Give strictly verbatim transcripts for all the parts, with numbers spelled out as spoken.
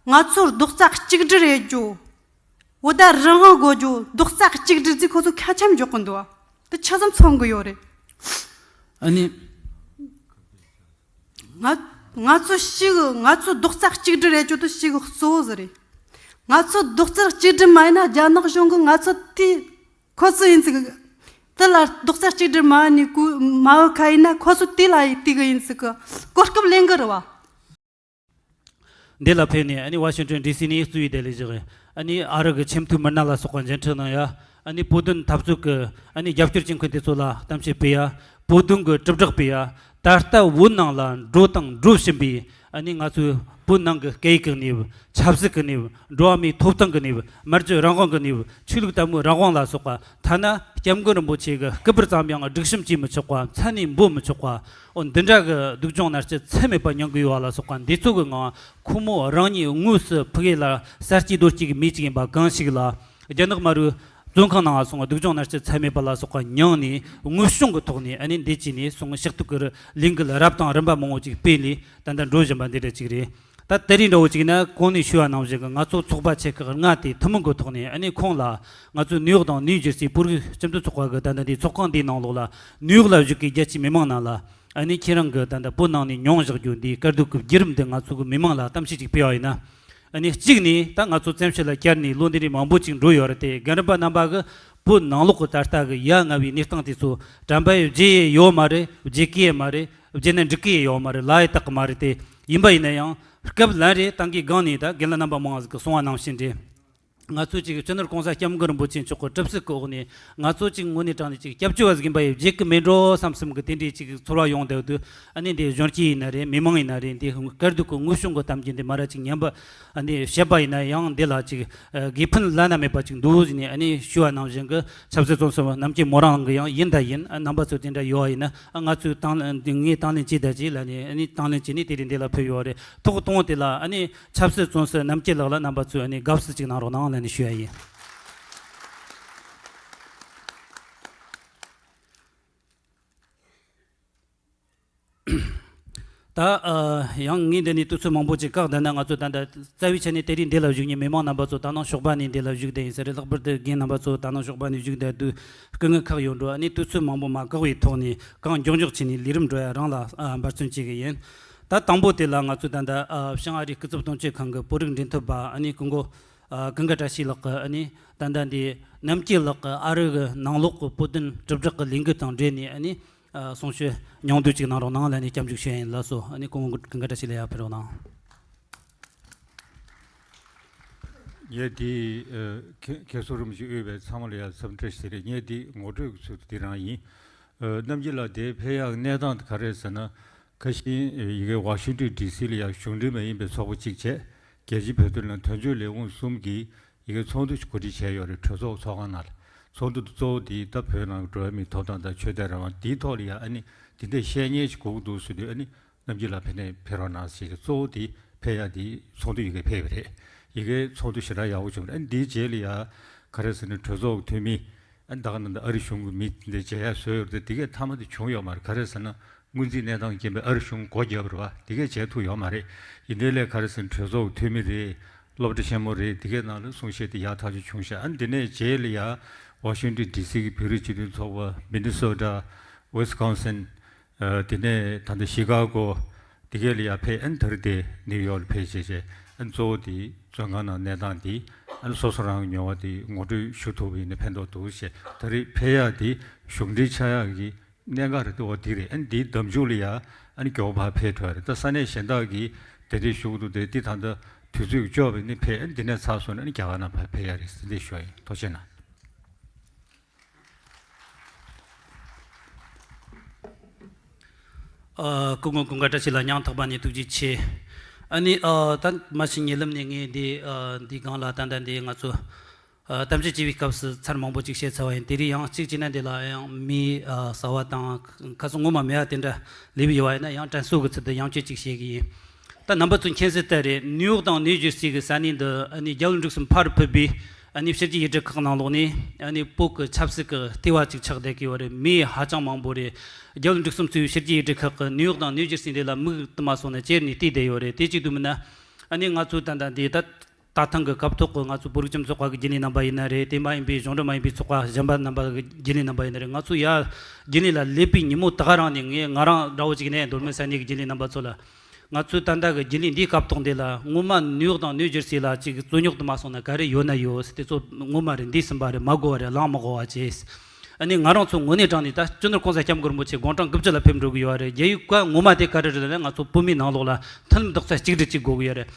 ང་ཚོར་རྡོག་རྩ་གཅིག་སྒྲིལ་རེད་རྒྱུ། འོ་ད་རང་དབང་དགོས་རྒྱུ་རྡོག་རྩ་གཅིག་སྒྲིལ་ཟིག་ཁོ་ཚོ་ཁ་ཆེམས་འཇོག་གི་འདུག་བ། དེ་ཆི་ཙམ་མཚོན་གི་ཡོད་རེད། ཨ་ནི། ང་ང་ཚོ་ཞིག་ང་ཚོ་རྡོག་རྩ་གཅིག་སྒྲིལ་རེད་རྒྱུ་དེ་ཞིག་གཙོ་བོ་ཟིག་རེད། ང་ཚོ་རྡོག་རྩ་གཅིག་སྒྲིལ་མ་ཡིན་ན་རྒྱ་ནག་གཞུང་གིས་ང་ཚོ་དེ་ཁོ་ཚོ་ཡིན་ཟིག་དེ་ལ་རྡོག་རྩ་གཅིག་སྒྲིལ་མ་ནི་གུ་མ་བུ་ཁ་ཡིན་ན་ཁོ་ཚོ་དེ་ལ་ཡི་དེ་གི་ཡིན་ཟིག་གི་གོ་སྐབས་ལེན་གི་རེད་བ། འདི་ལ་ཕེབས་ནས་ཨ་ནི་ཝ་ཤིང་ཏོན་ཌི་སི་ནས་གཙོས་པའི་བདེ་ལེགས་བཞག་ཨ་ནི་ཨ་རི་གི་ཆེས་མཐོའི་མི་སྣ་ལ་སོགས་པ་མཇལ་འཕྲད་གནང་ཡ། ཨ་ནི་བོད་དོན་འཐབ་རྩོད་ཀྱི་ཨ་ནི་རྒྱབ་སྐྱོར་བྱེད་མཁན་དེ་ཚོ་ལ་གཏམ་བཤད་སྤེལ་ཡ། བོད་དོན་གྱི་དྲིལ་བསྒྲགས་སྤེལ་ཡ། ད་ལྟ་བོད་ནང་ལ་འགྲོ་དང་འགྲོ་བཞིན་པའི་ཨ་ནི་ང་ཚོའི་བོད་ནང་གི་སྐད་ཡིག་གི་གནས་བབ། ཆབ་སྲིད་ཀྱི་གནས་བབ། འགྲོ་བ་མིའི་ཐོབ་ཐང་གི་གནས་བབ། མི་རྒྱུ་རང་དབང་གི་གནས་བབ། ཆོས་ལུགས་དད་མོས་རང་དབང་ལ་སོགས་པ། ཐ་ན་སྐྱབས་མགོན་རིན་པོ་ཆེ་གི་སྐུ་པར་ཙམ་ཡང་སྒྲིག་གཤོམ་བྱེད་མི་ཆོག་པ། མཚན་ནས་འབོད་མི་ཆོག་པ། འོ་འདི་འདྲ་གི་སྡུག་སྦྱོང་མནར་གཅོད་ཚད་མེད་པ་མྱོང་གི་ཡོད་པ་ལ་སོགས་པ་འདི་ཚོ་གི་ངང་ཁོ་མོ་རང་ཉིད་དངོས་སུ་ཕ་གི་ལ་ས་སྐྱེས་རྡོ་སྐྱེས་ཀྱི་མི་གཅིག་ཡིན་པ་གང་ཞིག་ལ་རྒྱ་ནག་དམར་པོའི་བཙོན་ཁང་ནང་སོང་བ་སྡུག་སྦྱོང་མནར་གཅོད་ཚད་མེད་པ་ལ་སོགས་པ་མྱངས་ནས་དངོས་བྱུང་གི་ཐོག་ནས་ཨ་ནི་འདི་བྱས་ནས་སོང་ཞུ་གཏུག་གི་ལས་འགུལ་རབ་དང་རིམ་པ་མང་པོ་ཅིག་སྤེལ་ནས་ད་ལྟ་འགྲོ་བཞིན་པ་འདི་འདྲ་ཅིག་རེད། ད་དེ་རིང་འདྲ་བོ་ཅིག་ན་གོང་ནས་ཞུས་པ་ནང་བཞིན་གྱི་ང་ཚོ་ཚོགས་པ་ཆེ་ཁག་ལྔ་དེ་ཐུན་མོང་གི་ཐོག་ནས་ཨ་ནི་ཁོང་ལ་ང་ཚོའི་ནིའུ་ཡོག་དང་ནིའུ་ཇར་སི་བོད་རིགས་སྤྱི་མཐུན་ཚོགས་པ་གི་ད་ལྟ་འདི་ཚོགས་ཁང་འདིའི་ནང་ལོགས་ལ་ནིའུ་ཡོག་ལ་བཞུགས་ཀྱི་རྒྱལ་སྤྱིའི་མི་མང་རྣམས་ལ་ཨ་ནི་ཁྱེད་རང་གི་ད་ལྟ་བོད་ནང་ནས་མྱོང་བཞག་རྒྱུ་འདིའི་དཀའ་སྡུག་གི་བརྒྱུད་རིམ་འདི་ང་ཚོ་གི་མི་མང་ལ་གཏམ་བཤད་ཅིག་སྤེལ་བ་ཡིན་ན། ཨ་ནི་གཅིག་ནས་ད་ང་ཚོ་བཙན་བྱོལ་ལ་བསྐྱར་ནས་ལོ་འདི་འདྲའི་མང་པོ་ཅིག་འགྲོ་ཡོད་རེད་དེ། རྒན་རིམ་པ་རྣམ་པ་གི་བོད་ནང་ལོགས་ཀྱི་ད་ལྟ་གི་ཡ་ང་བའི་གནས་སྟངས་དེ་ཚོ་དྲན་པ་ཡང་བརྗེད་ཡས་ཡོད་མ་རེད། བརྗེད་ཀྱི་ཡས་མ་རེད། བརྗེད་ན་འགྲིག་གི་ཡས་ཡོད་མ་རེད། ལ་ཡ་དག་གི་མ་རེད་དེ། ཡིན་པ་ཡིན་ན་ཡང་སྐབས་ལན་རེ་ཏང་གི་སྒང་ནས་ད་རྒན་ལགས་རྣམ་པ་མང་ཟིག་གིས་གསུང་བ་ནང་བཞིན་རེད། ང་ཚོ་ཅིག་སྤྱི་ནོར་༸གོང་ས་༸སྐྱབས་མགོན་རིན་པོ་ཆེ་མཆོག་གི་གྲུབ་གསལ་གྱི་འོག་ནས་ང་ཚོ་ཅིག་དངོས་གནས་དྲང་ནས་ཅིག་སྐྱབས་བཅོལ་བ་ཟིག་ཡིན་པ་ཡི་བརྗེད་གི་མེད་འགྲོ་བསམ་བསམ་གི་དེ་འདྲའི་ཅིག་ཚོར་བ་ཡོང་བསྡད་དུས། ཨ་ནི་འདི་གཞོན་སྐྱེས་ཡིན་ན་རེད། མི་མང་ཡིན་ན་རེད། འདི་དཀའ་སྡུག་གི་དངོས་བྱུང་གི་གཏམ་རྒྱུད་འདི་མ་ར་ཅིག་ཉན་པ། ཨ་ནི་བཤད་པ་ཡིན་ན་ཡང་འདི་ལ་ཅིག་དགེ་ཕན་བླ་ན་མེད་པ་ཅིག་འདུག་ཟེར་ནས་ཨ་ནི་ཞུ་བ་ནང་བཞིན་གི་ཆབ་སྲིད་བཙོན་ཟུར་རྣམ་རྒྱལ་མོ་རང་གི་ཡང་ཡིན་ད་ཡིན། ཨ་རྣམ་པ་ཚོ་དེ་འདྲ་ཡོད་པ་ཡིན་ན། ཨ་ང་ཚོས་དང་ངས་དང་ལེན་བྱས་ད་ཅིག་ལ་ནི་ཨ་ནི་དང་ལེན་བྱས་ནས་དེ་རིང་འདི་ལ་ཕེབས་ཡོད་རེད། ཐོག་གཏོང་དེ་ལ་ཨ་ནི་ཆབ་སྲིད་བཙོན་ཟུར་རྣམ་རྒྱལ་ལགས་ལ་རྣམ་པ་ཚོས་ཨ་ནི་དགའ་བསུ་ཅིག་གནང་རོགས་གནང་ལ་ནི་ཞུ་ཡ་ཡིན། ད་ཨ་ཡང་ངས་འདི་ནས་དུས་ཚོད་མང་པོ་ཅིག་བཀག་བསྡད་ན། ང་ཚོ་ད་ལྟ་རྩ་བའི་ཆ་ནས་དེ་རིང་འདི་ལ་བཞུགས་མཁན་མི་མང་རྣམ་པ་ཚོ་ད་ནངས་ཞོགས་པ་ནས་འདི་ལ་བཞུགས་བསྡད་ཡིན་ས་རེད། ལྷག་པར་དུ་རྒན་རྣམ་པ་ཚོ་ད་ནངས་ཞོགས་པ་ནས་བཞུགས་བསྡད་དུས་སྐུ་ངལ་ཁག་ཡོད་འགྲོ། ཨ་ནི་དུས་ཚོད་མང་པོ་མ་བཀག་པའི་ཐོག་ནས་གང་མགྱོགས་མགྱོགས་བྱས་ནས་ལས་རིམ་འགྲོ་ཡ་རང་ལ་ཨ་འབད་བརྩོན་བྱེད་ཀྱི་ཡིན། ད་དང་པོ་དེ་ལ་ང་ཚོ་ད་ལྟ་ཨ་བྱང་ཨ་རིའི་སྐུ་ཚབ་དོན་གཅོད་ཁང་གི་བོད་རིགས་འབྲེལ་མཐུད་པ་ཨ་ནི་སྐུ་ངོ་ཨ་ཀུན་དགའ་བཀྲ་ཤིས་ལགས་ཀྱིས་ཨ་ནི་ད་ལྟ་འདི་རྣམ་རྒྱལ་ལགས་ཀྱིས་ཨ་རི་གི་ནང་ལོགས་ཀྱི་བོད་དོན་དྲིལ་བསྒྲགས་ཀྱི་ལས་འགུལ་དང་འབྲེལ་ནས་ཨ་ནི་ཨ་གསུང་བཤད་སྙིང་བསྡུས་ཅིག་གནང་རོགས་གནང་ལབ་ནས་སྐྱབས་འཇུག་ཞུ་ཡ་ཡིན། ལགས་སོ། ཨ་ནི་སྐུ་ངོ་ཀུན་དགའ་བཀྲ་ཤིས་ལགས་ཡར་ཕེབས་རོགས་གནང་། ངས་འདི་ཨ་མཁན་མཁན་ཟུར་རིན་པོ་ཆེ་དབུས་པའི་ཚང་མ་ལ་ཡ་འཚམས་འདྲི་ཞུ་རེད། ངས་འདི་ངོ་སྤྲོད་ཀྱི་ཚུལ་དུ་འདི་རང་ཡིན། ཨ་རྣམ་རྒྱལ་ལགས་འདིར་ཕེབས་ཡག་གནས་སྟངས་དེ་ག་རེ་རེད་ཟེར་ན། ཁ་ཤས་ཡ་གི་ཝ་ཤིང་ཏོན་ཌི་སི་ལ་ཡ་གཞུང་འབྲེལ་མ་ཡིན་པའི་ཚོགས་པ་གཅིག་བྱས། རྒྱལ་སྤྱིའི་བོད་དོན་ལ་དོན་གཅོད་ལས་ཁུངས་གསུམ་གྱིས་ཡ་གི་ཚོགས་འདུ་གོ་སྒྲིག་བྱས་ཡོད་རེད། གྲོས་ཚོགས་ཚོགས་ཁང་ནང་ལ་ཚོགས་འདུ་གཙོ་བོ་དེ་ད་བོད་ནང་གི་འགྲོ་བ་མིའི་ཐོབ་ཐང་དང་ཆོས་དད་རང་དབང་དེའི་ཐོག་ལ་ཡ་ཨ་ནི་དེ་འདྲའི་བཤད་མཁན་ཞིག་དགོས་ཀྱི་འདུག་ཟེར་དུས། ཨ་ནི་རྣམ་རྒྱལ་ལགས་ཕེབས་ནས་ཕེབས་རོགས་གནང་ཞེས་གཙོ་བོ་དེ་ཕེབས་ཡ་དེ་ཚོགས་འདུ་ཡ་གི་ཕེབས་པ་རེད། ཡ་གི་ཚོགས་འདུ་ཞེ་དྲག་ཡག་པོ་བྱུང་རེད། ཨ་ནི་དེའི་རྗེས་ལ་ཡ་ག་རེ་ཟེར་ན་གྲོས་ཚོགས་ཀྱི་འཐུས་མི་ཨ་ནི་ད་ག་ནང་དུ་ཨ་རི་གཞུང་གི་མི་འདི་མཇལ་ཡ་བཟོས་ཡོད་རེད་དེ། དེ་གས་མཐའ་མ་དེ་བྱུང་ཡོད་མ་རེད། ག་རེ་ཟེར་ན་སྔོན་རྩིས་གནས་སྟངས་རྐྱེན་པས་ཨ་རི་གཞུང་སྒོ་བརྒྱབ་པ་རེད་བ། དེ་གས་བྱས་ཐུབ་ཡོད་མ་རེད། ཡིན་དེ་ལས་ག་རེ་ཟེར་ན་གྲོས་ཚོགས་ཀྱི་འཐུས་མི་རེད། སློབ་གྲྭ་ཆེན་མོ་རེད། དེ་གས་ནང་ལ་གསུང་བཤད་དེ་ཡག་ཐག་ཆོད་བྱུང་ཤག་ཨ་ནི་དེ་ནས་རྗེས་ལ་ཡ་ཝ་ཤིང་ཏོན་ཌི་སི་གི་བོད་རིགས་སྤྱི་མཐུན་ཚོགས་པ། མི་ནི་སོ་ཊ། ཝི་སི་ཀོན་སིན། ཨ་དེ་ནས་ད་ལྟ་ཤི་ཀ་གོ། དེ་གས་ལ་ཡ་ཕེབས། ཨ་ནི་ད་རེས་དེ་ནིའུ་ཡོག་ལ་ཕེབས་བྱས་བྱས། ཨ་ནི་གཙོ་བོ་དེ་བཙོན་ཁང་ནང་གནས་སྟངས་དེ་ཨ་ནི་སོ་སོ་རང་གི་མྱོང་བ་དེ་ངོ་སྤྲོད་ཞུ་ཐུབ་པ་ཡིན་ན་ཕན་ཐོགས་འདུག་ཞེས། ད་རེས་ཕེབས་ཡག་དེ་གཞུང་འབྲེལ་ཆགས་ཡག་གི་གནད་འགག་རེད་དེ། འོ་དེ་རེད། ཨ་ནི་དེའི་འདེམས་འཇུག་ལ་ཡ་ཨ་ནི་མགྱོགས་པ་ཕར་ཕེབས་འགྲོ་ཡ་རེད། ད་ས་གནས་གཞན་དག་གིས་དེ་འདྲས་ཞུ་གི་འདུག་དེ་དེ་ད་ལྟ་དུས་ཚོད་ཀྱིས་ལྕོགས་པ་ཡིན་ན་ཕེབས། ཨ་ནི་དེ་ནས་ཚར་སོང་ན་ཨ་ནི་རྒྱ་གར་ནང་ཕར་ཕེབས་ཡ་རེད་ཟེར་འདི་ཞུ་ཡ་ཡིན། ཐུགས་རྗེ་གནང་། ཨ་སྐུ་ངོ་ཀུན་དགའ་བཀྲ་ཤིས་ལགས་སྙིང་ཐག་པ་ནས་ཐུགས་རྗེ་ཆེ། ཨ་ནི་ཨ་ད་མ་གཞི་ཉེ་ལམ་ནས་ངས་འདི་ཨ་འདི་སྒང་ལ་ད་ལྟ་འདི་ང་ཚོ་ཨ་གཏམ་བཤད་བྱེད་པའི་སྐབས་སུ་ཚར་མང་པོ་ཅིག་བཤད་ཚར་བ་ཡིན། དེ་རིང་ཡང་གཅིག་བྱས་ན་འདི་ལ་ཡང་མི་ཨ་གསར་བ་དང་ཁ་སང་ངོ་མ་མེད་པ་དེ་འདྲ་སླེབས་ཡོད་པ་ཡིན་ན་ཡང་དྲན་གསོ་གི་ཚུལ་དུ་ཡང་བསྐྱར་ཅིག་བཤད་གི་ཡིན། ད་རྣམ་པ་ཚོ་མཁྱེན་གསལ་ལྟར་རེད། ནིའུ་ཡོག་དང་ནིའུ་ཇར་སི་གི་ས་གནས་འདི་ཨ་ནི་རྒྱལ་བ་འབྲུག་གསུམ་ཕ་རུ་ཕེབས་པའི་ཨ་ནི་ཕྱི་རྒྱལ་ཡུལ་གྲུ་ཁག་ནང་ལོགས་ནས་ཨ་ནི་བོད་ཀྱི་ཆབ་སྲིད་ཀྱི་ལྟེ་བ་ཅིག་ཆགས་བསྡད་ཀྱི་ཡོད་རེད། མི་ཧ་ཅང་མང་པོ་རེད། རྒྱལ་བ་འབྲུག་གསུམ་གཙོས་པའི་ཕྱི་རྒྱལ་ཡུལ་གྲུ་ཁག་གི་ནིའུ་ཡོག་དང་ནིའུ་ཇར་སི་འདི་ལ་མིག་དུ་མ་སོང་ན་ཅེར་ནས་བལྟས་བསྡད་ཡོད་རེད། དེ་གཅིག་ཏུ་མིན་ན་ ཨ་ནི་ང་ཚོ་ད་ལྟ་འདི་ད་ད་ཐེངས་ཀྱི་སྐབས་ཐོག་གི་ང་ཚོ་བོད་རིགས་སྤྱི་མཐུན་ཚོགས་པ་གི་རྒྱུན་ལས་རྣམ་པ་ཡིན་ན་རེད། དེ་མ་ཡིན་པའི་གཞུང་འབྲེལ་མ་ཡིན་པའི་ཚོགས་པ་གཞན་པ་རྣམ་པ་གི་རྒྱུན་ལས་རྣམ་པ་ཡིན་ན་རེད། ང་ཚོ་ཡ་རྒྱུན་ལས་ལ་སླེབས་པའི་ཉིན་མོ་ད་ག་རང་ནས་ངས་ང་རང་འདྲ་བོ་ཅིག་ནས། མདོ་སྨད་ས་གནས་ཀྱི་རྒྱུན་ལས་རྣམ་པ་ཚོ་ལ། ང་ཚོའི་ད་ལྟ་གི་རྒྱུན་ལས་འདིའི་སྐབས་ཐོག་འདི་ལ་སྔོན་མ་ནིའུ་ཡོག་དང་ནིའུ་ཇར་སི་ལ་ཅིག་རྩོད་རྙོག་དུ་མ་སོང་ན་ག་རེ་ཡོད་ན་ཡོད་ཟེར། དེ་ཚོ་སྔོན་མ་རེད། འདས་ཟིན་པ་རེད། མ་དགོས་པ་རེད། གླེང་མི་དགོས་པ་བྱས། ཨ་ནི་ང་རང་ཚོ་དངོས་གནས་དྲང་ནས་ད་སྤྱི་ནོར་༸གོང་ས་༸སྐྱབས་མགོན་རིན་པོ་ཆེ་དགུང་གྲངས་དགུ་བཅུ་ལ་ཕེབས་འགྲོ་གི་ཡོད་རེད། རྒྱལ་བའི་བཀའ་ངོ་མ་དེ་ག་རེ་རེད་ལབ་ན། ང་ཚོ་བོད་མིའི་ནང་ལོགས་ལ་མཐུན་ལམ་རྡོག་རྩ་གཅིག་སྒྲིལ་ཅིག་དགོས་ཀྱི་ཡོད་རེད།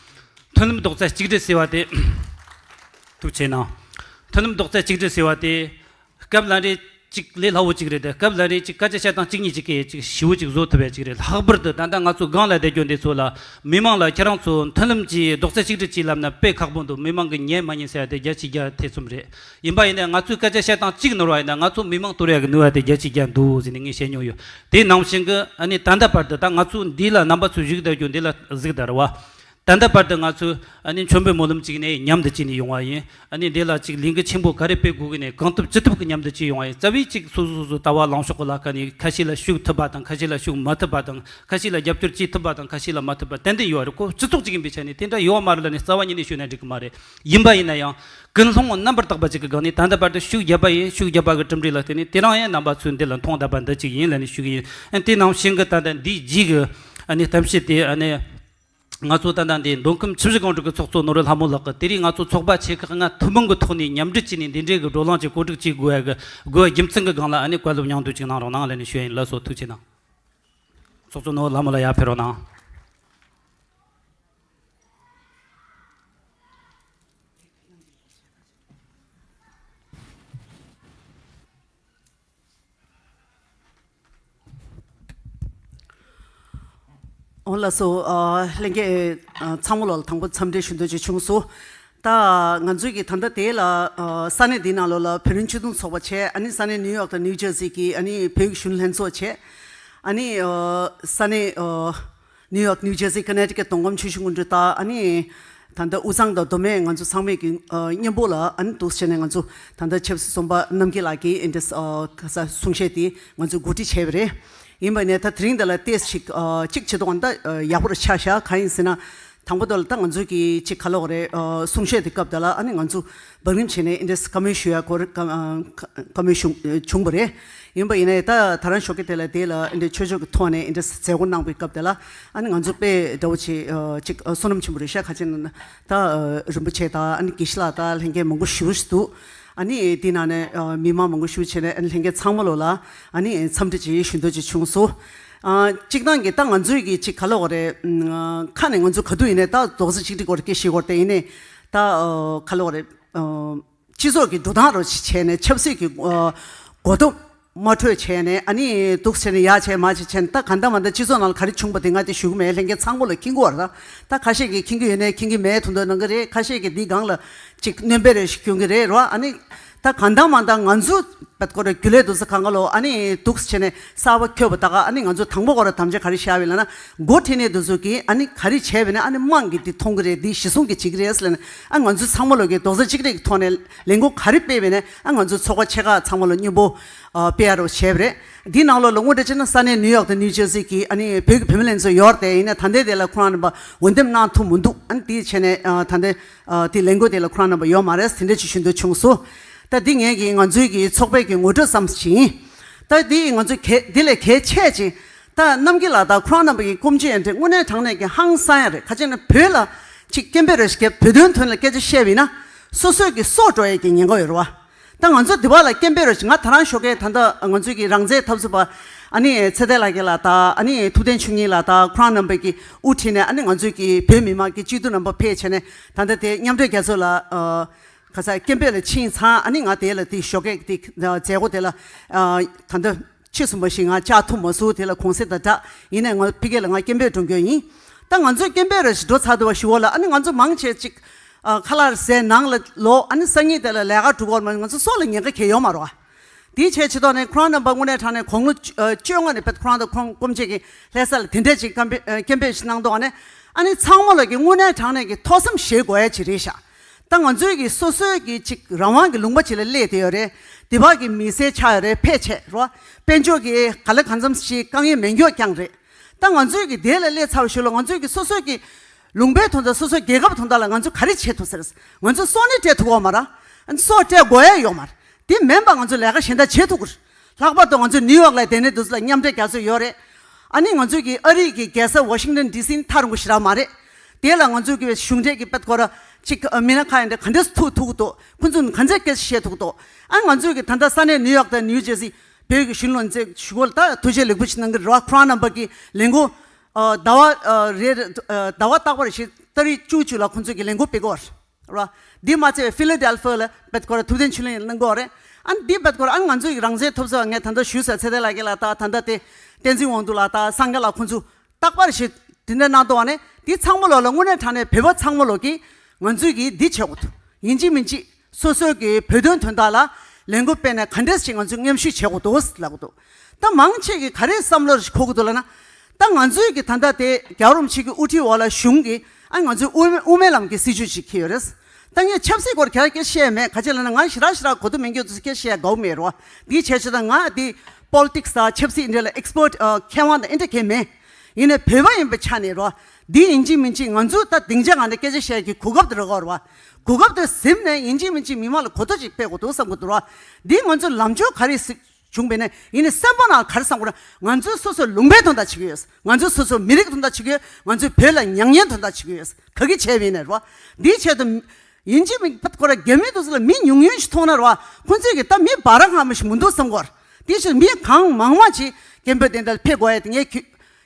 མཐུན་ལམ་རྡོག་རྩ་གཅིག་སྒྲིལ་ཟེར་བ་དེ། ཐུགས་ཆེ་གནང་། མཐུན་ལམ་རྡོག་རྩ་གཅིག་སྒྲིལ་ཟེར་བ་དེ། སྐབས་ལ་རེ་གཅིག་ལས་སླ་བོ་གཅིག་རེད་དེ། སྐབས་ལ་རེ་གཅིག་སྐད་ཆ་བཤད་སྟངས་གཅིག་གཉིས་ཀྱི་སྐད་ཅིག་ཞེ་པོ་ཅིག་བཟོ་ཐུབ་པ་ཅིག་རེད། ལྷག་པར་དུ་ད་ལྟ་ང་ཚོ་སྒང་ལ་བསྡད་རྒྱུ་འདི་ཚོ་ལ་མི་མང་ལ་ཁྱེད་རང་ཚོ་མཐུན་ལམ་གྱིས་རྡོག་རྩ་གཅིག་སྒྲིལ་གྱིས་ལབ་ན་དཔེ་ཁག་པོ་འདུག་མི་མང་གིས་ཉན་མ་ཉན་ཟེར་ཡ་དེ་བརྒྱ་ཆ་བརྒྱ་ཐེ་ཚོམ་རེད། ཡིན་པ་ཡིན་ན་ང་ཚོའི་སྐད་ཆ་བཤད་སྟངས་གཅིག་ནོར་བ་ཡིན་ན་ང་ཚོ་མི་མང་གཏོར་ཡ་གི་ནུས་པ་དེ་བརྒྱ་ཆ་བརྒྱ་འདུག་ཟེར་ནས་ངས་བཤད་མྱོང་ཡོད། དེ་ནང་བཞིན་གྱི་ཨ་ནི་ད་ལྟ་བར་དུ་ད་ང་ཚོ་འདི་ལ་རྣམ་པ་ཚོ་བཞུགས་བསྡད་རྒྱུ་འདི་ལ་གཟིགས་དང་རེད་བ། ད་ལྟ་བར་དུ་ང་ཚོས་ཨ་ནི་མཆོད་འབུལ་སྨོན་ལམ་གཅིག་ནས་མཉམ་དུ་བྱས་ནས་ཡོང་བ་ཡིན། ཨ་ནི་འདི་ལ་གཅིག་ལས་འགུལ་ཆེན་པོ་ག་རེ་སྤེལ་དགོས་ཀྱི་ནས་གང་ཐུབ་ཅི་ཐུབ་ཀྱིས་མཉམ་དུ་བྱས་ཡོང་བ་ཡིན། རྩ་བའི་གཅིག་སོ་སོ་སོ་སོ་ལྟ་བ་ལངས་ཕྱོགས་ཀྱི་ལ་ཁ་ནས་ཁ་ཤས་ལ་ཞུགས་ཐུབ་པ་དང་། ཁ་ཤས་ལ་ཞུགས་མ་ཐུབ་པ་དང་། ཁ་ཤས་ལ་རྒྱབ་སྐྱོར་བྱེད་ཐུབ་པ་དང་། ཁ་ཤས་ལ་མ་ཐུབ་པ་ཏན་ཏན་ཡོད་རེད། ཁོ་སྤྱི་ཚོགས་གཅིག་ཡིན་པའི་ཆ་ནས་དེ་འདྲ་ཡོད་མ་རེད་ལབ་ནས་རྩ་བ་ཉིད་ནས་ཞུས་ན་འགྲིག་གི་མ་རེད། ཡིན་པ་ཡིན་ན་ཡང་ཀུན་སློང་རྣམ་པར་དག་པ་ཅིག་གི་སྒང་ནས་ད་ལྟ་བར་དུ་ཤུགས་བརྒྱབ་པ་ཡིན། ཤུགས་བརྒྱབ་པ་གི་གྲུབ་འབྲས་ལ་བརྟེན་ནས་དེ་རིང་ཡང་རྣམ་པ་ཚོས་འདི་ལ་མཐོང་བསྡད་པ་འདི་གཅིག་ཡིན་ལབ་ནས་ཞུ་གི་ཡིན། དེ་ནང་བཞིན་གྱི་ད་ལྟ་འདིའི་རྗེས་ཀྱི་ཨ་ནི་གཏམ་བཤད་དེ་ཨ་ནི། ང་ཚོ་ད་ལྟ་འདི་མདོ་ཁམས་ཆུ་བཞི་སྒང་དྲུག་གི་ཚོགས་གཙོ་ནོར་བུ་ལྷ་མོ་ལགས་ཀྱིས་དེ་རིང་ང་ཚོ་ཚོགས་པ་ཆེ་ཁག་ལྔ་ཐུན་མོང་གི་ཐོག་ནས་མཉམ་འབྲེལ་བྱས་ནས་འདི་འདྲའི་གི་བགྲོ་གླེང་ཅིག་གོ་སྒྲིག་བྱེད་དགོས་ཡ་གི་དགོས་པ་རྒྱུ་མཚན་གྱི་སྒང་ལ་ཨ་ནི་བཀའ་སློབ་མཉམ་དུ་ཅིག་གནང་རོགས་གནང་ལབ་ནས་ཞུ་ཡ་ཡིན། ལགས་སོ། ཐུགས་ཆེ་གནང་། ཚོགས་གཙོ་ནོར་བུ་ལྷ་མོ་ལགས་ཡར་ཕེབས་རོགས་གནང་། འོ་ལགས་སོ། ཨ་ལྷན་རྒྱས་ཨ་ཚང་མ་ལོག་ལ་དང་པོ་འཚམས་འདྲི་ཞུ་འདོད་ཅིག་བྱུང་སོང་། ད་ང་ཚོའི་གི་ད་ལྟ་དེ་ལ་ཨ་ས་གནས་འདི་ནང་ལོགས་ལ་བོད་རིགས་སྤྱི་མཐུན་ཚོགས་པ་བྱས། ཨ་ནི་ས་གནས་ནིའུ་ཡོག་དང་ནིའུ་ཇར་སི་གི་ཨ་ནི་བོད་ཀྱི་གཞོན་ནུ་ལྷན་ཚོགས་བྱས། ཨ་ནི་ཨ་ས་གནས་ཨ་ནིའུ་ཡོག་ནིའུ་ཇར་སི་ཀ་ནེ་ཊི་ཀེཊ་མདོ་ཁམས་ཆུ་བཞི་སྒང་དྲུག་དང་། ཨ་ནི་ད་ལྟ་དབུས་གཙང་དང་མདོ་སྨད་ང་ཚོ་ཚང་མས་ཀྱི་ཨ་མཉམ་པོ་ལ་ཨ་ནི་འདུག་བྱས་ནས་ང་ཚོ་ད་ལྟ་ཆབ་སྲིད་བཙོན་པ་རྣམ་རྒྱལ་ལགས་ཀྱི་ཨེ་འདྲ་ཨ་ག་ས་གསུང་བཤད་དེ་ང་ཚོས་གོ་སྒྲིག་བྱས་པ་རེད། ཡིན་པ་ནས་ད་དེ་རིང་འདི་ལ་ཏོག་ཙམ་ཅིག་ཨ་གཅིག་བྱེད་དུས་ད་ཨ་ཡག་པོ་རུ་ཆགས་ཤག་གང་ཡིན་ཟེར་ན། དང་པོ་དེ་ལ་ད་ང་ཚོས་ཀྱི་ཅིག་ག་ལབ་དགོས་རེད། ཨ་གསུང་བཤད་དེ་སྐབས་དེ་ལ་ཨ་ནི་ང་ཚོ་བང་རིམ་བྱས་ནས་ཨེ་འདྲ་བཀའ་མོལ་ཞུ་ཡ་སྐོར་བཀའ་ཨ་བཀའ་མོལ་བྱུང་བྱུང་བ་རེད། ཡིན་པ་ཡིན་ནའི་ད་ད་རང་ཞོགས་ཀས་དེ་ལ་དེ་ལ་ཨེ་འདྲ་ཆོས་ཕྱོགས་ཀྱི་ཐོག་ནས་ཨེ་འདྲ་མཛད་སྒོ་གནང་བའི་སྐབས་དེ་ལ་ཨ་ནི་ང་ཚོ་དཔེ་འདྲ་བོ་ཅིག་ཨ་ཅིག་ཨ་བསོད་ནམས་ཆེན་པོ་རེད་ཤག་ག་ཅི་ན་ད་ཨ་རིན་པོ་ཆེ་དང་ཨ་ནི་དགེ་བཤེས་ལགས་དང་ལྷན་རྒྱས་མང་པོ་ཞེ་པོ་ཞིག་འདུག་ཨ་ནི་དེ་ནང་ནས་ཨ་མི་མང་མང་པོ་ཞེ་པོ་བྱས་ནས་ཨ་ནི་ལྷན་རྒྱས་ཚང་མ་ལོག་ལ་ཨ་ནི་འཚམས་འདྲི་ཅིག་ཞུ་འདོད་ཅིག་བྱུང་སོང་། ཨ་གཅིག་ཐང་གི་ད་ང་ཚོའི་གི་ཅིག་ག་ལབ་དགོས་རེད། ཨ་ཁ་ནས་ང་ཚོ་ག་དུས་ཡིན་ནའི་ད་རྡོག་རྩ་གཅིག་སྒྲིལ་སྐོར་སྐད་བཤད་དགོས་རེད་དེ། ཡིན་ནའི་ད་ཨ་ག་ལབ་དགོས་རེད། ཨ་སྤྱི་ཚོགས་ཀྱི་འགྲོ་སྟངས་རོ་ཞིག་བྱས་ནས་ཆབ་སྲིད་ཀྱི་ཨ་གོ་རྟོགས་མ་འཕྲོད་བྱས་ནས་ཨ་ནི་འདུག་བྱས་ནས་ཡར་བྱས་མར་བྱས་བྱས་ནས། ད་གང་ལྟར་མ་ལྟར་སྤྱི་ཚོགས་ནང་ལ་ག་རེ་བྱུང་བ་དེ་ང་དེ་ཞུ་གི་མེད། ལྷན་རྒྱས་ཚང་མ་ལ་མཁྱེན་གྱི་ཡོད་རེད། ད་ད་ཁ་ཤས་ཀྱིས་མཁྱེན་གྱི་ཡོད་ནའི་མཁྱེན་གྱི་མེད་དོན་དག་གནང་གི་རེད། ཁ་ཤས་ཀྱིས་འདི་སྒང་ལ་ཅིག་སྣོན་པ་རེ་ཞིག་སྐྱོན་གྱི་རེད་རོ། ཨ་ནི་ད་གང་ལྟར་མ་ལྟར་ང་ཚོ་བད་ཀོ་ར་རྒྱུན་ལས་དུ་ས་གང་ག་ལོ་ཨ་ནི་འདུག་བྱས་ནས་གསར་པ་འཁྱོལ་བ་ད་ག་ཨ་ནི་ང་ཚོ་དང་པོ་ཁོ་ར་དམ་བཅའ་ག་རེ་བཞག་པ་ལབ་ན། འགོ་ཁྲིད་ནས་དུ་ཚོ་གིས་ཨ་ནི་ག་རེ་བྱས་པ་ན་ཨ་ནི་དམངས་ཀྱིས་འདི་མཐོང་གི་རེད། འདི་གཞི་བཟུང་གིས་བྱེད་ཀྱི་རེད་ཟེར་ལབ་ནས། ཨ་ང་ཚོ་ཚང་མ་ལོ་གིས་རྡོག་རྩ་གཅིག་སྒྲིལ་གྱི་ཐོག་ནས་ལས་འགུལ་ག་རེ་སྤེལ་བ་ན་ཨ་ང་ཚོ་ཚོགས་པ་ཆེ་ཁག་ཚང་མ་ལོ་མཉམ་པོ་ཨ་སྤེལ་ཡ་རོགས་བྱས་པ་རེད། འདི་ནང་ལོ་ལ་དངོས་འབྲེལ་བྱས་ན་ས་གནས་ནིའུ་ཡོག་དང་ནིའུ་ཇར་སི་གི་ཨ་ནི་བོད་ཀྱི་བུད་མེད་ལྷན་ཚོགས་ཡོད་རེད་དེ། ཡིན་ན་ད་ལྟའི་དེ་ལ་ཁོ་རང་རྣམ་པ་འོས་འདེམས་གནང་ཐུབ་མི་འདུག་ཨ་ནི་དེ་བྱས་ནས་ཨ་ད་ལྟའི་ཨ་དེ་ལས་འགུལ་དེ་ལ་ཁོ་རང་རྣམ་པ་ཡོད་མ་རེད། དེ་འདྲ་ཅིག་ཞུ་འདོད་བྱུང་སོང་། ད་འདི་ངས་ཀྱི་ང་ཚོའི་གི་ཚོགས་པའི་གི་ངོ་སྤྲོད་ཙམ་ཞིག་ཡིན། ད་འདི་ང་ཚོ་གལ་འདི་ལས་གལ་ཆེ་ཅིང་ད་རྣམ་རྒྱལ་ལགས་དང་ཁོ་རང་རྣམ་པ་གི་སྐུ་མཆེད་ཡན་ཆད་དངོས་གནས་དྲང་གནས་ཀྱི་ཧང་སང་ཡ་རེད། ག་ཅི་ན་བོད་ལ་ཅིག་སྐད་འབོད་རེ་ཞིག་བརྒྱབ། བོད་དོན་དོན་ལ་སྐད་ཆ་བཤད་པ་ཡིན་ན་སོ་སོའི་གི་སྲོག་འགྲོ་ཡས་ཀྱི་ཉེན་ཁ་ཡོད་རེད་བ། ད་ང་ཚོ་འདི་བ་ལ་སྐད་འབོད་རེ་ཞིག་ང་ད་རང་ཞོགས་ཀས་ད་ལྟ་ང་ཚོའི་གི་རང་བཙན་འཐབ་རྩོད་པ་ཨ་ནི་ཚེ་བརྟན་ལགས་ཀྱི་ལགས་དང་ཨ་ནི་ཐུབ་བསྟན་ཆོས་ཉིད་ལགས་དང་ཁོ་རང་རྣམ་པ་གི་དབུ་ཁྲིད་ནས་ཨ་ནི་ང་ཚོའི་གི་བོད་མི་མང་གི་སྤྱི་འཐུས་རྣམ་པ་ཕེབས་བྱས་ནས་ད་ལྟ་དེ་མཉམ་འབྲེལ་རྒྱལ་ཚོགས་ལ་ཨ་ག་ས་སྐད་འབོད་ལ་ཕྱིན་ཚང་། ཨ་ནི་ང་དེ་ལ་དེ་ཞོགས་ཀས་དེ་མཛད་སྒོ་དེ་ལ་ཨ་ད་ལྟ་ཕྱི་སུམ་པ་ཞིག་ང་བཅར་ཐུབ་མ་སོང་། དེ་ལ་གུང་སེང་དང་སྦྲགས་ཡིན་ནའི་ང་ཕ་གི་ལ་ང་སྐད་འབོད་འགྲོ་མཁན་ཡིན། ད་ང་ཚོའི་སྐད་འབོད་རེ་ཞིག་འགྲོ་ཚར་དུས་བ་ཞུ་བ་ལ་ཨ་ནི་ང་ཚོ་མང་ཆེ་ཅིག་ཨ་ཁ་ལག་ཟས་ནང་ལ་ལོག་ཨ་ནི་སང་ཉིན་དེ་ལ་ལས་ཀ་འགྲོ་གི་ཡོད་མ་རེད། ང་ཚོ་སྲོག་ལ་ཉེན་ཁ་གང་ཡང་ཡོད་མ་རེད་བ། དེའི་ཆེད་ཆེད་ཐོག་ནས་ཁོ་རང་རྣམ་པ་དངོས་གནས་དྲང་གནས་དགུང་ལོ་བཅོ་ལྔ་ནས་བེད་ཁོ་རང་དང་ཁོང་སྐུ་མཆེད་ཀྱི་ལྷ་ས་ལ་དེ་འདྲས་ཅིག་སྐད་འབོད་ཨ་སྐད་འབོད་ཞིག་གནང་དོགས་ནས་ཨ་ནི་ཚང་མ་ལ་གི་དངོས་གནས་དྲང་གནས་ཀྱི་ཐོས་བསམ་བྱེད་དགོས་ཡ་ཅིག་རེད་ཤག་ད་ང་ཚོའི་གི་སོ་སོའི་གི་ཅིག་རང་དབང་གི་ལུང་པ་ཅིག་ལ་སླེབས་བསྡད་ཡོད་རེད། དེ་བར་གི་མི་སེར་ཆགས་ཡོད་རེད། ཕལ་ཆེར་རོ་དཔལ་འབྱོར་གི་ག་ལེ་གང་འཚམ་ཞིག་དཀའ་ངལ་མེད་མཁན་རྐྱང་རེད། ད་ང་ཚོའི་གི་དེ་ལ་སླེབས་ཚར་བ་ཞིག་ལ་ང་ཚོའི་གི་སོ་སོའི་གི་ ལུང་པའི་དོན་དག་སོ་སོའི་རྒྱལ་ཁབ་དོན་དག་ལ་ང་ཚོ་ག་རེ་བྱེད་ཐུབ་ཟེར། ང་ཚོ་སྲོག་ནི་སྤྲད་ཐུབ་ཀྱི་ཡོད་མ་རེད། སྲོག་སྤྲད་དགོས་ཡ་ཡོད་མ་རེད། དེ་མིན་པ་ང་ཚོ་ལས་ཀ་གཞན་དག་བྱེད་ཐུབ་ཀྱི་རེད། ལྷག་པར་དུ་ང་ཚོ་ནིའུ་ཡོག་ལ་བསྡད་ནས་དུས་ཚོད་ལ་མཉམ་འབྲེལ་རྒྱལ་ཚོགས་ཡོད་རེད། ཨ་ནི་ང་ཚོ་གི་ཨ་རི་གི་རྒྱལ་ས་ཝ་ཤིང་ཏན་ཌི་སི་ནི་ཐག་རིང་པོ་ཞེ་དྲག་མ་རེད། དེ་ལ་ང་ཚོ་གི་གཞུང་འབྲེལ་གྱི་དཔེ་སྐོར་གཅིག་མི་སྣ་ཁག་ཡིན་འདྲ་ག་འདྲས་ཐུག་ཐུག་འདུག་ཁོང་ཚོ་ག་འདྲས་སྐད་ཆ་བཤད་ཐུབ་འདུག་ཨ་ང་ཚོ་གི་ད་ལྟ་ས་གནས་ནིའུ་ཡོག་དང་ནིའུ་ཇེར་སི་བོད་ཀྱི་གཞོན་ནུ་ལྷན་ཚོགས་ཞུ་སྒོ་ལ་ད་ཐུགས་རྗེ་ལེགས་འབུལ་ཞིག་གནང་གི་རེད་བ། ཁོ་རང་རྣམ་པ་གི་ལས་འགུལ་ཟླ་བ་རེ་རེ་ཟླ་བ་རྟག་པར་ཞིག་ཏ་རིག་བཅུ་གཅིག་ལ་ཁོང་ཚོ་གི་ལས་འགུལ་སྤེལ་གི་ཡོད་རེད། ར། འདི་མ་ཚད་ཕི་ལ་ཌེལ་ཕི་ཡ་ལ་དཔེ་སྐོར་ཐུབ་བསྟན་ཆོས་གླིང་གླིང་སྐོར་རེད། ཨ་ནི་འདི་དཔེ་སྐོར་ཨ་ནི་ང་ཚོའི་རང་བཙན་ཐོབ་ཚོད་ངས་ད་ལྟ་ཞུས་ཟེར་ཚེ་བརྟན་ལགས་ཀྱིས་ལ་ད་ད་ལྟ་དེ་བསྟན་འཛིན་དབང་འདུས་ལགས་ད་སངས་རྒྱས་ལགས་ཁོང་ཚོ་རྟག་པར་ཞིག་དེ་འདྲ་གནང་འདུག་ཨ་ནི་འདི་ཚང་མ་ལོ་ལ་དངོས་གནས་དྲང་གནས་བོད་པ་ཚང་མ་ལོ་གིས་ང་ཚོས་ཀྱིས་འདི་བྱེད་དགོས་འདུག་ཡིན་གཅིག་མིན་གཅིག་སོ་སོའི་གི་བོད་དོན་དོན་དག་ལ་ལས་འགུལ་སྤེལ་ནས་ག་འདྲས་ཞིག་ང་ཚོས་མཉམ་ཞུགས་བྱེད་དགོས་འདུག་ལབ་དགོས་འདུག་ད་མང་ཆེ་གིས་ག་རེ་བསམ་བློ་ཞིག་འཁོར་གྱི་འདུག་ལབ་ན། ད་ང་ཚོའི་གི་ད་ལྟ་དེ་རྒྱལ་བ་རིན་པོ་ཆེ་གི་དབུ་ཁྲིད་འོག་ལ་གཞུང་གིས་ཨ་ང་ཚོའི་དབུ་མའི་དབུ་མའི་ལམ་གྱི་སྲིད་བྱུས་ཤིག་འཁྱེར་ཡོད་རེད། ད་ངས་ཆབ་སྲིད་སྐོར་ག་རེ་སྐད་ཆ་བཤད་མེད། ག་ཅི་ལབ་ན་ང་ཞེ་དྲག་ཞེ་དྲག་གོ་རྟོགས་མེད་མཁན་ཚོས་སྐད་ཆ་བཤད་དགའ་བོ་མེད་རོ། འདིའི་ཆེད་ཆེད་དང་ང་འདི་པོ་ལི་ཊིག་སི་དང་ཆབ་སྲིད་འདི་ལ་ཨེག་སི་པར་ཊི་མཁས་དབང་དང་ཨེ་འདྲ་གང་མེད། ཡིན་ནའི་བོད་པ་ཡིན་པའི་ཆ་ནས་རོ། འདི་ཡིན་གཅིག་མིན་གཅིག་ང་ཚོ་ད་སྡིངས་ཆ་སྒང་ནས་སྐད་ཆ་བཤད་ཀྱི་གོ་སྐབས་དེ་རག་གི་རེད་བ། གོ་སྐབས་དེ་ཟིན་ནས་ཡིན་གཅིག་མིན་གཅིག་མི་མང་ལ་གོ་རྟོགས་ཅིག་སྤེལ་དགོས་འདུག་བསམ་གྱི་འདུག་རོ། འདི་ང་ཚོ་ལམ་ཕྱོགས་ག་རེ་ཟིག་བྱུང་བས་ན་ཡིན་ནའི་སེམས་པ་ནང་ག་རེ་བསམ་དགོས་རེད། ང་ཚོས་སོ་སོའི་ལུང་པའི་དོན་དག་བྱེད་ཀྱི་ཡོད། ང་ཚོས་སོ་སོའི་མི་རིགས་དོན་དག་བྱེད་ཀྱི་ཡོད། ང་ཚོས་བོད་ལ་མྱ་ངན་དོན་དག་བྱེད་ཀྱི་ཡོད། ག་གི་བྱས་པ་ཡིན་ནའི་རོ། འདིའི་ཆེད་དུ་ཡིན་གཅིག་མིན་གཅིག་ཁོ་ར་རྒྱ་མི་དུས་ཚོད་ལ་མི་ཉུང་ཉུང་ཞིག་མཐོང་ན་རོ། ཁོང་ཚོས་ཀྱི་ད་མི་བ་ར་ང་མ་ཞིག་མི་འདུག་བསམ་གྱི་ཡོད་རེད། དེ་ཕྱིར་མི་གང་མང་མང་ཅིག་སྐད་འབོད་དེ་འདྲ་ཕེབས་དགོས་ཡ་དེ་ངས་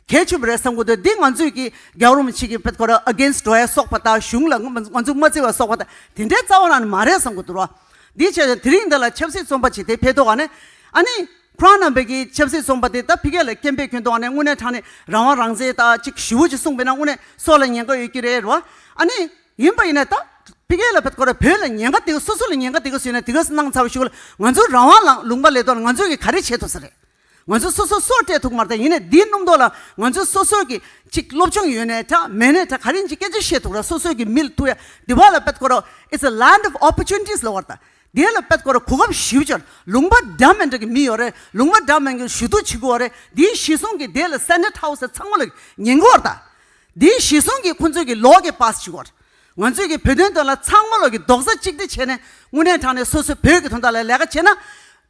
གལ་ཆེན་པོ་རེད་བསམ་གྱི་འདུག་འདི་ང་ཚོས་ཀྱི་རྒྱལ་བ་རིན་པོ་ཆེ་གི་དཔེ་ཁོ་ར་ཨ་གེན་སི་ཊི་འགྲོ་ཡ་སོགས་པ་དང་གཞུང་ལ་ང་ང་ཚོ་མ་བརྩི་བ་སོགས་པ་དང་དེ་འདྲའི་རྩ་བ་རང་ནས་མ་རེད་བསམ་གྱི་འདུག་རོ། འདིའི་ཆེད་དུ་དེ་རིང་འདི་ལ་ཆབ་སྲིད་བཙོན་པ་ཅིག་དེ་ཕེབས་འདུག་ག་ནས་ཨ་ནི། ཁོ་རང་རྣམ་པས་ཀྱི་ཆབ་སྲིད་བཙོན་པ་དེ་ད་ཕ་གི་ལ་སྐད་འབོད་ཁྱོན་འདུག་ཨ་ནི་དངོས་གནས་དྲང་གནས་རང་དབང་རང་བཙན་ད་ཅིག་ཞེ་པོ་ཅིག་གསུངས་པས་ན་དངོས་གནས་སྲོག་ལ་ཉེན་ཁ་ཡོད་ཀྱི་རེད་རོ། ཨ་ནི། ཡིན་པ་ཡིན་ན་ད་ཕ་གི་ལ་ཕེབས་སྐོར་བོད་ལ་ཉེན་ཁ་དེ་ག་སོ་སོ་ལ་ཉེན་ཁ་དེ་ག་བཟོས་ན་དེ་ག་གནང་ཚར་བ་ཞིག་ལ་ང་ཚོ་རང་དབང་ལ་ལུང་པ་ལས་ཐོག་ལ་ང་ཚོ་གིས་ག་རེ་བྱེད་ཐུབ་ས་རེད། ང་ཚོ་སོ་སོ་སྲོག་སྤྲད་ཐུབ་མ་རེད། ད་ཡིན་ནའི་འདིའི་སྣུམ་ཐོག་ལ་ང་ཚོ་སོ་སོ་གི་ཅིག་སློབ་སྦྱོང་ཡོད་ནའི་ད་མེད་ནའི་ད་ག་རེ་ཅིག་སྐད་ཆ་བཤད་ཐུབ་ར་སོ་སོ་གི་མི་ལ་ཐུག་ཡ་འདི་བ་ལ་ཕེབས་སྐོར་It's a land of opportunities ལབ་པ་རེད་ད། དེ་ལ་དཔེ་སྐོར་གོ་སྐབས་ཞེ་པོ་ཅིག་ལུང་པ་འདྲ་མི་འདྲ་གི་མི་ཡོད་རེད། ལུང་པ་འདྲ་མི་འདྲ་གི་ཞུ་གཏུག་བྱེད་དགོས་རེད། དེའི་གཞི་བཟུང་གི་དེ་ལ་སེ་ནེ་ཊི་ཧའུ་སི་ཚང་མ་ལ་ཉན་དགོས་རེད་ད། དེའི་གཞི་བཟུང་གི་ཁོང་ཚོས་གི་ལོ་གི་པཱ་སི་བྱེད་དགོས་རེད། ང་ཚོས་གི་བོད་དོན་དོན་ལ་ཚང་མ་ལོ་གི་རྡོག་རྩ་གཅིག་སྒྲིལ་བྱས་ནས་དངོས་གནས་དྲང་གནས་སོ་སོའི་བོད་ཀྱི་དོན་དག་ལ་ལས་ཀ་བྱས་ན་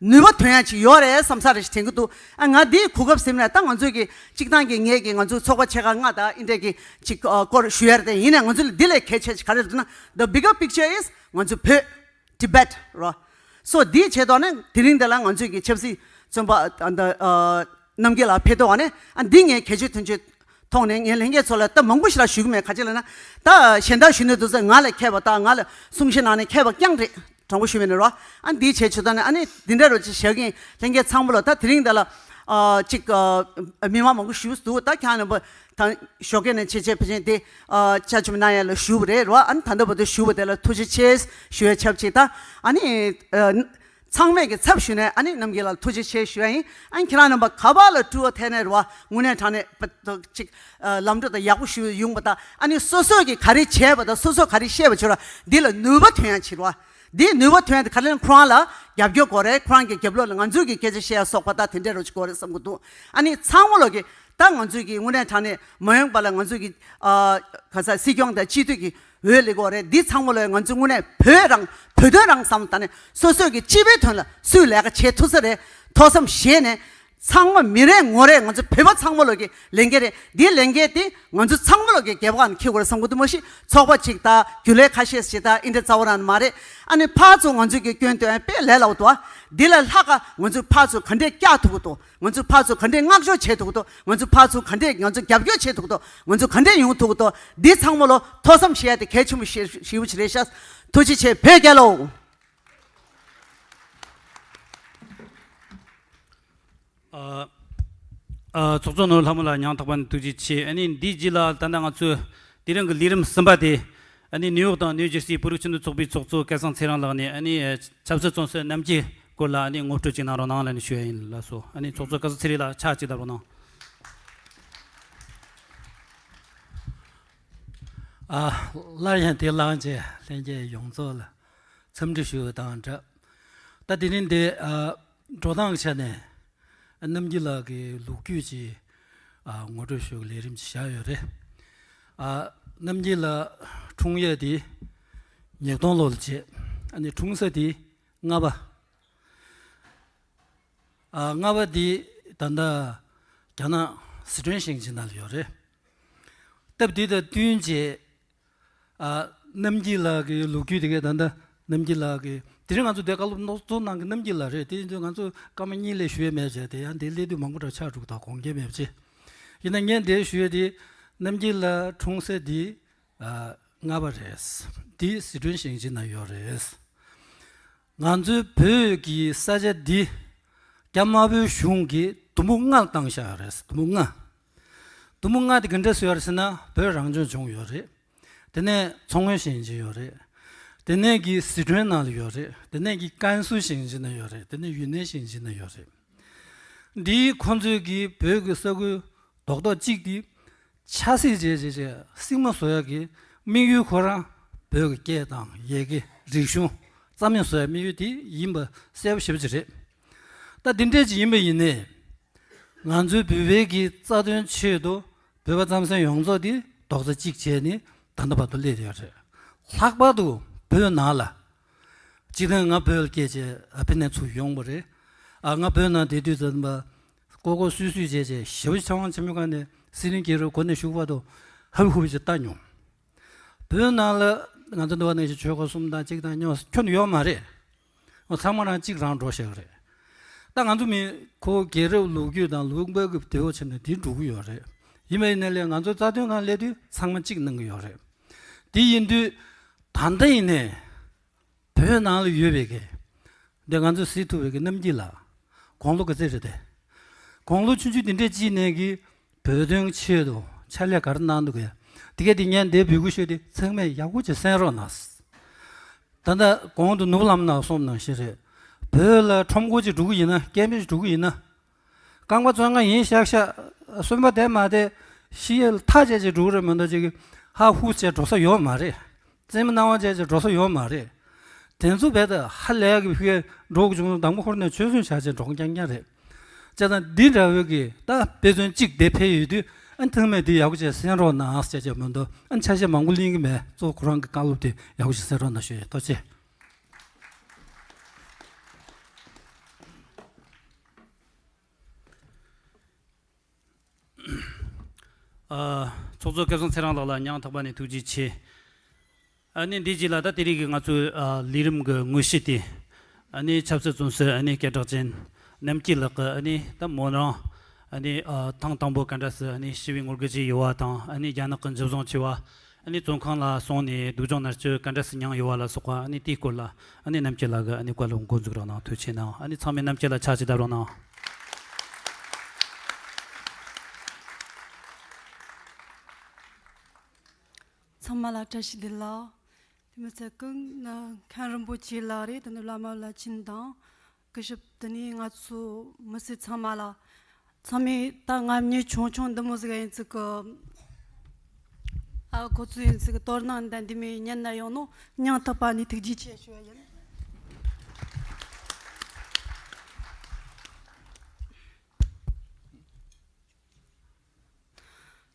ནུས་པ་ཐོན་ཡ་ཅིག་ཡོད་རེད་བསམ་ས་རེ་ཞིག་དྲན་གི་འདུག་ཨ་ང་དེའི་གོ་སྐབས་ཟིན་ནས་ད་ང་ཚོས་གི་གཅིག་ཐང་གི་ངས་གི་ང་ཚོའི་ཚོགས་པ་ཆེ་ཁག་ལྔ་དང་ཨིན་འདྲ་གི་ཅིག་ཨ་སྐོར་ཞུ་ཡ་རེད་དེ་ཡིན་ནའི་ང་ཚོ་ལ་འདི་ལས་གལ་ཆེ་ཅིག་ག་རེ་རེད་ཟེར་ན། The bigger picture is ང་ཚོ་བོད། Tibet རོ། སོ་འདིའི་ཆེད་དུ་ནི་དེ་རིང་འདི་ལ་ང་ཚོས་ཀྱི་ཆབ་སྲིད་བཙོན་པ་ཨ་ད་ཨ་རྣམ་རྒྱལ་ལགས་ཕེབས་ཐུབ་པ་ནི་ཨ་འདི་ངས་གལ་ཆེ་དོན་ཆེ་མཐོང་ནས་ངས་ལྷན་རྒྱས་ཚོ་ལ་ད་མང་པོ་ཞིག་ལ་ཞུ་གི་མེད། ག་ཅི་ལབ་ན་ད་གཞན་དག་ཞུ་ནས་འདུག་ཟེར་ང་ལ་མཁས་པ་དང་ང་ལ་གསུང་བཤད་གནང་ནས་མཁས་པ་རྐྱང་རེད། དྲང་པོ་ཞུ་བས་ནི་རོ། ཨ་འདིའི་ཆེད་ཆེད་དུ་ནི་ཨ་ནི་འདི་འདྲ་རོ་ཅིག་བཞག་གིན་ལྷན་རྒྱས་ཚང་མ་ལ་ད་དེ་རིང་འདི་ལ་ཨ་ཅིག་ཨ་མི་མང་མང་པོ་ཞུ་འདུག་ད་ཁྱེད་རྣམ་པ། ད་ཞོགས་ཀས་ནས་ཆེ་ཆེ་ཕལ་ཆེར་དེ་ཨ་ཆ་ཆུམ་ན་ཡ་ལ་ཞུ་བ་རེད་རོ། ཨ་ནི་ད་ལྟ་བར་དུ་ཞུ་བ་དེ་ལ་ཐུགས་རྗེ་ཆེ་ཞུ་ཡ་ཆབ་ཅིག་ད་ཨ་ནི་ཨ་ཚང་མས་ཀྱི་ཚབ་ཞུས་ནས་ཨ་ནི་རྣམ་རྒྱལ་ལ་ཐུགས་རྗེ་ཆེ་ཞུ་ཡ་ཡིན། ཨ་ནི་ཁྱེད་རང་རྣམ་པ་ག་པ་ལ་སྤྲུལ་བ་ཐད་ནས་རོ་དངོས་གནས་དྲང་གནས་པ་ཅིག་ཨ་ལམ་འགྲོ་དང་ཡག་པོ་ཞུ་ཡོང་པ་དང་ཨ་ནི་སོ་སོ་གི་ག་རེ་བྱས་པ་དང་སོ་སོ་ག་རེ་བཤད་པ་བྱོས་ར་འདི་ལ་ནུས་པ་ཐོན་ཡ་ཕྱིར་རོ། འདིའི་ནུས་པ་ཐོན་ཏེ་ག་ལེར་ཁོ་རང་ལ་རྒྱབ་སྐྱོར་དགོས་རེད། ཁོ་རང་གི་རྒྱབ་ལོགས་ལ་ང་ཚོས་ཀྱི་སྐད་ཆ་བཤད་ཡ་སོགས་པ་དང་དེ་འདྲ་རོ་ཅིག་དགོས་རེད་བསམ་གྱི་འདུག་ཨ་ནི་ཚང་མ་ལོག་གི་ད་ང་ཚོས་ཀྱི་དངོས་གནས་དྲང་གནས་མ་ཡོང་པ་ལ་ང་ཚོས་ཀྱི་ཨ་ག་ས་སྲིད་སྐྱོང་དང་སྤྱི་འཐུས་ཀྱི་འོས་ལེན་དགོས་རེད། འདི་ཚང་མ་ལོག་ང་ཚོས་དངོས་གནས་བོད་རང་བོད་དོན་རང་བསམ་དང་ནས་སོ་སོས་ཀྱི་སྤྱི་པའི་དོན་ལ་སུས་ལས་ཀ་བྱེད་ཐུབ་ས་རེད། ཐོས་བསམ་བྱས་ནས། ཚང་མ་མི་རེ་ངོ་རེ་ང་ཚོ་བོད་པ་ཚང་མ་ལོག་གི་ལས་འགན་རེད། འདིའི་ལས་འགན་དེ་ང་ཚོ་ཚང་མ་ལོག་གི་རྒྱལ་ཁབ་ནང་འཁྱེར་དགོས་རེད་བསམ་གྱི་འདུག་མ་གཞི་ཚོགས་པ་གཅིག་དང་རྒྱུན་ལས་ཁ་ཤས་ཤིག་དང་ཨིན་དེ་རྩ་བ་རང་མ་རེད། ཨ་ནི་ཕར་ཚུར་ང་ཚོ་གི་སྐྱོན་སྟོན་དཔེ་ལས་སླ་བོ་འདུག་འདི་ལས་ལྷག་ག་ང་ཚོས་ཕར་ཚུར་ག་འདྲས་བཀྱག་ཐུབ་ཀྱི་འདུག་ང་ཚོས་ཕར་ཚུར་ག་འདྲས་བསྔགས་བརྗོད་བྱེད་ཐུབ་ཀྱི་འདུག་ང་ཚོས་ཕར་ཚུར་ག་འདྲས་ང་ཚོ་རྒྱབ་སྐྱོར་བྱེད་ཐུབ་ཀྱི་འདུག་ང་ཚོ་ག་འདྲས་ཡོང་ཐུབ་ཀྱི་འདུག་འདི་ཚང་མ་ལོ་ཐོས་བསམ་བྱེད་ཡ་དེ་གལ་ཆེན་པོ་ཞེ་ཞེ་པོ་ཅིག་རེད་ཤག་ཐུགས་རྗེ་ཆེ། བོད་རྒྱལ་ལོ། ཨ། ཨ། ཚོགས་གཙོ་ནོར་ལྷ་མོ་ལགས་སྙིང་ཐག་པ་ནས་ཐུགས་རྗེ་ཆེ། ཨ་ནི་འདིའི་རྗེས་ལ་ད་ལྟ་ང་ཚོས་དེ་རིང་གི་ལས་རིམ་གསུམ་པ་དེ་ཨ་ནི་ནིའུ་ཡོག་དང་ནིའུ་ཇར་སིའི་བོད་རིགས་སྤྱི་མཐུན་ཚོགས་པའི་ཚོགས་གཙོ་སྐལ་བཟང་ཚེ་རིང་ལགས་ནས་ཨ་ནི་ཆབ་སྲིད་བཙོན་ཟུར་རྣམ་རྒྱལ་སྐོར་ལ་ཨ་ནི་ངོ་སྤྲོད་ཅིག་གནང་རོགས་གནང་ལབ་ནས་ཞུ་ཡ་ཡིན་ལགས་སོ། ཨ་ནི་ཚོགས་གཙོ་སྐལ་བཟང་ཚེ་རིང་ལགས་ཕྱག་ཅིག་བརྡབ་རོགས་གནང་། ཨ། སླར་ཡང་དེ་བླངས་བྱས་ལྷན་རྒྱས་ཡོངས་རྫོགས་ལ་འཚམས་འདྲི་ཞུ་བ་དང་སྦྲགས། ད་དེ་རིང་འདི་ཨ་འགྲོ་སྟངས་ཀྱི་ཆ་ནས་རྣམ་རྒྱལ་ལགས་ཀྱི་ལོ་རྒྱུས་ཀྱི་ཨ་ངོ་སྤྲོད་ཞུ་བའི་ལས་རིམ་ཅིག་བཞག་ཡོད་རེད། ཨ་ རྣམ་རྒྱལ་ལགས་འཁྲུངས་ཡས་དེ་ཉིས་སྟོང་ལོ་ལ་བྱས། ཨ་ནི་འཁྲུངས་ས་དེ་རྔ་པ། ཨ། རྔ་པ་འདི་ད་ལྟ་རྒྱ་ནག་སི་ཁྲོན་ཞིང་ཆེན་ནང་ལ་ཡོད་རེད། སྟབས་བདེ་དང་བསྟུན་བྱས། ཨ། རྣམ་རྒྱལ་ལགས་ཀྱི་ལོ་རྒྱུས་དེ་ག་ད་ལྟ་རྣམ་རྒྱལ་ལགས་ཀྱི་དེ་རིང་ང་ཚོ་འདིར་བཀའ་སློབ་གནང་གནང་མཁན་རྣམ་རྒྱལ་ལགས་རེད། དེ་ཡིན་དུས་ང་ཚོ་སྐར་མ་གཉིས་ལས་ཞུ་ཡས་མེད་བྱས། དེ་ཡང་འདིར་སླེབས་དུས་མང་པོ་འདྲ་ཆགས་འགྲོ་གི། ད་དགོངས་འགལ་མེད་བྱས། ཡིན་ན་ངས་འདིར་ཞུ་ཡས་དེ་རྣམ་རྒྱལ་ལགས་འཁྲུངས་ས་དེ། ཨ། རྔ་པ་རེད། འདི་སི་ཁྲོན་ཞིང་ཆེན་ནང་ཡོད་རེད། ང་ཚོའི་བོད་ཀྱི་ས་ཆ་འདི་རྒྱ་དམར་པོའི་གཞུང་གིས་དུམ་བུ་ལྔ་བཏང་བཞག་ཡོད་རེད། དུམ་བུ་ལྔ། དུམ་བུ་ལྔ་དེ་ག་འདྲ་བཟོས་ཡོད་རེད་ཟེར་ན། བོད་རང་སྐྱོང་ལྗོངས་ཡོད་རེད། དེ་ནས་མཚོ་སྔོན་ཞིང་ཆེན་ཡོད་རེད། དེ་ནས་ཀྱི་སི་ཁྲོན་ནང་ལ་ཡོད་རེད། དེ་ནས་ཀྱི་ཀན་སུའུ་ཞིང་ཆེན་ནང་ཡོད་རེད། དེ་ནས་ཡུན་ནན་ཞིང་ཆེན་ནང་ཡོད་རེད། འདིའི་ཁོང་ཚོས་ཀྱི་བོད་ཀྱི་ས་ཁུལ་རྡོག་རྡོག་གཅིག་དེ་ཆ་སྲིད་བྱས་བྱས་བྱས་སྲིང་མོ་བཟོ་ཡག་གི་དམིགས་ཡུལ་ཁོ་རང་བོད་ཀྱི་སྐད་དང་ཡི་གེ་རིག་གཞུང་རྩ་མེད་བཟོ་ཡག་དམིགས་ཡུལ་དེ་ཡིན་པ་གསལ་པོ་ཞེ་པོ་ཅིག་རེད། ད་འདི་འདྲས་ཅིག་ཡིན་པ་ཡིན་ནའི། ང་ཚོའི་བོད་པའི་གི་རྩ་དོན་ཆེད་དུ་བོད་པ་རྩམ་ཟན་ཡོངས་རྫོགས་དེ་རྡོག་རྩ་གཅིག་བྱས་ནས་ད་ལྟ་བར་དུ་སླེབས་ཡོད་རེད། ལྷག་པར་དུ་བོད་ནང་ལ། སྤྱིར་བཏང་ང་བོད་ལ་སྐྱེས་བྱས་ཨ་ཕི་ནས་ཚུར་ཡོང་བ་རེད། ཨ། ང་བོད་ནང་བསྡད་དུས་ཙམ་པ་ཀོ་ཀོ་སུད་སུད་བྱས་བྱས་ཞེ་པོ་ཅིག་ཚེ་དབང་ཆེན་མོའི་སྒང་ནས་སྲིད་བློན་རྒྱལ་རབས་གོ་གནས་ཞུགས་བར་དུ་ཧབ་ཧུབ་ཅིག་བལྟས་མྱོང་། བོད་ནང་ལ་ང་ཚོ་འདི་བ་ནང་བཞིན་ཆོལ་ཁ་གསུམ་དང་གཅིག་དང་གཉིས་ཁྱོན་ནས་ཡོད་མ་རེད། ཚང་མ་རང་གཅིག་རང་འགྲོ་བཞག་རེད། ད་ང་ཚོ་མི་ཁོ་རྒྱལ་རབས་ལོ་རྒྱུས་དང་ལུང་པ་གི་དེའོ་ཆེ་ནས་དེ་འགྲོ་གི་ཡོད་རེད། ཡིན་པ་ཡིན་ན་ལས་ང་ཚོ་རྩ་དོན་སྒང་སླེབས་དུས་ཚང་མ་གཅིག་གནང་གི་ཡོད་རེད། དེ་ཡིན་དུས་ད་ལྟ་ཡིན་ནའི་བོད་ནང་ལ་ཡོད་པའི་གི་འདི་ང་ཚོས་གཟིགས་ཐུབ་པའི་གི་རྣམ་རྒྱལ་ལགས། དགུང་ལོ་ག་ཚོད་རེད་དེ། དགུང་ལོ་ཆུང་ཆུང་འདི་འདྲས་ཅིག་ནས་གི་བོད་དོན་ཆེད་དུ་ཕྱག་ལས་ག་རེ་གནང་འདུག་གས། དེ་གས་དེ་ངས་འདིར་འབོད་སྐུལ་ཞུས་ཏེ་ཚང་མས་ཡག་པོ་ཅིག་གསན་རོགས་གནང་། ད་ལྟ་གོང་དུ་ནོར་བུ་ལྷ་མོ་ནག་གསུངས་ནང་བཞིན་རེད། བོད་ལ་ཁྲོམ་སྐོར་ཅིག་འགྲོ་གི་ཡིན་ན། སྐད་འབོད་ཅིག་འགྲོ་གི་ཡིན་ན། རྐང་པ་བཙོན་ཁང་ཡིན་ཤག་ཤག་གསོན་པ་བསྡད་མ་བསྡད་ཤི་ཡས་ལ་ཐག་བཅད་བྱས་འགྲོ་གི་རེད་མ་གཏོགས་ཅིག་ཧ་ཧུ་བྱས་འགྲོ་ས་ཡོད་མ་རེད། རྩེད་མོ་སྣང་བ་བྱས་བྱས་འགྲོ་ས་ཡོད་མ་རེད། དེ་ཚོ་རྦད་དེ་ཧ་ལས་ཀྱི་ཕི་འགྲོ་གི་བྱུང་། དང་པོ་ཁོ་རང་ནས་ཆོད་སེམས་བྱས་བྱས་འགྲོ་རྐྱང་རྐྱང་རེད། བྱས་ཙང་འདི་འདྲ་བོའི་གི་ད་དཔེ་མཚོན་གཅིག་དེ་ཕེབས་ཡོད་དུས། ཨ། ཚང་མས་འདི་ཡག་པོ་བྱས་གསན་རོགས་གནང་ཟེར་བྱས་མ་གཏོགས། ཨ། ཆ་ཤས་མང་པོ་གླེང་གི་མེད། གཙོ་བོ་ཁོ་རང་གི་བཀའ་སློབ་དེ་ཡག་པོ་ཞིག་གསན་རོགས་གནང་ཞུ་ཡས། ཐུགས་རྗེ་ཆེ། ཨ། ཚོགས་གཙོ་སྐལ་བཟང་ཚེ་རིང་ལགས་ལ་སྙིང་ཐག་པ་ནས་ཐུགས་རྗེ་ཆེ། ཨ་ནི་འདིའི་རྗེས་ལ་ད་དེ་རིང་གི་ང་ཚོའི། ཨ། ལས་རིམ་གྱི་དངོས་གཞི་དེ། ཨ་ནི་ཆབ་སྲིད་བཙོན་ཟུར། ཨ་ནི་སྐད་གྲགས་ཅན་རྣམ་རྒྱལ་ལགས་ཀྱིས། ཨ་ནི་ད་མོ་རང་། ཨ་ནི། ཨ། ཐེངས་དང་པོ་ག་འདྲ་སེ། ཨ་ནི་ཞི་བའི་ངོ་རྒོལ་བྱས་ཡོད་པ་དང་། ཨ་ནི་རྒྱ་ནག་གི་འཇུ་བཟུང་བྱས་པ། ཨ་ནི་བཙོན་ཁང་ལ་སོང་ནས་སྡུག་སྦྱོང་མནར་གཅོད་ག་འདྲ་སེ་མྱངས་ཡོད་པ་ལ་སོགས་པ། ཨ་ནི་དེའི་སྐོར་ལ་ཨ་ནི་རྣམ་རྒྱལ་ལགས་ཀྱིས་ཨ་ནི་བཀའ་སློབ་འགོ་འཛུགས་རོགས་གནང་། ཐུགས་རྗེ་ཆེ་གནང་། ཨ་ནི་ཚང་མས་རྣམ་རྒྱལ་ལགས་ཕྱག་ཅིག་བརྡབ་རོགས་གནང་། ཚང་མ་ལ་བཀྲ་ཤིས་བདེ་ལེགས། དེ་མི་ཚད་ཀུན་ན་མཁན་རིན་པོ་ཆེ་ལགས་རེད། དེ་ནས་བླ་མ་བླ་ཆེན་དང་། སྐུ་ཞབས། དེ་ནས་ང་ཚོ་མི་སེར་ཚང་མ་ལ། ཚང་མས་ད་ང་མྱི་ཆུང་ཆུང་འདི་མོ་ཟིག་ཡིན་ཚིག་གི། ཨ། ཁོ་ཚོ་ཡིན་ཚིག་གི་དོ་སྣང་འདི་འདི་མོ་ཉན་ན་ཡོང་ནོ་སྙིང་ཐག་པ་ནས་ཐུགས་རྗེ་ཆེ་ཞུ་བ་ཡིན།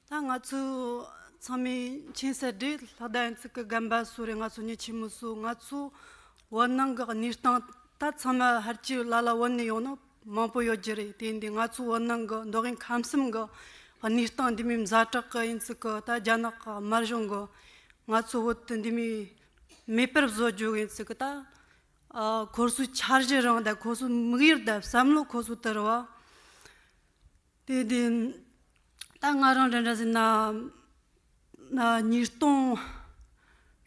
ད་ང་ཚོ་ཚང་མས་མཁྱེན་གསལ་རེད། ལྷག་ད་ཡིན་ཚིག་གི་རྒན་པ་སུ་རེད། ང་ཚོ་མྱི་ཆེན་མོ་སུ། ང་ཚོ་བོད་ནང་གི་གནས་སྟངས་ད་ཚང་མ་ཧར་གྱི་ལ་ལ་བོད་ནས་ཡོང་ནོ་མང་པོ་ཡོད་རྒྱུ་རེད། དེ་ཡིན་དུས་ང་ཚོ་བོད་ནང་གི་མདོ་དབུས་ཁམས་གསུམ་གི་གནས་སྟངས་འདི་མོ་ཛ་དྲག་གི་ཡིན་ཚིག་གི། ད་རྒྱ་ནག་གི་དམར་གཞུང་གི་ང་ཚོ་བོད་དེ་འདི་མོ་མེད་པར་བཟོ་རྒྱུ་ཡིན་ཚིག་གི། ད། ཨ། ཁོ་ཚོའི་འཆར་གཞི་རང་དང་ཁོ་ཚོའི་དམིགས་ཡུལ་དང་བསམ་བློ་ཁོ་ཚོའི་དེ་རེད་བ། དེ་དེ་ད་ང་རང་འདྲ་འདྲ་ཟེར་ན། ཨ། ཉིས་སྟོང་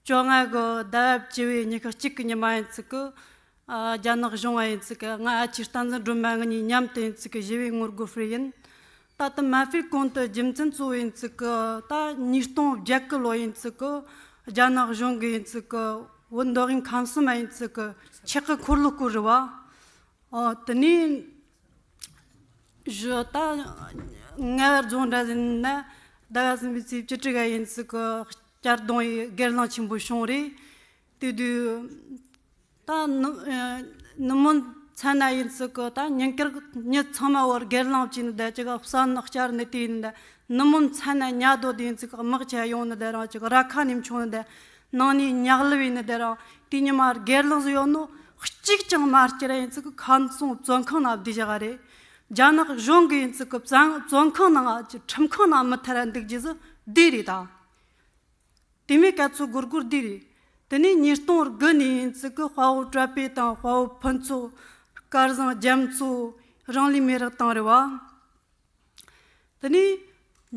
བཅོ་ལྔ་གི་ཟླ་བ་བཅུ་བའི་ཉི་ཤུ་གཅིག་གི་ཉི་མ་ཡིན་ཚིག་གི། ཨ། རྒྱ་ནག་གཞུང་བ་ཡིན་ཚིག་གི། ང་ཨ་ཅེ་བསྟན་འཛིན་སྒྲོལ་མ་ང་གཉིས་མཉམ་དུ་ཡིན་ཚིག་གི་ཞི་བའི་ངོ་རྒོལ་སྤེལ་ཡིན། ད་ལྟ་མ་སྤེལ་གོང་དུ་རྒྱུ་མཚན་གཙོ་བོ་ཡིན་ཚིག་གི། ད་ཉིས་སྟོང་བརྒྱད་གི་ལོ་ཡིན་ཚིག་གི། རྒྱ་ནག་གཞུང་གི་ཡིན་ཚིག་གི། བོད་མདོ་དབུས་ཁམས་གསུམ་ཡིན་ཚིག་གི་ཆག་གི་འཁོར་ལོ་བསྐོར་རེད་བ། ཨོ། དེ་ནས་གཞི་ད་ང་རྫོང་འདྲ་ཟིན་ན་ཟླ་བ་གསུམ་པའི་ཚེས་བཅུ་དྲུག་ག་ཡིན་ཚིག་གི་གཅར་རྡུང་ཡི་སྒེར་ལངས་ཆེན་པོ་བྱུང་རེད། དེ་དུས་ད་ནུ་ནུབ་མོ་མཚན་ན་ཡིན་ཚིག་གི། ད་ཉིན་དཀར་མྱི་ཚང་མ་བོར་སྒེར་ལངས་བྱས་ནི་ད་ཅི་ག་བསམ་ནག་བསྐྱར་ནི་དེ་ཡིན་ད། ནུབ་མོ་མཚན་ན་ཉ་རྡོ་དེ་ཡིན་ཚིག་དམག་ཆ་ཡོང་ནི་དེ་རང་ཅིག་ར་ཁ་ནས་མཆོང་ནི་དེ། ནང་ནས་ཉག་ལི་བའི་ནི་དེ་རང་དེ་ཉི་མ་སྒེར་ལངས་སུ་ཡོད་ནོ་གཅིག་ཀྱང་མ་སྐྱེ་ར་ཡིན་ཚིག་ཁམས་གསུམ་བཙོན་ཁང་ན་བསྡད་བཞག་རེད། རྒྱ་ནག་གཞུང་གི་ཡིན་ཚིག་གི་བཙོན་བཙོན་ཁང་ནང་ཁྲིམས་ཁང་ནང་མི་ཐར་འདུག་རྒྱུ་ཟི་འདི་རེད་ད། དེ་མོའི་སྐད་ཆ་སྒོར་སྒོར་འདི་རེད། དེ་ནས་ཉིས་སྟོང་དགུ་ནས་ཡིན་ཚིག་གི་དཔའ་བོ་བཀྲ་བྷེ་དང་དཔའ་བོ་ཕུན་ཚོགས། སྐལ་བཟང་རྒྱ་མཚོ། རང་ལུས་མེ་རག་བཏང་རེད་བ། དེ་ནས་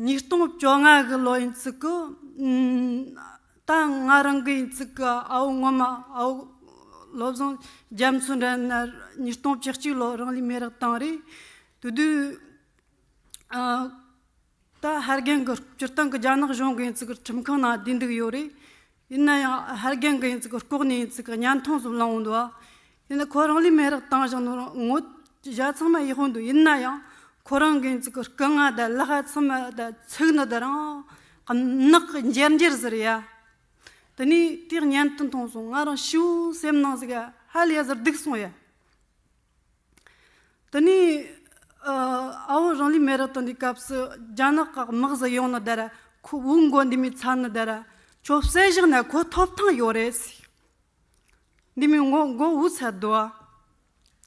ཉིས་སྟོང་བཅོ་ལྔ་གི་ལོ་ཡིན་ཚིག་གི་ཨུམ། ད་ང་རང་གི་ཡིན་ཚིག་གི་ཨ་བོ་ངོ་མ་ཨ་བོ་བློ་བཟང་རྒྱ་མཚོ་འདྲ་ན་ཉིས་སྟོང་བཅུ་གཅིག་ལོ་རང་ལུས་མེ་རག་བཏང་རེད། དེ་དུས་ཨ། ད་ཧར་རྒན་གི་སྤྱིར་བཏང་གི་རྒྱ་ནག་གཞུང་གི་ཡིན་ཚིག་གི་ཁྲིམས་ཁང་ནང་བསྡད་འདུག་ཡོད་རེད། ཡིན་ན་ཡང་ཧར་རྒན་གི་ཡིན་ཚིག་གི་ལྐོག་ནས་ཡིན་ཚིག་གི་བརྙན་ཐུང་ཟིག་བླངས་འོང་འདུག་ཡིན་ན་ཁོ་རང་ལུས་མེ་རག་བཏང་བཞག་ནོ་ངོ་བཞག་ཚང་མ་ཡིད་དཔོན་འདུག་ཡིན་ན་ཡང་ཁོ་རང་གི་ཡིན་ཚིག་གི་རྐུ་ང་ད་ལག་ཚང་མ་ད་ཚིག་ནི་ད་རང་ནག་གི་འཇེར་འཇེར་ཟེར་ཡ། དེ་ནས་དེ་བརྙན་ཐུང་མཐོང་སོང་ང་རང་ཤིའུ་སེམས་ནང་ཟིག་ཧ་ལས་ཟེར་སྡུག་སོང་ཡ། དེ་ནས་ཨ་བོ་རང་ལུས་མེ་རག་བཏང་དུས་སྐབས་སུ་རྒྱ་ནག་གི་དམག་ཟིག་ཡོང་ནི་དེ་ར་ཁོ་བོའི་མགོ་འདི་མོ་ཚ་ནི་དེ་ར་ཁྱོད་བསད་བཞག་ན་ཁོ་ཐོབ་ཐང་ཡོད་རེད་ཟེར། འདི་མོའི་མགོ་མགོ་བོ་ཚ་འདུག་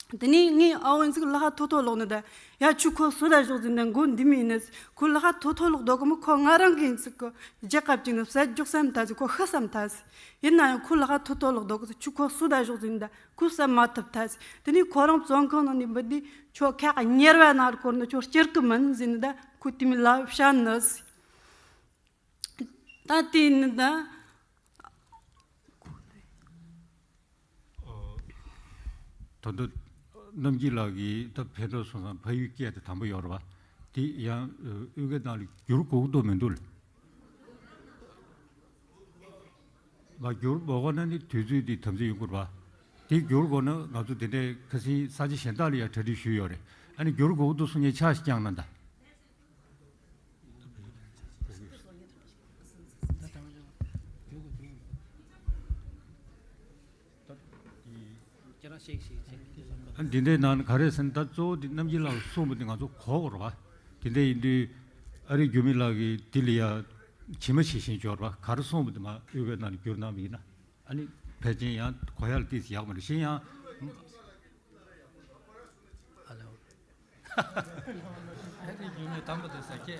དེ་ནས་ངས་ཨ་བོ་ཡིན་ཚིག་ལག་པ་ཐོ་ཐོ་ལོག་ནི་དེ་ཡ་ཁྱོད་ཁོ་གསོད་ད་ཞོག་ཟེར་ནས་མགོ་འདི་མོ་ཡིན་ནི་ཁོ་ལག་པ་ཐོ་ཐོ་ལོག་འདུག་གི་མོ་ཁོ་ང་རང་གི་ཡིན་ཚིག་གི་རྒྱལ་ཁབ་ཅིག་ནི་བསད་རྒྱུག་བསམ་ཐལ་ཟེར་ཁོ་ཤི་བསམ་ཐལ་ཟེར། ཡིན་ན་ཡང་ཁོ་ལག་པ་ཐོ་ཐོ་ལོག་འདུག་གི་ཁྱོད་ཁོ་གསོད་ད་ཞོག་ཟེར་ནི་དེ། ཁོས་བསད་མ་ཐུབ་ཐལ། དེ་ནས་ཁོ་རང་བཙོན་ཁང་ནང་ནས་འབུད་དུས་ཁྱོད་ཁ་གཉེར་བ་ན་བསྐོར་ནས་ཁྱོད་སྐྱུར་གི་མིན་ཟེར་ནས་ད་ཁོས་དེ་མོ་ལབ་བཤད་ནི། ད་དེ་ནི་ད། ད་ལྟ་རྣམ་རྒྱལ་ལགས་ཀྱིས་ད་ཕེབས་འགྲོ་སོང་ཙང་ཕ་ཡུལ་སྐད་དེ་དམ་པོ་ཡོད་རེད་བ། དེ་ཡང་ཨུ་གེ་ནང་ལ་བསྒྱུར་དགོས་འདུག་མི་འདུག་ལ། མ་བསྒྱུར་དགོས་ན་ནི་དུས་ཚོད་འདི་དམ་འཛིན་ཡོང་དགོས་རེད་བ། དེ་བསྒྱུར་དགོས་ན་ང་ཚོ་དེ་འདྲའི་ཁ་སང་ས་ཆ་གཞན་དག་ལ་ཡང་གྲ་སྒྲིག་ཞུས་ཡོད་རེད། ཨ་ནི་བསྒྱུར་དགོས་འདུག་གསུང་མཁན་ཆ་ཞིག་བསྐྱངས་ན་ད། ཁྱེད་རང་ཤེས་ཤེས་ཤེས། ཨ་འདི་འདྲའི་ནང་ནས་ག་རེ་ཟེར་ན་ད་གཙོ་བོ་འདི་རྣམ་རྒྱལ་ལགས་གསུངས་པ་འདི་ང་ཚོ་གོ་དགོས་རེད་བ། དེ་འདྲ་ཡིན་དུས་ཨ་རིག་འགྱུར་མེད་ལགས་ཀྱིས་འདི་ལ་ཡ་ཇི་མ་ཇི་བཞིན་འབྱོར་བ་ག་རེ་གསུངས་པ་འདི་མ་ཨུ་གེ་ནང་ལ་བསྒྱུར་གནང་བ་ཡིན་ན་ཨ་ནི་ཕལ་ཆེར་ཡང་གོ་ཡག་ལ་ཏོག་ཙམ་ཡག་མ་རེད་གཞན་ཡང་། ཨ་ལོ། ཨ་རིག་འགྱུར་མེད་དམ་པ་དེ་ས་སྐད།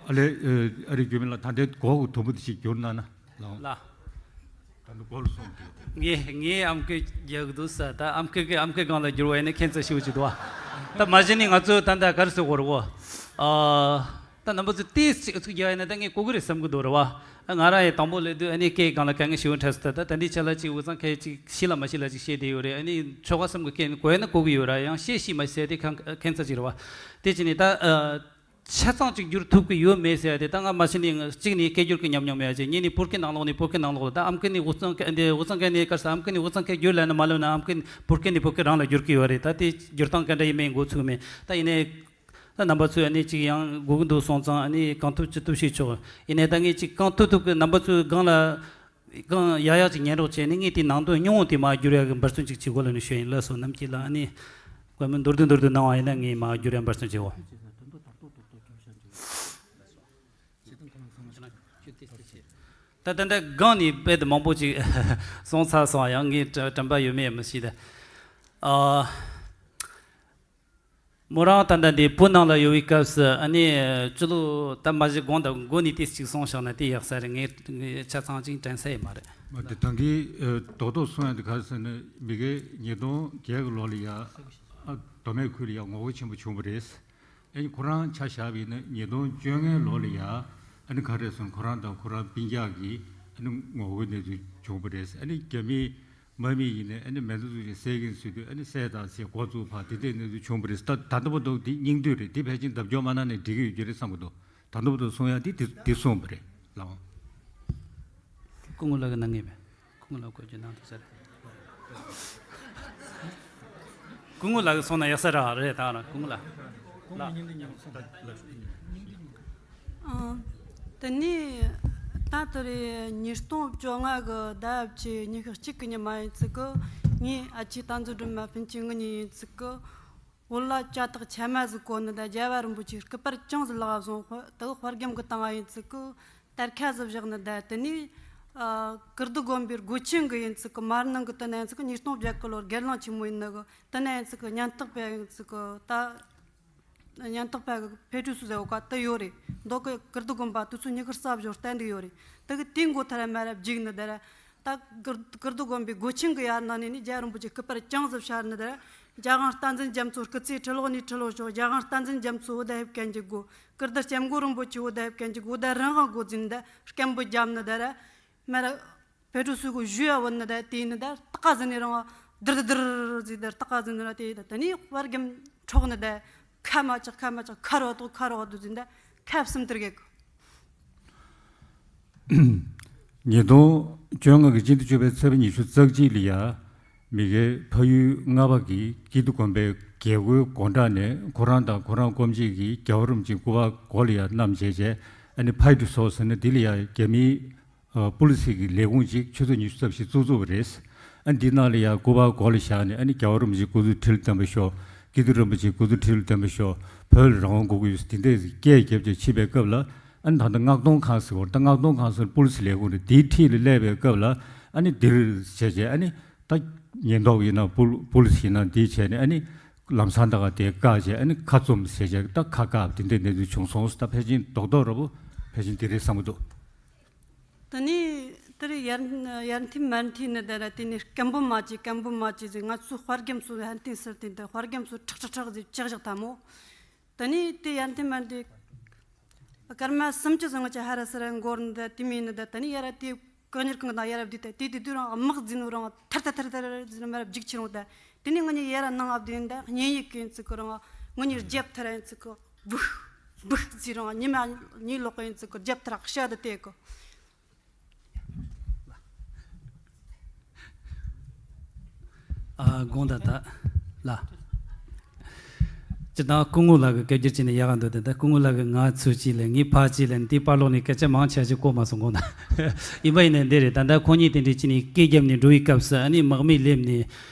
ཨ་ལེ། ཨ་རིག་འགྱུར་མེད་ལགས་ད་ལྟའི་གོ་གི་དུམ་བུ་དེ་ཞིག་བསྒྱུར་གནང་ན་ལགས། ལགས། ད་ནི་གོ་ལ་སོང་དེ། ངས་ངས་ཨམ་སྐད་རྒྱག་གི་འདུག་ས་ད་ཨམ་སྐད་ཀྱི་ཨམ་སྐད་སྒང་ལ་བསྒྱུར་བ་ཡིན་ན་ཁྱད་མཚར་ཞེ་པོ་ཅིག་འདུག་བ། ད་མ་གཞི་ནས་ང་ཚོ་ད་ལྟ་ག་རེ་ཟེར་དགོས་རེད་གོ། ཨ། ད་རྣམ་པ་ཚོས་ཏོག་ཙམ་ཅིག་ཨུ་ཚུགས་རྒྱག་ཡ་ན་ད་ངས་གོ་གི་རེད་བསམ་གི་འདུག་རེད་བ། ང་རང་ཡང་དང་པོ་སླེབས་དུས་ཨ་ནི་སྐད་སྒང་ལ་དཀའ་ངལ་ཞེ་པོ་འཕྲད་སོང་ད་ད་ད་འདི་ཆ་ལ་ཅིག་འུ་ཚང་ཁ་ཅིག་ཤེས་ལ་མ་ཤེས་ལ་ཅིག་བཤད་བསྡད་ཡོད་རེད། ཨ་ནི་ཆོལ་ཁ་གསུམ་གི་སྐད་ནི་གོ་ཡ་ན་གོ་གི་ཡོད་ར་ཡང་བཤད་ཤེས་མ་ཤེས་དེ་ཁ་ཁྱད་མཚར་ཅིག་རེད་བ། དེ་བྱས་ནས་ད་ཨ། ཆ་ཚང་ཅིག་བསྒྱུར་ཐུབ་ཀྱི་ཡོད་མེད་ཟེར་ཡ་དེ་ད་ང་མ་ཤེས་ནས་གཅིག་ནས་སྐད་སྒྱུར་གྱི་ཉམས་མྱོང་མེད་ཡ་ཅིག་གཉིས་ནས་བོད་སྐད་ནང་ལོགས་ནས་བོད་སྐད་ནང་ལོགས་ལ་ད་ཨམ་སྐད་ནས་འུ་ཚང་སྐད་འདི་འུ་ཚང་སྐད་ནས་ག་རེ་ཟེར་ཨམ་སྐད་ནས་འུ་ཚང་སྐད་བསྒྱུར་ལབ་ན་མ་ལབ་ན་ཨམ་སྐད་བོད་སྐད་ནས་བོད་སྐད་རང་ལ་བསྒྱུར་གྱི་ཡོད་རེད། ད་དེ་བསྒྱུར་སྟངས་ག་འདྲ་ཡིན་མིན་འགོ་ཚུགས་མེད་ད་ཡིན་ནའི། ད་རྣམ་པ་ཚོས་ཨ་ནི་ཅིག་ཡང་དགོས་ཀྱི་འདུག་སོང་ཙང་ཨ་ནི་གང་ཐུབ་ཅི་ཐུབ་བྱེད་ཆོག་ཡིན་ནའི་ད་ངས་ཅིག་གང་ཐུབ་ཐུབ་ཀྱི་རྣམ་པ་ཚོའི་སྒང་ལ་སྒང་ཡག་ཡག་ཅིག་ཉན་རོགས་བྱས་ནས་ངས་དེའི་ནང་དོན་ཉུང་ངུ་དེ་མར་བསྒྱུར་ཡག་གི་འབད་བརྩོན་ཅིག་བྱེད་དགོས་ལབ་ནས་ཞུ་ཡིན། ལགས་སོ། རྣམ་རྒྱལ་ལགས་ཨ་ནི་བཀའ་མོལ་མདོར་བསྡུས་མདོར་བསྡུས་གནང་བ་ཡིན་ན་ངས་མར་བསྒྱུར་ཡག་འབད་བརྩོན་བྱེད་འོ། ད་ད་ལྟ་སྒང་ནས་རྦད་དེ་མང་པོ་ཅིག་གསུངས་ཚར་སོང་ཡང་ངས་དྲ་དྲན་པ་ཡོད་མེད་མི་ཤེས་ད། ཨ། མོ་རང་ད་ལྟ་འདི་བོད་ནང་ལ་ཡོད་པའི་སྐབས་སུ་ཨ་ནི་སྤྱི་ལོ་ད་མ་གཞི་གོང་དང་འགོ་ནས་ཏིས་ཅིག་སོང་བཞག་ན་དེ་ཡག་ས་རེད། ངས་ངས་ཆ་ཚང་ཅིག་དྲན་ས་ཡོད་མ་རེད། མ་དེ་ད་གིན་རྡོག་རྡོག་གསུང་ཡ་འདི་ག་རེ་ཟེར་ན་མི་གེ་ཉིས་སྟོང་བརྒྱད་གི་ལོ་ལ་ཡ་ཨ་མདོ་སྨད་ཁུལ་ལ་ཡ་ངོ་རྒོལ་ཆེན་པོ་བྱུང་བ་རེད། ཨ་ནི་ཁོ་རང་ཆ་བཞག་པ་ཡིན་ན་ཉིས་སྟོང་བཅོ་ལྔའི་ལོ་ལ་ཡ་ཨ་ནི་ག་རེ་ཟེར་ན་ཁོ་རང་དང་ཁོ་རང་སྤུན་ཀྱག་གིས་ཨ་ནི་ངོ་རྒོལ་གནས་ཚུལ་བྱུང་བ་རེད། ཨ་ནི་རྒྱ་མི་དམག་མི་ཡིན་ནའི་ཨ་ནི་མེ་མདའ་ཚོ་ཞིག་བསད་ཀྱིན་ཟེར་དུས་ཨ་ནི་བསད་དང་ཟེར་འགོ་བཙུགས་ཕར་དེ་འདྲའི་གནས་ཚུལ་བྱུང་བ་རེད། ད་ད་ལྟ་བར་དུ་དེ་སྙིང་བསྡུས་རེད། དེ་ཕལ་ཆེར་ལྡབ་སྐྱོར་མ་གནང་ནས་འགྲིག་གི་ཡོད་རྒྱུ་རེད་བསམ་གི་འདུག་ད་ལྟ་བར་དུ་གསུང་ཡ་དེ་དེ་དེ་གསུངས་པ་རེད་ལགས། སྐུ་ངོ་ལགས་ཀྱི་གནང་ངེས་པས་སྐུ་ངོ་ལགས་བཀོད་རྒྱུ་གནང་ཐུབ་ས་རེད། སྐུ་ངོ་ལགས་ཀྱི་སོང་ན་ཡག་ས་ར་རེད་ད་ར་སྐུ་ངོ་ལགས། ལགས། ཨ། དེ་ནས་ད་དེ་རེད། ཉིས་སྟོང་བཅོ་ལྔ་གི་ཟླ་བཅུ་ཉི་ཤུ་གཅིག་གི་ཉི་མ་ཡིན་ཚིག་གི་ངས་ཨ་ཅེ་རྟ་མཛོ་སྒྲོལ་མ་ཕན་ཆད་ངུ་ཉིན་ཡིན་ཚིག་གི་བོད་ལ་ལྕགས་ཐག་ཆ་མ་ཟིག་བཀོད་ནི་ད་རྒྱལ་བ་རིན་པོ་ཆེ་སྐུ་པར་ཅང་ཟིག་ལག་བཟུང་དག་དཔར་རྒྱམ་གི་བཏང་བ་ཡིན་ཚིག་གི། དར་ཁ་ཟིག་བཞག་ནི་ད་དེ་ནས་ཀིརྟི་དགོན་པའི་སྒོ་ཆེན་གི་ཡིན་ཚིག་གི། མར་ནང་གི་དེ་ན་ཡིན་ཚིག་གི། ཉིས་སྟོང་བརྒྱད་གི་ལོར་སྒེར་ལངས་ཆེན་མོ་ཡིན་ནི་གི་དེ་ན་ཡིན་ཚིག་གི། ཉམ་ཐག་པ་ཡིན་ཚིག་གི་ད། ཉམ་ཐག་པ་གི་ཕེབས་སྒྲུབ་སུ་ཟེར་བ་ཀ་དེ་ཡོད་རེད། མདོ་གི་ཀིརྟི་དགོན་པ་དུས་ཚོད་ཉི་ཤུ་རྩ་བཞི་བརྟན་འདུག་ཡོད་རེད། དེ་གི་དེའི་མགོ་ཐར་མ་རབས་འཇིག་ནི་དེ་ར། ད་ཀིར་ཀིརྟི་དགོན་པའི་སྒོ་ཆེན་གི་ཡར་ནང་ནས་ནི་རྒྱལ་བ་རིན་པོ་ཆེ་སྐུ་པར་ཅང་ཟིག་ཤར་ནི་དེ་ར། རྒྱལ་དབང་བསྟན་འཛིན་རྒྱ་མཚོ་སྐུ་ཚེ་ཁྲི་ལོ་ནས་ཁྲི་ལོ་ཤོག་རྒྱལ་དབང་བསྟན་འཛིན་རྒྱ་མཚོ་བོད་ཟླ་ཧེབ་གན་གྱི་སྒོ། ཀིརྟི་སྐྱབས་མགོན་རིན་པོ་ཆེ་བོད་ཟླ་ཧེབ་གན་གྱི་སྒོ། བོད་ཟླ་རང་དབང་སྒོ་འཛིན་དེ་སྐད་འབོད་བརྒྱབ་ནི་དེ་ར། མ་ར། བོད་ཕྲུག་ཚོས་གོ་ཞུ་ཡ་བོ་ནི་ད་དེ་ནི་ད་སྟག་ག་ཟིན་ནི་རང་། དིར་དིར་ཟིག་ད་སྟག་ག་ཟིན་ནི་ར་དེ་ད་དེ་ནི་བར་གམ་འཕྲོག་ནི་ད་ཁ་མ་ཆག་ཁ་མ་ཆག་ཁ་རོ་ཏོ་ཁ་རོ་ཏོ་ཟིན་ད་ཁ་བསམ་དིར་གེ་གོ། ཉིས་སྟོང་བཅོ་ལྔ་གི་སྤྱི་ཟླ་བཅུ་པའི་ཚེས་པ་ཉི་ཤུ་རྩ་གཅིག་ལ་ཡ། མི་གའི་ཕ་ཡུལ་རྔ་བ་གི་ཀིརྟི་དགོན་པའི་རྒྱལ་སྒོའི་སྒོ་འགྲམ་ནས་ཁོ་རང་དང་ཁོ་རང་སྐོམ་ཆེད་ཀྱི་རྒྱལ་བ་རིན་པོ་ཆེ་སྐུ་པར་མགོ་ལ་ཡ་བསྣམས་བྱས་བྱས་ཨ་ནི་ཕ་ཡུལ་དུ་སོང་ཟེར་ནས་དེ་ལ་ཡ་རྒྱ་མིའི་ཨ་པུ་ལི་སི་གི་ལས་ཁུངས་ཅིག་ཆུ་ཚོད་ཉི་ཤུ་རྩ་བཞི་བཙུགས་བཙུགས་པ་རེད། ཨ་ནི་འདི་ནང་ལ་ཡ་སྐུ་པར་མགོ་ལ་བཞག་ནས་ཨ་ནི་རྒྱལ་བ་རིན་པོ་ཆེ་སྐུ་གཟུགས་ཁྲི་ལ་བརྟན་པ་ཤོག་ཀིརྟི་རིན་པོ་ཆེ་སྐུ་གཟུགས་ཁྲི་ལ་བརྟན་པ་ཤོག་བོད་ལ་རང་དབང་དགོས་ཀྱི་ཡོད་ཟེར་དེ་འདྲས་སྐད་རྒྱབ་བྱས་ཕྱིན་པའི་སྐབས་ལ་ཨ་ནི་ད་ལྟ་མངགས་གཏོང་ཁང་ཟེར་བ་ད་མངགས་གཏོང་ཁང་ཟེར་པུ་ལི་སི་ལས་ཁུངས་རེད། དེའི་འཁྲིས་ལ་སླེབས་པའི་སྐབས་ལ་ཨ་ནི་འདིར་བྱས་བྱས་ཨ་ནི་ད་ཉེན་རྟོག་ཡིན་ན་པུ་པུ་ལི་སི་ཡིན་ན་འདི་བྱས་ནས་ཨ་ནི་ལམ་སང་ད་ག་དེ་བཀག་བྱས་ཨ་ནི་ཁ་བཙུམ་ཟེར་བྱས་ད་ཁ་བཀག་དེ་འདྲའི་གནས་ཚུལ་བྱུང་སོང་། ད་ཕལ་ཆེར་རྡོག་རྡོག་ར་བོ་ཕལ་ཆེར་འདི་རེད་བསམ་གྱི་འདུག་དེ་ནས་དེར་ཡར་ཡར་འཐེན་མར་འཐེན་ནི་དེ་ར། དེ་ནས་སྐད་འབོད་མ་བྱེད་སྐད་འབོད་མ་བྱེད་ཟེར། ང་ཚོའི་དཔའ་རྒྱམ་ཚོ་ཡར་འཐེན་ཟེར་དེ་འདི་དཔའ་རྒྱམ་ཚོ་ཁྲག་ཁྲག་ཁྲག་ཟེར་ལྕག་བཞག་ཐལ་མོ། དེ་ནས་དེ་ཡར་འཐེན་མར་འཐེན་སྐར་མ་སུམ་ཅུ་ཙམ་ཅིག་ཧ་ར་སི་ར་འགོར་ནི་དེ་དེ་མིན་ནི་དེ། དེ་ནས་ཡར་དེ་གང་ཉིར་གང་ན་ཡར་བསྡུས་ཏེ་དེ་དེ་དུས་རང་དམག་འཛིན་ནོ་རང་ཐར་ཐར་ཐར་ཐར་ཟེར་མར་རྒྱུག་ཆེ་རུང་དེ། དེ་ནས་ང་གཉིས་ཡར་ནང་ཨ་བསྡུས་ནི་དེ་བརྙན་ཡིག་གི་ཡིན་ཚིག་གི་རང་ང་གཉིས་རྒྱབ་ཐར་ཡིན་ཚིག་གི་བུག་བུག་ཟེར་རང་ཉི་མ་གཉིས་ལོག་གི་ཡིན་ཚིག་གི་རྒྱབ་ཐར་ཤ་དེ་དེ་གི། ཨ་དགོངས་དག་ད་ལ། ཅི་ད་སྐུ་ངོ་ལགས་ཀྱི་སྐད་སྒྱུར་བྱས་ནས་ཡག་ག་འདུག་དེ་ད་སྐུ་ངོ་ལགས་ཀྱི་ང་ཚུར་གཅིག་ལ་ངའི་ཕར་གཅིག་ལ་འདི་པར་ལོག་ནས་སྐད་ཆ་མང་ཆེ་ཞིག་གོ་མ་སོང་དགོངས་དག་ཡིན་པ་ཡིན་ནའི་འདི་རེད། ད་ད་ཁོ་གཉིས་དེ་འདྲའི་གཅིག་ནས་སྐད་བརྒྱབ་ནས་འགྲོ་བའི་སྐབས་སུ་ཨ་ནི་དམག་མི་སླེབས་ནས་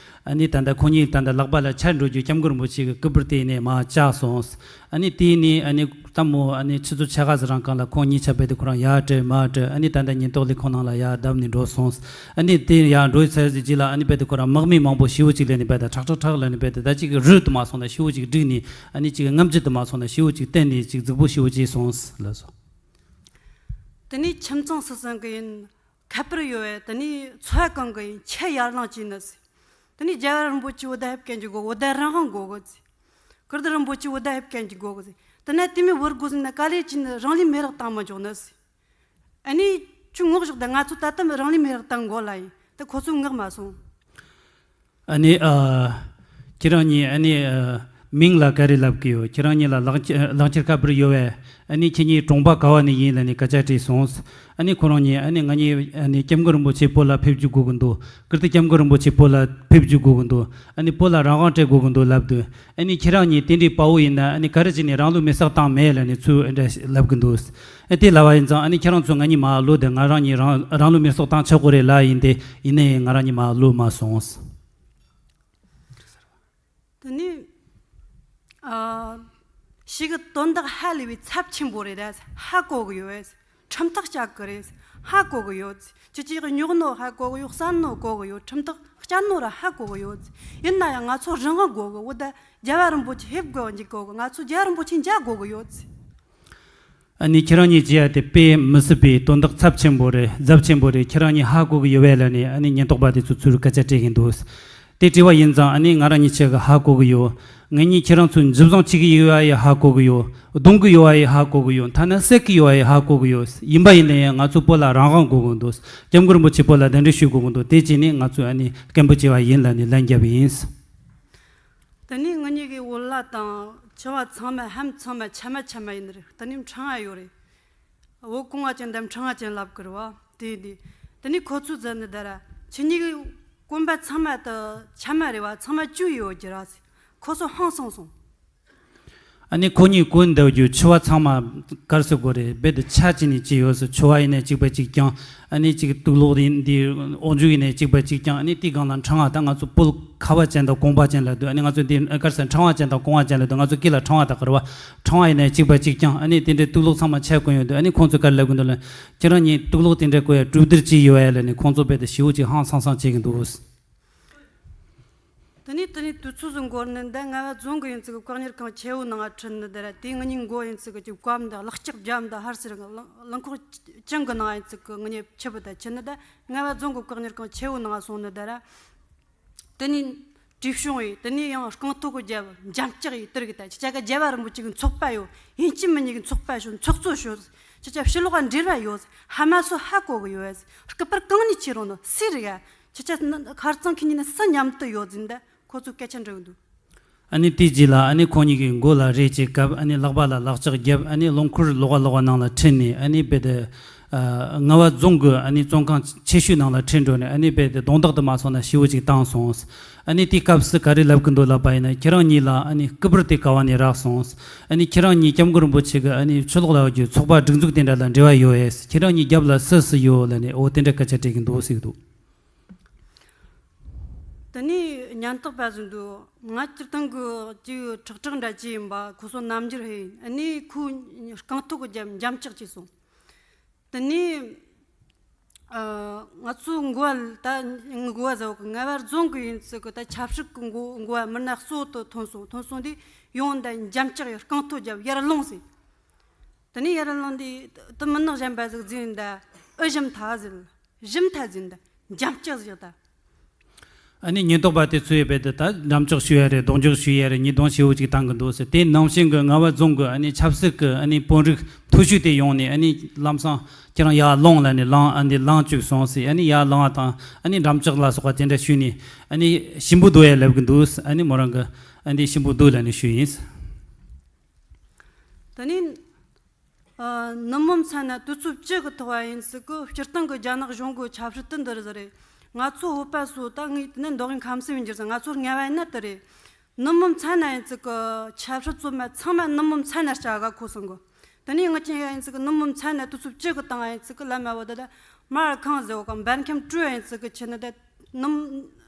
ཨ་ནི་ད་ད་ཁོ་གཉིས་ད་ད་ལག་པ་ལ་ཆ་འགྲོ་རྒྱུ་སྐྱབས་མགོན་རིན་པོ་ཆེ་གི་སྐུ་པར་དེ་ནས་མར་བཅག་སོང་། ཨ་ནི་དེ་ནས་ཨ་ནི་ལྟད་མོ་ཨ་ནི་ཆུ་ཚོད་ཕྱེད་ཀ་ཙམ་རིང་གང་ལ་ཁོང་གཉིས་ཆ་བེད་དེ་ཁོ་རང་ཡར་བྲོས་མར་བྲོས། ཨ་ནི་ད་ལྟ་ཉེན་རྟོག་ལས་ཁུངས་ནང་ལ་ཡར་བརྡབས་ནས་འགྲོ་སོང་། ཨ་ནི་དེ་ཡར་འགྲོ་ཚར་རྗེས་ལ་ཨ་ནི་བེད་དེ་ཁོ་རང་དམག་མི་མང་པོ་ཞེ་པོ་ཅིག་སླེབས་ནས་བེད་དེ་ཁྲག་ཁྲག་ཁྲག་སླེབས་ནས་བེད་དེ་ད་ཅིག་རུལ་དུ་མ་སོང་ན་ཞེ་པོ་ཅིག་བསྒྲིགས་ནས་ཨ་ནི་ཅིག་རྔམ་བརྗིད་དུ་མ་སོང་ན་ཞེ་པོ་ཅིག་བསྟན་ནས་ཅིག་རྫིག་པོ་ཞེ་པོ་ཅིག་སོང་ལ་སོ། དེ་ནས་ཁྱིམ་ཚང་སུ་སང་གི་ཡིན། ཁ་པར་ཡོད་བས། དེ་ནས་འཚོ་བ་གང་གི་ཡིན་ཆེད་ཡར་ལངས་བྱས་ནི་ཟེར། དེ་ནས་རྒྱལ་བ་རིན་པོ་ཆེ་བོད་ཟླ་ཧེབ་གན་གྱི་སྒོ་བོད་ཟླ་རང་དབང་དགོས་གི་ཟེར། ཀིརྟི་རིན་པོ་ཆེ་བོད་ཟླ་ཧེབ་གན་གྱི་དགོས་གི་ཟེར། དེ་ན་དེ་མི་བོར་དགོས་ཟེར་ན་ག་ལེ་ཅི་ནི་རང་ལུས་མེ་རག་བཏང་མ་འཇོག་ནི་ཟེར། ཨ་ནི་ཁྱོད་ངོ་ཞོག་ད་ང་ཚོ་ད་ལྟ་རང་ལུས་མེ་རག་བཏང་དགོས་ལ་ཡིན་ད་ཁོ་ཚོ་ངག་མ་སོང་། ཨ་ནི་ཨ། ཁྱེད་རང་གཉིས་ཨ་ནི་ཨ། མིང་ལ་ག་རེ་ལབ་གི་ཡོད། ཁྱེད་རང་གཉིས་ལ་ལག་ཁྱེར་ལག་ཁྱེར་ཁ་པར་ཡོད་བས། ཨ་ནི་ཁྱེད་གཉིས་གྲོང་པ་ག་བ་ནས་ཡིན་ལབ་ནས་སྐད་ཆ་དྲིས་སོང་། ཨ་ནི་ཁོ་རང་གཉིས་ཨ་ནི་ང་གཉིས་ཨ་ནི་སྐྱབས་མགོན་རིན་པོ་ཆེ་བོད་ལ་ཕེབས་རྒྱུ་དགོས་གི་འདུག་ཀིརྟི་སྐྱབས་མགོན་རིན་པོ་ཆེ་བོད་ལ་ཕེབས་རྒྱུ་དགོས་གི་འདུག་ཨ་ནི་བོད་ལ་རང་དབང་སྤྲད་དགོས་གི་འདུག་ལབ་དུས། ཨ་ནི་ཁྱེད་རང་གཉིས་དེ་འདྲའི་དཔའ་བོ་ཡིན་ན་ཨ་ནི་ག་རེ་བྱས་ནས་རང་ལུས་མེ་སྲེག་བཏང་མེད་ལབ་ནས་ཚུར་ཨ་འདྲ་ལབ་གི་འདུག་ཨ་དེ་ལབ་པ་ཡིན་ཙང་ཨ་ནི་ཁྱེད་རང་ཚོ་ང་གཉིས་མར་ལོག་དེ་ང་རང་གཉིས་རང་རང་ལུས་མེ་སྲེག་བཏང་ཆོག་གི་རེད་ལབ་ཡིན་ཏེ། ཡིན་ནའི་ང་རང་གཉིས་མར་ལོག་མ་སོང་། དེ་ནས་ཨ། ཞིག་གི་དོན་དག་ཧ་ལས་པའི་ཚབས་ཆེན་པོ་རེད་ད། ཧ་གོ་གི་ཡོད། ཁྲིམས་ཐག་བཅད་གི་རེད། ཧ་གོ་གི་ཡོད། ཁྱེད་ཀྱིས་ཉོག་ནོ་ཧ་གོ་གི་ཡོད། བསད་ནོ་གོ་གི་ཡོད། ཁྲིམས་ཐག་བཅད་ནོ་ར་ཧ་གོ་གི་ཡོད། ཡིན་ན་ཡང་ང་ཚོ་རང་དབང་དགོས་གི་འོ་ད། རྒྱལ་བ་རིན་པོ་ཆེ་ཕེབས་དགོས་འཇིག་གོ་གི་ང་ཚོ་རྒྱལ་བ་རིན་པོ་ཆེ་མཇལ་དགོས་གི་ཡོད། ཨ་ནི་ཁྱེད་རང་གཉིས་བྱེད་ཡ་དེ་དཔེ་མི་སྲིད་པའི་དོན་དག་ཚབས་ཆེན་པོ་རེད། ཚབས་ཆེན་པོ་རེད། ཁྱེད་རང་གཉིས་ཧ་གོ་གི་ཡོད་པས་ལབ་ནས་ཨ་ནི་ཉེན་རྟོག་པ་དེ་ཚོ་ཚུར་སྐད་ཆ་དྲིས་ཀྱིན་འདུག་དེ་དྲིས་པ་ཡིན་ཙང་ཨ་ནི་ང་རང་གཉིས་ཆ་གི་ཧ་གོ་གི་ཡོད། ངེད་གཉིས་ཁྱེད་རང་ཚོ་འཇུ་བཟུང་བྱེད་ཀྱི་ཡོད་པ་ཡི་ཧ་གོ་གི་ཡོད། རྡུང་གི་ཡོད་པ་ཡི་ཧ་གོ་གི་ཡོད། ཐ་ན་བསད་ཀྱི་ཡོད་པ་ཡི་ཧ་གོ་གི་ཡོད། ཡིན་པ་ཡིན་ན་ཡང་ང་ཚོ་བོད་ལ་རང་དབང་དགོས་གི་འདུག་སྐྱབས་མགོན་རིན་པོ་ཆེ་བོད་ལ་གདན་འདྲེན་ཞུ་དགོས་གི་འདུག་དེ་བྱས་ནས་ང་ཚོས་ཨ་ནི་སྐད་འབོད་བྱས་པ་ཡིན་ལབ་ནས་ལན་བརྒྱབ་པ་ཡིན། དེ་ནས་ང་གཉིས་ཀྱི་འོ་ལ་དང་ཆུ་བ་ཚང་མ་ལྷམ་ཚང་མ་ཆ་མ་ཆ་མ་ཡིན་རེད། དེ་ནས་ཕྲེང་བ་ཡོད་རེད། འོ་གོང་བ་ཅན་དང་ཕྲེང་བ་ཅན་ལབ་ཀྱི་རེད་བ། དེ་དེ་དེ་ནས་ཁོ་ཚོས་ཟེར་ནི་ད་ར་ཁྱེད་གཉིས་ཀྱི་གོན་པ་ཚང་མ་དེ་ཆ་མ་རེད་བ། ཚང་མ་བཅུ་ཡོད་ཀྱི་ར། ཁོ་ཚོ་ཧང་སངས་སོང་། ཨ་ནི་ཁོ་གཉིས་གོན་འདུག་རྒྱུ་ཕྱུ་པ་ཚང་མ་ག་རེ་ཟེར་དགོས་རེད། རྦད་དེ་ཆ་གཅིག་ནས་གཅིག་ཡོད་ཟེར། ཕྱུ་པ་ཡིན་ནའི་གཅིག་པ་གཅིག་རྐྱང་། ཨ་ནི་གཅིག་དུག་ལོག་ཡིན་འདི་འོག་འཇུག་ཡིན་ནའི་གཅིག་པ་གཅིག་རྐྱང་། ཨ་ནི་དེའི་སྒང་ལ་ཕྲེང་བ། ད་ང་ཚོ་བོད་ཁ་བ་ཅན་དང་གོང་བ་ཅན་ལབ་དུས། ཨ་ནི་ང་ཚོ་འདི་ག་རེ་ཟེར། ཕྲེང་བ་ཅན་དང་གོང་བ་ཅན་ལབ་དུས། ང་ཚོ་སྐད་ལ་ཕྲེང་བ་ད་ག་རེ་བ། ཕྲེང་བ་ཡིན་ནའི་གཅིག་པ་གཅིག་རྐྱང་། ཨ་ནི་དེ་འདྲའི་དུག་ལོག་ཚང་མ་ཆ་གོན་ཡོད་དུས། ཨ་ནི་ཁོང་ཚོས་ག་རེ་ལབ་གི་འདུག་ལབ། ཁྱེད་རང་གཉིས་དུག་ལོག་དེ་འདྲ་གོན་ཡ་གྲོས་བསྡུར་བྱས་ཡོད་ཡ་ལབ་ནས། ཁོང་ཚོ་རྦད་དེ་ཞེ་པོ་ཅིག་ཧང་སང་སང་བྱེད་ཀྱི་འདུག། དེ་ནས་དེ་ནས་དུས་ཚོད་ཟིག་འགོར་ནི་འདི། རྔ་བ་རྫོང་གི་ཡིན་ཙི་གི་བཀག་ཉར་ཁང་ཆེ་བོ་ནང་ང་ཁྲིད་ནི་འདི་ར། དེ་ང་གཉིས་མགོ་ཡིན་ཙི་གི་ཅིག་བཀབ་འདི་ལག་ལྕགས་བརྒྱབ་འདི་ཧར་སེར་གི་རླངས་རླངས་འཁོར་ཅང་གི་ནང་ཡིན་ཙི་གི་ང་གཉིས་ཕྱི་བུད་ད་ཁྲིད་ནི་འདི། རྔ་བ་རྫོང་གི་བཀག་ཉར་ཁང་ཆེ་བོ་ནང་ང་སོང་ནི་འདི་ར། དེ་ནས་བྲིས་བྱུང་བས། དེ་ནས་ཡང་རྐང་ཐོག་གི་རྒྱབ་འཇམ་ལྕག་ཡིས་དེར་གི་ད། ཁྱེད་ཅག་གི་རྒྱལ་བ་རིན་པོ་ཆེ་གི་ཚོགས་པ་ཡོད། ཡིན་གཅིག་མིན་གཉིས་གི་ཚོགས་པ་ཤོག། ཚོགས་གཙོ་ཤོག། ཁྱེད་ཅག་ཕྱི་ལོགས་ལ་འབྲེལ་བ་ཡོད། ཕ་མ་ཚོ་ཧ་གོ་གི་ཡོད། སྐུ་པར་གང་ནས་ཁྱེར་རུང་ནི་སུ་རེད་ག། ཁྱེད་ཅག་ཁ་རྩང་ཁྱེར་ཉིན་ནི་སུ་མཉམ་དུ་ཡོད་ཟིན་ད། ཁོ་ཚོས་སྐད་ཆ་འདྲི་གི་འདུག། ཨ་ནི་དེའི་རྗེས་ལ་ཨ་ནི་ཁོང་གཉིས་ཀྱི་མགོ་ལ་རས་ཅིག་བཀབ། ཨ་ནི་ལག་པ་ལ་ལག་ལྕགས་བརྒྱབ། ཨ་ནི་རླངས་འཁོར་ལོགས་ཀ་ལོགས་ཀ་ནང་ལ་ཁྲིད་ནས། ཨ་ནི་རྦད་དེ་ཨ་རྔ་བ་རྫོང་གི་ཨ་ནི་བཙོན་ཁང་ཆེ་ཤོས་ནང་ལ་ཁྲིད་འགྲོ་ནས། ཨ་ནི་རྦད་དེ་རྡུང་རྡེག་དེ་མ་སོང་ན་ཞེ་པོ་ཅིག་བཏང་སོང་། ཨ་ནི་དེའི་སྐབས་སུ་ག་རེ་ལབ་གི་འདུག་ལབ་པ་ཡིན་ན། ཁྱེད་རང་གཉིས་ལ་ཨ་ནི་སྐུ་པར་དེ་ག་བ་ནས་རག་སོང་། ཨ་ནི་ཁྱེད་རང་གཉིས་སྐྱབས་མགོན་རིན་པོ་ཆེ་གི་ཨ་ནི་ཆུ་ལོག་ལ་ཡོད་རྒྱུ་ཚོགས་པ་སྒྲིག་འཛུགས་དེ་འདྲ་ལ་འབྲེལ་བ་ཡོད་ཨེ། ཁྱེད་རང་གཉིས་རྒྱབ་ལ་སུ་སུ་ཡོད་ལབ་ནས། འོ་དེ་འདྲ་སྐད་ཆ་དྲིས་གི་འདུག་ཟེར་གི་འདུག། དེ་ནས་ཉམ་ཐག་པ་ཟིག་འདུག། ང་སྤྱིར་བཏང་གི་ཅིག་ཁྲག་ཁྲག་འདྲ་ཅིག་ཡིན་པ། ཁོ་ཚོ་རྣམ་འགྱུར་ཧེ་ཡིན། ཨ་ནི་ཁོའི་རྐང་ཐོག་གི་རྒྱབ་འཇམ་ལྕག་བྱས་སོང་། དེ་ནས་ཨ་ང་ཚོ་མགོ་བ་ད་མགོ་བ་ཟེར་བ་གི་རྔ་བ་རྫོང་གི་ཡིན་ཙི་གི་ད་ཆབ་སྲིད་གི་མགོ་མགོ་བ་མི་སྣ་གཙོ་བོ་དེ་ཐོན་སོང་། ཐོན་སོང་དུས་ཡོང་ད་འཇམ་ལྕག་ཡི་རྐང་ཐོག་རྒྱབ་ཡར་ལོངས་ཟེར། དེ་ནས་ཡར་ལངས་དུས་དེ་མི་ནག་གཞན་པ་ཟིག་འཛིན་ད། ཨུ་ཞིམ་ཐ་ཟེར། ཞིམ་ཐ་ཟེར་ད། འཇམ་ལྕག་ཟེར་ད། ཨ་ནི་ཉེན་རྟོག་པ་དེ་ཚོས་རྦད་དེ་ད་འགྲམ་ལྕག་གཞུས་ཡ་རེད། རྡུང་རྡེག་གཞུས་ཡ་རེད། ཉེས་རྡུང་ཞེ་པོ་ཅིག་བཏང་གི་འདུག་ཟེར། དེ་ནང་བཞིན་གི་རྔ་བ་རྫོང་གི་ཨ་ནི་ཆབ་སྲིད་ཀྱི་ཨ་ནི་དཔོན་རིགས་མཐོ་ཤོས་དེ་ཡོང་ནས། ཨ་ནི་ལམ་སང་ཁྱེད་རང་ཡར་ལངས་ལབ་ནས་ལངས། ཨ་ནི་ལངས་བཅུག་སོང་ཟེར། ཨ་ནི་ཡར་ལངས་བ་དང་ཨ་ནི་འགྲམ་ལྕག་ལ་སོགས་པ་དེ་འདྲ་གཞུས་ནས། ཨ་ནི་ཞིམ་པོ་འདུག་ཡ་ལབ་གི་འདུག། ཨ་ནི་མོ་རང་གི་ཨ་ནི་ཞིམ་པོ་འདུག་ལབ་ནས་ཞུས་ཡིན། དེ་ནས་ཨ་ནུབ་མོ་མཚན་ན་དུས་ཚོད་བཅུ་གི་ཐོག་བ་ཡིན་ཙི་གི་སྤྱིར་བཏང་གི་རྒྱ་ནག་གཞུང་གི་ཆབ་སྲིད་དེ་འདི་རེད་ཟེར་རེད། ང་ཚོ་བོད་པ་ཚོ་ད་ངས་དེ་ནས་མདོ་དབུས་ཁམས་གསུམ་ཡིན་རྒྱུ་ཟེར། ང་ཚོ་རྔ་བ་ཡིན་ན་དེ་རེད། ནུབ་མོ་མཚན་ན་ཡིན་ཙི་གི་ཆབ་སྲིད་བཙོན་མ་ཚང་མ་ནུབ་མོ་མཚན་ན་ལྕག་ག་ཁོ་སོང་གི། དེ་ནས་ངི་ཅན་ཡ་ཡིན་ཙི་གི་ནུབ་མོ་མཚན་ན་དུས་ཚོད་བཅུ་གི་བཏང་བ་ཡིན་ཙི་གི་ལམ་མ་བོ་ད་ད་མར་ཁང་ཟེར་བ་ག་འབར་ཁམས་སྤྲུལ་ཡིན་ཙི་གི་ཁྱེད་ནི་ད་ནུབ་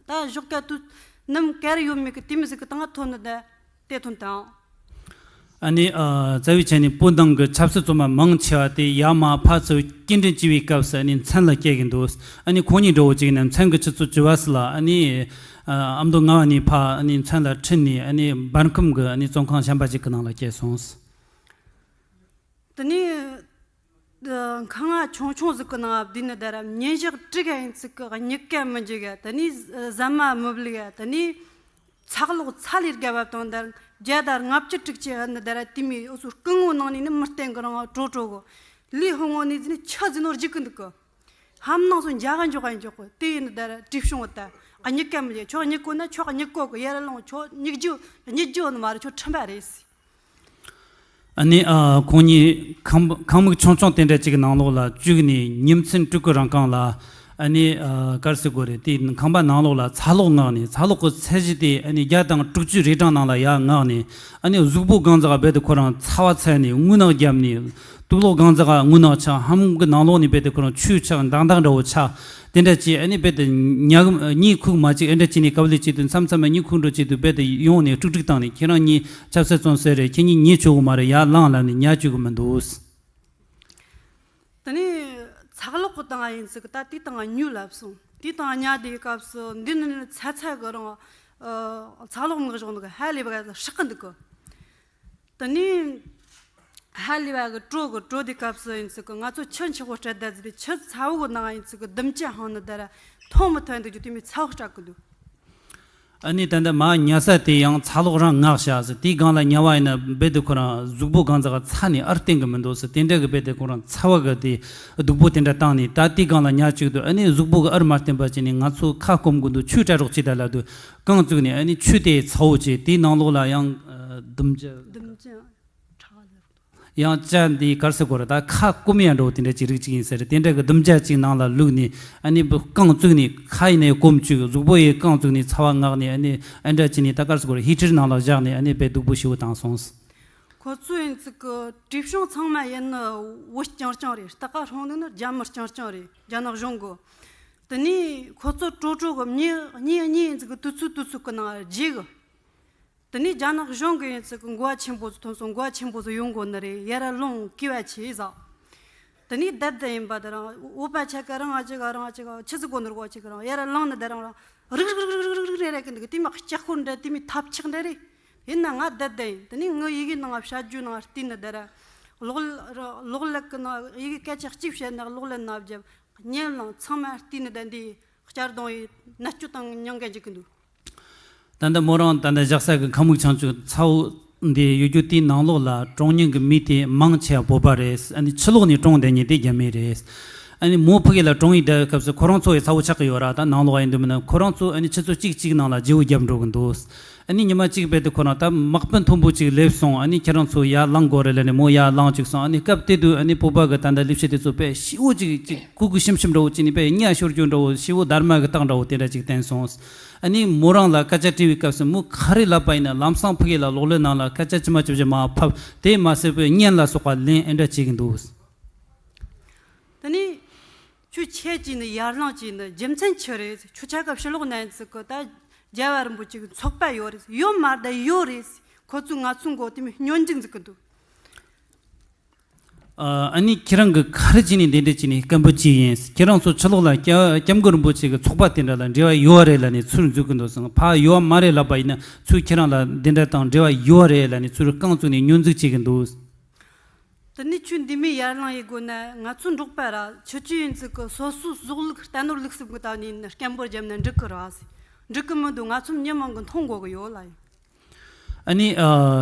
ད་ཞོགས་ཀ་དུས་ནུབ་ག་རེ་ཡོད་མེད་གི་དེ་མི་ཟིག་གི་སྟེང་ང་ཐོན་ནི་ད། དེ་ཐོན་དང་། ཨ་ནི་ཨ་རྩ་བའི་ཆ་ནས་བོད་ནང་གི་ཆབ་སྲིད་བཙོན་མ་མང་ཆེ་བ་དེ་ཡར་མར་ཕར་ཚུར་སྐྱེལ་འདྲེན་བྱས་པའི་སྐབས་སུ་ཨ་ནི་མཚན་ལ་སྐྱེལ་གི་འདུག། ཨ་ནི་ཁོང་གཉིས་འདྲ་བོ་ཅིག་ནི་མཚན་གི་ཆུ་ཚོད་བཅུ་པ་ཙམ་ལ་ཨ་ནི་ཨ་མདོ་རྔ་བ་ནས་ཕར་ཨ་ནི་མཚན་ལ་ཁྲིད་ནས། ཨ་ནི་འབར་ཁམས་གི་ཨ་ནི་བཙོན་ཁང་གཞན་པ་ཅིག་གི་ནང་ལ་སྐྱེལ་སོང་། དེ་ནས་ཨ་ཁང་ང་ཆུང་ཆུང་ཟིག་གི་ནང་བསྡད་ནི་ད་ར། ཉིན་ཞག་དྲུག་ག་ཡིན་ཙི་གི་གཉིད་ཀ་མི་འཇུག་ག། དེ་ནས་ཟ་མ་མི་ལུས་ག། དེ་ནས་ཚག་ལོག་ཚ་ལས་རྒྱབ་བ་དང་ད་བརྒྱ་དང་ལྔ་བཅུ་དྲུག་ཅུ་ཨ་ནི་ད་ར་དེ་མོ་འུ་ཚོ་སྐུ་ངོ་ནང་ནས་ནི་མི་བསྟན་གི་རང་བྲོ་བྲོ་གི། ལས་ཧོ་ངོ་ནས་ཟིན་ནི་ཆུ་ཟིན་ནོ་རྒྱུག་གི་འདུག་གི། ཧམ་ནང་སོ་འཇག་ག་འཇོག་ག་འཇོག་གི། དེ་ཡིན་ནི་ད་ར་བྲིས་བྱུང་བ་ད། ཨ་གཉིད་ཀ་མི་འཇུག། ཁྱོད་གཉིད་གོ་ན་ཁྱོད་གཉིད་གོ་གི། ཡར་ལངས། ཁྱོད་གཉིད་རྒྱུ་གཉིད་རྒྱུ་ནི་མ་རེད། ཁྱོད་ཁྲིམས་པ་རེད་ཟེར། ཨ་ནི་ཨ་ཁོང་གཉིས་ཁང་ཁང་མིག་ཆུང་ཆུང་དེ་འདྲ་ཅིག་གི་ནང་ལོགས་ལ་བཅུག་ནས་ཉིན་མཚན་དྲུག་གི་རིང་གང་ལ་ཨ་ནི་ཨ་ག་རེ་ཟེར་དགོས་རེད། དེའི་ཁང་པ་ནང་ལོགས་ལ་ཚ་གློག་མངགས་ནས། ཚ་གློག་གི་ཚད་གཞི་དེ་ཨ་ནི་བརྒྱ་དང་དྲུག་ཅུ་རེ་གྲངས་ནང་ལ་ཡར་མངགས་ནས། ཨ་ནི་གཟུགས་པོ་གང་ཟག་རྦད་དེ་ཁོ་རང་ཚ་བ་ཚ་ནས། རྔུལ་ནག་བརྒྱབ་ནས། དུག་ལོག་གང་ཟག་རྔུལ་ནག་ཆགས། ཧམ་གི་ནང་ལོགས་ནས་རྦད་དེ་ཁོ་རང་ཆུ་ཆགས། མདངས་མདངས་འདྲ་བོ་ཆགས། དེ་འདྲ་བྱས། ཨ་ནི་རྦད་དེ་ཉ་གཉིད་ཁུག་མ་བཅུག། ཨེ་འདྲ་བྱས་ནས་དཀའ་ལས་བྱས་དུས་མཚམས་མཚམས་གཉིད་ཁུག་འགྲོ་བྱས་དུས་རྦད་དེ་ཡོང་ནས་དཀྲུག་དཀྲུག་བཏང་ནས། ཁྱེད་རང་གཉིས་ཆབ་སྲིད་བཙོན་ཟེར་རེད། ཁྱེད་གཉིས་ཉལ་ཆོག་གི་མ་རེད། ཡར་ལངས་ལབ་ནས་ཉལ་བཅུག་གི་མི་འདུག། དེ་ནས་ཚ་གློག་གི་སྟེང་ཡིན་ཙི་གི་ད་དེའི་སྟེང་ཉལ་ལབ་སོང་། དེའི་སྟེང་ཉལ་དེའི་སྐབས་སུ་འདི་ནི་ནི་ཚ་ཚ་གི་རང་ཚ་གློག་མངགས་བཞག་འདུག་གི། ཧ་ལས་པ་ག་ཧྲག་གི་འདུག་གི། དེ་ནས་ཧ་ལས་པ་གི་དྲོ་གི། དྲོ་དེའི་སྐབས་སུ་ཡིན་ཙི་གི་ང་ཚོ་ཆུ་འཁྱག་པོ་སྤྲད་ད་ཟེར་ཏེ། ཆུ་ཚ་བོ་གི་ནང་ཡིན་ཙི་གི་ལྡུམ་ར་ཧང་ནི་ད་ར་འཐུང་མི་ཐུབ་འདུག་རྒྱུ་དེ་མོ་ཚ་བོ་སྤྲད་གི་འདུག། ཨ་ནི་ད་ལྟ་མར་ཉལ་ས་དེ་ཡང་ཚ་གློག་རང་མངགས་བཞག་ཟེར། དེའི་སྒང་ལ་ཉལ་བ་ཡིན་ན་རྦད་དེ་ཁོ་རང་གཟུགས་པོ་གང་ཟག་ཚ་ནས་ཨར་བསྟན་གི་མི་འདུག་ཟེར། དེ་འདྲ་གི་རྦད་དེ་ཁོ་རང་ཚ་བ་གི་དེ་སྡུག་པོ་དེ་འདྲ་བཏང་ནས། ད་དེའི་སྒང་ལ་ཉལ་བཅུག་དུས་ཨ་ནི་གཟུགས་པོ་གི་ཨར་མ་བསྟན་པ་བྱས་ནས། ང་ཚོ་ཁ་སྐོམ་གི་འདུག། ཆུ་སྤྲད་རོགས་བྱེད་ད་ལབ་དུས་རྐང་བཙུགས་ནས། ཨ་ནི་ཆུ་དེ་ཚ་བོ་བྱས། དེའི་ནང་ལོགས་ལ་ཡང་ལྡུམ་ར་ལྡུམ་ར་ཁྲག་ལ། ཡང་ཅ་འདི་ག་རེ་ཟེར་དགོས་རེད། ད་ཁ་སྐོམ་ཡ་འདྲ་བོ་དེ་འདྲ་ཅིག་རིགས་ཅིག་ཡིན་ས་རེད། དེ་འདྲ་གི་ལྡུམ་ར་ཅིག་ནང་ལ་བླུགས་ནས། ཨ་ནི་རྐང་བཙུགས་ནས། ཁ་ཡིན་ནའི་སྐོམ་བཅུག། གཟུགས་པོ་ཡི་རྐང་བཙུགས་ནས་ཚ་བ་མངགས་ནས། ཨ་ནི་ཨེ་འདྲ་བྱས་ནས་ད་ག་རེ་ཟེར་དགོས་རེད། ཧི་ཊར་ནང་ལ་བཞག་ནས། ཨ་ནི་རྦད་སྡུག་པོ་ཞེ་པོ་བཏང་སོང་། ཁོ་ཚོ་ཡིན་ཙི་གི་བྲིས་བྱུང་ཚང་མ་ཡིན་ནི་བོད་རྐྱང་རྐྱང་རེད། རྟ་ཀ་ཧྲོང་ནི་ནི་རྒྱ་མི་རྐྱང་རྐྱང་རེད། རྒྱ་ནག་གཞུང་གི། དེ་ནས་ཁོ་ཚོ་ཀྲོ་ཀྲོ་གི་མྱི་གཉིས་གཉིས་ཡིན་ཙི་གི་དུས་ཚོད་དུས་ཚོད་གི་ནང་རྗེས་གི། དེ་ནས་རྒྱ་ནག་གཞུང་གི་ཡིན་ཙི་གི་འགོ་བ་ཆེན་པོ་ཚོ་ཐོན་སོང་། འགོ་བ་ཆེན་པོ་ཚོ་ཡོང་དགོ་ནི་རེད། ཡར་ལོང་གི་བ་ཆེ་ཟ། དེ་ནས་བསྡད་བསྡད་ཡིན་པ་དེ་རང་བོད་པ་ཆ་ག་རང་ཨ་ཅི་ག་རང་ཨ་ཅི་ག་ཆི་ཟིག་གོ་ནོར་གོ་ཅི་ག་རང་ཡར་ལངས་ནི་དེ་རང་རང་རིག་རིག་རིག་རིག་རིག་རེ་རེ་གི་འདུག་དེ་མི་ལྕགས་ཁོར་འདྲ། དེ་མི་ཐབ་ཆག་འདྲ་རེད། ཡིན་ན་ང་བསྡད་བསྡད་ཡིན། དེ་ནས་ངའི་ཡི་གེ་ནང་བྱ་རྒྱུ་ནང་བལྟས་ནི་དེ་ར། གློག་གློག་ཀླད་གི་ནང་ཡི་གེ་སྐད་ཆ་གཅིག་བཤད་ན་གློག་ཀླད་ནང་བརྒྱབ། ཉན་ལང་ཚང་མ་བལྟས་ནི་དེ་འདི་གཅར་རྡུང་ཡི་ནད་སྐྱོ་དང་མྱང་གན་འཇིག་གི་འདུག་ད་ལྟ་མོ་རང་ད་ལྟ་བཞག་ས་གི་ཁ་མིག་ཆང་ཆུ་ཚ་བོ་འདི་ཡོད་རྒྱུ་དེའི་ནང་ལོགས་ལ་གྲོངས་མྱོང་གི་མི་དེ་མང་ཆེ་བ་བོད་པ་རེད། ཨ་ནི་ཕྱི་ལོགས་ནས་གྲོངས་བསྡད་མྱོང་དེ་རྒྱ་མི་རེད། ཨ་ནི་མོ་ཕ་གི་ལ་གྲོངས་ཡི་བསྡད་སྐབས་སུ་ཁོ་རང་ཚོ་ཡི་ཚ་བོ་ཆགས་ཀྱི་ཡོད་ར། ད་ནང་ལོགས་ཡིན་དུས་མིན་ན་ཁོ་རང་ཚོ་ཨ་ནི་ཆུ་ཚོད་གཅིག་གཅིག་ནང་ལ་བརྗེ་བོ་བརྒྱབ་འགྲོ་གི་འདུག་ཨ་ནི་ཉི་མ་གཅིག་བས་དེ་ཁོ་རང་ད་མག་དཔོན་མཐོན་པོ་གཅིག་སླེབས་སོང་། ཨ་ནི་ཁྱེད་རང་ཚོ་ཡར་ལངས་དགོས་རེད་ལབ་ནས་མོ་ཡར་ལངས་བཅུག་སོང་། ཨ་ནི་སྐབས་དེ་དུས་ཨ་ནི་བོད་པ་གི་ད་ལྟ་ལས་བྱེད་དེ་ཚོ་དཔེ་ཤི་བོ་གཅིག་གཅིག་ཀུ་ཀུ་ཤིམ་ཤིམ་འདྲ་བོ་བྱས་ནས་དཔེ་གཉའ་ཤོར་རྒྱུ་འདྲ་བོ། ཤི་བོ་སྡར་མ་གི་རྟགས་འདྲ་བོ་དེ་འདྲ་གཅིག་བསྟན་སོང་། ཨ་ནི་མོ་རང་ལ་སྐད་ཆ་དྲིས་པའི་སྐབས་སུ་མོ་ག་རེ་ལབ་པ་ཡིན་ན་ལམ་སང་ཕ་གི་ལ་གློག་ཀླད་ནང་ལ་སྐད་ཆ་ཅི་མ་ཅི་བྱེད་མ་ཕབ། དེ་མ་ཟད་པའི་བརྙན་ལ་སོགས་པ་ལེན་ཨེ་འདྲ་བྱེད་ཀྱི་འདུག་དེ་ནས་ཁྱོད་ཆེད་ཀྱིས་ནི་ཡར་ལངས་ཀྱིས་ནི་རྒྱུ་མཚན་ཆི་རེད། ཁྱོད་ཆ་སྐབས་ཕྱི་ལོགས་ན་ཡིན་ཙི་གི་ད་རྒྱལ་བ་རིན་པོ་ཆེ་གི་ཚོགས་པ་ཡོད་རེད། ཡོད་མ་རེད་ད་ཡོད་རེད། ཁོ་ཚོས་ང་ཚོའི་མགོ་དེ་མི་སྨྱོན་འཇུག་འཛུགས་གི་འདུག་ཨ་ནི་ཁྱེད་རང་གི་ག་རེ་བྱས་ནས་འདི་འདྲ་བྱས་ནས་སྐད་འབོད་བྱས་ཡིན། ཁྱེད་རང་ཚོ་ཕྱི་ལོགས་ལ་སྐྱབས་སྐྱབས་མགོན་རིན་པོ་ཆེ་གི་ཚོགས་པ་དེ་འདྲ་ལ་འབྲེལ་བ་ཡོད་རེད་ལབ་ནས་ཚུར་འཛུལ་གི་འདུག་ཟེར། ཕ་ཡོད་མ་རེད་ལབ་པ་ཡིན་ན་ཚུར་ཁྱེད་རང་ལ་འདི་འདྲ་དང་འབྲེལ་བ་ཡོད་རེད་ལབ་ནས་ཚུར་རྐང་བཙུགས་ནས་སྨྱོན་འཛུགས་བྱེད་གི་འདུག་དེ་ནས་ཁྱོད་འདི་མོ་ཡར་ལངས་ཡི་དགོས་ན་ང་ཚོ་འབྲོག་པ་ར་ཁྱོད་ཀྱི་ཡིན་ཙི་གི་སོ་སོའི་གཟུགས་ལུགས་རྟ་ནོར་ལུགས་སྲོལ་གི་ད་ནས་སྐད་འབོད་བརྒྱབ་ན་འགྲིག་གི་ར་ཟེར། འགྲིག་གི་མི་འདུག་ང་ཚོ་མྱི་མང་གི་མཐོང་དགོས་གི་ཡོད་ལ་ཡིན། ཨ་ནི་ཨ་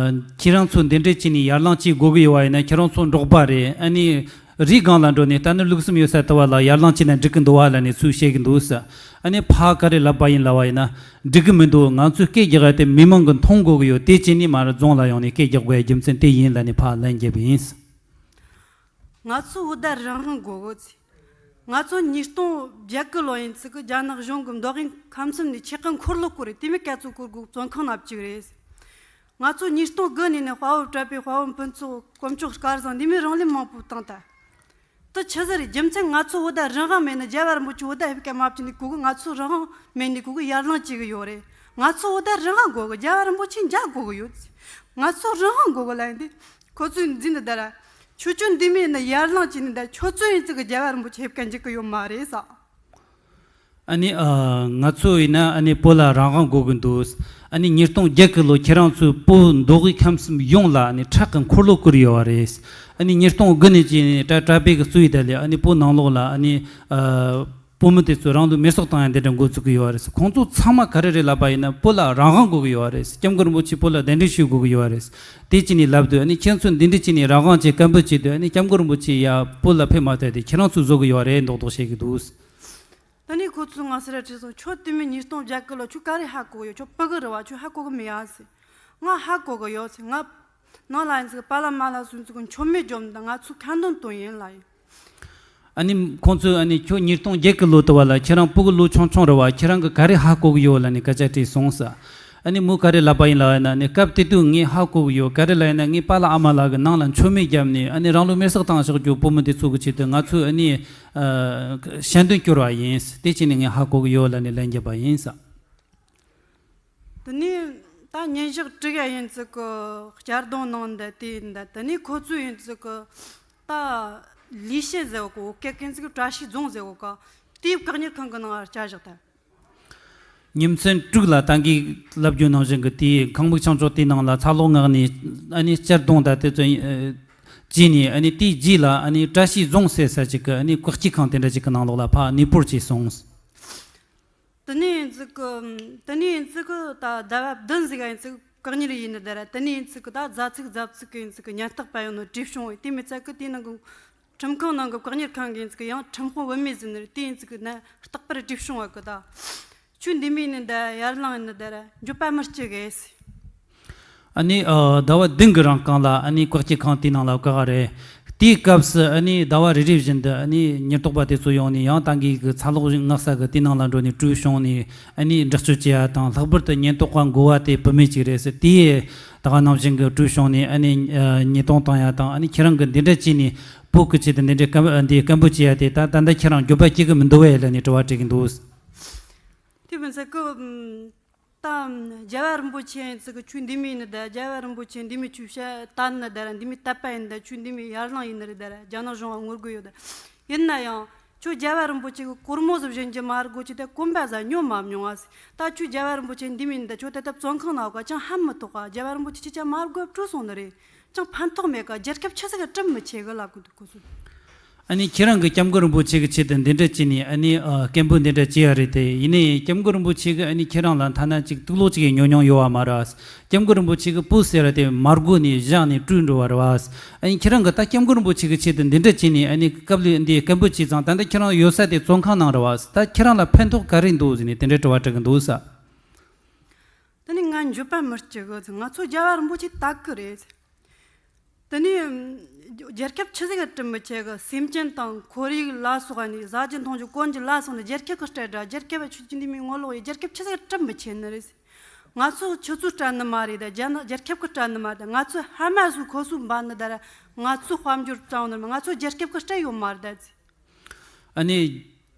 ཁྱེད་རང་ཚོ་འདི་འདྲས་བྱས་ནས་ཡར་ལངས་བྱེད་དགོས་གི་ཡོད་བ་ཡིན་ན་ཁྱེད་རང་ཚོ་འབྲོག་པ་རེད། ཨ་ནི་རི་སྒང་ལ་འགྲོ་ནས་རྟ་ནོར་ལུགས་སྲོལ་ཡོད་ས་དེ་བ་ལ་ཡར་ལངས་བྱས་ན་འགྲིག་གི་འདུག་བ་ལབ་ནས་ཚུར་བཤད་གི་འདུག་ཟེར། ཨ་ནི་ཕ་ག་རེ་ལབ་པ་ཡིན་ལབ་བ་ཡིན་ན་འགྲིག་གི་མི་འདུག་ང་ཚོས་སྐད་རྒྱག་ཡ་དེ་མི་མང་གི་མཐོང་དགོས་གི་ཡོད། དེ་བྱས་ནས་མར་རྫོང་ལ་ཡོང་ནས་སྐད་རྒྱག་དགོས་ཡ་རྒྱུ་མཚན་དེ་ཡིན་ལབ་ནས་ཕར་ལན་བརྒྱབ་པ་ཡིན། ང་ཚོ་བོད་ད་རང་དབང་དགོས་གི་ཚེ། ང་ཚོ་ཉིས་སྟོང་བརྒྱད་གི་ལོ་ཡིན་ཚིག་གི་རྒྱ་ནག་གཞུང་གི་མདོ་དབུས་ཁམས་གསུམ་ནས་ཆེ་ཁག་འཁོར་ལོ་བསྐོར་རེད། དེ་མི་སྐད་ཚོ་བསྐོར་དགོས་བཙོན་ཁང་ནང་བཅུག་རེད། ང་ཚོ་ཉིས་སྟོང་དགུ་ནས་ནས་དཔའ་བོ་གྲྭ་པའི་དཔའ་བོ་སྤུན་ཚོགས་དཀོན་མཆོག་དཀར་བཟང་འདི་མི་རང་ལས་མང་པོ་བཏང་ད། དེ་ཆི་ཟིག་རེད། རྒྱུ་མཚན་ང་ཚོ་བོད་ད་རང་དབང་མེད་ན་རྒྱལ་བ་རིན་པོ་ཆེ་བོད་ད་ཧེབ་ཀ་མ་བཅུག་ནས་གོ་གི། ང་ཚོ་རང་དབང་མེད་ནས་གོ་གི་ཡར་ལངས་བྱེད་གི་ཡོད་རེད། ང་ཚོ་བོད་ད་རང་དབང་དགོས་གི། རྒྱལ་བ་རིན་པོ་ཆེ་མཇལ་དགོས་གི་ཡོད། ང་ཚོ་རང་དབང་དགོས་གི་ལ་ཡིན་ཏེ། ཁོ་ཚོས་འཛིན་ནི་ད་ར། ཁྱོད་ཚོས་འདི་མེད་ན་ཡར་ལངས་བྱས་ནི་ད་ཁྱོད་ཚོ་ཡིན་ཚིག་གི་རྒྱལ་བ་རིན་པོ་ཆེ་ཧེབ་ཀ་འཇུག་གི་ཡོད་མ་རེད་ས། ཨ་ནི་ཨ་ང་ཚོ་ཡིན་ན་ཨ་ནི་བོད་ལ་རང་དབང་དགོས་གི་འདུག་ཨ་ནི་ཉིས་སྟོང་བརྒྱད་གི་ལོ་ཁྱེད་རང་ཚོས་བོད་མདོ་དབུས་ཁམས་གསུམ་ཡོངས་ལ་ཨ་ནི་ཁྲག་གི་འཁོར་ལོ་བསྐོར་ཡོད་བ་རེད། ཨ་ནི་ཉིས་སྟོང་དགུ་ནས་བྱས་ནས་གྲྭ་གྲྭ་པའི་གི་གཙོས་ཡི་ད་ལས་ཨ་ནི་བོད་ནང་ལོགས་ལ་ཨ་ནི་ཨ་བོད་མི་དེ་ཚོས་རང་ལུས་མེར་སྲེག་བཏང་ཡ་འདི་འདྲ་འགོ་བཙུགས་གི་ཡོད་རེད། ཁོང་ཚོ་ཚང་མ་ག་རེ་རེད་ལབ་པ་ཡིན་ན་བོད་ལ་རང་དབང་དགོས་གི་ཡོད་རེད། སྐྱབས་མགོན་རིན་པོ་ཆེ་བོད་ལ་གདན་འདྲེན་ཞུ་དགོས་གི་ཡོད་རེད། དེ་བྱས་ནས་ལབ་དུས་ཨ་ནི་ཁྱེད་ཚོས་འདི་འདྲ་བྱས་ནས་རང་དབང་ཆེད་སྐད་འབོད་བྱས་དུས་ཨ་ནི་སྐྱབས་མགོན་རིན་པོ་ཆེ་ཡ་བོད་ལ་ཕེབས་མ་ཐུབ་དེ་ཁྱེད་རང་ཚོས་བཟོ་གི་ཡོད་རེད་མདོག་མདོག་བཤད་གི་འདུག་དེ་ནས་ཁོ་ཚོས་ང་སེ་ར་ཁྲིད་སོང་། ཁྱོད་དེ་མིན་ཉིས་སྟོང་བརྒྱད་གི་ལོ་ཁྱོད་ག་རེ་ཧ་གོ་གི་ཡོད། ཁྱོད་ཕ་གི་རེད་བ། ཁྱོད་ཧ་གོ་གི་མེད་ཨ་ཟེར། ང་ཧ་གོ་གི་ཡོད་ཟེར། ང་ནང་ལ་ཡིན་ཟེར་པཱ་ལགས་མཱ་ལགས་སུན་ཚོགས་མཆོད་མེ་བརྒྱབ་འདུག་ང་ཚོས་ཁ་འདོན་བཏང་ཡིན་ལ་ཡིན། ཨ་ནི་ཁོང་ཚོས་ཨ་ནི་ཁྱོད་ཉིས་སྟོང་བརྒྱད་གི་ལོ་དུ་བ་ལ་ཁྱེད་རང་ཕྲུ་གུ་ལོ་ཆུང་ཆུང་རེད་བ། ཁྱེད་རང་གི་ག་རེ་ཧ་གོ་གི་ཡོད་ལབ་ནས་སྐད་ཆ་དྲིས་སོང་ཟེར། ཨ་ནི་མོས་ག་རེ་ལབ་པ་ཡིན་ལབ་ན་ཨ་ནི་སྐབས་དེ་དུས་ངས་ཧ་གོ་གི་ཡོད། ག་རེ་ལབ་ཡིན་ན་ངའི་པཱ་ལགས་ཨ་མ་ལགས་ཀྱིས་ནང་ལ་མཆོད་མེ་བརྒྱབ་ནས་ཨ་ནི་རང་ལུས་མེར་སྲེག་བཏང་བཞག་རྒྱུ་བོད་མི་དེ་ཚོ་གི་ཆེད་དུ་ང་ཚོས་ཨ་ནི་ཨ་ཞལ་འདོན་བསྐྱུར་བ་ཡིན། དེ་བྱས་ནས་ངས་ཧ་གོ་གི་ཡོད་ལབ་ནས་ལན་བརྒྱབ་པ་ཡིན་ཟེར། དེ་ནས་ད་ཉིན་ཞག་དྲུག་ཡ་ཡིན་ཙི་གི་གཅར་རྡུང་གནང་འདི་དེ་འདི་དེ་ནས་ཁོ་ཚོས་ཡིན་ཙི་གི་ད་ལི་ཤེ་ཟེར་བ་གོ་སྐད་ཀན་ཙི་གི་བཀྲ་ཤིས་རྫོང་ཟེར་བ་ག་དེའི་བཀག་ཉར་ཁང་གི་ནང་བསྐྱལ་བཞག་ད། ཉིན་མཚན་དྲུག་ལ་ད་གིན་ལབ་རྒྱུ་ནང་བཞིན་གི་དེའི་ཁང་མིག་ཆང་ཆོག་དེའི་ནང་ལ་ཚ་ལོག་མངགས་ནས་ཨ་ནི་གཅར་རྡུང་ད་དེ་ཚོ་ཨ་བྱས་ནས་ཨ་ནི་དེའི་རྗེས་ལ་ཨ་ནི་བཀྲ་ཤིས་རྫོང་ཟེར་ས་ཅིག་གི་ཨ་ནི་བཀག་སྐྱིལ་ཁང་དེ་འདྲ་ཅིག་གི་ནང་ལོགས་ལ་ཕར་གནས་སྤོར་བྱས་སོང་། དེ་ནས་ཡིན་ཙི་གི་དེ་ནས་ཡིན་ཙི་གི་ད་ཟླ་བ་བདུན་ཟིག་ཡིན་ཙི་གི་བཀག་ཉར་ཡིན་ནི་དེ་ར། དེ་ནས་ཡིན་ཙི་གི་ད་ཟླ་ཚིགས་ཟླ་ཚིགས་གི་ཡིན་ཙི་གི་ཉེན་རྟོག་པ་ཡོང་ནོ་བྲིས་བྱུང་བས། དེ་མི་ཚད་གི་དེའི་ནང་གི་ཁྲིམས་ཁང་ནང་གི་བཀག་ཉར་ཁང་གི་ཡིན་ཙི་གི་ཡང་ཁྲིམས་དཔོན་བུད་མེད་ཟིན་ནི་རེད། དེ་ཡིན་ཙི་གི་ན་རྟག་པར་བྲིས་བྱུང་བ་གི་ད་ཁྱོད་འདི་མི་ནི་ད་ཡར་ལངས་ནི་དེ་ར་འགྱོད་པ་མི་སྐྱེ་གི་ཟེར། ཨ་ནི་ཨ་ཟླ་བ་བདུན་གི་རིང་གང་ལ་ཨ་ནི་བཀག་སྐྱིལ་ཁང་དེའི་ནང་ལ་བཀག་རེད། དེའི་སྐབས་སུ་ཨ་ནི་ཟླ་བ་རེ་རེ་བཞིན་དུ་ཨ་ནི་ཉེན་རྟོག་པ་དེ་ཚོ་ཡོང་ནས་ཡང་ད་གིན་གི་ཚ་གློག་མངགས་ས་གི་དེའི་ནང་ལ་འགྲོ་ནས་བྲོས་བྱུང་ནས་ཨ་ནི་འདྲི་གཅོད་བྱེད་ཡ་དང་། ལྷག་པར་དུ་ཉེན་རྟོག་པ་འགོ་བ་དེ་བུད་མེད་ཅིག་རེད་ཟེར། དེས་ད་ག་ནང་བཞིན་གི་བྲོས་བྱུང་ནས་ཨ་ནི་ཉེས་རྡུང་བཏང་ཡ་དང་། ཨ་ནི་ཁྱེད་རང་གི་འདི་འདྲ་བྱས་ནས་བོད་ཀྱི་ཆེད་དུ་འདི་འདྲའི་སྐད་འདི་སྐད་འབོད་བྱེད་ཡ་དེ་ད་ད་ལྟ་ཁྱེད་རང་འགྱོད་པ་སྐྱེ་གི་མི་འདུག་བས་ལབ་ནས་དྲི་བ་དྲི་གི་འདུག། དེ་མིན་ཟེར་གི། ད་རྒྱལ་བ་རིན་པོ་ཆེ་ཡིན་ཚིག་གི་ཆོས་འདི་མོ་ཡིན་ནི་ད། རྒྱལ་བ་རིན་པོ་ཆེ་འདི་མོ་ཆོས་བཤད་ད་ནི་ད་ར། འདི་མོ་དད་པ་ཡིན་ད། ཆོས་འདི་མོ་ཡར་ལངས་ཡིན་ནི་རེད་ད་ར། རྒྱ་ནག་གཞུང་ང་ངོ་རྒོལ་ཡོད་ད། ཡིན་ན་ཡང་ཁྱོད་རྒྱལ་བ་རིན་པོ་ཆེ་གི་སྒོར་མོ་ཟིག་བྱིན་གྱི་མ་རེད་གོ། ཁྱོད་ད་གོན་པ་ཟ་ཉོ་མ་མྱོང་ཨ་སི། ད་ཁྱོད་རྒྱལ་བ་རིན་པོ་ཆེ་འདི་མོ་ཡིན་ད། ཁྱོད་ད་ད་བཙོན་ཁང་ནང་ག་ཅང་ཧ་མི་ཐོག་ག། རྒྱལ་བ་རིན་པོ་ཆེ་ཁྱེད་ཅག་མ་རྒོལ་བྲོས་སོང་ནི་རེད། ཅང་ཕན་ཐོགས་མེད་ཀ། རྒྱལ་ཁབ་ཆི་ཟིག་གི་དྲིན་མི་ཆེ་གི་ལབ་གི་འདུག་ཁོ་ཚོ། ཨ་ནི་ཁྱེད་རང་གི་སྐྱབས་མགོན་རིན་པོ་ཆེ་གི་ཆེད་དུ་འདི་འདྲ་བྱས་ནས་ཨ་ནི་ཨ་སྐད་འབོད་འདི་འདྲ་བྱས་ཡ་རེད་དེ། ཡིན་ནའི་སྐྱབས་མགོན་རིན་པོ་ཆེ་གི་ཨ་ནི་ཁྱེད་རང་ལ་ཐ་ན་ཅིག་གཏུག་ལོག་ཅིག་ཡང་ཉོ་མྱོང་ཡོད་བ་མ་རེད། སྐྱབས་མགོན་རིན་པོ་ཆེ་གི་བོད་ཟེར་བ་དེ་མ་རྒོལ་ནས་བཞག་ནས་བྲོས་འགྲོ་བ་རེད་བ། ཨ་ནི་ཁྱེད་རང་གི་ད་སྐྱབས་མགོན་རིན་པོ་ཆེ་གི་ཆེད་དུ་འདི་འདྲ་བྱས་ནས་ཨ་ནི་སྐབས་ལས་འདི་སྐད་འབོད་བྱས་ཙང་། ད་ལྟ་ཁྱེད་རང་ཡོད་ས་དེ་བཙོན་ཁང་ནང་རེད་བ། ད་ཁྱེད་རང་ལ་ཕན་ཐོགས་ག་རེ་འདུག་ཟེར་ནས་དེ་འདྲའི་དྲི་བ་དྲི་གི་འདུག་ས། དེ་ནས་ང་འགྱོད་པ་མི་སྐྱེ་གི། ང་ཚོ་རྒྱལ་བ་རིན་པོ་ཆེ་དད་གི་རེད། དེ་ནས་རྒྱལ་ཁབ་ཆི་ཟིག་གི་དྲིན་མི་ཆེ་གི། སེམས་ཅན་དང་ཁོར་ཡུག་ལ་སོགས་ནས་ཟ་རྒྱུ་འཐུང་རྒྱུ་གོན་རྒྱུ་ལ་སོགས་ནས་རྒྱལ་ཁབ་གི་སྤྲད་དྲ། རྒྱལ་ཁབ་ཆུ་ཆུ་འདི་མི་ངོ་ལོག་ཡི། རྒྱལ་ཁབ་ཆི་ཟིག་གི་དྲིན་མི་ཆེ་ནི་རེད། ང་ཚོ་ཁྱོད་ཚོའི་སྤྲད་ནི་མ་རེད་ད། རྒྱ་ནག་རྒྱལ་ཁབ་གི་སྤྲད་ནི་མ་རེད་ད། ང་ཚོ་ཧ་མ་སུ་ཁོ་སུ་འབའ་ནི་ད་ར། ང་ཚོ་དཔལ་འབྱོར་སྤྲད་ནི་མ། ང་ཚོ་རྒྱལ་ཁབ་གི་སྤྲད་ཡོད་མ་རེད་ད། ཨ་ནི།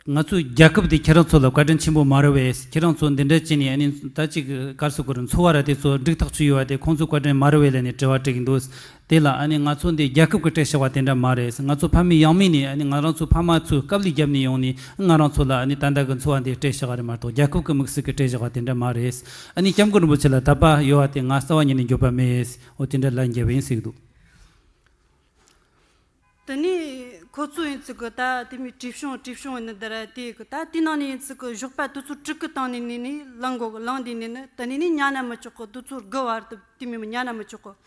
ང་ཚོའི་རྒྱལ་ཁབ་དེ་ཁྱེད་རང་ཚོ་ལ་བཀའ་དྲིན་ཆེན་པོ་མ་རེད་བས། ཁྱེད་རང་ཚོ་འདི་འདྲ་བྱས་ནས་ཨ་ནི་ད་ཅིག་གར་སོ་གོ་རུ་འཚོ་བ་ར་དེ་ཚོ་འགྲིག་ཐག་ཆོད་ཡོད་བ་དེ་ཁོང་ཚོའི་བཀའ་དྲིན་མ་རེད་བས་ལབ་ནས་དྲི་བ་དྲི་གི་འདུག། དེ་ལ་ཨ་ནི་ང་ཚོ་འདི་རྒྱལ་ཁབ་ཀྱི་སྤྲད་བཞག་པ་དེ་འདྲ་མ་རེད། ང་ཚོ་ཕ་མེས་ཡང་མེས་ནས་ཨ་ནི་ང་རང་ཚོ་ཕ་མ་ཚོས་དཀའ་ལས་བརྒྱབ་ནས་ཡོང་ནས་ང་རང་ཚོ་ལ་ཨ་ནི་ད་ལྟ་གི་འཚོ་བ་འདི་སྤྲད་བཞག་པ་རེད་མ་གཏོགས། རྒྱལ་ཁབ་ཀྱི་དམིགས་བསལ་གྱི་སྤྲད་བཞག་པ་དེ་འདྲ་མ་རེད། ཨ་ནི་སྐྱབས་མགོན་རིན་པོ་ཆེ་ལ་དད་པ་ཡོད་བ་དེ་ང་རྩ་བ་ཉིད་ནས་འགྱོད་པ་མེད། འོ་དེ་འདྲ་ལབ་འགྱོད་པ་ཡིན་ཟེར་གི་འདུག། དེ་ནས་ཁོ་ཚོ་ཡིན་ཚུལ་གི་ད་དེ་མོ་བྲིས་བྱུང་བྲིས་བྱུང་ཡིན་ནི་ད་ར། དེ་གི་ད་དེ་ནང་ནས་ཡིན་ཚུལ་གི་ཞོགས་པ་དུས་ཚོད་དྲུག་གི་སྟེང་ནས་ནས་ནས་ལངས་དགོས་གི། ལངས་དེ་ནས་ནི་དེ་ནས་ནི་ཉལ་ན་མི་ཆོག་གི། དུས་ཚོད་དགུ་བར་དུ་དེ་མོ་ཉལ་ན་མི་ཆོག་གི།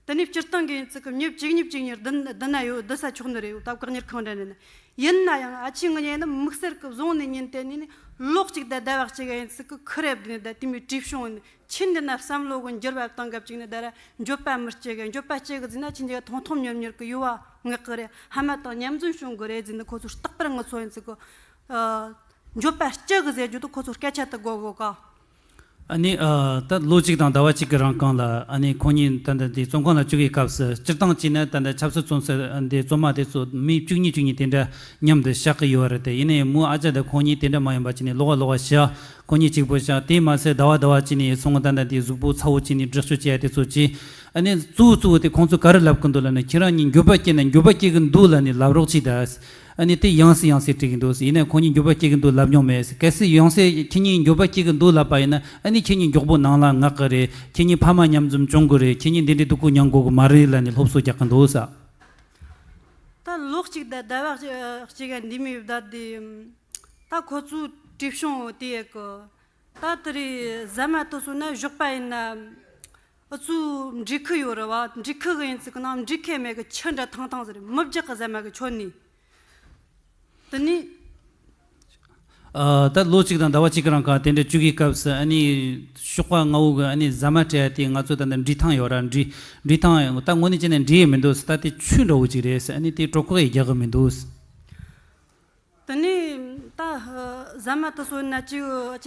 དེ་ནས་སྤྱིར་བཏང་གི་ཡིན་ཚུལ་གི་མི་གཅིག་མི་གཅིག་གཉིས་བསྡད་བསྡད་ན་ཡོད། བསྡད་ས་ཆོག་ནི་རེད། ད་བཀག་ཉར་ཁང་འདྲ་ནས་ནི། ཡིན་ན་ཡང་ཨ་ཆི་ངི་ཉལ་ནི་དམིགས་བསལ་གི་བཟུང་ནས་ཉིན་དེ་ནས་ནི་ལོ་གཅིག་དང་ཟླ་བ་གཅིག་གི་ཡིན་ཚུལ་གི་ཁུར་རེ་བསྡད་ནས་ད་དེ་མོ་བྲིས་བྱུང་ཡིན། ཁྱེད་འདི་ན་བསམ་བློ་གི་འགྱུར་བ་བཏང་སྐབས་ཅིག་ནི་ད་ར་འགྱོད་པ་མི་སྐྱེ་གི། འགྱོད་པ་སྐྱེ་གི་ཟེར་ན་ཁྱེད་འདི་ཐོང་ཐོང་མྱུར་མྱུར་གི་ཡོད་བ་ངག་གི་རེད། ཧ་མ་དང་མཉམ་འཛོམས་བྱུང་གི་རེད་ཟེར་ནི་ཁོ་ཚོ་རྟག་པར་ངུ་ཚོ་ཡིན་ཚུལ་གི། ཨ། འགྱོད་པ་སྐྱེ་གི་ཟེར་རྒྱུ་དུ་ཁོ་ཚོ་སྐད་ཆ་དུ་གོ་གོ་ག། ཨ་ནི་ཨ་ད་ལོ་གཅིག་དང་ཟླ་བ་གཅིག་གི་རིང་གང་ལ་ཨ་ནི་ཁོང་གཉིས་ད་ལྟ་འདི་བཙོན་ཁང་ལ་བཅུག་གི་སྐབས་སུ་སྤྱིར་བཏང་བྱས་ན་ད་ལྟ་ཆབ་སྲིད་བཙོན་ཟེར་འདི་བཙོན་མ་དེ་ཚོ་མི་བཅུ་གཉིས་བཅུ་གཉིས་དེ་འདྲ་མཉམ་དུ་བཞག་གི་ཡོད་རེད་དེ། ཡིན་ནའི་མོ་ཨ་ཅག་དང་ཁོང་གཉིས་དེ་འདྲ་མ་ཡིན་པ་བྱས་ནས་ལོགས་ཀ་ལོགས་ཀ་བཞག་ཁོ་གཉིས་གཅིག་པོ་བཞག་དེས་མ་ཟད་ཟླ་བ་ཟླ་བ་གཅིག་ནས་སོང་ད་ལྟ་དེ་གཟུགས་པོ་ཚ་བོ་གཅིག་ནས་འདྲི་གཅོད་བྱེད་ཡ་དེ་ཚོ་གཅིག་ཨ་ནི་གཙོ་བོ་གཙོ་བོ་དེ་ཁོང་ཚོས་ག་རེ་ལབ་གི་འདུག་ལབ་ན། ཁྱེད་རང་གཉིས་འགྱོད་པ་སྐྱེས་ན་འགྱོད་པ་སྐྱེ་གི་འདུག་ལབ་ནས་ལབ་རོགས་གྱིས་ད། ཨ་ནི་དེ་ཡང་སེ་ཡང་སེ་དྲིས་གི་འདུག། ཡིན་ནའི་ཁོང་གཉིས་འགྱོད་པ་སྐྱེ་གི་འདུག་ལབ་མྱོང་མེད། གལ་སྲིད་ཡང་སེ་ཁྱེད་གཉིས་འགྱོད་པ་སྐྱེ་གི་འདུག་ལབ་པ་ཡིན་ན་ཨ་ནི་ཁྱེད་གཉིས་མགྱོགས་པོ་ནང་ལ་མངགས་གི་རེད། ཁྱེད་གཉིས་ཕ་མ་མཉམ་འཛོམས་བྱུང་གི་རེད། ཁྱེད་གཉིས་འདི་འདྲའི་སྡུག་ཁུར་མྱོང་དགོས་གི་མ་རེད་ལབ་ནས་སློབ་གསོ་རྒྱག་གི་འདུག་ས། ད་ལོ་གཅིག་དང་ཟླ་བ་གཅིག་ག་འདི་མི་བདག་དེ། ད་ཁོ་ཚོའི་བྲིས་བྱུང་དེ་ཡི་གི། ད་དེ་རེད། ཟ་མ་དེ་ཚོ་ན་ཞོགས་པ་ཡིན་ན་ཨུ་ཚོའི་འབྲི་ཁུ་ཡོད་རེད་བ། འབྲི་ཁུ་གི་ཡིན་ཚུལ་གི་ནང་འབྲི་ཁུ་མེད་གི་ཆུ་འདྲ་ཐང་ཐང་ཟེར་མི་རྒྱག་གི་ཟ་མ་གི་ཆོད་ནི། དེ་ནི། ཨ་ད་ལོ་གཅིག་དང་ཟླ་བ་གཅིག་གི་རིང་ག་དེ་འདྲ་བཅུག་གི་སྐབས་སུ་ཨ་ནི་ཞོགས་པ་སྔ་བོ་གི་ཨ་ནི་ཟ་མ་སྤྲད་ཡ་དེ་ང་ཚོ་ད་ལྟ་འབྲི་ཐང་ཡོད་ར། འབྲི་འབྲི་ཐང་ད་དངོས་གནས་བྱས་ན་འབྲི་ཡི་མི་འདུག། ད་དེ་ཆུ་འདྲ་བོ་ཅིག་རེད་ཟེར། ཨ་ནི་དེ་གྲོད་ཁོག་ཡི་རྒྱག་གི་མི་འདུག། དེ་ནས་ད་ཟ་མ་དེ་ཚོ་ན་ཅིག་ཅ་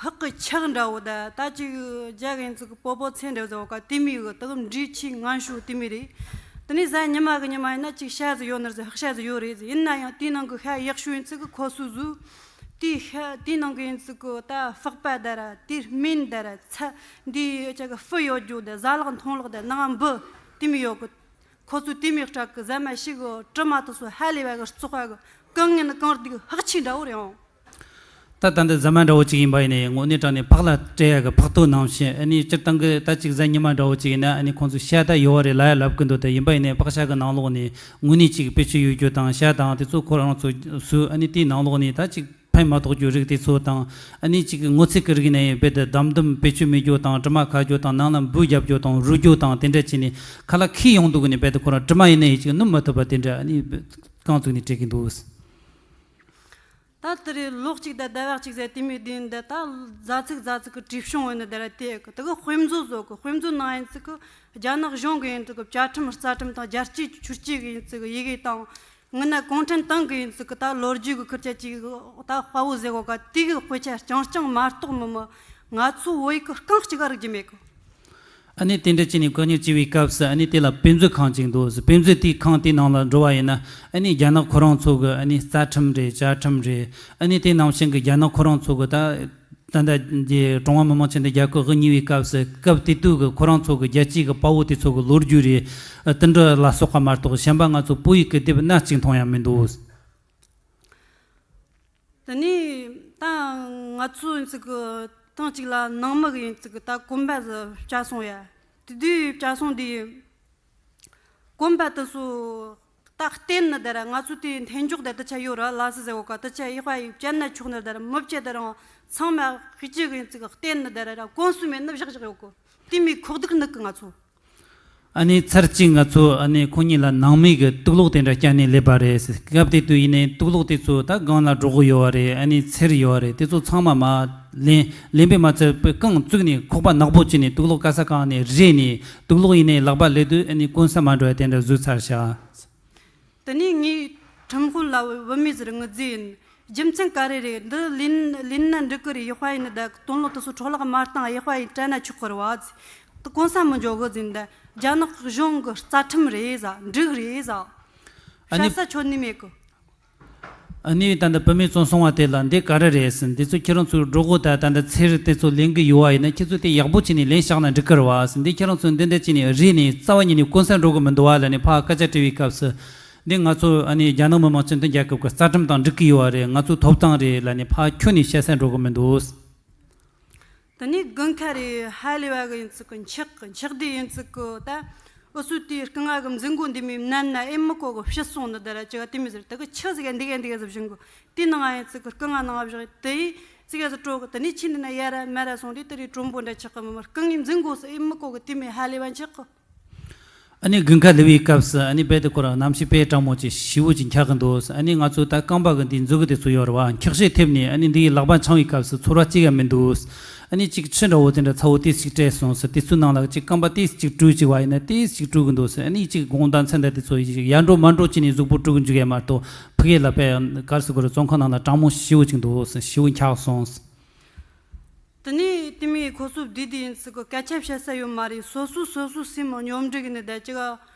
ཧག་གི་ཆག་འདྲ་བོ་ད། ད་ཅིག་རྒྱ་གི་ཡིན་ཚུལ་གི་པོ་པོ་ཚེ་འདྲ་བོ་ཟེར་བ་ག་དེ་མོ་གི་དག་འབྲི་ཆུ་ངན་ཤོས་དེ་མོ་རེད། དེ་ནས་གཟའ་ཉི་མ་གི་ཉི་མ་ཡིན་ན་ཅིག་ཤ་ཟིག་ཡོད་ནི་རེད་ཟེར། ཧག་ཤ་ཟིག་ཡོད་རེད་ཟེར། ཡིན་ན་ཡང་དེའི་ནང་གི་ཤ་ཡག་ཤོས་ཡིན་ཚུལ་གི་ཁོ་སོ་ཟོས། དེའི་ཤ་དེའི་ནང་གི་ཡིན་ཚུལ་གི་ད་ལྤགས་པ་ད་ར། དེའི་སྨན་ད་ར། ཚྭ་འདི་ཅ་གི་སྤུ་ཡོད་རྒྱུ་ད། ཟ་ལག་འཐུང་ལག་ད་ནང་འབུ་དེ་མོ་ཡོད་གི། ཁོ་ཚོས་དེ་མོ་སྤྲད་གི་ཟ་མ་ཞིག་གི་དྲི་མ་དེ་ཚོ་ཧ་ལས་པ་གི་བཙོག་པ་གི་གང་ངན་གང་སྡུག་ཧག་ཆེ་འདྲ་བོ་རེད་ཨང་། ད་ད་འདི་ཟ་མ་འདྲ་བོ་ཅིག་ཡིན་པ་ཡིན་ནའི་དངོས་གནས་དྲང་གནས་ཕག་ལ་སྤྲད་ཡ་གི་ཕག་ཐོག་ནང་བཞིན། ཨ་ནི་སྤྱིར་བཏང་གི་ད་ཅིག་གཟའ་ཉི་མ་འདྲ་བོ་ཅིག་ཡིན་ན་ཨ་ནི་ཁོང་ཚོས་ཤ་ད་ཡོད་བ་རེད་ལབ་ཡ་ལབ་གི་འདུག། ད་ཡིན་པ་ཡིན་ནའི་པགས་ཤ་གི་ནང་ལོགས་ནས་དངོས་གནས་ཅིག་བེད་སྤྱོད་ཡོད་རྒྱུ་དང་། ཤ་དང་དེ་ཚོ་ཁོ་རང་ཚོ་ཟོས། ཨ་ནི་དེའི་ནང་ལོགས་ནས་ད་ཅིག་ཕན་མ་ཐོགས་རྒྱུ་རིགས་དེ་ཚོ་དང་། ཨ་ནི་ཅིག་སྔོ་ཚལ་གི་རིགས་ནས་རྦད་དེ་དམ་དམ་བེད་སྤྱོད་མེད་རྒྱུ་དང་། དྲི་མ་ཁ་རྒྱུ་དང་། ནང་ལ་འབུ་རྒྱབ་རྒྱུ་དང་། རུལ་རྒྱུ་དང་། དེ་འདྲ་བྱས་ནས་ཁ་ལག་ཁྱི་ཡོང་འདུག་གི་ནས་རྦད་དེ་ཁོ་རང་དྲི་མ་ཡིན་ནའི་ཅིག་སྣུམ་མ་ཐུབ་པ་དེ་འདྲ་ཨ་ནི་རྐང་བཙུགས་ནས་སྤྲད་ཀྱི་འདུག། ད་དེ་རེད། ལོ་གཅིག་དང་ཟླ་བ་གཅིག་ཟེར་དེ་མོ་དུས་འདི་ད་ཟླ་ཚིགས་ཟླ་ཚིགས་ཀྱི་བྲིས་དཔྱོད་ཡིན་ནི་དེ་ར། དེ་གི་དེ་གི་དཔེ་མཛོད་བཟོ་གི། དཔེ་མཛོད་ནང་ཡིན་ཚིག་གི་རྒྱ་ནག་གཞུང་གི་ཡིན་ཚིག་གི་བཅའ་ཁྲིམས་རྩ་ཁྲིམས་དང་རྒྱལ་གཅེས་ཆོས་གཅེས་གི་ཡིན་ཚིག་གི་ཡི་གེ་དང་། ངི་ན་གུང་ཁྲན་ཏང་གི་ཡིན་ཚིག་གི་ད་ལོ་རྒྱུས་གི་ཁུར་ཆ་ཅིག་ད་དཔའ་བོ་ཟེར་གོ་ག། དེ་གི་དཔེ་ཆ་རྐྱང་རྐྱང་མ་གཏོགས་མི་མི་ང་ཚོ་བོད་ཡིག་གི་རྐང་གཅིག་ག་རིག་རྒྱུ་མེད་གི། ཨ་ནི་དེ་འདྲ་བྱས་ནས་བཀག་ཉར་བྱས་པའི་སྐབས་སུ། ཨ་ནི་དེ་ལ་དཔེ་མཛོད་ཁང་ཅིག་འདུག་དཔེ་མཛོད་དེའི་ཁང་དེའི་ནང་ལ་འགྲོ་བ་ཡིན་ན། ཨ་ནི་རྒྱ་ནག་ཁོ་རང་ཚོ་གི་ཨ་ནི་རྩ་ཁྲིམས་རེད། བཅའ་ཁྲིམས་རེད། ཨ་ནི་དེ་ནང་བཞིན་གི་རྒྱ་ནག་ཁོ་རང་ཚོ་གི་ད་ད་ལྟ་གི་ཀྲུང་ཧྭ་མི་དམངས་སྤྱི་མཐུན་རྒྱལ་ཁབ་དབུ་བརྙེས་པའི་སྐབས་སུ། སྐབས་དེ་དུས་གི་ཁོ་རང་ཚོ་གི་རྒྱལ་གཅེས་གི་དཔའ་བོ་དེ་ཚོ་གི་ལོ་རྒྱུས་རེད། ཨ། དེ་འདྲ་ལ་སོགས་པ་མ་གཏོགས་གཞན་པ་ང་ཚོ་བོད་ཡིག་གི་དེབ་སྣ་གཅིག་མཐོང་ཡ་མི་འདུག་དེ་ནས་ད་ང་ཚོ་ཡིན་ཚིག་གི་ཐེངས་གཅིག་ལ་ནང་མི་གི་ཡིན་ཚིག་གི་ད་གོམ་པ་ཟིག་བཅའ་སོང་ཡ། དེ་དུས་བཅའ་སོང་དེ་གོམ་པ་དེ་ཚོ་ད་བརྟེན་ནི་དེ་ར། ང་ཚོ་དེ་འཐེན་འཇོག་དེ་དུ་ཆ་ཡོད་ར། ལ་སི་ཟེར་གོ་ག། དུ་ཆ་ཡེ་ཧྥ་ཡིག་བཅད་ན་ཆོག་ནི་དེ་ར། མི་བཅད་དེ་རང་ཚང་མ་ཧི་ཅི་གི་ཡིན་ཚིག་གི་བརྟེན་ནི་དེ་ར་ར། གོམས་སུ་མེད་ནི་བཞག་བཞག་ཡོད་གོ། དེ་མོ་ཁོག་སྡུག་ནི་གི་ང་ཚོ། ཨ་ནི་ཚར་གཅིག་ང་ཚོ་ཨ་ནི་ཁོ་གཉིས་ལ་ནང་མི་གི་དུག་ལོག་དེ་འདྲ་བསྐྱལ་ནས་སླེབས་པ་རེད། སྐབས་དེ་དུས་ཡིན་ནའི་དུག་ལོག་དེ་ཚོ་ད་སྒང་ལ་སྒྲོག་གི་ཡོད་པ་རེད། ཨ་ནི་ཚེར་ཡོད་པ་རེད། དེ་ཚོ་ཚང་མ་མར་ལེན་ལེན་པས་མ་ཚད་པའི་རྐང་བཙུགས་ནས་ཁོག་པ་ནག་པོ་བྱས་ནས་དུག་ལོག་ག་ས་གང་ནས་རེག་ནས། དུག་ལོག་ཡིན་ནའི་ལག་པ་ལས་དུས་ཨ་ནི་གོན་ས་མ་འགྲོ་བ་དེ་འདྲ་བཟོས་ཚར་ཤག་དེ་ནས་ངས་ཁྲིམས་དཔོན་ལ་བུད་མེད་ཟེར་ངི་ཟེར་ཡིན། རྒྱུ་མཚན་ག་རེ་རེད། འདི་ལེན་ལེན་ན་འགྲིག་གི་རེད། ཡེ་ཧྥ་ཡིག་ནི་ད་དོན་ལོ་དེ་ཚོ་འཕྲོ་བརླག་མ་བཏང་། ཡེ་ཧྥ་ཡིག་སྤྲད་ན་ཆོག་གི་རེད་བ། དེ་གོན་ས་མི་འཇོག་གི་ཟེར་ཡིན། ད་རྒྱ་ནག་གཞུང་གི་རྩ་ཁྲིམས་རེད་ཟེར། འགྲིག་རེད་ཟེར། ཨ་ནི་བཤད་ས་ཆོད་ནི་མེད་གི། ཨ་ནི་ད་ལྟ་བུད་མེད་ཚོ་གསུང་བ་དེ་ལ་འདི་ག་རེ་རེད་ཟེར། འདི་ཚོ་ཁྱེད་རང་ཚོའི་སྒྲོག་གོ་ད་ད་ལྟ་ཚེར་དེ་ཚོ་ལེན་གི་ཡོད་པ་ཡིན་ན། ཁྱེད་ཚོ་དེ་ཡག་པོ་བྱས་ནས་ལེན་བཞག་ན་འགྲིག་གི་རེད་བ་ཟེར། འདི་ཁྱེད་རང་ཚོ་འདི་འདྲ་བྱས་ནས་རེག་ནས་རྩ་བ་ཉིད་ནས་གོན་ས་འགྲོ་གི་མི་འདུག་བ་ལབ་ནས་ཕར་སྐད་ཆ་དྲིས་པའི་སྐབས་སུ། འདི་ང་ཚོ་ཨ་ནི་རྒྱ་ནག་མི་དམངས་སྤྱི་མཐུན་རྒྱལ་ཁབ་ཀྱི་རྩ་ཁྲིམས་དང་འགྲིག་གི་ཡོད་པ་རེད། ང་ཚོའི་ཐོབ་ཐང་རེད་ལབ་ནས་ཕར་ཁྱོན་ནས་བཤད་ས་འགྲོ་གི་མི་འདུག་དེ་ནས་དགུན་ཁ་རེད། ཧ་ལས་པ་གི་ཡིན་ཚིག་གི་འཁྱག་གི་འཁྱག་དེ་ཡིན་ཚིག་གི་ད་འུ་ཚོའི་དེའི་རྐང་བ་གི་མཛུབ་མགོ་འདི་མོ་མནན་ན་ཨེ་མི་གོ་གི་ཕྱི་སོང་ནི་དེ་ར་ཅི་ག་དེ་མོ་ཟེར། དེ་གི་ཆུ་ཟིག་ག་འདི་ག་འདི་ག་ཟིག་བྱིན་གི། དེ་ནང་ཡིན་ཚིག་གི་རྐང་བ་ནང་བཞག་དེ་ཡིས་ཙི་ག་ཟིག་དྲོ་གི། དེ་ནས་ཕྱི་ནས་ན་ཡ་ར་མ་ར་སོང་དུས་དེ་རེད། དྲོན་པོ་འདྲ་ཆགས་གི་མི་མི་རྐང་གི་མཛུབ་མགོ་སུ་ཨེ་མི་གོ་གི་དེ་མོ་ཧ་ལས་པ་འཁྱག་གི། ཨ་ནི་དགུན་ཁ་སླེབས་པའི་སྐབས་སུ་ཨ་ནི་རྦད་དེ་ཁོ་རང་གནམ་གཤིས་དཔེ་གྲང་མོ་ཅིག་ཞེ་པོ་ཅིག་འཁྱག་གི་འདུག་ཨ་ནི་ང་ཚོ་ད་རྐང་པ་གི་འདི་མཛུབ་གུ་དེ་ཚོ་ཡོད་རེད་བ། འཁྱག་ཤས་ཐེབས་ནས་ཨ་ནི་འདི་ཡི་ལག་པ་འཆང་བའི་སྐབས་སུ་ཚོར་བ་གཅིག་ཡང་མི་འདུག་ཨ་ནི་ཅིག་ཆུ་འདྲ་བོ་དེ་འདྲ་ཚ་བོ་ཏོག་ཙམ་སྤྲད་སོང་ཟེར། དེ་ཚོའི་ནང་ལ་ཅིག་རྐང་པ་ཏོག་ཙམ་བཀྲུས་ཅིག་བ་ཡིན་ན་ཏོག་ཙམ་བཀྲུ་གི་འདུག་ཟེར། ཨ་ནི་ཅིག་དགོང་དག་མཚན་ཟླ་དེ་ཚོ་ཡི་ཅིག་ཡར་འགྲོ་མར་འགྲོ་བྱས་ནས་གཟུགས་པོ་བཀྲུ་གི་འཇུག་ཡ་མ་གཏོགས། ཕ་གི་ལ་དཔེ་ག་རེ་ཟེར་དགོས་རེད། བཙོན་ཁང་ནང་ལ་གྲང་མོ་ཞེ་པོ་ཅིག་འདུག་ཟེར། ཞེ་པོ་འཁྱག་སོང་ཟེར། དེ་ནས་དེ་མོའི་ཁོ་ཚོ་བསྡད་དེ་ཡིན་ཚིག་གི་སྐད་ཆ་བཤད་ས་ཡོད་མ་རེད། སོ་སོ་སོ་སོའི་སེམས་སྙོམ་སྒྲིག་ནས་བསྡད་ཅིག་ག་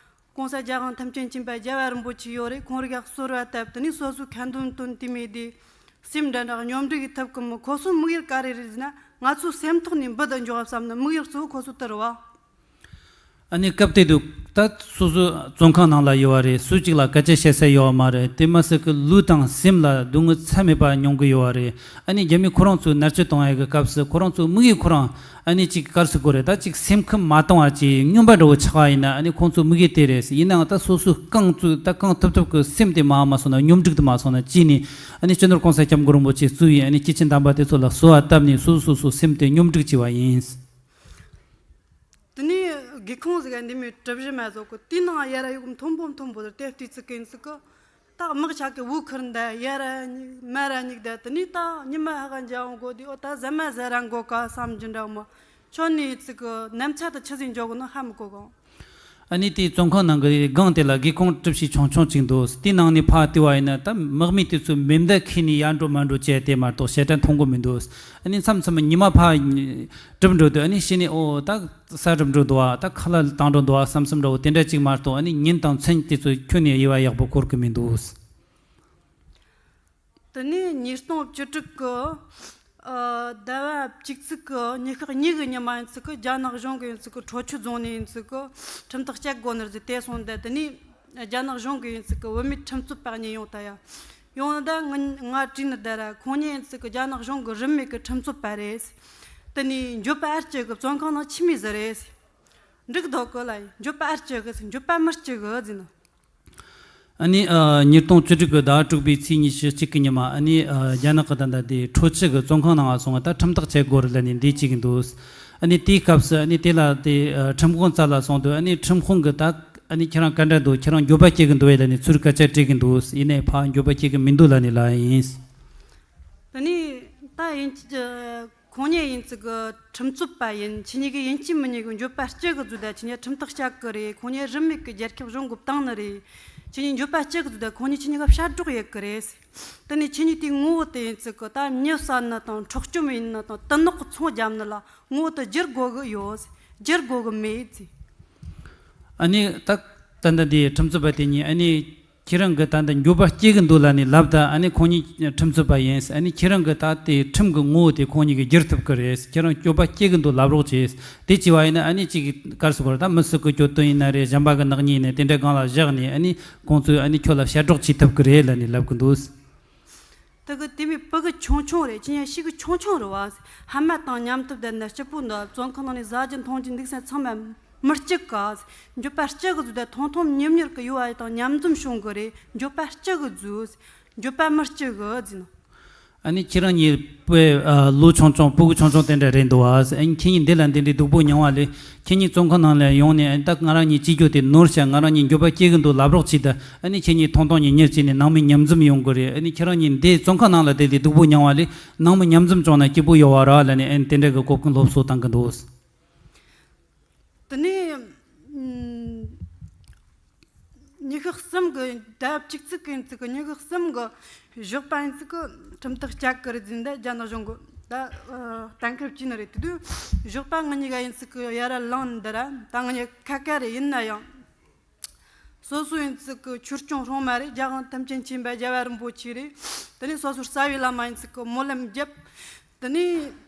གོང་ས་རྒྱལ་དབང་ཐམས་ཅད་མཁྱེན་པ་རྒྱལ་བ་རིན་པོ་ཆེ་ཡོད་རེད། ཁོང་རིགས་ཡག་གསོལ་བ་བཏབ། དེ་ནས་སོ་སོའི་ཁ་འདོན་བཏོན། དེ་མོ་དེ་སེམས་འདྲ་འདྲ་སྙོམ་སྒྲིག་གི་ཐབས་ཀྱི་མི། ཁོ་ཚོའི་དམིགས་ཡུལ་ག་རེ་རེད་ཟེར་ན། ང་ཚོའི་སེམས་ཐོག་ནས་འབུད་དུ་འཇོག་བསམ་ནི་དམིགས་ཡུལ་གཙོ་བོ་ཁོ་ཚོ་དེ་རེད་བ། ཨ་ནི་སྐབས་དེ་དུས་ད་སོ་སོ་བཙོན་ཁང་ནང་ལ་ཡོད་པ་རེད། སུ་གཅིག་ལ་སྐད་ཆ་བཤད་ས་ཡོད་པ་མ་རེད། དེ་མ་ཟད་ཀྱི་ལུས་དང་སེམས་ལ་སྡུག་བསྔལ་ཚད་མེད་པ་མྱོང་གི་ཡོད་པ་རེད། ཨ་ནི་རྒྱ་མིས་ཁོ་རང་ཚོའི་མནར་གཅོད་གཏོང་ཡ་གི་སྐབས་སུ་ཁོ་རང་ཚོའི་དམིགས་ཡུལ་ཁོ་རང་ཨ་ནི་ཅིག་ག་རེ་ཟེར་དགོས་རེད། ད་ཅིག་སེམས་ཁམས་མ་བཏང་བ་ཅིག་རྔོན་པ་འདྲ་བོ་ཆགས་པ་ཡིན་ན། ཨ་ནི་ཁོང་ཚོའི་དམིགས་ཡུལ་དེ་རེད། ཡིན་ནའང་ད་སོ་སོའི་རྐང་བཙུགས་ད་རྐང་ཐུབ་ཐུབ་ཀྱི་སེམས་དེ་མར་མ་སོང་ན། སྙོམས་སྒྲིག་དེ་མ་སོང་ན་ཅི་ནས་ཨ་ནི་སྤྱི་ནོར་གོང་ས་སྐྱབས་མགོན་རིན་པོ་ཆེ་གཙོས་པའི་ཨ་ནི་སྐྱེས་ཆེན་དམ་པ་དེ་ཚོ་ལ་གསོལ་བ་བཏབ་ནས་སོ་སོ་སོ་སོའི་སེམས་དེ་སྙོམས་སྒྲིག་བྱས་པ་ཡིན། དེ་ནས་སྒེའུ་ཁུང་ཟིག་ག་འདི་མོའི་གྲུ་བཞི་མ་བཟོ་གི། དེའི་ནང་ཡར་ཡོད་མཐོན་པོ་མཐོན་པོ་དེ་བལྟས་ཚིག་གི་ཡིན་ཚིག་གི། ད་དམག་ཆག་གི་དབུ་ཁུར་འདི་ཡར་ར་མར་ར་མིག་བལྟས། དེ་ནས་ད་ཉི་མ་ཧ་ག་འཇའ་འོང་གོ་དུས། ཨོ་ད་ཟ་མ་ཟ་ར་འགོ་ག་བསམ་རྒྱུ་འདྲ་མོ། ཁྱོད་ནི་ཡིན་ཚིག་གི་ནམ་ཚ་དུ་ཆི་ཟིག་འཇོག་གི་ནོ་ཧ་མི་གོ་གོ། ཨ་ནི་དེའི་བཙོན་ཁང་ནང་གི་སྒང་དེ་ལ་སྒེའུ་ཁུང་གྲུ་བཞི་ཆུང་ཆུང་ཅིག་འདུག་དེའི་ནང་ནས་ཕར་བལྟས་པ་ཡིན་ན་ད་དམག་མི་དེ་ཚོས་མེ་མདའ་འཁྱེར་ནས་ཡར་འགྲོ་མར་འགྲོ་བྱས་དེ་མ་གཏོགས་ཞེ་དྲག་མཐོང་གི་མི་འདུག་ཨ་ནི་མཚམས་མཚམས་ཉི་མ་ཕར་གྲུབ་འགྲོ་དུས་ཨ་ནི་ཕྱི་ནས་ཨོ་ད་ས་གྲུབ་འགྲོ་འདུག་བ། ད་ཁ་ལག་བཏང་འགྲོ་འདུག་བ་བསམ་བསམ་འདྲ་བོ་དེ་འདྲ་ཅིག་མ་གཏོགས། ཨ་ནི་ཉིན་དང་མཚན་དེ་ཚོ་ཁྱོན་ནས་དབྱེ་བ་ཡག་པོ་འཁོར་གི་མི་འདུག་དེ་ནས་ཉིས་སྟོང་བཅུ་དྲུག་གི་ཨ་ཟླ་བ་བཅུ་གཅིག་གི་ཉི་ཤུ་གཉིས་གི་ཉི་མ་ཡིན་ཚིག་གི་རྒྱ་ནག་གཞུང་གི་ཡིན་ཚིག་གི་ཁྲོ་ཆུ་རྫོང་ནས་ཡིན་ཚིག་གི་ཁྲིམས་ཐག་བཅད་དགོས་ནི་རེད་ཟེར་དེ་སོང་། འདི་དེ་ནས་རྒྱ་ནག་གཞུང་གི་ཡིན་ཚིག་གི་བུད་མེད་ཁྲིམས་རྩོད་པ་གཉིས་ཡོང་ད་ཡ། ཡོང་ན་ད་ང་ང་དྲིས་ནི་དེ་ར། ཁོང་གཉིས་ཡིན་ཚིག་གི་རྒྱ་ནག་གཞུང་གི་རིན་མེད་གི་ཁྲིམས་རྩོད་པ་རེད། དེ་ནས་འགྱོད་པ་ཨེ་སྐྱེ་གི། བཙོན་ཁང་ནང་ཁྱིམ་མི་ཟིག་རེད། འགྲིག་འདུག་གི་ལ་ཡིན། འགྱོད་པ་ཨེ་སྐྱེ་གི་ཟེར། འགྱོད་པ་མི་སྐྱེ་གི་ཟེར་ནི། ཨ་ནི་ཨ་ཉིས་སྟོང་བཅུ་དྲུག་གི་ཟླ་བ་དྲུག་པའི་ཚེས་ཉི་ཤུ་གཅིག་གི་ཉི་མ། ཨ་ནི་ཨ་རྒྱ་ནག་གི་ད་ལྟ་དེ་ཁྲོ་ཆུ་གི་བཙོན་ཁང་ནང་ང་སོང་བ་ད་ཁྲིམས་ཐག་བཅད་དགོས་རེད་ལབ་ནས་འདི་བྱེད་ཀྱི་འདུག་ཨ་ནི་དེའི་སྐབས་སུ་ཨ་ནི་དེ་ལ་དེ་ཨ་ཁྲིམས་དཔོན་རྩ་ལ་སོང་དུས། ཨ་ནི་ཁྲིམས་དཔོན་གྱིས་ད་ཨ་ནི་ཁྱེད་རང་ག་འདྲ་འདུག་ཁྱེད་རང་འགྱོད་པ་སྐྱེ་གི་འདུག་བས་ལབ་ནས་ཚུར་སྐད་ཆ་དྲིས་ཀྱི་འདུག་ཡིན་ནའི་ཕར་འགྱོད་པ་སྐྱེ་གི་མི་འདུག་ལབ་ནས་ལབ་ཡིན། དེ་ནས་ད་ཡིན་གཅིག་ཁོང་གཉིས་ཡིན་ཙི་གི་ཁྲིམས་རྩོད་པ་ཡིན། ཁྱེད་གཉིས་ཀྱི་ཡིན་གཅིག་མིན་གཉིས་ཀྱི་འགྱོད་པ་སྐྱེ་གི་བཟོ་ད། ཁྱེད་གཉིས་ཁྲིམས་ཐག་བཅད་གི་རེད། ཁོང་གཉིས་རིན་མེད་ཀྱི་རྒྱལ་ཁབ་གཞུང་གི་བཏང་ནི་རེད། ཁྱེད་གཉིས་འགྱོད་པ་སྐྱེ་གི་བཟོ་ད། ཁོང་གཉིས་ཁྱེད་གཉིས་ཀ་ཕྱིར་སྒྲོག་ཡེད་གི་རེད། དེ་ནས་ཁྱེད་གཉིས་དེའི་ངོ་བོ་དེ་ཡིན་ཙི་གི་ད་མྱི་བསད་ནི་དང་འཕྲོག་བཅོམ་ཡིན་ནི་དང་དུ་ནག་གི་ཚོང་བརྒྱབ་ནི་ལ་ངོ་བོ་དེ་བསྒྱུར་དགོས་གི་ཡོད། བསྒྱུར་དགོས་གི་མེད་ཟེར། ཨ་ནི་ད་ད་ལྟ་འདི་ཁྲིམས་རྩོད་པ་དེ་གཉིས་ཨ་ནི་ཁྱེད་རང་གི་ད་ལྟ་འགྱོད་པ་སྐྱེ་གི་འདུག་ལབ་ནས་ལབ། ད་ཨ་ནི་ཁོང་གཉིས་ཁྲིམས་རྩོད་པ་ཡིན། ཨ་ནི་ཁྱེད་རང་གི་ད་དེ་ཁྲིམས་གི་ངོ་བོ་དེ་ཁོང་གཉིས་ཀྱིས་བསྒྱུར་ཐུབ་གི་རེད། ཁྱེད་རང་འགྱོད་པ་སྐྱེ་གི་འདུག་ལབ་རོགས་བྱེད། དེ་བྱས་པ་ཡིན་ན་ཨ་ནི་གཅིག་གི་གར་སོང་བར་ད་མི་སུ་གི་གྱོད་དོན་ཡིན་ན་རེད། གཞན་པ་གི་ནག་ཉེས་ཡིན་ན་དེ་འདྲ་སྒང་ལ་བཞག་ནས་ཨ་ནི་ཁོང་ཚོས་ཨ་ནི་ཁྱོད་ལ་ཕྱིར་སྒྲོག་བྱེད་ཐུབ་གི་རེད་ལབ་ནས་ལབ་གི་འདུག། དེ་གི་དེ་མོ་ཕྲུ་གུ་ཆུང་ཆུང་རེད། ཁྱེད་གཉིས་ཤི་གི་ཆུང་ཆུང་རེད་བ། ཧ་མ་དང་མཉམ་དུ་བསྡད་ན་སྐྱིད་པོ་འདུག། བཙོན་ཁང་ནང་ནས་ཟ་རྒྱུ་འཐུང་རྒྱུ་འདུག་ས་ཚང་མ་མི་སྐྱིད་ག། འགྱོད་པ་སྐྱེ་གི་བཟོ་ད། ཐུང་ཐུང་མྱུར་མྱུར་གི་ཡོད་བ་དང་མཉམ་འཛོམས་བྱུང་གི་རེད། འགྱོད་པ་སྐྱེ་གི་བཟོ། འགྱོད་པ་མི་སྐྱེ་གི་ཟེར་ནོ། ཨ་ནི་ཁྱེད་རང་གཉིས་པའི་ཨ་ལོ་ཆུང་ཆུང་ཕྲུ་གུ་ཆུང་ཆུང་དེ་འདྲ་རེད་འདུག་བ། ཨ་ནི་ཁྱེད་གཉིས་འདི་ལ་འདི་འདྲའི་སྡུག་པོ་མྱོང་བ་ལས་ཁྱེད་གཉིས་བཙོན་ཁང་ནང་ལ་ཡོང་ནས་ཨ་ནི་ད་ང་རང་གཉིས་སྐྱིད་རྒྱུ་དེ་ནོར་ཤག། ང་རང་གཉིས་འགྱོད་པ་སྐྱེ་གི་འདུག་ལབ་རོགས་བྱེད། ད་ཨ་ནི་ཁྱེད་གཉིས་ཐུང་ཐུང་གཉིས་མྱུར་བྱས་ནས་ནང་མི་མཉམ་འཛོམས་ཡོང་གི་རེད། ཨ་ནི་ཁྱེད་རང་གཉིས་འདི་བཙོན་ཁང་ནང་ལ་བསྡད་དེ་སྡུག་པོ་མྱོང་བ་ལས་ནང་མི་མཉམ་འཛོམས་བྱུང་ན་སྐྱིད་པོ་ཡོད་བ་ར་ལབ་ནས་ཨ་ནི་དེ་འདྲ་གི་གོ་སྐོན་སློབ་གསོ་བཏང་གི་འདུག། དེ་ནས་ཨམ་ཉི་ཤུ་གསུམ་གི་ཟླ་བ་གཅིག་ཙིག་གི་ཡིན་ཙིག་གི་ཉི་ཤུ་གསུམ་གི་ཞོགས་པ་ཡིན་ཙིག་གི་ཁྲིམས་ཐག་བཅད་གི་རེད་ཟེར་ནས་རྒྱ་ནག་གཞུང་གི་ད་གཏན་འཁེལ་བྱས་ནི་རེད། དེ་དུས་ཞོགས་པ་ང་གཉིས་ཀ་ཡིན་ཙིག་གི་ཡར་ལངས་འདི་ར་ད་ང་གཉིས་ཁ་ཁ་རེད། ཡིན་ན་ཡང་སོ་སོ་ཡིན་ཙིག་གི་ཆོས་སྐྱོང་སྲུང་མ་རེད། རྒྱལ་དབང་ཐམས་ཅད་མཁྱེན་པ་རྒྱལ་བ་རིན་པོ་ཆེ་རེད། དེ་ནས་སོ་སོར་རྩ་བའི་བླ་མ་ཡིན་ཙིག་གི་སྨོན་ལམ་བརྒྱབ། དེ་ནས་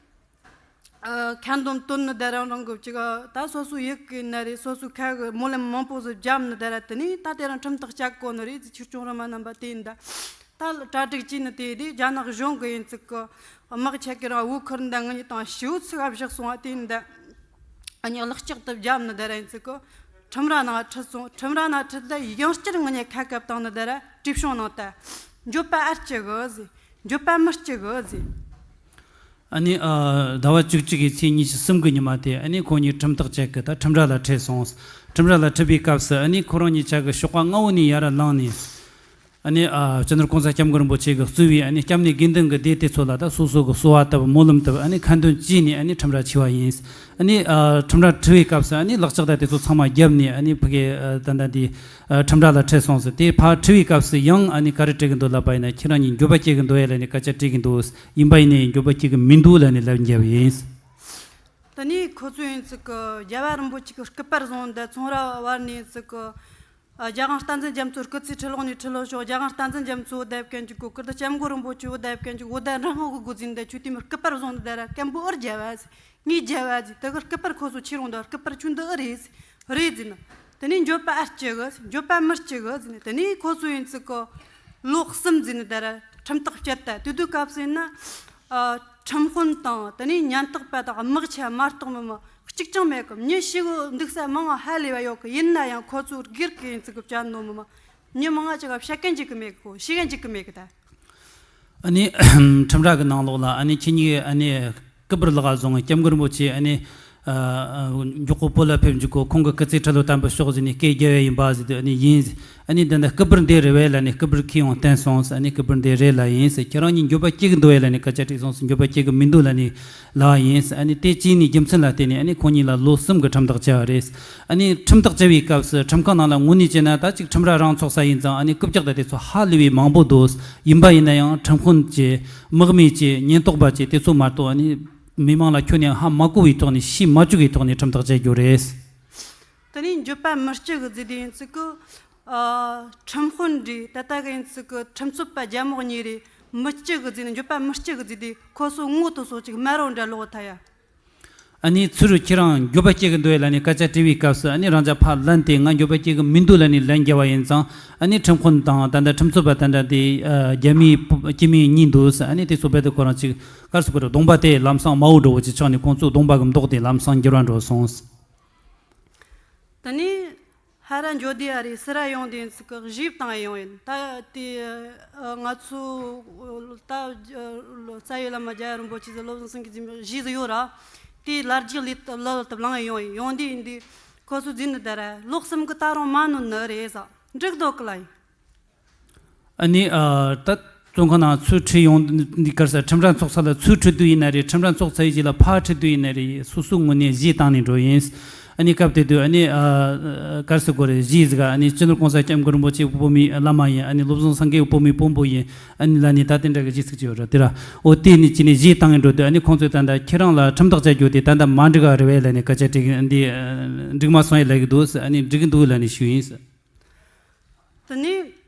ཨ་ཁ་འདོན་བཏོན་ནི་དེ་རང་རང་གི་ཅིག་ཨ་ད་སོ་སོ་ཡི་གེ་ན་རེ་སོ་སོའི་ཁ་གི་སྨོན་ལམ་མང་པོ་ཟིག་བརྒྱབ་ནི་དེ་ར། དེ་ནས་ད་དེ་རང་ཁྲིམས་ཐག་བཅད་གོ་ནི་རེད། ཆོས་སྐྱོང་སྲུང་མ་རྣམ་པ་དེ་ཡིན་ད་ད་གྲ་སྒྲིག་བྱས་ནི་དེ་དེ་རྒྱ་ནག་གཞུང་གི་ཡིན་ཙིག་གི་དམག་ཆ་གི་རང་བོའུ་ཁུར་འདི་ང་གཉིས་དང་ཞེའུ་ཚིག་བཞག་སོང་བ་དེ་ཡིན་ད། ཨ་ནི་ལག་ལྕགས་དེ་བརྒྱབ་ནི་དེ་ར་ཡིན་ཙིག་གི་ཁྲིམས་ར་ནང་ཁྲིད་སོང་། ཁྲིམས་ར་ནང་ཁྲིད་ད་ཡང་བསྐྱར་ང་གཉིས་ཁ་བཀབ་བཏང་ནི་དེ་ར་བྲིས་ཤོང་ནང་ད། འགྱོད་པ་ཨེ་སྐྱེ་གི་ཟེར། འགྱོད་པ་མི་སྐྱེ་གི་ཟེར། ཨ་ནི་ཨ་ཟླ་བ་བཅུ་གཅིག་གི་ཚེས་ཉི་ཤུ་གསུམ་གི་ཉི་མ་དེ་ཨ་ནི་ཁོང་གཉིས་ཁྲིམས་ཐག་བཅད་གི་ད་ཁྲིམས་ར་ལ་ཁྲིད་སོང་། ཁྲིམས་ར་ལ་ཁྲིད་པའི་སྐབས་སུ་ཨ་ནི་ཁོ་རང་གཉིས་ཆ་གི་ཞོགས་པ་སྔ་བོ་ནས་ཡར་ལངས་ནས་ཨ་ནི་ཨ་སྤྱི་ནོར་གོང་ས་སྐྱབས་མགོན་རིན་པོ་ཆེ་གི་གཙོས་པའི་ཨ་ནི་སྐྱབས་གནས་དགེ་འདུན་གྱི་སྡེ་དེ་ཚོ་ལ་ད་སོ་སོ་གི་གསོལ་བ་བཏབ་སྨོན་ལམ་བཏབ་ཨ་ནི་ཁ་འདོན་བྱས་ནས་ཨ་ནི་ཁྲིམས་ར་ཁྲིད་པ་ཡིན། ཨ་ནི་ཨ་ཁྲིམས་ར་ཁྲིད་པའི་སྐབས་སུ་ཨ་ནི་ལག་ལྕགས་ད་དེ་ཚོ་ཚང་མ་བརྒྱབ་ནས་ཨ་ནི་ཕ་གི་ཨ་ད་ད་དེ། ཨ་ཁྲིམས་ར་ལ་ཁྲིད་སོང་ཟེར། དེ་ཕར་ཁྲིད་པའི་སྐབས་སུ་ཡང་ཨ་ནི་ག་རེ་དྲིས་ཀྱི་འདུག་ལབ་པ་ཡིན་ན་ཁྱེད་རང་གཉིས་འགྱོད་པ་སྐྱེ་གི་འདུག་ཨེ་ལབ་ནས་སྐད་ཆ་དྲིས་ཀྱི་འདུག། ཡིན་པ་ཡིན་ནའི་འགྱོད་པ་སྐྱེ་གི་མི་འདུག་ལབ་ནས་ལབ་བརྒྱབ་ཡིན། དེ་ནས་ཁོ་ཚོ་ཡིན་ཙིག་གི་རྒྱལ་བ་རིན་པོ་ཆེ་གི་སྐུ་པར་བཟུང་འདི་ཚོང་ར་བར་ནས་ཡིན་ཙིག་གི་ཨ་རྒྱལ་དབང་བསྟན་འཛིན་རྒྱ་མཚོ་སྐུ་ཚེ་ཁྲི་ལོ་ནས་ཁྲི་ལོ་ཞོག། རྒྱལ་དབང་བསྟན་འཛིན་རྒྱ་མཚོ་བོད་དབྱིབས་ཀན་གྱི་གོ་སྐུ་དང་སྐྱབས་མགོན་རིན་པོ་ཆེ་བོད་དབྱིབས་ཀན་གྱི་བོད་དབྱིབས་རང་དབང་གི་སྒོ་འཛིན་འདི་ཆོས་དེ་མི་སྐུ་པར་བཟུང་འདི་ར་སྐད་འབོད་ཨར་རྒྱལ་བ་ཟེར། ངའི་རྒྱལ་བ་ཟེར། དེ་གི་སྐུ་པར་ཁོ་ཚོ་ཁྱེར་ཡོང་དུས་སྐུ་པར་ཁྱོད་འདི་ཨེ་རེད་ཟེར། རེད་ཟེར་ནི། དེ་ནས་འགྱོད་པ་ཨེ་སྐྱེ་གི་ཟེར། འགྱོད་པ་མི་སྐྱེ་གི་ཟེར་ནི། དེ་ནས་ཁོ་ཚོ་ཡིན་ཙིག་གི་ལོ་གསུམ་ཟེར་ནི་དེ་ར་ཁྲིམས་ཐག་བཅད་ད། དེ་དུས་སྐབས་སུ་ཡིན་ན་ཨ་ཁྲིམས་དཔོན་དང་དེ་ནས་ཉེན་རྟོག་པ་དང་དམག་ཆ་མ་གཏོགས་མི་མི་གཅིག་ཀྱང་མེད་གི། མྱི་ཤི་གི་འདུག་ས་མང་ང་ཧ་ལས་པ་ཡོད་གི། ཡིན་ན་ཡང་ཁོ་ཚོ་སྒེར་གི་ཡིན་ཙིག་གི་བཅད་ནོ་མི་མི་མྱི་མང་ང་ཅིག་ག་བཤད་མཁན་ཅིག་གི་མེད་གི། ཤེས་མཁན་ཅིག་གི་མེད་གི་ད། ཨ་ནི་ཁྲིམས་ར་གི་ནང་ལོགས་ལ་ཨ་ནི་ཁྱེད་གཉིས་ཨ་ནི་སྐུ་པར་ལག་བཟུང་སྐྱབས་མགོན་རིན་པོ་ཆེ་ཨ་ནི་ཨ་མགྱོགས་པོ་བོད་ལ་ཕེབས་འཇུག་གོ། ཁོང་གི་སྐུ་ཚེ་ཁྲི་ལོ་དམ་པ་ཤོག་ཟེར་ནས་སྐད་རྒྱབ་ཡ་ཡིན་པ་ཟེར་དུས་ཨ་ནི་ཡིན། ཨ་ནི་འདི་འདྲ་སྐུ་པར་འདི་རེད་བས་ལབ་ནས་སྐུ་པར་ཁྱེར་ཡོང་བསྟན་སོང་ཟེར། ཨ་ནི་སྐུ་པར་འདི་རེད་ལབ་ཡིན་ཟེར། ཁྱེད་རང་གཉིས་འགྱོད་པ་སྐྱེ་གི་འདུག་ཨེ་ལབ་ནས་སྐད་ཆ་དྲིས་སོང་ཟེར། འགྱོད་པ་སྐྱེ་གི་མི་འདུག་ལབ་ནས་ལབ་པ་ཡིན་ཟེར། ཨ་ནི་དེ་བྱས་ནས་རྒྱུ་མཚན་ལ་བརྟེན་ནས་ཨ་ནི་ཁོང་གཉིས་ལ་ལོ་གསུམ་གི་ཁྲིམས་ཐག་བཅད་པ་རེད། ཨ་ནི་ཁྲིམས་ཐག་བཅད་པའི་སྐབས་སུ་ཁྲིམས་ཁང་ནང་ལ་དངོས་གནས་བྱས་ན་ད་ཅིག་ཁྲིམས་ར་རང་ཚོགས་ས་ཡིན་ཙང་ཨ་ནི་རྐུབ་བཀྱག་དང་དེ་ཚོ་ཧ་ལས་པའི་མང་པོ་འདུག། ཡིན་པ་ཡིན་ན་ཡང་ཁྲིམས་དཔོན་བྱས། དམག་མི་བྱས། ཉེན་རྟོག་པ་བྱས། དེ་ཚོ་མ་གཏོགས་ཨ་ནི་མི་མང་ལ་ཁྱོན་ནས་ཧ་མ་གོ་བའི་ཐོག་ནས་ཤེས་མ་བཅུག་པའི་ཐོག་ནས་ཁྲིམས་ཐག་བཅད་རྒྱུ་རེད། དེ་ནས་འགྱོད་པ་མི་སྐྱེ་གི་ཟེར་དེ་ཡིན་ཙིག་གི་ཨ་ཁྲིམས་དཔོན་རེད། ད་ལྟ་གི་ཡིན་ཙིག་གི་ཁྲིམས་རྩོད་པ་རྒྱ་མོ་གཉིས་རེད། མི་སྐྱེ་གི་ཟེར་ནས་འགྱོད་པ་མི་སྐྱེ་གི་ཟེར་དེ་ཁོ་ཚོ་ངོ་དེ་ཚོ་ཅིག་དམར་རོ་འདྲ་ལོག་ཐལ་ཡ། ཨ་ནི་ཚུར་ཁྱེད་རང་འགྱོད་པ་སྐྱེ་གི་འདུག་ཨེ་ལབ་ནས་སྐད་ཆ་དྲིས་པའི་སྐབས་སུ་ཨ་ནི་རང་ཅག་ཕར་ལན་དེ་ང་འགྱོད་པ་སྐྱེ་གི་མི་འདུག་ལབ་ནས་ལན་རྒྱབ་པ་ཡིན་ཙང་ཨ་ནི་ཁྲིམས་དཔོན་དང་ད་ལྟ་ཁྲིམས་རྩོད་པ་ད་ལྟ་དེ་ཨ་རྒྱ་མིའི་སྐྱེ་དམན་གཉིས་འདུག་ཟེར། ཨ་ནི་དེ་ཚོ་རྦད་དེ་ཁོ་རང་ཅིག་གར་སོང་གི་རེད། གདོང་པ་དེ་ལམ་སང་དམར་པོ་འདྲ་བོ་ཅིག་ཆགས་ནས་ཁོང་ཚོའི་གདོང་པ་གི་མདོག་དེ་ལམ་སང་འགྱུར་བ་འགྲོ་སོང་། དེ་ནས་ཧ་ར་འགྱོ་དེ་ཨ་རི་སི་ར་ཡོང་དེ་ཚིག་གི་གཞས་བཏང་ཡོང་ཡིན། ད་དེ་ང་ཚོ་ད་རྩ་བའི་བླ་མ་རྒྱལ་བ་རིན་པོ་ཆེ་ཟེར་བློ་བཟང་སེང་གེ་གཞས་ཟིག་ཡོད་ར། དེ་ལ་རྒྱག་ལི་ལ་ལ་ཏབ་ལང་ཡོང་ཡིན། ཡོང་དེ་ཡིན་དེ་ཁོ་ཚོ་འཛིན་ནི་ད་ར་ལོ་གསུམ་གི་ད་རུང་མ་ནོན་ནི་རེད་ཟ་འགྲིག་འདུག་གི་ལ་ཡིན། ཨ་ནི་ཨ་ད་ བཙོན་ཁང་ནང་ཚུར་ཁྲིད་ཡོང་འདི་གར་ས་ཁྲིམས་ར་ཚོགས་ས་ལ་ཚུར་ཁྲིད་དུས་ཡིན་ན་རེད། ཁྲིམས་ར་ཚོགས་ཚར་བའི་རྗེས་ལ་ཕར་ཁྲིད་དུས་ཡིན་ན་རེད། སོ་སོའི་ངོས་ནས་གཞས་བཏང་ནས་འགྲོ་ཡིན། ཨ་ནི་སྐབས་དེ་དུས་ཨ་ནི་ཨ་གར་སི་གོ་རེད། གཞས་ཟིག་ཨ་ནི་སྤྱི་ནོར་གོང་ས་སྐྱབས་མགོན་རིན་པོ་ཆེ་དབུ་བོད་མིའི་བླ་མ་ཡིན། ཨ་ནི་བློ་བཟང་སེང་གེ་དབུ་བོད་མིའི་དཔོན་པོ་ཡིན། ཨ་ནི་ལ་ནི་ད་དེ་འདྲ་གི་གཞས་ཚིག་ཅིག་ཡོད་ར། དེ་ར་འོ་དེ་ནི་ཅི་ནས་གཞས་བཏང་ངས་འགྲོ་དུས་ཨ་ནི་ཁོང་ཚོས་ད་ལྟ་ཁྱེད་རང་ལ་ཁྲིམས་ཐག་བཅད་རྒྱུ་དེ་ད་ལྟ་མ་འགྲིག་ག་རེད་བས་ལ་ནི་སྐད་ཆ་དྲིས་འདི་འགྲིག་མ་སོང་ཡས་ལབ་གི་འདུག་ཨ་ནི་འགྲིག་གི་འདུག་ལ་ནི་ཞུས་ཡིན། དེ་ནས།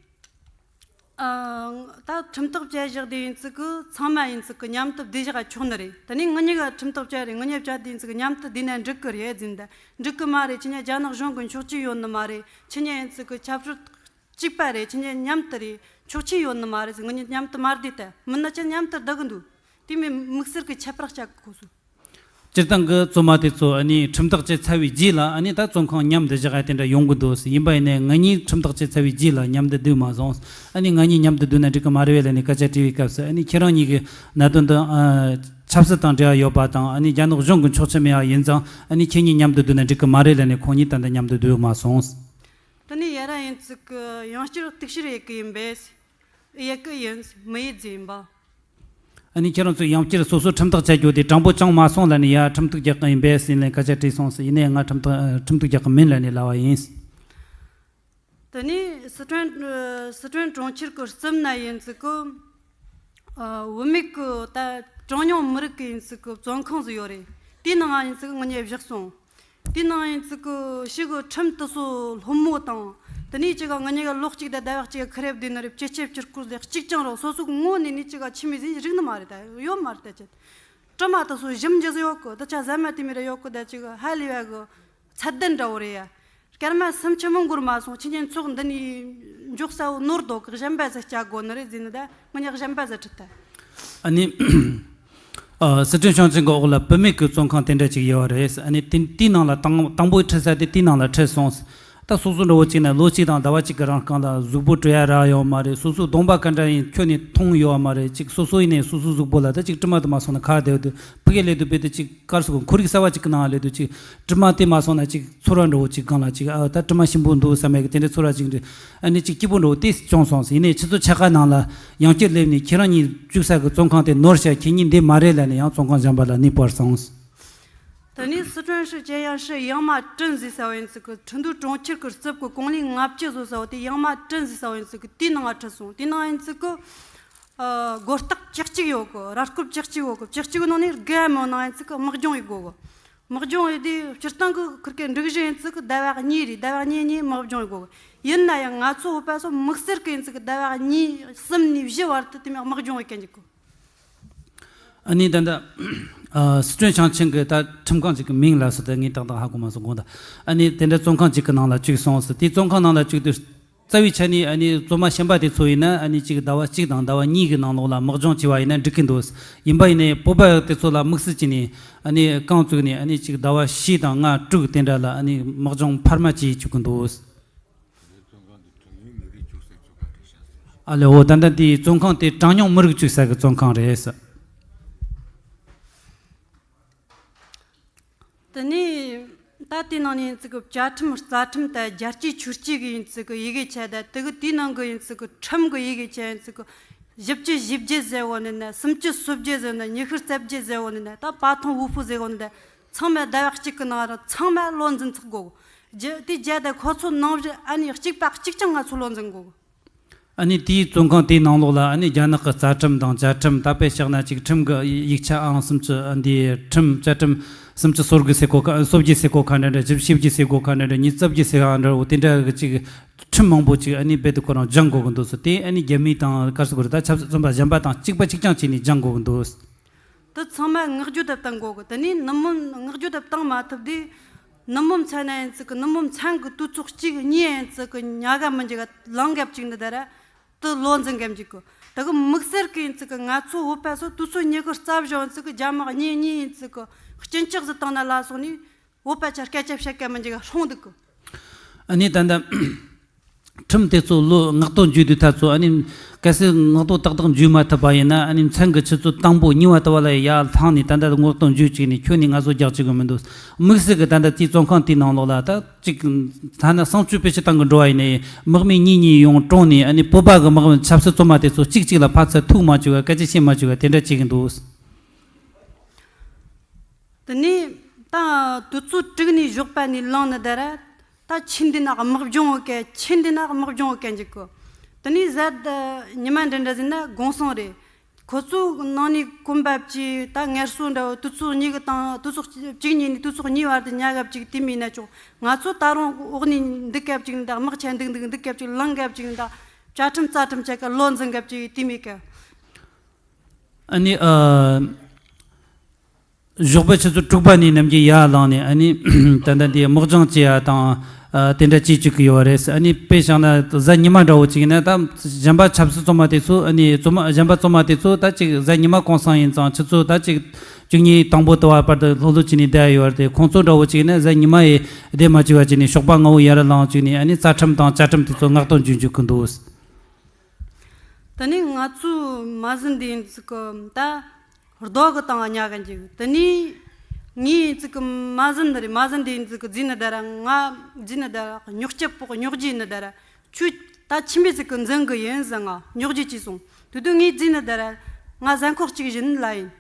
ཨ། ད་ཁྲིམས་ཐག་བཅད་བཞག་དེ་ཡིན་ཙི་གི་ཚང་མ་ཡིན་ཙི་གི་མཉམ་དུ་བསྡད་བཞག་ཆོག་ནི་རེད། དེ་ནས་ངེད་གཉིས་ཀ་ཁྲིམས་ཐག་བཅད་རེད། ངེད་གཉིས་བཅད་དེ་ཡིན་ཙི་གི་མཉམ་དུ་བསྡད་ན་འགྲིག་གི་རེད་ཟེར་ད། འགྲིག་གི་མ་རེད། ཁྱེད་གཉིས་རྒྱ་ནག་གཞུང་གི་འཁྱོག་བཅད་ཡོད་ནི་མ་རེད། ཁྱེད་གཉིས་ཡིན་ཙི་གི་ཆབ་སྲིད་གཅིག་པ་རེད། ཁྱེད་གཉིས་མཉམ་དུ་རེད། འཁྱོག་བཅད་ཡོད་ནི་མ་རེད་ཟེར། ངེད་གཉིས་མཉམ་དུ་མ་བསྡད་ད། མིན་ན་ཁྱེད་མཉམ་དུ་བསྡད་གི་འདུག་དེ་མིན་དམིགས་བསལ་གི་ཁྱད་པར་བཅད་གི་གོ་སོང་། སྤྱིར་བཏང་གི་བཙོན་མ་དེ་ཚོ་ཨ་ནི་ཁྲིམས་ཐག་བཅད་ཚར་བའི་རྗེས་ལ་ཨ་ནི་ད་བཙོན་ཁང་མཉམ་དུ་བཞག་ཡ་དེ་འདྲ་ཡོང་གི་འདུག་ཡིན་པ་ཡིན་ནའི་ང་གཉིས་ཁྲིམས་ཐག་བཅད་ཚར་བའི་རྗེས་ལ་མཉམ་དུ་སྡོད་མ་སོང་། ཨ་ནི་ང་གཉིས་མཉམ་དུ་སྡོད་ན་འགྲིག་གི་མ་རེད་བས་ལབ་ནས་སྐད་ཆ་དྲིས་པའི་སྐབས་སུ་ཨ་ནི་ཁྱེད་རང་གཉིས་ཀྱི་གནད་དོན་འདི་ཨ་ཆབ་སྲིད་དང་འབྲེལ་བ་ཡོད་པ་དང་ཨ་ནི་རྒྱ་ནག་གཞུང་གི་འཁྱོག་བཤད་མེད་པ་ཡིན་ཙང་ཨ་ནི་ཁྱེད་གཉིས་མཉམ་དུ་སྡོད་ན་འགྲིག་གི་མ་རེད་ལབ་ནས་ཁོང་གཉིས་ད་ལྟ་མཉམ་དུ་སྡོད་མ་སོང་། དེ་ནས་ཡ་ར་ཡིན་ཙི་གི་ཡང་བསྐྱར་གཏུག་བཤེར་ཡེད་གི་ཡིན་པས། ཡེད་གི་ཡིན་མི་ཡེད་ཟེར་ཡིན་པ། ཨ་ནི་ཁྱེད་རང་ཚོས་ཡང་བསྐྱར་སོ་སོ་ཁྲིམས་ཐག་བཅད་རྒྱུ་དེ་དྲང་པོ་བཅངས་མ་སོང་ལབ་ནས་ཡ་ཁྲིམས་གཏུག་རྒྱག་གི་ཡིན་པས་ཟེར་ནས་སྐད་ཆ་དྲིས་སོང་ཟེར། ཡིན་ནའི་ང་ཁྲིམས་ཐག་ཁྲིམས་གཏུག་རྒྱག་གི་མིན་ལབ་ནས་ལབ་པ་ཡིན། དེ་ནས་སི་ཁྲོན་སི་ཁྲོན་གྲོང་ཁྱེར་གི་གཙུག་ན་ཡིན་ཙི་གི་བུད་མེད་གི་ད་གྲངས་ཉུང་མི་རིགས་གི་ཡིན་ཙི་གི་བཙོན་ཁང་ཟིག་ཡོད་རེད། དེའི་ནང་ང་ཡིན་ཙི་གི་ངེད་གཉིས་བཞག་སོང་། དེའི་ནང་ཡིན་ཙི་གི་ཞིག་གི་ཁྲིམས་དེ་ཚོ་སློབ་མོ་དང་། དེ་ནས་ཅིག་ག་ང་གཉིས་ཀ་ལོ་གཅིག་དང་ཟླ་བ་གཅིག་ག་ཁ་རེབ་བསྡད་ནི་རེད། སྤྱི་ཁྱབ་སྤྱི་སྐུ་ལས་གཅིག་ཀྱང་རོགས་སོ་སོ་གི་ངོ་ནས་ནི་ཅིག་ག་ཆི་མི་ཟིན་རིག་ནི་མ་རེད། ད་ཡོད་མ་རེད། ད་ཅི་དྲི་མ་དེ་ཚོ་ཞིབ་འཇུག་ཟིག་ཡོད་གི། ད་ཆ་ཟ་མ་དེ་མི་རེད་ཡོད་གི། ད་ཅིག་ཧ་ལས་པ་གི་ཚད་ལྡན་འདྲ་བོ་རེད་ཡ། སྐར་མ་སུམ་ཅུ་མང་འགོར་མ་སོང་། ཁྱེད་ཉིད་ཚོགས་འདི་ནས་འཇོག་ས་བོ་ནོར་འདུག་གི། གཞན་པ་ཟིག་བཅའ་དགོས་ནི་རེད་ཟེར་ནི། ད་ང་གཉིས་གཞན་པ་ཟིག་ཁྲིད་ད། ཨ་ནི། ཨ། སི་ཁྲོན་ཞིང་ཆེན་གྱི་འོག་ལ་བུད་མེད་ཀྱི་བཙོན་ཁང་དེ་འདྲ་ཅིག་ཡོད་རེད། ཨ་ནི་དེ་དེའི་ནང་ལ་དང་དང་པོའི་ཁྲིད་ས་དེ་དེའི་ནང་ལ་ཁྲིད་སོང་། ད་སོ་སོ་འདྲ་བོ་གཅིག་ན་ལོ་གཅིག་དང་ཟླ་བ་གཅིག་གི་རིང་གང་ལ་གཟུགས་པོ་བཀྲུ་ཡ་རག་ཡོད་མ་རེད། སོ་སོའི་གདོང་པ་ག་འདྲ་ཡིན་ཁྱོན་ནས་མཐོང་ཡོད་མ་རེད། ཅིག་སོ་སོ་ཡིན་ནའི་སོ་སོའི་གཟུགས་པོ་ལ་ད་ཅིག་དྲི་མ་དུ་མ་སོང་ན་ཁ་བདེ་བ་དུ་ཕ་གི་ལས་དུ་བེད་དུ་ཅིག་དཀར་སོ་ཁོར་ཡུག་གསར་བ་ཅིག་གི་ནང་ལས་དུ་ཅིག་དྲི་མ་དེ་མ་སོང་ན་ཅིག་ཚོར་བ་འདྲ་བོ་ཅིག་གང་ལ་ཅིག་ཨ་ད་དྲི་མ་ཞིམ་པོ་འདུག་བསམ་ཡ་གི་དེ་འདྲའི་ཚོར་བ་ཅིག་འདྲ། ཨ་ནི་ཅིག་སྐྱིད་པོ་འདྲ་བོ་དེ་བྱུང་སོང་ཟེར། ཡིན་ནའི་ཁྱེད་ཚོ་ཆ་ག་ནང་ལ་ཡང་བསྐྱར་སླེབས་ནས་ཁྱེད་རང་གཉིས་བཅུག་ས་གི་བཙོན་ཁང་དེ་ནོར་ཤག་ཁྱེད་གཉིས་འདི་མ་རེད་ལབ་ནས་ཡང་བཙོན་ཁང་གཞན་པ་ལ་གནས་སྤར་སོང་། དེ་ནས་སི་ཁྲོན་市建阳市 ཡང་མ་ཀྲིན་ཟེར་ས་བོ་ཡིན་ཙི་གི་ཁྲིན་ཏུའུ་གྲོང་ཁྱེར་གི་རྩིབ་གི་གོང་ལས་ལྔ་བཅུ་བཟོ་ས་བོ་དེ་ཡང་མ་ཀྲིན་ཟེར་ས་བོ་ཡིན་ཙི་གི་དེའི་ནང་ང་ཁྲིད་སོང་། དེའི་ནང་ཡིན་ཙི་གི་ཨ་སྒོ་རྟགས་བཅུ་གཅིག་ཡོད་གི། ར་སྐོར་བཅུ་གཅིག་ཡོད་གི། བཅུ་གཅིག་གི་ནང་ནས་དགུ་མོ་ནང་ཡིན་ཙི་གི་དམག་སྦྱོང་ཡེད་དགོས་གི། དམག་སྦྱོང་ཡེད་དུས་སྤྱིར་བཏང་གི་ཁུར་གི་འགྲིག་གཞི་ཡིན་ཙི་གི་ཟླ་བ་གཉིས་རེད། ཟླ་བ་གཉིས་གཉིས་དམག་སྦྱོང་ཡེད་དགོས་གི། ཡིན་ན་ཡང་ང་ཚོ་བོད་པ་ཚོ་དམིགས་བསལ་གི་ཡིན་ཙི་གི་ཟླ་བ་གཉིས་གསུམ་ནས་བཞི་བར་དུ་དེ་མོ་དམག་སྦྱོང་ཡེད་མཁན་ཅིག་གི། ཨ་ནི་ད་ལྟ་ཨ་སི་ཁྲོན་ཞིང་ཆེན་གྱི་ད་ཁྲིམས་ཁང་ཅིག་གི་མིང་ལ་སོགས་ད་ངས་ཏག་ཏག་ཧ་གོ་མ་སོང་དགོངས་དག་ཨ་ནི་དེ་འདྲ་བཙོན་ཁང་ཅིག་གི་ནང་ལ་བཅུག་སོང་ཟེར། དེའི་བཙོན་ཁང་ནང་ལ་བཅུག་དུས་རྩ་བའི་ཆ་ནས་ཨ་ནི་བཙོན་མ་གཞན་པ་དེ་ཚོ་ཡིན་ན་ཨ་ནི་ཅིག་ཟླ་བ་གཅིག་དང་ཟླ་བ་གཉིས་ཀྱི་ནང་ལོགས་ལ་དམག་སྦྱོང་བྱས་པ་ཡིན་ན་འགྲིག་གི་འདུག་ཡིན་པ་ཡིན་ནའི་བོད་པ་དེ་ཚོ་ལ་དམིགས་བསལ་གྱི་ནས་ཨ་ནི་རྐང་བཙུགས་ནས་ཨ་ནི་ཅིག་ཟླ་བ་བཞི་དང་ལྔ་དྲུག་དེ་འདྲ་ལ་ཨ་ནི་དམག་སྦྱོང་འཕར་མ་བྱེད་བཅུག་གི་འདུག་ཨ་ལེ་འོ་ད་ལྟ་འདིའི་བཙོན་ཁང་དེ་གྲངས་ཉུང་མི་རིགས་བཅུག་ས་གི་བཙོན་ཁང་རེད་ཟེར། དེ་ནས་ད་དེའི་ནང་ནས་ཡིན་ཙི་གི་བཅའ་ཁྲིམས་རྩ་ཁྲིམས་དང་རྒྱལ་གཅེས་ཆོས་གཅེས་གི་ཡིན་ཙི་གི་ཡི་གེ་ཆ་དང་དེ་གི་དེའི་ནང་གི་ཡིན་ཙི་གི་ཁྲིམས་གི་ཡི་གེ་ཆ་ཡིན་ཙི་གི་བཞི་བཅུ་ཞེ་བརྒྱད་ཟེར་བོ་ནི་ན་སུམ་ཅུ་སོ་བརྒྱད་ཟེར་ན་ཉི་ཤུ་རྩ་བརྒྱད་ཟེར་བོ་ནི་ན་ད་八通五府ཟེར་བོ་ནི་ན་ཚང་མ་ཟླ་བ་གཅིག་གི་ནང་ར་ཚང་མ་བློ་འཛིན་ཚག་དགོས། རྒྱུ་དེ་རྒྱ་དང་ཁོ་ཚོ་ནང་བཞིན་ཨ་ནི་གཅིག་པ་གཅིག་རྐྱང་ང་ཚོ་བློ་འཛིན་དགོས། ཨ་ནི་དེའི་བཙོན་ཁང་དེའི་ནང་ལོགས་ལ་ཨ་ནི་རྒྱ་ནག་གི་རྩ་ཁྲིམས་དང་བཅའ་ཁྲིམས་ད་དཔེ་བཞག་ན་ཅིག་ཁྲིམས་ཀྱི་ཡིག་ཆ་ཨང་སུམ་ཅུ་འདིའི་ཁྲིམས་བཅའ་ཁྲིམས་སུམ་ཅུ་སོ་དགུ་ཟེར་གོ་ཁ་སོ་བརྒྱད་ཟེར་གོ་ཁ་འདྲ་འདྲ་བཞི་བཅུ་ཞེ་བརྒྱད་ཟེར་གོ་ཁ་འདྲ་འདྲ་ཉི་ཤུ་རྩ་བརྒྱད་ཟེར་གོ་འདྲ་འོ་དེ་འདྲ་གི་ཅིག་ཁྲིམས་མང་པོ་ཅིག་ཨ་ནི་རྦད་དེ་ཁོ་རང་སྦྱང་དགོས་ཀྱི་འདུག་ཟེར། དེ་ཨ་ནི་རྒྱ་མི་དང་ག་རེ་ཟེར་དགོས་རེད། ད་ཆབ་སྲིད་བཙོན་པ་གཞན་པ་དང་གཅིག་པ་གཅིག་རྐྱང་བྱས་ནས་སྦྱང་དགོས་ཀྱི་འདུག་དེ་ཚང་མ་བསྔགས་བརྗོད་དུ་བཏང་དགོས་གི། དེ་ནས་ནུབ་མོ་བསྔགས་བརྗོད་དུ་བཏང་མ་ཐུབ་དུས། ནུབ་མོ་མཚན་ན་ཡིན་ཙི་གི་ནུབ་མོ་མཚན་གི་དུས་ཚོགས་གཅིག་གཉིས་ཡིན་ཙི་གི་ཉལ་ག་མི་འཇུག་ག་ལངས་ག་བཅུག་ནི་དེ་ར་དུ་བློ་འཛིན་ག་མི་འཇུག་གི། དེ་གི་དམིགས་བསལ་གི་ཡིན་ཙི་གི་ང་ཚོ་བོད་པ་ཚོ་དུས་ཚོད་ཉི་ཤུ་རྩ་བཞི་ཡིན་ཙི་གི་རྒྱ་དམག་གཉིས་གཉིས་ཡིན་ཙི་གི་གཅིན་སྐྱག་ཟི་བཏང་ན་ལ་སོང་ནས་བོད་པ་ཆ་སྐད་ཆ་བཤད་ག་མི་འཇུག་ག་སྲུང་འདུག་གི། ཨ་ནི་ད་ལྟ་ ཁྲིམས་དེ་ཚོ་ལོ་མངགས་ཐོ་འཇུས་དུས་ཐ་ཚོ་ཨ་ནི་གལ་སྲིད་མངགས་ཐོ་ཏག་ཏག་འཇུས་མ་ཐུབ་པ་ཡིན་ན་ཨ་ནི་མཚན་གི་ཆུ་ཚོད་དང་པོ་གཉིས་པ་དུ་བ་ལ་ཡར་ལྷང་ནས་ད་ལྟ་མངགས་ཐོ་འཇུས་བཅུག་ནས་ཁྱོད་ནས་ང་ཚོ་རྒྱག་བཅུག་གི་མི་འདུག་དམིགས་བསལ་གི་ད་ལྟ་དེའི་བཙོན་ཁང་དེའི་ནང་ལོགས་ལ་ད་ཅིག་ཐ་ན་གསང་སྤྱོད་བེད་སྤྱོད་བཏང་གི་འགྲོ་བ་ཡིན་ནའི་དམག་མི་གཉིས་གཉིས་ཡོང་གྲོངས་ནས་ཨ་ནི་བོད་པ་གི་དམག་མི་ཆབ་སྲིད་བཙོན་མ་དེ་ཚོ་གཅིག་གཅིག་ལ་ཕར་ཚུར་ཐུག་མ་བཅུག་ག་སྐད་ཆ་བཤད་མ་བཅུག་ག་དེ་འདྲ་བྱེད་གི་འདུག་དེ་ནས་ད་དུས་ཚོད་དྲུག་ནས་ཞོགས་པ་ནས་ལངས་ནི་ད་ར། ད་ཆི་འདི་ན་དམག་སྦྱོང་བོ་ག་ཆི་འདི་ན་དམག་སྦྱོང་བོ་ག་འཇིག་གི། དེ་ནས་གཟའ་ཉི་མ་འདྲ་འདྲ་ཟིན་ན་དགོང་སང་རེད། ཁོ་ཚོ་ནང་ནས་གོམ་པ་བཅས་ད་ངལ་གསོ་འདྲ་བོ་དུས་ཚོད་གཉིས་ཀྱི་དང་དུས་ཚོད་གཅིག་གཉིས་ནས་དུས་ཚོད་གཉིས་བར་དུ་ཉལ་ག་བཅུག་དེ་མིན་ན་ཆོག་ང་ཚོ་ད་རུང་འོག་ནས་འདུག་ག་བཅུག་ནི་ད་དམག་ཆ་འདུག་འདུག་འདུག་ག་བཅུག་ལངས་ག་བཅུག་ནི་ད་བཅའ་ཁྲིམས་རྩ་ཁྲིམས་ཆ་ག་ལོ་འཛིན་ག་བཅུག་དེ་མེད་ག་ཨ་ནི་ཨ། ཞོགས་པ་ཆུ་ཚོད་དྲུག་པ་ནས་ནམ་རྒྱུན་ཡར་ལངས་ནས་ཨ་ནི་ད་ལྟ་འདི་དམག་སྦྱོང་བྱེད་ཡ་དང་ཨ་དེ་འདྲ་བྱེད་བཅུག་གི་ཡོད་རེད། ཨ་ནི་དཔེ་བཞག་ན་གཟའ་ཉི་མ་འདྲ་བོ་ཅིག་ཡིན་ན་ད་གཞན་པ་ཆབ་སྲིད་བཙོན་མ་དེ་ཚོ་ཨ་ནི་བཙོན་མ་གཞན་པ་བཙོན་མ་དེ་ཚོ་ད་ཅིག་གཟའ་ཉི་མ་གུང་སེང་ཡིན་ཙང་ཆུ་ཚོད་ད་ཅིག་བཅུ་གཉིས་དང་པོ་དུ་བ་བར་དུ་ལྷོད་ལྷོད་བྱས་ནས་བསྡད་ཡོད་རེད་དེ། ཁོང་ཚོ་འདྲ་བོ་ཅིག་ཡིན་ན་གཟའ་ཉི་མ་ཡི་བསྡད་མ་བཅུག་པ་བྱས་ནས་ཞོགས་པ་སྔ་བོ་ཡར་ལངས་བཅུག་ནས་ཨ་ནི་རྩ་ཁྲིམས་དང་བཅའ་ཁྲིམས་དེ་ཚོ་མངགས་ཐོ་འཇུག་འཇུག་གི་འདུག་དེ་ནས་ང་ཚོའི་མ་ཟིན་དེ་ཡིན་ཙི་གི་ད་རྡོ་གི་སྟེང་ཉལ་གི་འཇུག་དེ་ནས་ངའི་ཡིན་ཙི་གི་མ་ཟིན་འདི་རེད། མ་ཟིན་དེ་ཡིན་ཙི་གི་རྫི་ནི་ད་ར་ང་རྫི་ནི་ད་ར་རྙོག་སྐྱབས་པོ་རྙོག་རྗེས་ནི་ད་ར་ཁྱོད་ད་ཁྱིམ་པའི་ཙི་གི་འཛིན་གི་ཡིན་ཟེར་ང་རྙོག་རྗེས་ཅི་སོང་དེ་དུས་ངའི་རྫི་ནི་ད་ར་ང་གཟའ་འཁོར་གཅིག་བཞིན་ལ་ཡིན།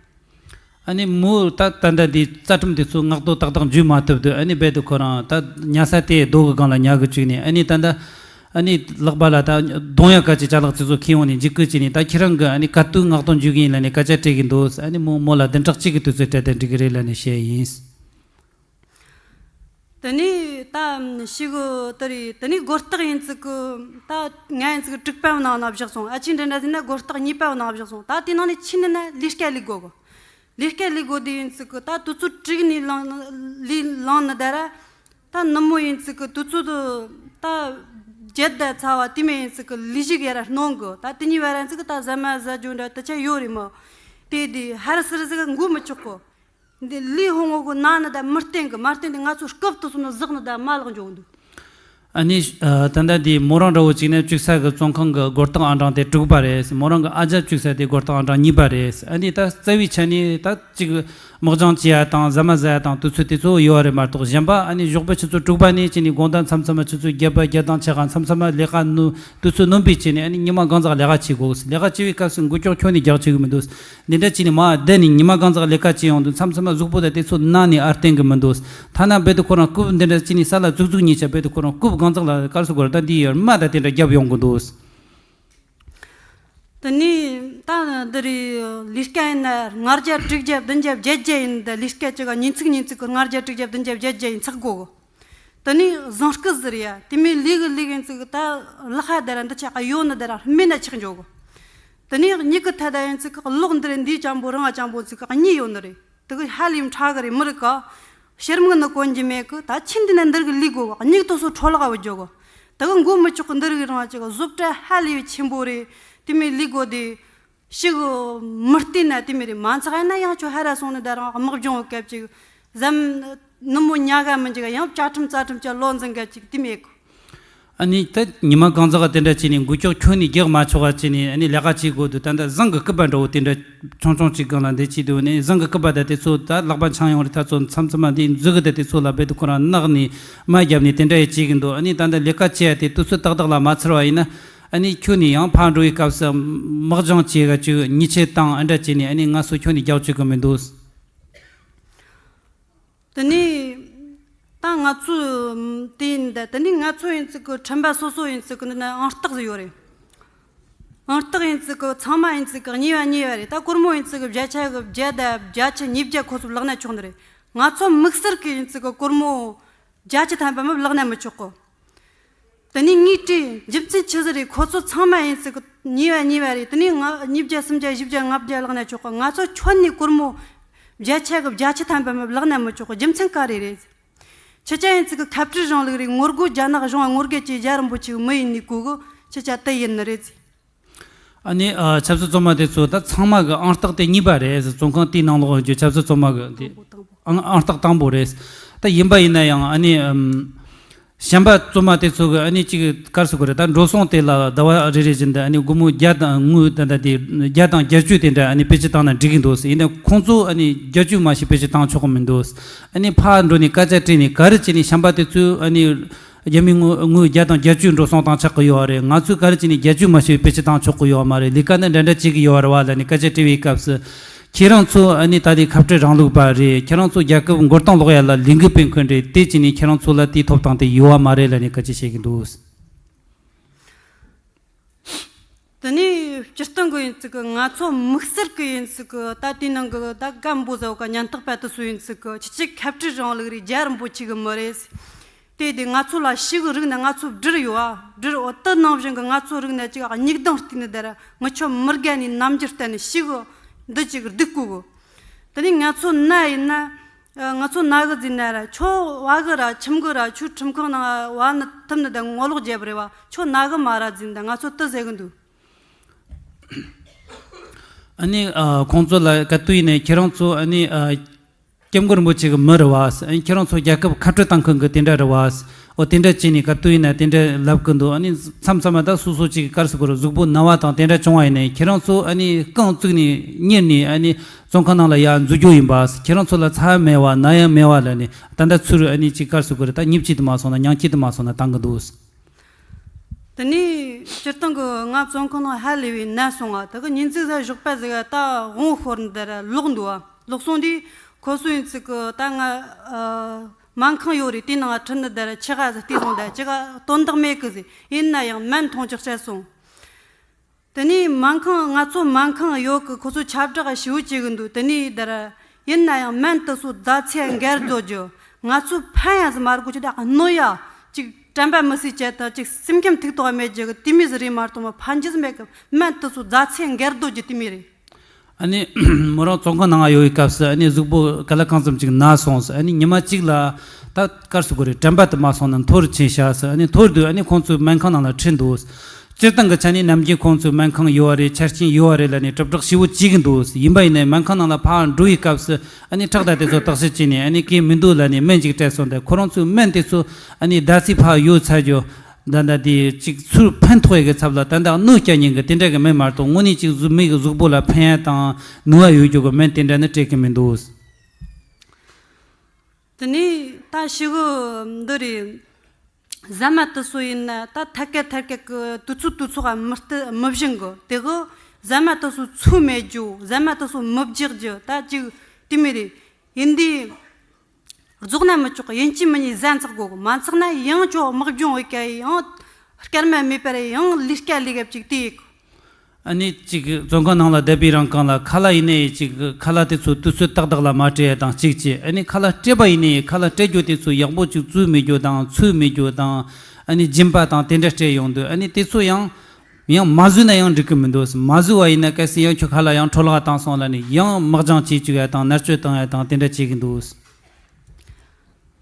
ཨ་ནི་མོ་ད་ད་ལྟ་འདི་རྩ་ཁྲིམས་དེ་ཚོ་མངགས་ཐོ་ཏག་ཏག་འཇུས་མ་ཐུབ་དུས་ཨ་ནི་རྦད་དེ་ཁོ་རང་ད་ཉལ་ས་དེ་རྡོ་གི་སྒང་ལ་ཉལ་གི་བཅུག་ནས་ཨ་ནི་ད་ལྟ་ཨ་ནི་ལག་པ་ལ་ད་གདོང་ཡག་ག་ཅིག་ཅ་ལག་ཅིག་ཚོ་ཁྱེར་ཡོང་ནས་འཇིགས་སྐུལ་བྱས་ནས་ད་ཁྱེད་རང་གི་ཨ་ནི་ག་དུས་མངགས་ཐོ་འཇུག་གི་ཡིན་ལབ་ནས་སྐད་ཆ་དྲིས་གི་འདུག་ཨ་ནི་མོ་མོ་ལ་བདུན་ཕྲག་གཅིག་གི་དུས་ཚོད་སྤྲད་དེ་འགྲིག་གི་རེད་ལབ་ནས་བཤད་ཡིན། དེ་ནས་ད་ཤི་གི་དེ་རེད། དེ་ནས་སྒོ་རྟགས་ཡིན་ཙི་གི་ད་ང་ཡིན་ཙི་གི་དྲུག་པའི་ནང་ན་བཞག་སོང་། ཨ་ཅེ་འདྲ་འདྲ་ཟིན་ན་སྒོ་རྟགས་གཉིས་པའི་ནང་བཞག་སོང་། ད་དེ་ནང་ནས་ཕྱི་ནས་ན་ལས་ཀ་ལས་དགོ་གི། ལས་ཀ་ལས་དགོ་དེ་ཡིན་ཙི་གི་ད་དུས་ཚོད་དྲུག་ནས་ལངས་ལས་ལངས་ནི་ད་ར་ད་ནུབ་མོ་ཡིན་ཙི་གི་དུས་ཚོད་དུ་ད་བརྒྱད་ད་ཚ་བ་དེ་མོ་ཡིན་ཙི་གི་ལས་ཞིག་ཡར་སྣོན་གི། ད་དེ་གཉིས་བར་ཡིན་ཙི་གི་ད་ཟ་མ་ཟ་རྒྱུ་འདྲ་དེ་ཆ་ཡོད་རེད་མོ། དེ་དེ་ཧར་སིར་ཟིག་འགུལ་མི་ཆོག་གི། འདི་ལུས་ཧོང་ངོ་གི་ན་ནི་ད་མི་བརྟན་གི། མ་བརྟན་དེ་ང་ཚོ་སྐབས་དུ་སོང་ན་ཟག་ནི་ད་མ་ལག་འཇོག་འདུག་ཨ་ནི་ཨ་ད་ལྟ་འདི་མོ་རང་འདྲ་བོ་ཅིག་ནས་བཅུག་ས་གི་བཙོན་ཁང་གི་སྒོ་རྟགས་ཨང་གྲངས་དེ་དྲུག་པ་རེད། མོ་རང་གི་ཨ་ཅག་བཅུག་ས་དེ་སྒོ་རྟགས་ཨང་གྲངས་གཉིས་པ་རེད། ཨ་ནི་ད་རྩ་བའི་ཆ་ནས་ད་ཅིག་དམག་སྦྱོང་བྱེད་ཡ་དང་ཟ་མ་ཟ་ཡ་དང་དུས་ཚོད་དེ་ཚོ་ཡོད་རེད་མ་གཏོགས། གཞན་པ་ཨ་ནི་ཞོགས་པ་ཆུ་ཚོད་དྲུག་པ་ནས་བྱས་ནས་དགོང་དག་མཚམས་མཚམས་མ་ཆུ་ཚོད་བརྒྱད་པ་བརྒྱད་དང་ཕྱེད་ཀ་མཚམས་མཚམས་མ་ལས་ཀ་ནུ་དུས་ཚོད་ནོན་པའི་བྱས་ནས་ཨ་ནི་ཉི་མ་གང་ཟག་ལས་ཀ་བྱེད་དགོས། ལས་ཀ་བྱེད་པའི་སྐབས་སུ་འགུལ་སྐྱོད་ཁྱོན་ནས་རྒྱག་བྱེད་གི་མི་འདུག་འདི་འདྲ་བྱས་ནས་མ་བསྡད་ནས་ཉི་མ་གང་ཟག་ལས་ཀ་བྱེད་ཡོང་དུས་མཚམས་མཚམས་མ་གཟུགས་པོ་དང་དེ་ཚོ་ན་ནས་ཨར་བརྟན་གི་མི་འདུག་ཐ་ན་རྦད་དེ་ཁོ་རང་རྐུབ་འདི་འདྲ་བྱས་ནས་ས་ལ་བཙུགས་བཙུགས་ཉེས་ཆ་རྦད་དེ་ཁོ་རང་རྐུབ་གང་ཟག་ལ་དཀར་སོ་གོ་ར་ད་འདི་ཡར་མ་ད་དེ་འདྲ་རྒྱབ་ཡོང་གི་འདུག་དེ་ནས་ད་འདི་རེད། ལས་ཀ་ཡིན་ན་ལྔ་བརྒྱ་དྲུག་བརྒྱ་བདུན་བརྒྱ་བརྒྱད་བརྒྱ་ཡིན། ད་ལས་ཀ་ཅིག་ག་ཉིན་ཚིག་ཉིན་ཚིག་གི་ལྔ་བརྒྱ་དྲུག་བརྒྱ་བདུན་བརྒྱ་བརྒྱད་བརྒྱ་ཡིན་ཚག་གོ་གི། དེ་ནས་བཟང་སྐུ་ཟེར་ཡ་དེ་མོ་ལས་གི་ལས་གི་ཡིན་ཙི་གི་ད་ལག་ཁ་དེ་ར་འདི་ཆ་ག་ཡོད་ནི་དེ་ར་སྨན་ན་ཆགས་འཇོག་གི། དེ་ནས་མྱིག་གི་ཐད་ད་ཡིན་ཙི་གི་གློག་འདི་རེད། འདི་ཅང་པོ་རང་ང་ཅང་པོ་ཙི་གི་གཉིས་ཡོད་ནི་རེད། དེ་གི་ཧ་ལས་ཡིན་ཁྲ་གི་རེད། མི་རིགས་ག་ཕྱིར་མིག་ནི་གོན་གྱི་མེད་གི། ད་ཆི་འདི་ན་འདིར་གི་ལས་དགོ་གི། མྱིག་ཏོ་སོ་འཕྲོ་བརླག་བུད་འཇོག་གི། དེ་གི་མགོ་མི་ཆོག་གི། འདིར་གི་རང་ཅིག་གི་བཟོ་གྲྭ་ཧ་ལས་ཡོད་ཆེན་པོ་རེད། དེ་མོ་ལས་དགོ་དེ། ཞིག་མི་བརྟེན་ན་དེ་མི་རེད། མ་འཚག་ཡིན་ན་ཡང་ཁྱོད་ཧ་ར་སོང་ནི་ད་རང་དམག་སྦྱོང་བོ་སྐབས་ཅིག་ཟམ་ནུབ་མོ་ཉལ་ག་མི་འཇིག་ཡང་བཅའ་ཁྲིམས་རྩ་ཁྲིམས་ཀྱི་ལོ་འཛིན་ག་ཅིག་དེ་མེད་གི། ཨ་ནི་ད་ཉི་མ་གང་ཟག་ག་དེ་འདྲ་བྱས་ནས་འགུལ་སྐྱོད་ཁྱོན་ནས་རྒྱག་མ་ཆོག་ག་བྱས་ནས་ཨ་ནི་ལས་ཀ་བྱེད་དགོས་འདུག་ད་ལྟ་བཟང་གི་སྐུད་པ་འདྲ་བོ་དེ་འདྲ་ཆུང་ཆུང་ཅིག་སྒང་ལ་འདི་བྱས་འདུག་ནས་བཟང་གི་སྐུད་པ་ད་དེ་ཚོ་ད་ལག་པ་འཆང་ཡོང་རེད། ད་ཚོ་མཚམས་མཚམས་མ་འདི་མཛུ་གུ་ད་དེ་ཚོ་ལ་རྦད་དེ་ཁོ་རང་གནག་ནས་མ་བརྒྱབ་ནས་དེ་འདྲ་ཡི་བྱེད་གི་འདུག་ཨ་ནི་ད་ལྟ་ལས་ཀ་བྱེད་ཡ་དེ་དུས་ཚོད་ཏག་ཏག་ལ་མ་ཚར་བ་ཡིན་ན། ཨ་ནི་ཁྱོད་ནས་ཡང་ཕར་འགྲོ་བའི་སྐབས་སུ་དམག་སྦྱོང་བྱེད་ག་བཅུག་ཉེས་ཆད་བཏང་ཨ་འདྲ་བྱས་ནས་ཨ་ནི་ང་ཚོ་ཁྱོད་ནས་རྒྱག་བཅུག་གི་མི་འདུག་དེ་ནས་ད་ང་ཚོ་དེ་ཡིན་ད། དེ་ནས་ང་ཚོ་ཡིན་ཙི་གི་ཁྲིམས་པ་སོ་སོ་ཡིན་ཙི་གི་འདི་ན་ཨང་རྟགས་ཟིག་ཡོད་རེད། ཨང་རྟགས་ཡིན་ཙི་གི་ཚང་མ་ཡིན་ཙི་གི་གཉིས་པ་གཉིས་པ་རེད། ད་སྒོར་མོ་ཡིན་ཙི་གི་བརྒྱ་ཆ་གི་བརྒྱ་ད་བརྒྱ་ཆ་ཉིས་བརྒྱ་ཁོ་ཚོ་བརླག་ན་ཆོག་ནི་རེད། ང་ཚོ་དམིགས་བསལ་གི་ཡིན་ཙི་གི་སྒོར་མོ་བརྒྱ་ཆ་ཐམ་པ་མི་བརླག་ན་མི་ཆོག་གི། དེ་ནས་ངས་དྲིས། རྒྱུ་མཚན་ཆི་ཟིག་རེད། ཁོ་ཚོ་ཚང་མ་ཡིན་ཙི་གི་གཉིས་པ་གཉིས་པ་རེད། དེ་ནས་ང་ཉིས་བརྒྱ་སུམ་བརྒྱ་བཞི་བརྒྱ་ལྔ་བརྒྱ་བརླག་ན་ཆོག་གི། ང་ཚོ་ཁྱོན་ནས་སྒོར་མོ་བརྒྱ་ཆ་གི་བརྒྱ་ཆ་ཐམ་པ་མི་བརླག་ན་མི་ཆོག་གི། རྒྱུ་མཚན་ག་རེ་རེད། ཁྱེད་ཅག་ཡིན་ཙི་གི་ཁ་བྲལ་རིང་ལུགས་རེད། ངོ་རྒོལ་རྒྱ་ནག་གཞུང་ང་ངོ་རྒོལ་གྱི་རྒྱ་རིན་པོ་ཆེ་གི་མི་ཡིན་ནི་གོ་གི། ཁྱེད་ཅག་དེ་ཡིན་ནི་རེད། ཨ་ནི་ཨ་ཆབ་སྲིད་བཙོན་མ་དེ་ཚོ་ད་ཚང་མ་གི་ཨང་རྟགས་དེ་གཉིས་པ་རེད། བཙོན་ཁང་དེའི་ནང་ལོགས་ཡོད་རྒྱུ་ཆབ་སྲིད་བཙོན་མ་གི་དེ་དང་པོ་དང་པོ། ཨང་ཨང་རྟགས་དང་པོ་རེད། ད་ཡིན་པ་ཡིན་ན་ཡང་ཨ་ནི་ཨམ་ བྱམས་པ་བཙུན་མ་དེ་ཚོ་གི་ཨ་ནི་གཅིག་གར་སོ་གི་རེད། ད་འགྲོ་སོང་དེ་ལ་ཟླ་བ་རེ་རེ་བཞིན་དུ་ཨ་ནི་སྒོར་མོ་བརྒྱ་དང་དངུལ་ད་ད་དེ་བརྒྱ་དང་བརྒྱད་ཅུ་དེ་འདྲ་ཨ་ནི་བེད་སྤྱོད་བཏང་ན་འགྲིག་གི་འདུག་ཟེར། ཡིན་ན་ཁོང་ཚོ་ཨ་ནི་བརྒྱད་ཅུ་མ་ཞིག་བེད་སྤྱོད་བཏང་ཆོག་གི་མི་འདུག། ཨ་ནི་ཕར་འགྲོ་ནས་སྐད་ཆ་དྲིས་ནས་ག་རེ་བྱས་ནས་བྱམས་པ་དེ་ཚོས་ཨ་ནི་རྒྱ་མིའི་དངུལ་དངུལ་བརྒྱ་དང་བརྒྱད་ཅུ་འགྲོ་སོང་བཏང་ཆོག་གི་ཡོད་རེད། ང་ཚོས་ག་རེ་བྱས་ནས་བརྒྱད་ཅུ་མ་ཞིག་བེད་སྤྱོད་བཏང་ཆོག་གི་ཡོད་མ་རེད། ལས་ཀ་ནི་འདྲ་འདྲ་བྱེད་ཀྱི་ཡོད་རེད་བ་ལབ་ནས་སྐད་ཆ་དྲི་བའི་སྐབས་སུ། ཁྱེད་རང་ཚོ་ཨ་ནི་ད་ལྟའི་ཁ་བྲལ་རིང་ལུགས་པ་རེད། ཁྱེད་རང་ཚོ་རྒྱལ་ཁབ་མགོ་རྟིང་སློག་ཡ་ལ་ལས་འགུལ་སྤེལ་མཁན་རེད། དེ་བྱས་ནས་ཁྱེད་རང་ཚོ་ལ་དེའི་ཐོབ་ཐང་དེ་ཡོད་བ་མ་རེད་ལབ་ནས་སྐད་ཆ་བཤད་ཀྱི་འདུག། དེ་ནས་སྤྱིར་བཏང་གི་ཡིན་ཚུལ་གི་ང་ཚོ་དམིགས་བསལ་གི་ཡིན་ཚུལ་གི་ད་དེའི་ནང་གི་ད་སྐད་འབོད་ཟེར་བ་ག་ཉམ་ཐག་པ་དེ་ཚོ་ཡིན་ཚུལ་གི་ཁྱེད་ཀྱི་ཁ་བྲལ་རིང་ལུགས་རེད། རྒྱལ་རིན་པོ་ཆེ་གི་མི་རེད། དེ་དེ་ང་ཚོ་ལ་ཞིག་རིག་ནས་ང་ཚོ་བྲིས་ཡོད་ཨ། བྲིས་འོ་དེ་ནང་བཞིན་གི་ང་ཚོ་རིག་ནས་ཅིག་སྙིགས་དང་བསྟུན་ནས་དེ་ར་ངི་ཆོ་མི་དགའ་ནས་རྣམ་འགྱུར་བསྟན་ནས་ཞིག་འདི་ཅིག་སྡུག་གོ་གི། དེ་ནས་ང་ཚོ་ན་ཡིན་ན་ཨ། ང་ཚོ་ན་གི་ཟིན་ན་ར་ཁྱོ་བ་གི་ར་ཁྱིམ་གི་ར་ཁྱོའི་ཁྲིམས་ཁང་ནང་བ་ནི་ཐུབ་ནི་དང་ངོ་ལོག་རྒྱབ་རེད་བ། ཁྱོ་ན་གི་མ་ར་ཟིན་ད་ང་ཚོ་དེ་ཟེར་གི་འདུག། ཨ་ནི་ཨ། ཁོང་ཚོ་ལ་ག་དུས་ཡིན་ནའི་ཁྱེད་རང་ཚོ་ཨ་ནི་ཨ། སྐྱབས་མགོན་རིན་པོ་ཆེ་གི་མི་རེད་བ། ཨ་ནི་ཁྱེད་རང་ཚོ་རྒྱལ་ཁབ་ཁ་བྲལ་བཏང་མཁན་གི་དེ་འདྲ་རེད་བ། འོ་དེ་འདྲ་བྱས་ནས་ག་དུས་ཡིན་ན་དེ་འདྲ་ལབ་གི་འདུག། ཨ་ནི་མཚམས་མཚམས་མ་ད་སོ་སོ་ཅིག་གི་གར་སོ་གི་རུ་གཟུགས་པོ་ན་བ་དང་དེ་འདྲ་བྱུང་བ་ཡིན་ནའི་ཁྱེད་རང་ཚོ་ཨ་ནི་རྐང་བཙུགས་ནས་གཉེར་ནས་ཨ་ནི་བཙོན་ཁང་ནང་ལ་ཡར་འཛུལ་རྒྱུ་ཡིན་པ། ཁྱེད་རང་ཚོ་ལ་ཚ་ཡང་མེད་བ་ན་ཡང་མེད་བ་ལབ་ནས་ད་ལྟ་ཚུར་ཨ་ནི་ཅིག་གར་སོ་གི་རེད། ད་ཉིབ་ཅིག་དུ་མ་སོང་ན་ཉང་ཁྱི་དུ་མ་སོང་ན་བཏང་གི་འདུག། དེ་ནས་སྤྱིར་བཏང་གི་ང་བཙོན་ཁང་ནང་ཧ་ལས་པའི་ན་སོང་ང་། དེ་གི་ཉིན་གཅིག་ཟ་ཞོགས་པ་ཟིག་ད་དབང་ཤོར་འདིར་ལོག་འདུག་བ། ལོག་སོང་དུས་ཁོ་སུ་ཡིན་ཚིག་གི་ད་ང་ཨ། སྨན་ཁང་ཡོད་རེད། དེའི་ནང་ཁྲིད་ནི་དེར་ཆི་ག་ཟིག་བལྟས་སོང་། ད་ཅི་ག་དོན་དག་མེད་གི་ཟིག། ཡིན་ན་ཡང་སྨན་འཐུང་ཅིག་སྤྲད་སོང་། དེ་ནས་སྨན་ཁང་ང་ཚོ་སྨན་ཁང་ཡོད་གི། ཁོ་ཚོ་ཁྱབ་བསྒྲགས་ཞེ་པོ་བྱེད་གི་འདུག། དེ་ནས་དེར་ཡིན་ན་ཡང་སྨན་དེ་ཚོ་རྫ་ཆས་འགལ་འདུག་རྒྱུ། ང་ཚོ་ཕན་ཡང་ཟིག་མ་རེད་གོ། ཅི་ད་གནོད་ཡ་ཅིག་དྲན་པ་མི་སྲིད་བྱེད་དང་ཅིག་སེམས་ཁམས་ཐུག་དོགས་མེད་རྒྱུ་གི་དེ་མོ་ཟིག་རེད་མ་གཏོགས་མ་ཕན་རྒྱུ་ཟིག་མེད་གི། སྨན་དེ་ཚོ་རྫ་ཆས་འགལ་འདུག་རྒྱུ་དེ་མོ་རེད། ཨ་ནི་མོ་རང་བཙོན་ཁང་ནང་ཡོད་པའི་སྐབས་སུ་ཨ་ནི་གཟུགས་པོ་ག་ལ་གང་འཚམ་ཅིག་ན་སོང་ཟེར། ཨ་ནི་ཉི་མ་གཅིག་ལ་ད་གར་སོ་གི་རེད། དྲན་པ་དུ་མ་སོང་ན་འཐོར་ཕྱིན་ཤག་ཟེར། ཨ་ནི་འཐོར་དུས་ཨ་ནི་ཁོང་ཚོའི་སྨན་ཁང་ནང་ལ་ཁྲིད་འདུག། སྤྱིར་བཏང་གི་ཆ་ནས་ནམ་རྒྱུན་ཁོང་ཚོའི་སྨན་ཁང་ཡོད་རེད། ཆ་རྐྱེན་ཡོད་རེད་ལབ་ནས་དྲིལ་བསྒྲགས་ཞེ་པོ་བྱེད་གི་འདུག། ཡིན་པ་ཡིན་ནའི་སྨན་ཁང་ནང་ལ་ཕར་འགྲོ་བའི་སྐབས་སུ་ཨ་ནི་ཁྲག་དང་དེ་ཚོ་བརྟག་དཔྱད་བྱས་ནས་ཨ་ནི་གས་མི་འདུག་ལབ་ནས་སྨན་ཅིག་སྤྲད་སོང་། ད་ཁོ་རང་ཚོའི་སྨན་དེ་ཚོ་ཨ་ནི་ཟླ་ཚིགས་ཕར་ཡོད་ཚར་རྒྱུ། ད་ལྟ་དེ་གཅིག་ཚུར་ཕན་ཐོགས་ཡ་གི་ཚབ་ལ་ད་ལྟ་གནོད་སྐྱེལ་ཉེན་གི་དེ་འདྲ་གི་མེད་མ་གཏོགས་དངོས་གནས་གཅིག་གཟུགས་མི་གི་གཟུགས་པོ་ལ་ཕན་ཡ་དང་ནུས་པ་ཡོད་རྒྱུ་གི་སྨན་དེ་འདྲ་ནི་སྤྲད་གི་མི་འདུག། དེ་ནས་ད་ཞི་གི་འདི་རེད། ཟ་མ་དུ་སོ་ཡིན་ན་ད་ཐད་ཀ་ཐད་ཀ་གི་དུས་ཚོད་དུས་ཚོད་མི་སྟི་མི་བཞིན་གི། དེ་གི་ཟ་མ་དུ་སོ་ཚོད་མེད་རྒྱུ། ཟ་མ་དུ་སོ་མི་རྒྱག་རྒྱུ། ད་ཅིག་དེ་མོ་རེད། ཡིན་དུས། རྫོགས་ན་མི་ཆོག་གི། ཡིན་གཅིག་མིན་གཉིས་ཟན་ཚགས་དགོས་གི། མ་ཚགས་ན་ཡང་ཅོ་དམག་སྦྱོང་འོས་ཀ་ཡང་སྐར་མ་མེད་པར་ཡང་ལས་ཀ་ལས་གབ་ཅིག་དེ་ཡིག། ཨ་ནི་ཅིག་བཙོན་ཁང་ནང་ལ་བསྡད་པའི་རིང་གང་ལ་ཁ་ལག་ཡིན་ནའི་ཅིག་ཁ་ལག་དེ་ཚོ་དུས་ཚོད་ཏག་ཏག་ལ་མ་སྤྲད་ཡ་དང་གཅིག་བྱས། ཨ་ནི་ཁ་ལག་སྤྲད་པ་ཡིན་ནའི་ཁ་ལག་སྤྲད་རྒྱུ་དེ་ཚོ་ཡག་པོ་ཅིག་བཙོས་མེད་རྒྱུ་དང་ཚོས་མེད་རྒྱུ་དང་ཨ་ནི་སྦྱིན་པ་དང་དེ་འདྲ་སྤྲད་ཡོང་དུས་ཨ་ནི་དེ་ཚོ་ཡང་ཡང་མ་བཟོས་ན་ཡང་འགྲིག་གི་མི་འདུག། མ་བཟོས་པ་ཡིན་ན་གལ་སྲིད་ཡང་ཁྱོད་ཁ་ལག་ཡང་འཕྲོ་བརླག་བཏང་སོང་ལབ་ནས་ཡང་དམག་སྦྱོང་བྱེད་བཅུག་ཡ་དང་མནར་གཅོད་བཏང་ཡ་དང་དེ་འདྲ་བྱེད་གི་འདུག།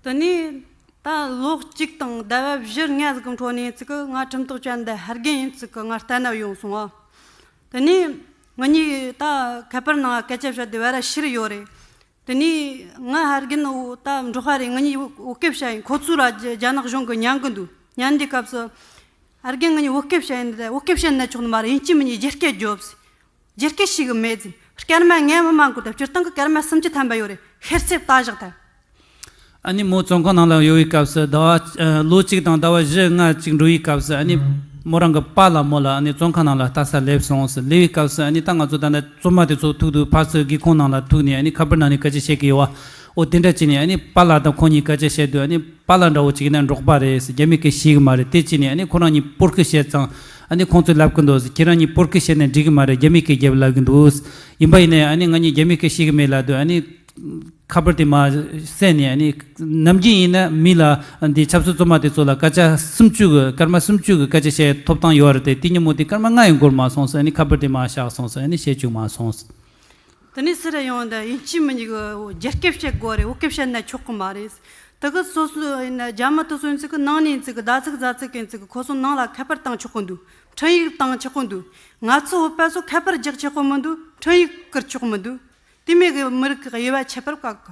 དེ་ནས་ད་ལོ་གཅིག་དང་ཟླ་བ་བཞི་ལྔ་ཟིག་གི་འཕྲོ་ནས་ཅིག་གི་ང་ཁྲིམས་ཐག་བཅད་འདི་ཧར་རྒན་ཡིན་ཅིག་གི་ང་ལྟ་ན་ཡོང་སོང་ཨ། དེ་ནས་ང་གཉིས་ད་ཁ་པར་ནང་སྐད་ཆ་བཤད་དུས་བ་ར་ཤི་རི་ཡོད་རེད། དེ་ནས་ང་ཧར་རྒན་འོ་ད་འབྲོག་པ་རེད། ང་གཉིས་བོད་སྐད་བཤད་ཡིན། ཁོ་ཚོ་ར་རྒྱ་རྒྱ་ནག་གཞུང་གི་ཉན་གི་འདུག། ཉན་དུས་སྐབས་སུ་ཧར་རྒན་ང་གཉིས་བོད་སྐད་བཤད་ཡིན། བོད་སྐད་བཤད་ན་ཆོག་ནི་མ་རེད། ཡིན་གཅིག་མིན་གཉིས་རྒྱ་སྐད་རྒྱོབས། རྒྱ་སྐད་ཤེས་གི་མེད་ཟིན། སྐར་མ་ལྔ་མི་མང་གོ། ད་སྤྱིར་བཏང་གི་སྐར་མ་སུམ་ཅུ་ཐམ་པ་ཡོད་རེད། ཧེར་སེར་ལྟ་བཞག་ད། ཨ་ནི་མོ་བཙོན་ཁང་ནང་ལ་ཡོད་པའི་སྐབས་སུ་ཟླ་བ་ཨ་ལོ་གཅིག་དང་ཟླ་བ་བཞི་ལྔ་གཅིག་འགྲོ་བའི་སྐབས་སུ་ཨ་ནི་མོ་རང་གི་པཱ་ལགས་མོ་ལ་ཨ་ནི་བཙོན་ཁང་ནང་ལ་ལྟ་ས་སླེབས་སོང་ཟེར། སླེབས་པའི་སྐབས་སུ་ཨ་ནི་ད་ང་ཚོ་ད་ལྟ་བཙོན་མ་དེ་ཚོ་ཐུག་དུས་ཕར་ཚུར་སྒེའུ་ཁུང་ནང་ལ་ཐུག་ནས་ཨ་ནི་ཁ་པར་ནང་ནས་སྐད་ཆ་བཤད་ཀྱི་ཡོད་བ། འོ་དེ་འདྲ་བྱས་ནས་ཨ་ནི་པཱ་ལགས་དང་ཁོང་གཉིས་སྐད་ཆ་བཤད་དུས་ཨ་ནི་པཱ་ལགས་འདྲ་བོ་ཅིག་ཡིན་ན་འབྲོག་པ་རེད་ཟེར། རྒྱ་མི་སྐད་ཤེས་གི་མ་རེད། དེ་བྱས་ནས་ཨ་ནི་ཁོ་རང་གཉིས་སྤོ་སྐུ་བཤད་ཙང་ཨ་ནི་ཁོང་ཚོས་ལབ་གི་འདུག་ཟེར། ཁྱེད་རང་གཉིས་སྤོ་སྐུ་བཤད་ན་འགྲིག་གི་མ་རེད། རྒྱ་མི་སྐད་རྒྱབ་ལབ་གི་འདུག། ཡིན་པ་ཡིན་ནའི་ཨ་ནི་ང་གཉིས་རྒྱ་མི་སྐད་ཤེས་གི་མེད་ལབ་དུས་ཨ་ནི་ཁ་པར་དེ་མར་བསད་ནས་ཨ་ནི་ནམ་རྒྱུན་ཡིན་ན་མི་ལ་འདི་ཆབ་སྲིད་བཙོན་མ་དེ་ཚོ་ལ་སྐད་ཆ་སུམ་ཅུ་གི་སྐར་མ་སུམ་ཅུ་གི་སྐད་ཆ་བཤད་ཐོབ་ཐང་ཡོད་རེད་དེ། དེ་ཉིན་མོ་དེ་སྐར་མ་ལྔ་ཡང་འགོར་མ་སོང་ཟེར། ཨ་ནི་ཁ་པར་དེ་མར་བཞག་སོང་ཟེར། ཨ་ནི་བཤད་བཅུག་མ་སོང་ཟེར། དེ་ནས་སུ་ར་ཡོང་ད་ཡིན་གཅིག་མིན་གཉིས་གི་རྒྱ་སྐད་བཤད་དགོས་རེད། བོད་སྐད་བཤད་ན་ཆོག་གི་མ་རེད། དེ་གི་སོ་སོ་ཡིན་ན་རྒྱ་མི་དེ་ཚོ་ཡིན་ཚིག་གི་ནང་ནས་ཡིན་ཚིག་གི་ཟླ་ཚིགས་ཟླ་ཚིགས་ཡིན་ཚིག་གི་ཁོ་ཚོ་ནང་ལ་ཁ་པར་བཏང་ཆོག་གི་འདུག། འཕྲིན་ཡིག་བཏང་ཆོག་གི་འདུག། ང་ཚོ་བོད་པ་ཚོ་ཁ་པར་རྒྱག་ཆོག་གི་མི་འདུག། འཕྲིན་ཡིག་བསྐུར་ཆོག་གི་མི་འདུག། དེ་མོ་གི་མི་རིགས་ཀྱི་དབྱེ་བ་ཁྱད་པར་བཀག་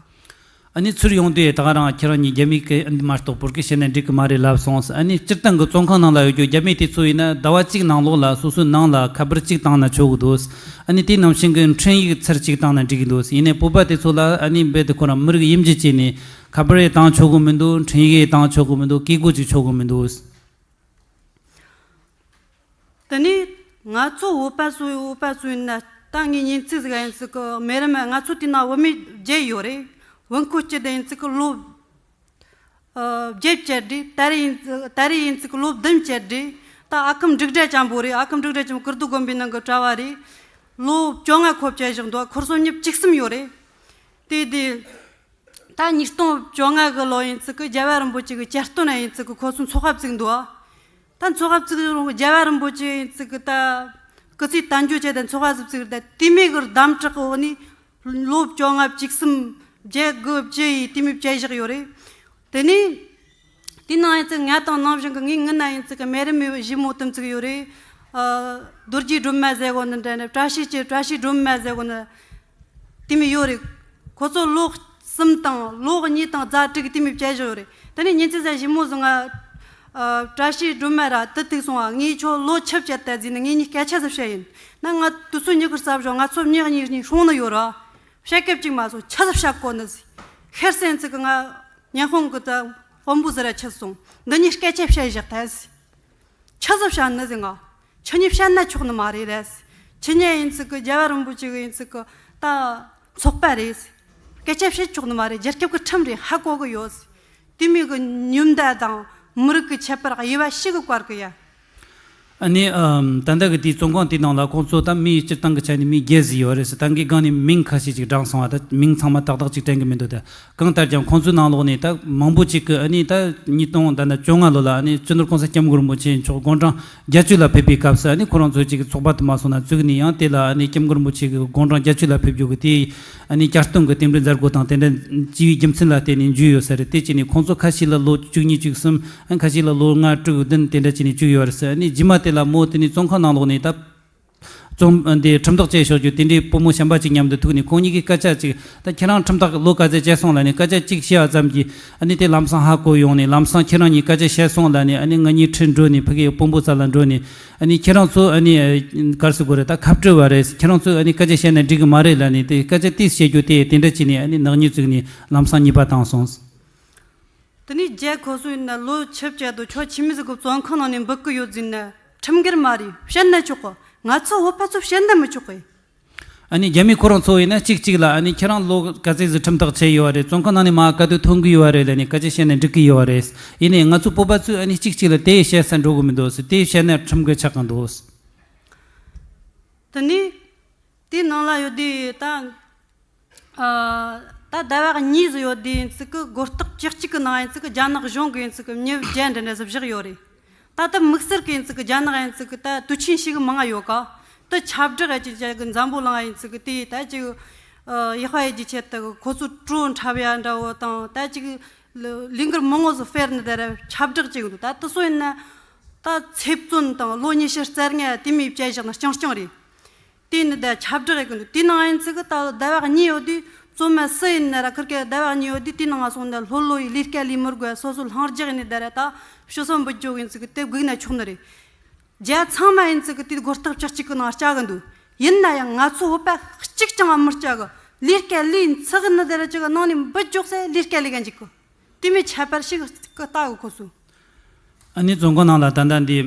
གི། ཨ་ནི་ཚུར་ཡོང་དུས་ད་ག་རང་ཁྱེད་རང་གཉིས་རྒྱ་མི་གི་ཨ་ནི་མ་གཏོགས་བོད་སྐད་བཤད་ན་འགྲིག་གི་མ་རེད་ལབ་སོང་། ཨ་ནི་སྤྱིར་བཏང་གི་བཙོན་ཁང་ནང་ལ་ཡོད་རྒྱུ་རྒྱ་མི་དེ་ཚོ་ཡིན་ན་ཟླ་བ་གཅིག་ནང་ལོགས་ལ་སོ་སོའི་ནང་ལ་ཁ་པར་གཅིག་བཏང་ན་ཆོག་གི་འདུག། ཨ་ནི་དེ་ནང་བཞིན་གི་འཕྲིན་ཡིག་ཚར་གཅིག་བཏང་ན་འགྲིག་གི་འདུག། ཡིན་ནའི་བོད་པ་དེ་ཚོ་ལ་ཨ་ནི་རྦད་དེ་ཁོ་རང་མི་རིགས་དབྱེ་འབྱེད་བྱས་ནས་ཁ་པར་ཡང་བཏང་ཆོག་གི་མི་འདུག། འཕྲིན་ཡིག་ཡང་བཏང་ཆོག་གི་མི་འདུག། སྐད་སྒོ་གཅིག་ཆོག་གི་མི་འདུག། དེ་ནས་ང་ཚོ་བོད་པ་ཚོ་བོད་པ་ཚོ་ཡིན་ན་ད་ངའི་ཉིན་ཚིག་ཟིག་ཡིན་ཚིག་གི་མེ་རི་མ་ང་ཚོ་དེ་ན་བུད་མེད་བརྒྱད་ཡོད་རེད། བུ་འཁོར་སྐྱིད་ཡིན་ཚིག་གི་ལོ་ཨ་བརྒྱད་བཅད་རེད། ད་རེས་ཡིན་ད་རེས་ཡིན་ཚིག་གི་ལོ་བདུན་བཅད་རེད། ད་ཨ་ཁུ་འབྲུག་སྒྲ་ཅན་པོ་རེད། ཨ་ཁུ་འབྲུག་སྒྲ་ཅན་པོ་ཀིརྟི་དགོན་པའི་ནང་གི་གྲྭ་བ་རེད། ལོ་བཅོ་ལྔ་འཁོར་བཅད་བཞག་འདུག། འཁོར་སོ་ཉིན་བཅུ་གསུམ་ཡོད་རེད། དེ་དེ། ད་ཉིས་སྟོང་བཅོ་ལྔ་གི་ལོ་ཡིན་ཚིག་གི་རྒྱལ་བ་རིན་པོ་ཆེ་གི་གྱ་སྟོན་ན་ཡིན་ཚིག་གི་ཁོ་ཚོ་ཚོགས་པ་བཙུགས་འདུག། ད་ཚོགས་པ་བཙུགས་རུང་རྒྱལ་བ་རིན་པོ་ཆེ་ཡིན་ཚིག་གི་ད་སྐུ་ཚེ་དལ་འབྱོར་བྱས་ཏེ་ཚོགས་པ་ཟིག་བཙུགས་ད་དེ་མོ་གི་གདམས་ཁྲག་གི་འོག་ནས་ལོ་བཅོ་ལྔ་བཅུ་གསུམ་བརྒྱད་དགུ་བཅུ་ཡི་དེ་མོ་བཅད་བཞག་ཡོད་རེད། དེ་ནས་དེ་ནང་ཡིན་ཚིག་ང་དང་ནང་བཞིན་གི་ངའི་ངི་ན་ཡིན་ཚིག་གི་མེ་རི་མི་ཞི་མོ་དུམ་ཚིག་ཡོད་རེད། ཨ་རྡོ་རྗེ་སྒྲོལ་མ་ཟེར་གོ་ནི་འདྲ་ནི་བཀྲ་ཤིས་ཀྱི་བཀྲ་ཤིས་སྒྲོལ་མ་ཟེར་གོ་ནི། དེ་མོ་ཡོད་རེད། ཁོ་ཚོ་ལོ་གསུམ་དང་ལོ་གཉིས་དང་ཟླ་དྲུག་དེ་མོ་བཅད་བཞག་ཡོད་རེད། དེ་ནས་ཉིན་ཚེ་ཟ་ཞིབ་མོ་བཟུང་ང་ཨ་བཀྲ་ཤིས་སྒྲོལ་མ་ར་དུ་ཐུག་སོང་ང་། ངས་ཁྱོད་ལོ་ཆུ་བཅད་ད་ཟིན་ནས་ངས་ནི་སྐད་ཆ་ཟིག་བཤད་ཡིན་ན། ང་དུ་སུ་ཉི་ཁར་ཟབ་བཞག་ང་ཚོ་མྱི་གཉིས་གཉིས་སྲུང་ནི་ཡོད་ར། བཤད་སྐད་ཅིག་མ་སོང་ཆ་ཟིག་བཤད་གོ་ནི་ཟིག། ཁེར་སེམས་ཚིག་གི་ང་ཉན་ཧོང་གི་ད་དཔོན་པོ་ཟིག་ར་ཆི་སོང་འདི་ཉིད་སྐད་ཆ་བཤད་བཞག་ད་ཟིག། ཆི་ཟིག་བཤད་ནི་ཟིག་ང་། ཆི་ཉིད་བཤད་ན་ཆོག་ནི་མ་རེད་རེད། ཆི་ཉིད་ཡིན་ཚིག་གི་རྒྱལ་བ་རིན་པོ་ཆེ་གི་ཡིན་ཚིག་གི་ད་ཚོགས་པ་རེད། སྐད་ཆ་བཤད་ཆོག་ནི་མ་རེད། རྒྱལ་ཁབ་ཀྱི་ཁྲིམས་རེད། ཧ་གོ་གི་ཡོད། དེ་མོ་གི་ཉུང་མཐའ་དང་མི་རིགས་ཀྱི་ཁྱད་པར་དབྱེ་བ་ཞིག་གི་བཀར་གི་ཡ། ཨ་ནི་ཨམ་ད་ལྟ་གི་དེའི་བཙོན་ཁང་དེའི་ནང་ལ་ཁོང་ཚོ་ད་མིའི་སྤྱིར་བཏང་གི་ཆ་ནས་མི་བརྒྱད་ཟིག་ཡོད་རེད་ཟེར། ད་གི་སྒང་ནས་མིང་ཁ་ཤས་ཅིག་བགྲངས་སོང་བ། ད་མིང་ཚང་མ་ཏག་ཏག་ཅིག་དྲན་གི་མི་འདུག། ད་གང་ལྟར་ཀྱང་ཁོང་ཚོའི་ནང་ལོགས་ནས་ད་མང་པོ་ཅིག་གི་ཨ་ནི་ད་ཉིས་སྟོང་ད་ནི་བཅོ་ལྔ་ལོ་ལ་ཨ་ནི་སྤྱི་ནོར་གོང་ས་སྐྱབས་མགོན་རིན་པོ་ཆེ་མཆོག་དགུང་གྲངས་བརྒྱད་ཅུ་ལ་ཕེབས་པའི་སྐབས་སུ་ཨ་ནི་ཁོ་རང་ཚོས་ཅིག་ཚོགས་པ་དུ་མ་སོང་ན་བཙུགས་ནས། ཡང་དེ་ལ་ཨ་ནི་སྐྱབས་མགོན་རིན་པོ་ཆེ་གི་དགུང་གྲངས་བརྒྱད་ཅུ་ལ་ཕེབས་རྒྱུ་གི་དེའི་ཨ་ནི་གྱ་སྟོན་གི་རྟེན་འབྲེལ་མཛད་སྒོ་དང་དེ་འདྲ་བྱས་པའི་རྒྱུ་མཚན་ལ་བརྟེན་ནས་འཇུས་ཡོད་ས་རེད། དེ་བྱས་ནས་ཁོང་ཚོ་ཁ་ཤས་ལ་ལོ་བཅུ་གཉིས་བཅུ་གསུམ། ཨ་ཁ་ཤས་ལ་ལོ་ལྔ་དྲུག་བདུན་དེ་འདྲ་བྱས་ནས་བཅུག་ཡོད་རེད་ཟེར། ཨ་ནི་རྗེས་མ་དེ་ལ་མོ་དེ་ནས་བཙོན་ཁང་ནང་ལོགས་ནས་ད་བཙོན་འདི་ཁྲིམས་ཐག་བཅད་ཤོག་རྒྱུ་དེ་འདྲའི་བུ་མོ་གཞན་པ་ཅིག་མཉམ་དུ་ཐུག་ནས་ཁོང་གཉིས་ཀྱིས་སྐད་ཆ་ཅིག་ད་ཁྱེད་རང་ཁྲིམས་ཐག་ལོ་ག་ཚོད་བཅད་སོང་ལབ་ནས་སྐད་ཆ་གཅིག་བཤད་པ་ཙམ་གྱིས་ཨ་ནི་དེ་ལམ་སང་ཧ་གོ་ཡོང་ནས་ལམ་སང་ཁྱེད་རང་གཉིས་སྐད་ཆ་བཤད་སོང་ལབ་ནས་ཨ་ནི་ང་གཉིས་ཁྲིད་འགྲོ་ནས་ཕ་གིའི་དཔོན་པོ་རྩ་ལ་འགྲོ་ནས་ཨ་ནི་ཁྱེད་རང་ཚོ་ཨ་ནི་ག་རེ་ཟེར་དགོས་རེད། ད་ཁ་བྲལ་བ་རེད། ཁྱེད་རང་ཚོས་ཨ་ནི་སྐད་ཆ་བཤད་ན་འགྲིག་གི་མ་རེད་ལབ་ནས་དེ་སྐད་ཆ་དེ་བཤད་རྒྱུ་དེ་དེ་འདྲ་བྱས་ནས་ཨ་ནི་ནག་ཉེས་བཙུགས་ནས་ལམ་སང་ཉེས་པ་བཏང་སོང་། དེ་ནས་རྒྱལ་ཁོ་སོ་ཡིན་ན་ལོ་ཆིབས་བཅད་དུ་ཁྱོད་ཁྱིམ་མི་ཟིག་གི་བཙོན་ཁང་ནང་ནས་འབུད་གི་ཡོད་ཟིན་ན་ཁྲིམས་འགལ་མ་རེད། བཤད་ན་ཆོག་གི། ང་ཚོ་བོད་པ་ཚོ་བཤད་ན་མི་ཆོག་གི། ཨ་ནི་རྒྱ་མི་ཁོ་རང་ཚོ་ཡིན་ན་གཅིག་གཅིག་ལ་ཨ་ནི་ཁྱེད་རང་ལོ་ག་ཚོད་ཟིག་ཁྲིམས་ཐག་བཅད་ཡོད་རེད། བཙོན་ཁང་ནང་ནས་མར་ག་དུས་ཐོན་གི་ཡོད་རེད་ལབ་ནས་སྐད་ཆ་བཤད་ན་འགྲིག་གི་ཡོད་རེད། ཡིན་ནའི་ང་ཚོ་བོད་པ་ཚོས་ཨ་ནི་གཅིག་གཅིག་ལ་དེ་བཤད་ས་འགྲོ་གི་མི་འདུག་ཟེར། དེ་བཤད་ན་ཁྲིམས་འགལ་ཆགས་གི་འདུག། དེ་ནས་དེའི་ནང་ལ་ཡོད་དེ་ད། ཨ་ད་ཟླ་བ་གཉིས་ཟིག་ཡོད་དེ་ཡིན་ཚིག་གི་སྒོ་རྟགས་བཅུ་གཅིག་གི་ནང་ཡིན་ཚིག་གི་རྒྱ་ནག་གཞུང་གི་ཡིན་ཚིག་གི་མྱི་བརྒྱ་འདྲ་འདྲ་ཟིག་བཞག་ཡོད་རེད། ད་ལྟ་དམིགས་བསལ་གི་ཡིན་ཚིག་གི་རྒྱ་ནག་ཡིན་ཚིག་གི་ད་དུས་ཆེན་ཞིག་མང་ང་ཡོད་ཀ། ད་ཁྱབ་བསྒྲགས་ཡ་ཅིག་ཅིག་གི་འཛམ་བུ་གླིང་ཡིན་ཚིག་གི་དེ་ད་ཅིག་ཨ་ཡག་པ་ཡེད་རྒྱུའི་ཆེད་དུ་ཁོ་ཚོ་བྲོ་འཁྲབ་ཡ་འདྲ་བོ་དང་ད་ཅིག་ལས་འགུལ་མང་བོ་ཟིག་སྤེལ་ནི་དེ་ར་ཁྱབ་བསྒྲགས་ཅིག་འདུག། ད་དེ་ཚོ་ཡིན་ན་ད་ཚེ་བཙོན་དང་ལོ་ཉི་ཤུ་རྩ་ལྔ་དེ་མོ་བཅད་བཞག་ན་རྐྱང་རྐྱང་རེད། དེ་ནི་ད་ཁྱབ་བསྒྲགས་ཡེད་གི་འདུག། དེ་ནང་ཡིན་ཚིག་གི་ད་ཟླ་བ་གཉིས་ཡོད་དུས་བཙོན་མ་སུ་ཡིན་ན་ར་ཁིར་ཀའི་ཟླ་བ་གཉིས་ཡོད་དུས་དེ་ནང་སོང་ན་ལྷོད་ལྷོད་ཡི་ལས་ཀ་ལས་མི་དགོས། སོ་སོ་ལྷིང་འཇགས་ནས་ད་ར་ད་ཤི་སོ་འབུད་རྒྱུ་ཡིན་ཚིག་གི་དེ་སྒུག་ན་ཆོག་ནི་རེད། རྒྱ་ཚང་མ་ཡིན་ཚིག་གི་དེ་སྒོ་རྟགས་བཅུ་གཅིག་གི་ནང་བཅའ་གི་འདུག། ཡིན་ན་ཡང་ང་ཚོ་བོད་པ་གཅིག་ཀྱང་མི་བཅའ་གི། ལས་ཀ་ལས་ཚིག་གི་ནི་དེ་ར་ཅིག་གི་ནང་ནས་འབུད་འཇོག་སའི་ལས་ཀ་ལས་ཀ་འཇུག་གི། དེ་མོ་ཁྱད་པར་ཞིག་གི་ལྟ་གི་ཁོ་ཚོ། ཨ་ནི་བཙོན་ཁང་ནང་ལ་ད་ལྟ་འདི་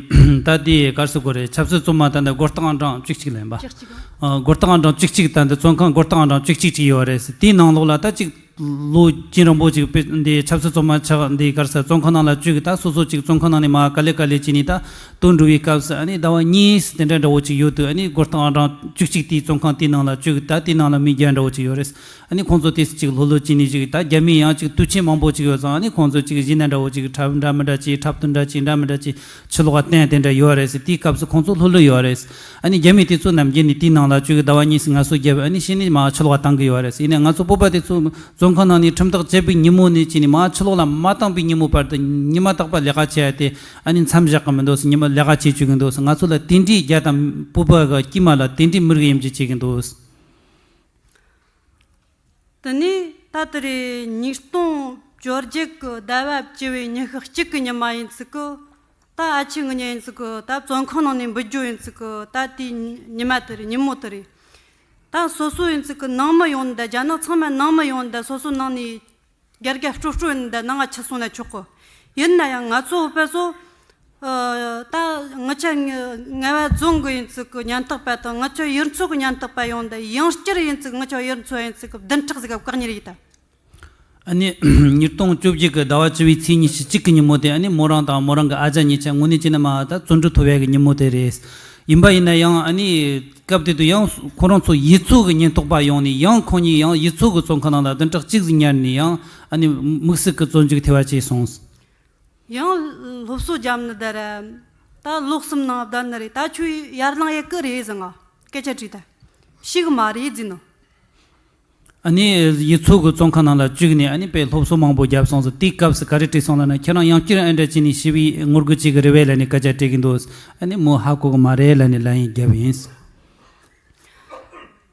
ད་འདི་ག་རེ་ཟེར་དགོས་རེད། ཆབ་སྲིད་བཙོན་མ་ད་ལྟ་སྒོ་རྟགས་ཨང་གྲངས་བཅུ་གཅིག་ལ་ཡིན་པ། བཅུ་གཅིག། ཨ་སྒོ་རྟགས་ཨང་གྲངས་བཅུ་གཅིག་ད་ལྟ་བཙོན་ཁང་སྒོ་རྟགས་ཨང་གྲངས་བཅུ་གཅིག་ཅིག་ཡོད་རེད་ཟེར། དེའི་ནང་ལོགས་ལ་ད་ཅིག་ལོ་རྒྱུན་རིང་པོ་ཅིག་དཔེ་འདི་ཆབ་སྲིད་བཙོན་མ་ཆགས་འདི་ག་རེ་ཟེར་བཙོན་ཁང་ནང་ལ་བཅུག་གི། ད་སོ་སོ་ཅིག་བཙོན་ཁང་ནང་ནས་མར་ག་ལེ་ག་ལེ་བྱས་ནས་ད་དོན་འགྲུབ་པའི་སྐབས་སུ་ཨ་ནི་ཟླ་བ་གཉིས་དེ་འདྲ་འདྲ་བོ་ཅིག་ཡོད་དུས་ཨ་ནི་སྒོ་རྟགས་ཨང་གྲངས་བཅུ་གཅིག་དེའི་བཙོན་ཁང་དེའི་ནང་ལ་བཅུག་གི། ད་དེའི་ནང་ལ་མི་བརྒྱ་འདྲ་བོ་ཅིག་ཡོད་རེད། ཨ་ནི་ཁོང་ཚོ་དེ་ཅིག་ལྷོད་ལྷོད་བྱས་ནས་ཅིག་ད་རྒྱ་མི་ཡང་ཅིག་དུས་ཆེན་མང་པོ་ཅིག་ཡོད་ཙང་། ཨ་ནི་ཁོང་ཚོ་ཅིག་གཞས་སྣ་འདྲ་བོ་ཅིག་འཁྲབ་འདྲ་མི་འདྲ་ཅིག་འཁྲབ་སྟོན་འདྲ་ཅིག་འདྲ་མི་འདྲ་ཅིག་ཕྱི་ལོགས་ལ་བསྟན་དེ་འདྲ་ཡོད་རེད་ཟེར། དེའི་སྐབས་སུ་ཁོང་ཚོ་ལྷོད་ལྷོད་ཡོད་རེད། ཨ་ནི་རྒྱ་མི་དེ་ཚོ་ནམ་རྒྱུན་ནས་དེའི་ནང་ལ་ཅིག་ཟླ་བ་གཉིས་ཟིག་ངལ་གསོ་བརྒྱབ། ཨ་ནི་གཞི་ནས་མར་ཕྱི་ལོགས་ལ་བཏང་གི་ཡོད་རེད་ཟེར། ཡིན་ནའི་ང་ཚོ་བོད་པ་དེ་ཚོ་བཙོན་ཁང་ནང་ནས་ཁྲིམས་ཐག་བཅད་པའི་ཉིན་མོ་ནས་བྱས་ནས་མར་ཕྱི་ལོགས་ལ་མ་བཏང་པའི་ཉིན་མོ་བར་དུ་ཉི་མ་རྟག་པར་ལས་ཀ་བྱས་ཏེ་ཨ་ནི་མཚམས་བཞག་གི་མི་འདུག་ཟེར། ཉི་མ་ལས་ཀ་བྱེད་བཅུག་གི་འདུག་ཟེར། ང་ཚོ་ལ་དེ་འདྲའི་རྒྱ་དང་བོད་པ་གི་དཀྱིལ་མ་ལ་དེ་འདྲའི་མི་རིགས་དབྱེ་འབྱེད་བྱེད་ཀྱི་འདུག། དེ་ནས་ ད་དེ་རེད། ཉིས་སྟོང་བཅོ་བརྒྱད་གི་ཟླ་བ་བཅུ་བའི་ཉི་ཤུ་གཅིག་གི་ཉི་མ་ཡིན་ཚིག་གི། ད་ཨ་ཆེ་ངི་ཉིན་ཡིན་ཚིག་གི། ད་བཙོན་ཁང་ནང་ནས་འབུད་རྒྱུ་ཡིན་ཚིག་གི། ད་དེའི་ཉི་མ་དེ་རེད། ཉིན་མོ་དེ་རེད། ད་སོ་སོ་ཡིན་ཚིག་གི་ནང་མི་ཡོང་ད། རྒྱ་ནག་ཚང་མ་ནང་མི་ཡོང་ད། སོ་སོ་ནང་ནས་རྒྱལ་རྒྱ་སྤྲོ་སྤྲོ་ཡིན་ད། ནང་ང་ཆི་སོང་ན་ཆོག་གི། ཡིན་ན་ཡང་ང་ཚོ་བོད་པ་ཚོ། ཨ། ད་ངི་ཆོ་ངལ་བ་རྫོང་གི་ཡིན་ཚིག་གི་ཉེན་རྟོག་པ་དང་། ངི་ཆོ་ཡུལ་ཚོ་གི་ཉེན་རྟོག་པ་ཡོང་ད། ཡང་བསྐྱར་ཡིན་ཚིག་ངི་ཆོ་ཡུལ་ཚོ་ཡིན་ཚིག་གི་བདུན་ཕྲག་ཟིག་ག་བཀག་ཉེན་རེད་ད། ཨ་ནི་ཉིས་སྟོང་བཅོ་བརྒྱད་གི་ཟླ་བ་བཅུ་བའི་ཚེས་ཉི་ཤུ་གཅིག་གི་ཉིན་མོ་དེ། ཨ་ནི་མོ་རང་དང་མོ་རང་གི་ཨ་ཅག་གཉིས་ཆ་དངོས་གནས་བྱས་ན་མ་ད་བཙོན་གྲོལ་ཐོབ་ཡག་གི་ཉིན་མོ་དེ་རེད། ཡིན་པ་ཡིན་ན་ཡང་ཨ་ནི་སྐབས་དེ་དུས་ཡང་ཁོ་རང་ཚོ་ཡུལ་ཚོ་གི་ཉེན་རྟོག་པ་ཡོང་ནས། ཡང་ཁོང་གཉིས་ཡང་ཡུལ་ཚོ་གི་བཙོན་ཁང་ནང་ལ་བདུན་ཕྲག་གཅིག་ཟིག་ཉར་ནས། ཡང་ཨ་ནི་དམིགས་བསལ་གི་བཙོན་འཇུག་ཐེབས་པ་བྱས་སོང་། ཡང་སློབ་གསོ་བརྒྱབ་ནི་ད་ར། ད་ལོ་གསུམ་ནང་བསྡད་ནི་རེད། ད་ཁྱོད་ཡར་ལངས་ཡེ་གི་རེད་ཟེར་ང་སྐད་ཆ་དྲིས་ད། ཤི་གི་མ་རེད་ཟེར་ནི། ཨ་ནི་ཡུལ་ཚོ་གི་བཙོན་ཁང་ནང་ལ་བཅུག་ནས་ཨ་ནི་དཔེ་སློབ་གསོ་མང་པོ་བརྒྱབ་སོང་ཟེར། དེའི་སྐབས་སུ་ག་རེ་དྲིས་སོང་ལབ་ན། ཁྱེད་རང་ཡང་བསྐྱར་ཨེ་འདྲ་བྱས་ནས་ཤི་བའི་ངོ་རྒོལ་བྱེད་གི་རེད་བས་ལབ་ནས་སྐད་ཆ་དྲིས་གི་འདུག། ཨ་ནི་མོ་ཧ་གོ་གི་མ་རེད་ལབ་ནས་ལན་ཡང་བརྒྱབ་ཡིན།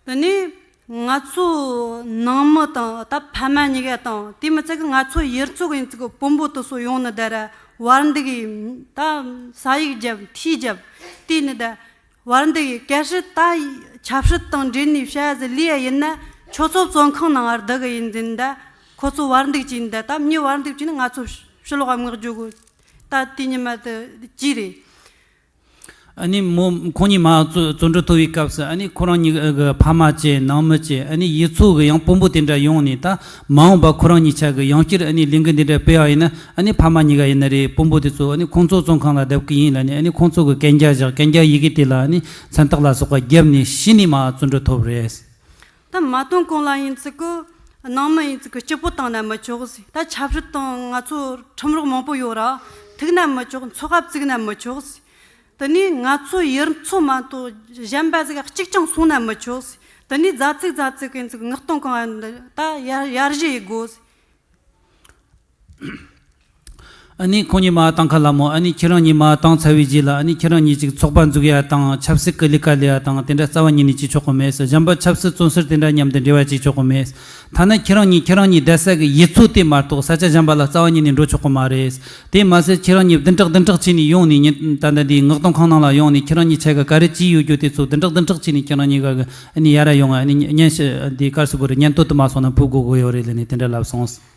དེ་ནས་ང་ཚོ་ནང་མི་དང་ད་ཕ་མ་གཉིས་ཀ་དང་། དེ་མི་ཚད་གི་ང་ཚོ་ཡུལ་ཚོ་གི་ཡིན་ཚིག་གི་དཔོན་པོ་དེ་ཚོ་ཡོང་ནི་ད་ར། བར་འདུག་གི་ད་ས་ཡིག་བརྒྱབ། འཐུས་བརྒྱབ། དེ་ནི་ད་བར་འདུག་གི། གལ་སྲིད་ད་ཆབ་སྲིད་དང་འབྲེལ་ནས་བྱ་ཟི་ལས་ཡ་ཡིན་ན། ཁྱོད་ཚོ་བཙོན་ཁང་ནང་ང་བསྡད་གི་ཡིན་ཟེར་ད། ཁོ་ཚོ་བར་འདུག་བྱས་ནི་ད། ད་མྱི་བར་འདུག་བྱས་ནི་ང་ཚོ་ཕྱི་ལོགས་མངགས་རྒྱུ་གི། ད་དེ་ཉི་མ་དེ་གཅིག་རེད། ཨ་ནི་མོ་ཁོང་གཉིས་མ་བཙོན་བཙོན་གྲོལ་ཐོབ་པའི་སྐབས་སུ། ཨ་ནི་ཁོ་རང་གཉིས་ཀྱི་ཕ་མ་བཅས་ནང་མི་བཅས། ཨ་ནི་ཡུལ་ཚོ་གི་ཡང་དཔོན་པོ་དེ་འདྲ་ཡོང་ནས། ད་མ་འོངས་པ་ཁོ་རང་གཉིས་ཆ་གི་ཡང་བསྐྱར་ཨ་ནི་ལས་འགུལ་འདི་འདྲ་སྤེལ་བ་ཡིན་ན། ཨ་ནི་ཕ་མ་གཉིས་ཀ་ཡིན་ན་རེད། དཔོན་པོ་དེ་ཚོ་ཨ་ནི་ཁོང་ཚོ་བཙོན་ཁང་ལ་བསྡད་ཀྱི་ཡིན་ལབ་ནས། ཨ་ནི་ཁོང་ཚོ་གི་གན་རྒྱ་བཞག། གན་རྒྱ་ཡི་གེ་དེ་ལ་ཨ་ནི་མཚན་རྟགས་ལ་སོགས་པ་བརྒྱབ་ནས་ཕྱི་ནས་མ་བཙོན་གྲོལ་ཐོབ་རེད། ད་མ་བཏོན་གོང་ལ་ཡིན་ཚིག་གི། ནང་མི་ཡིན་ཚིག་གི་སྐྱིད་པོ་བཏང་ན་མི་ཆོག་ཟེར། ད་ཆབ་སྲིད་དང་ང་ཚོ་ཁྲིམས་རོགས་མང་པོ་ཡོད་ར། ཐུག་ན་མི་ཆོག། ཚོགས་པ་བཙུགས་ན་མི་ཆོག་ཟེར། དེ་ནས་ང་ཚོ་ཡུལ་ཚོ་མ་གཏོགས་གཞན་པ་ཟིག་གཅིག་ཀྱང་སོང་ན་མི་ཆོག་ཟེར། དེ་ནས་རྫ་ཚིག་རྫ་ཚིག་གི་ཡིན་ཚིག་མངགས་གཏོང་གང་ད་ཡར་ཡར་ཞུ་ཡེ་དགོས་ཟེར། ཨ་ནི་ཁོང་གཉིས་མ་བཏང་ཁ་ལ་མོ། ཨ་ནི་ཁྱེད་རང་གཉིས་མ་བཏང་ཚར་བའི་རྗེས་ལ། ཨ་ནི་ཁྱེད་རང་གཉིས་ཅིག་ཚོགས་པ་འཛུགས་ཡ་དང་ཆབ་སྲིད་ཀྱི་ལས་ཀ་ལས་ཡ་དང་དེ་འདྲ་རྩ་བ་ཉིད་ནས་བྱེད་ཆོག་གི་མེད་ཟེར། གཞན་པ་ཆབ་སྲིད་བཙོན་ཟུར་དེ་འདྲ་མཉམ་དུ་འབྲེལ་བ་བྱེད་ཆོག་གི་མེད། ཐ་ན་ཁྱེད་རང་གཉིས་ཁྱེད་རང་གཉིས་བསྡད་ས་གི་ཡུལ་ཚོ་དེ་མ་གཏོགས་ས་ཆ་གཞན་པ་ལ་རྩ་བ་ཉིད་ནས་འགྲོ་ཆོག་གི་མ་རེད། དེ་མ་ཟད་ཁྱེད་རང་གཉིས་བདུན་ཕྲག་བདུན་ཕྲག་བྱས་ནས་ཡོང་ནས། ཉིན་ད་ལྟ་འདིའི་མངགས་གཏོང་ཁང་ནང་ལ་ཡོང་ནས་ཁྱེད་རང་གཉིས་ཆ་ག་ག་རེ་བྱས་ཡོད་རྒྱུ་དེ་ཚོ་བདུན་ཕྲག་བདུན་ཕྲག་བྱས་ནས་ཁྱེད་རང་གཉིས་ཀ་གི་ཨ་ནི་ཡར་ཡོང་ང་། ཨ་ནི་སྙན་ཞུ་འདི་གར་སུ་བོ་རེད། སྙན་ཐོ་དུ་མ་སོང་ན་ཕུལ་དགོས་དགོས་ཡོད་རེད་ལབ་ནས་དེ་འདྲ་ལབ་སོང་།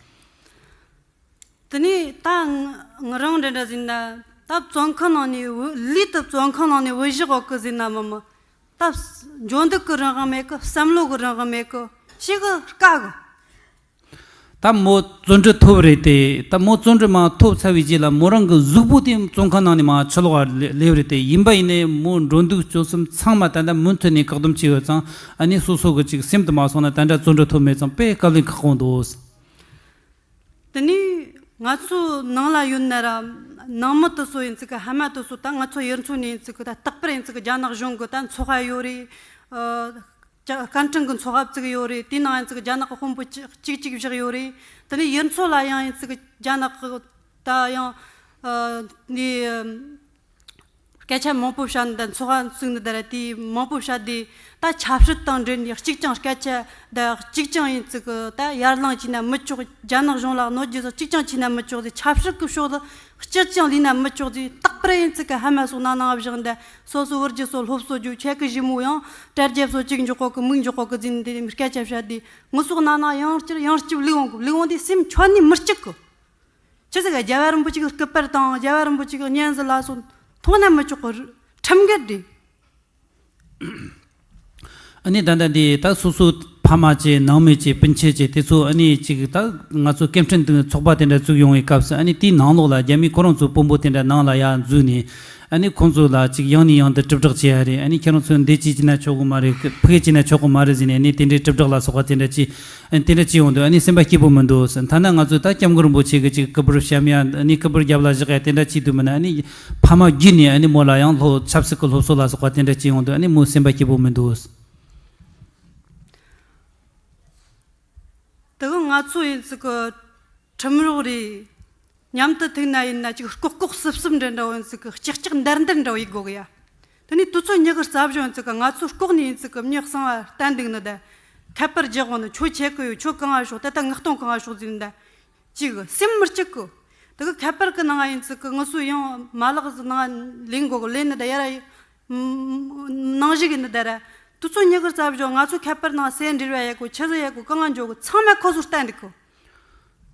དེ་ནས་ད་ང་རང་འདྲ་འདྲ་ཟིན་ན། ད་བཙོན་ཁང་ནང་ནས་བུ་ལུས་དུ་བཙོན་ཁང་ནང་ནས་བུ་བཞག་འོག་གི་ཟིན་ན་མི་མི། ད་འཇོན་འདུག་གི་རང་དབང་མེད་གི། བསམ་བློ་གི་རང་དབང་མེད་གི། ཞེ་གི་དཀའ་གི། ད་མོ་བཙོན་གྲོལ་ཐོབ་རེད་དེ། ད་མོ་བཙོན་གྲོལ་མ་ཐོབ་ཚར་བའི་རྗེས་ལ་མོ་རང་གི་གཟུགས་པོ་དེ་བཙོན་ཁང་ནང་ནས་མ་ཕྱི་ལོགས་ལ་སླེབས་རེད་དེ། ཡིན་པ་ཡིན་ནའི་མོ་འགྲོ་འདུག་སྤྱོད་གསུམ་ཚང་མ་ད་ལྟ་མུ་མཐུད་ནས་བཀག་སྡོམ་བྱས་ཡོད་ཙང་། ཨ་ནི་སོ་སོ་གི་ཅིག་སེམས་དུ་མ་སོང་ན་ད་ལྟ་བཙོན་གྲོལ་ཐོབ་མེད་ཙང་དཔེ་དཀའ་ལས་ཁག་པོ་འདུག། དེ་ནས་ང་ཚོ་ནང་ལ་ཡོད་ན་ར། ནང་མི་དེ་ཚོ་ཡིན་ཚིག་གི། ཕ་མ་དེ་ཚོ་ད་ང་ཚོ་ཡུལ་ཚོ་ནས་ཡིན་ཚིག་གི། ད་རྟག་པར་ཡིན་ཚིག་གི་རྒྱ་ནག་གཞུང་གི་ད་ཚོགས་པ་ཡོད་རེད། ཨ། སྐད་འཕྲིན་གི་ཚོགས་པ་བཙུགས་ཡོད་རེད། དེའི་ནང་ཡིན་ཚིག་གི་རྒྱ་ནག་གི་དཔོན་པོ་གཅིག་གཅིག་གཅིག་བཞག་ཡོད་རེད། དེ་ནས་ཡུལ་ཚོ་ལ་ཡང་ཡིན་ཚིག་གི་རྒྱ་ནག་གི་ད་ཡང་ཨ་ནི་སྐད་ཆ་མང་པོ་བཤད་ནི་ད། ཚོགས་པ་བཙུགས་ནི་ད་ར། དེ་མང་པོ་བཤད་དེ། ད་ཆབ་སྲིད་དང་འབྲེལ་ནས་གཅིག་ཀྱང་སྐད་ཆ་ད་གཅིག་ཀྱང་ཡིན་ཚིག་གི་ད་ཡར་ལངས་བྱས་ན་མི་ཆོག། རྒྱ་ནག་གཞུང་ལ་གནོད་རྒྱུ་ཟིག་གཅིག་ཀྱང་བྱས་ན་མི་ཆོག་ཟེར། ཆབ་སྲིད་ཀྱི་ཕྱོགས་ལ་སྤྱིར་ཀྱང་ལུས་ན་མི་ཆོག་ཟེར། རྟག་པར་ཡིན་ཚིག་གི་ཕ་མ་སོགས་ནང་ནང་བཞག་འདི། སོ་སོ་བུ་རྒྱུད་སོགས་སློབ་གསོ་རྒྱུ། ཁྱེད་ཀྱི་གཞི་མོ་ཡང་དྲ་རྒྱ་སོགས་གཅིག་འཇོག་གོ་གི། མིག་འཇོག་གོ་གི་ཟེར་ནས་དེ་ནས་སྐད་ཆ་བཤད་དེ། ངུ་སོགས་ནང་ནང་ཡང་བསྐྱར་ཡང་བསྐྱར་ལུས་འོང་གི། ལུས་འོང་དེ་སེམས་ཁྱོན་ནས་མི་སྐྱིད་གི། ཆི་ཟིག་ག་རྒྱལ་བ་རིན་པོ་ཆེ་གི་སྐུ་པར་དང་རྒྱལ་བ་རིན་པོ་ཆེ་གི་བརྙན་ཟིག་ལ་སོགས་མཐོང་ན་མི་ཆོག་གི། ཁྲིམས་འགལ་རེད། ཨ་ནི་ད་ལྟ་འདི་ད་སོ་སོ་ཕ་མ་བཅས་ནང་མི་བཅས་སྤུན་མཆེད་བཅས་དེ་ཚོ་ཨ་ནི་ཅིག་ད་ང་ཚོ་སྐད་འཕྲིན་དུ་ཚོགས་པ་དེ་འདྲ་བཙུགས་ཡོང་བའི་སྐབས་སུ། ཨ་ནི་དེའི་ནང་ལོགས་ལ་རྒྱ་མི་ཁོ་རང་ཚོའི་དཔོན་པོ་དེ་འདྲ་ནང་ལ་ཡར་འཛུལ་ནས། ཨ་ནི་ཁོང་ཚོ་ལ་ཅིག་ཡང་ནས་ཡང་དུ་དྲིལ་བསྒྲགས་བྱེད་ཡ་རེད། ཨ་ནི་ཁྱེད་རང་ཚོས་འདི་བྱེད་ཀྱི་ན་ཆོག་གི་མ་རེད། ཕ་གི་བྱེད་ན་ཆོག་གི་མ་རེད་ཟེར་ནས། ཨ་ནི་དེ་འདྲའི་དྲིལ་བསྒྲགས་ལ་སོགས་པ་དེ་འདྲ་བྱས། ཨ་ནི་དེ་འདྲ་བྱས་ཡོང་དུས་ཨ་ནི་སེམས་པ་སྐྱིད་པོ་མི་འདུག་ཟེར། ཐ་ན་ང་ཚོས་ད་སྐྱབས་མགོན་རིན་པོ་ཆེ་གི་ཅིག་སྐུ་པར་བཤམ་ཡ། ཨ་ནི་སྐུ་པར་རྒྱབ་ལ་བཞག་ཡ་དེ་འདྲ་བྱས་དུས་མིན་ན། ཨ་ནི་ཕ་མ་བརྒྱུད་ནས་ཨ་ནི་མོ་ལ་ཡང་སློབ། ཆབ་སྲིད་ཀྱི་སློབ་གསོ་ལ་སོགས་པ་དེ་འདྲ་བྱས་ཡོང་དུས་ཨ་ནི་མོ་སེམས་པ་སྐྱིད་པོ་མི་འདུག། དེ་གི་ང་ཚོ་ཡིན་ཚིག་གི་ཁྲིམས་རོགས་རེད། མཉམ་དུ་ཐུག་ན་ཡིན་ན་ཅིག་ལྐོག་ལྐོག་སིབ་སིབ་འདྲ་འདྲ་བོ་ཡིན་ཚིག་གི། ལྕག་ལྕག་འདར་འདར་འདྲ་བོ་ཡེད་དགོས་གི་ཡ། དེ་ནས་དུས་ཚོད་ཉི་གི་རྩ་བཞོན་ཡིན་ཚིག་གི། ང་ཚོ་ལྐོག་ནས་ཡིན་ཚིག་གི་མྱི་གསང་བ་བསྟན་འདུག་ནི་ད། ཁ་པར་རྒྱག་འོང་ནི་ཁྱོད་ཆེ་གི་ཡོད། ཁྱོད་གང་ང་ཤོག་ད་ལྟ་ངག་སྟོང་གང་ང་ཤོག་ཟེར་ནི་ད། ཅིག་སེམས་མི་སྐྱིད་གི། དེ་གི་ཁ་པར་གི་ནང་ཡིན་ཚིག་གི་ངུ་སུ་ཡང་མ་ལག་གི་ནང་ལེན་དགོ་གི། ལེན་ནི་ད་ཡ་ར་ནང་བཞིན་གི་ནི་ད་ར། དུ་ཚོ་ཉི་གི་རྩ་བཞོ་ང་ཚོ་ཁ་པར་ནང་སེ་འབྲེལ་བ་ཡ་གོ་ཆི་ཟི་ཡ་གོ་གང་ང་འཇོག་གི་ཚང་མ་ཁོ་ཚོ་ལྟ་འདུག་གི།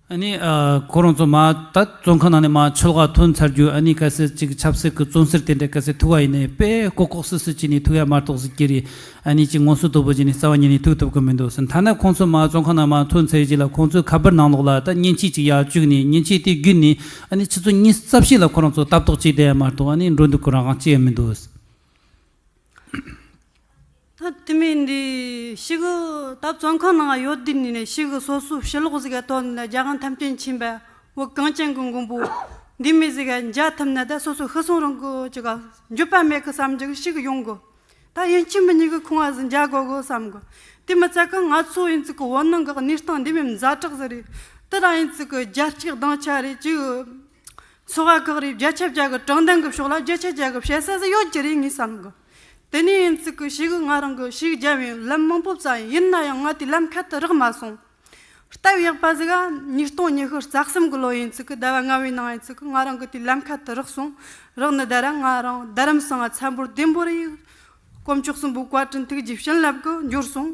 ཨ་ནི་ཨ་ཁོ་རང་ཚོ་མ་ད་བཙོན་ཁང་ནང་ནས་མ་ཆུ་ལོག་ཐོན་ཚར་རྒྱུ། ཨ་ནི་གལ་སྲིད་ཅིག་ཆབ་སྲིད་ཀྱི་བཙོན་ཟུར་དེ་འདྲ་གལ་སྲིད་ཐུག་པ་ཡིན་ནའི་དཔེ་ལྐོག་ལྐོག་སུད་སུད་བྱས་ནས་ཐུག་ཡ་མ་གཏོགས་ཟིག་གི་རེད། ཨ་ནི་ཅིག་ངོ་སོ་དོད་པོ་བྱས་ནས་རྩ་བ་ཉིད་ནས་ཐུག་ཐུབ་ཀྱི་མི་འདུག་ཟེར། ཐ་ན་ཁོང་ཚོ་མ་བཙོན་ཁང་ནང་མ་ཐོན་ཚར་རྗེས་ལ་ཁོང་ཚོའི་ཁ་པར་ནང་ལོགས་ལ་ད་མཉེན་ཆས་ཅིག་ཡར་བཅུག་ནས་མཉེན་ཆས་དེ་བརྒྱུད་ནས་ཨ་ནི་ཆུ་ཚོད་ཉི་ཤུ་རྩ་བཞི་ལ་ཁོ་རང་ཚོ་ལྟ་རྟོག་བྱས་བསྡད་ཡ་མ་གཏོགས་ཨ་ནི་འགྲོ་འདུག་ཁོ་རང་རང་ཅི་ཡང་མི་འདུག་ཟེར། ད་དེ་མིན་འདི་ཤི་གི་ད་བཙོན་ཁང་ནང་ཡོད་དུས་ནས་ནས་ཤི་གི་སོ་སོ་ཕྱི་ལོགས་ཟིག་ག་ཐོན་ནས་རྒྱ་གང་ཐམས་ཅད་མཁྱེན་པ་བོད་གངས་ཅན་གི་མགོན་པོ་འདི་མི་ཟིག་ག་མཇལ་ཐུབ་ན་ད་སོ་སོ་ཤི་སོང་རུང་གི་ཅིག་ག་འགྱོད་པ་མེད་གི་བསམ་གྱི་ཤི་གི་ཡོང་གི། ད་ཡིན་གཅིག་མིན་གཉིས་གི་ཁོང་ང་ཟིག་མཇལ་དགོ་གི་བསམ་གི། དེ་མི་ཚད་གི་ང་ཚོ་ཡིན་ཚིག་གི་བོད་ནང་གི་གནས་སྟངས་འདི་མི་ཛ་དྲག་ཟིག་རེད། དེ་རང་ཡིན་ཚིག་གི་རྒྱལ་སྤྱིའི་སྡིངས་ཆ་རེད་ཅིག། ཚོགས་པ་ཁག་རེད། བརྒྱ་ཆ་བརྒྱ་གི་དྲང་བདེན་གི་ཕྱོགས་ལ་བརྒྱ་ཆ་བརྒྱ་གི་བཤད་ས་ཟིག་ཡོད་ཀྱི་རེད་ངས་བསམ་གི། དེ་ནས་ཡིན་ཚིག་གི་ཤི་གི་ང་རང་གི་ཤི་གི་རྒྱབ་ཡིན་ལམ་མང་པོ་བཙལ་ཡིན། ཡིན་ན་ཡང་ང་དེ་ལམ་ཁ་དུ་རག་མ་སོང་། སྟབས་ཡག་པ་ཟིག་ག་ཉིས་སྟོང་ཉི་ཤུ་རྩ་གསུམ་གི་ལོ་ཡིན་ཚིག་གི་ཟླ་བ་ལྔ་བའི་ནང་ཡིན་ཚིག་གི་ང་རང་གི་དེ་ལམ་ཁ་དུ་རག་སོང་། རག་ནི་ད་ར་ང་རང་རྡ་རམ་ས་ང་ཚ་འབོར་བདེ་འབོར་ཡིན། དཀོན་མཆོག་གསུམ་པོ་བཀའ་དྲིན་ཐུགས་རྗེ་བྱིན་རླབས་གི་འབྱོར་སོང་།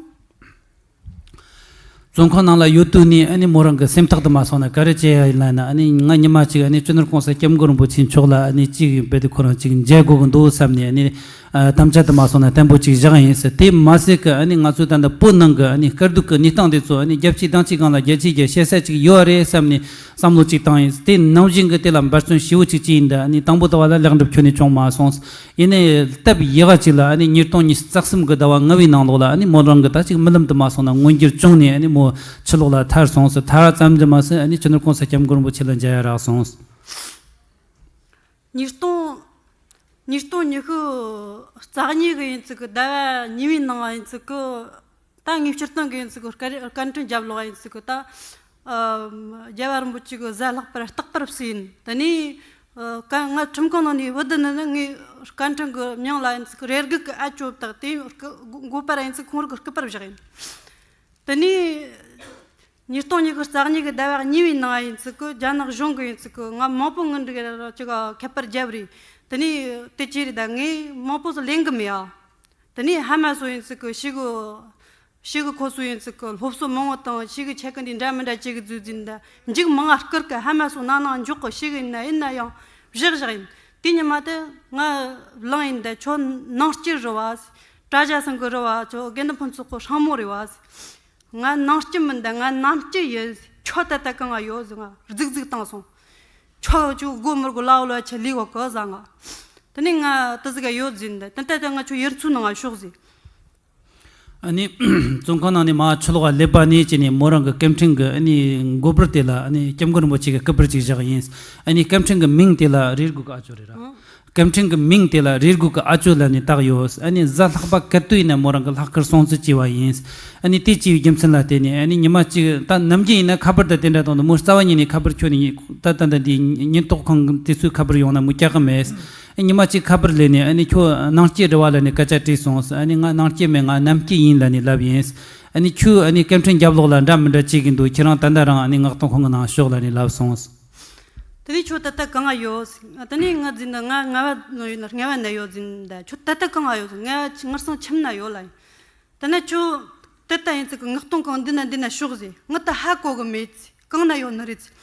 བཙོན་ཁང་ནང་ལ་ཡོད་དུས་ནས་ཨ་ནི་མོ་རང་གི་སེམས་ཐག་དུ་མ་སོང་ན་ག་རེ་བྱེད་ཡ་ཡིན་ལབ་ན། ཨ་ནི་ང་ཉི་མ་གཅིག་ཨ་ནི་སྤྱི་ནོར་གོང་ས་སྐྱབས་མགོན་རིན་པོ་ཆེ་མཆོག་ལ་ཨ་ནི་གཅིག་ཡིན་པའི་དུས་ཁོ་རང་གཅིག་མཇལ་དགོས་ཀྱི་འདུག་བསམ་ནས་ཨ་ནི་ཨ་དམ་བཅའ་དུ་མ་སོང་ན་བརྟན་པོ་གཅིག་བཞག་ཡིན་ཟེར། དེ་མ་ཟད་ཀི་ཨ་ནི་ང་ཚོའི་ད་ལྟ་བོད་ནང་གི་ཨ་ནི་དཀའ་སྡུག་གི་གནས་སྟངས་དེ་ཚོ་ཨ་ནི་རྒྱལ་སྤྱིའི་སྡིངས་ཆའི་སྒང་ལ་རྒྱལ་སྤྱིའི་རྒྱལ་བཤད་ས་གཅིག་ཡོད་རེད་བསམ་ནས་བསམ་བློ་གཅིག་བཏང་ཡིན། དེ་ནང་བཞིན་གི་དེ་ལ་འབད་བརྩོན་ཞེ་པོ་གཅིག་བྱས་ཡིན། ད་ཨ་ནི་དང་པོ་ཟླ་བ་ལ་ལེགས་འགྲུབ་ཁྱོན་ནས་བྱུང་མ་སོང་། ཡིན་ནའི་སྟབས་ཡག་ག་ཅིག་ལ་ཨ་ནི་ཉིས་སྟོང་ཉི་ཤུ་རྩ་གསུམ་གི་ཟླ་བ་ལྔ་བའི་ནང་ལོགས་ལ་ཨ་ནི་མོ་རང་གི་ད་ཅིག་རྨི་ལམ་དུ་མ་སོང་ན་མངོན་འགྱུར་བྱུང་ནས་ཨ་ནི་མོ་ཕྱི་ལོགས་ལ་ཐར་སོང་ཟེར། ཐར་བ་ཙམ་གྱིས་མ་ཟད་ཨ་ནི་སྤྱི་ནོར་གོང་ས་སྐྱབས་མགོན་རིན་པོ་ཆེ་ལ་མཇལ་ཡ་རག་སོང་། ཉིས་སྟོང་ཉིས་སྟོང་ཉི་ཤུ་རྩ་གཉིས་གི་ཡིན་ཚིག་གི་ཟླ་བ་གཉིས་པའི་ནང་ཡིན་ཚིག་གི། ད་ངའི་སྤྱིར་བཏང་གི་ཡིན་ཚིག་གི་སྐར་སྐར་འཕྲིན་རྒྱབ་ལོག་ཡིན་ཚིག་གི་ད། ཨ་རྒྱལ་བ་རིན་པོ་ཆེ་གི་གཟའ་ལྷག་པར་རྟག་པར་བསུ་ཡིན། དེ་ནས་ཨ་ཀ་ང་ཁྲིམས་ཁང་ནང་ནས་བུད་དེ་ནི་ནི་ངའི་སྐར་འཕྲིན་གི་མྱིང་ལ་ཡིན་ཚིག་གི་རེ་སྒུག་གི་ཨ་ཅོ་བཏགས་དེ་སྐུ་མགོ་པར་ཡིན་ཚིག་ཁོང་རང་གི་སྐུ་པར་བཞག་ཡིན། དེ་ནས་ཉིས་སྟོང་ཉི་ཤུ་རྩ་གཉིས་གི་ཟླ་བ་གཉིས་པའི་ནང་ཡིན་ཚིག་གི་རྒྱ་ནག་གཞུང་གི་ཡིན་ཚིག་གི་ང་མང་པོ་ངན་འགྲིག་ཅིག་ཁ་པར་རྒྱབ་རེད། དེ་ནས་དེ་ཅི་རེད་ད་ངས་མང་པོ་ཟིག་ལེན་གི་མེད་ཨ། དེ་ནས་ཧ་མ་སོ་ཡིན་ཚིག་གི་ཤི་གི་ཤི་གི་ཁོ་སོ་ཡིན་ཚིག་གི་སློབ་གསོ་མང་བོ་དང་ཤི་གི་ཆེད་གི་འདི་འདྲ་མི་འདྲ་ཅིག་གི་བརྫུས་འཛིན་ད་མཇུག་མང་ང་བསྐུར་གི་ཧ་མ་སོ་ན་ནང་འཇོག་གི་ཤི་གི་ཡིན་ན་ཡིན་ན་ཡང་བཞག་བཞག་ཡིན། དེ་ཉི་མ་དེ་ང་ལང་ཡིན་ད་ཁྱོད་ནང་སྐྱིད་རེད་བ། གྲྭ་ཆ་སང་གི་རེད་བ། ཁྱོད་དགེ་འདུན་ཕུན་ཚོགས་གི་ཧྲང་མོ་རེད་བ། ང་ནང་སྐྱིད་མིན་ད་ང་ནང་སྐྱིད་ཡིན། ཁྱོད་ད་ལྟ་གང་ང་ཡོད་ཟེར་ང་རྫིག་རྫིག་བཏང་སོང་། ཁྱོད་ཁྱོད་སྒོ་མི་སྒོ་ལའོ་ལོ་ཆ་ལི་བ་གོ་ཟ་ང་། དེ་ནས་ང་དེ་ཟིག་ག་ཡོད་ཟིན་ད་དེ་ལྟ་ད་ང་ཁྱོད་ཡར་ཚུར་ནང་ང་ཤོག་ཟིན། ཨ་ནི་བཙོན་ཁང་ནང་ནས་མ་ཕྱི་ལོགས་ལ་སླེབས་པ་ནས་བྱས་ནས་མོ་རང་གི་སྐད་འཕྲིན་གི་ཨ་ནི་མགོ་པར་དེ་ལ་ཨ་ནི་སྐྱབས་མགོན་རིན་པོ་ཆེ་གི་སྐུ་པར་ཅིག་བཞག་ཡིན། ཨ་ནི་སྐད་འཕྲིན་གི་མིང་དེ་ལ་རེ་སྒུག་གི་ཨ་ཅོ་རེད་ར། སྐད་འཕྲིན་གྱི་མིང་དེ་ལ་རེ་སྒུག་གི་ཨ་ཅོ་ལབ་ནས་བཏགས་ཡོད། ཨ་ནི་གཟའ་ལྷག་པ་ག་དུས་ཡིན་ན་མོ་རང་གི་ལྷག་དཀར་སྲུང་བརྩི་བྱས་པ་ཡིན། ཨ་ནི་དེ་བྱས་པའི་རྒྱུ་མཚན་ལ་བརྟེན་ནས་ཨ་ནི་ཉི་མ་གཅིག་ད་ནམ་རྒྱུན་ཡིན་ན་ཁ་པར་དང་དེ་འདྲ་གཏོང་དུས་མོ་རྩ་བ་ཉིད་ནས་ཁ་པར་ཁྱོན་ནས་ད་ད་ད་འདི་ཉེན་རྟོག་ཁང་དེ་ཚོའི་ཁ་པར་ཡོང་ན་མོ་བཀྱག་གི་མེད། ཨ་ཉི་མ་གཅིག་ཁ་པར་སླེབས་ནས་ཨ་ནི་ཁྱོད་ནང་སྐྱིད་རེད་བ་ལབ་ནས་སྐད་ཆ་དྲིས་སོང་། ཨ་ནི་ང་ནང་སྐྱིད་མེད། ང་ནམ་སྐྱིད་ཡིན་ལབ་ནས་ལབ་ཡིན། ཨ་ནི་ཁྱོད་ཨ་ནི་སྐད་འཕྲིན་རྒྱབ་ལོགས་ལ་འདྲ་མི་འདྲ་བྱེད་ཀྱི་འདུག་ཁྱེད་རང་ད་ལྟ་རང་ཨ་ནི་མངགས་གཏོང་ཁང་གི་ནང་ཤོག་ལབ་ནས་ལབ་སོང་། དེ་ནས་ཁྱོད་ད་ལྟ་གང་ང་ཡོད། དེ་ནས་ང་འཛིན་ད་ང་ང་བ་ནོ་ཡོད་ན་ང་བ་ན་ཡོད་འཛིན་ད་ཁྱོད་ད་ལྟ་གང་ང་ཡོད། ང་ང་སང་ཁྱིམ་ན་ཡོད་ལ། དེ་ནས་ཁྱོད་ད་ལྟ་ཡིན་ཚིག་གི་མངགས་གཏོང་ཁང་འདི་ན་འདི་ན་ཤོག་ཟེར། ང་ད་ཧ་གོ་གི་མེད་ཚེ་གང་ན་ཡོད་ནི་རེད་ཚེ།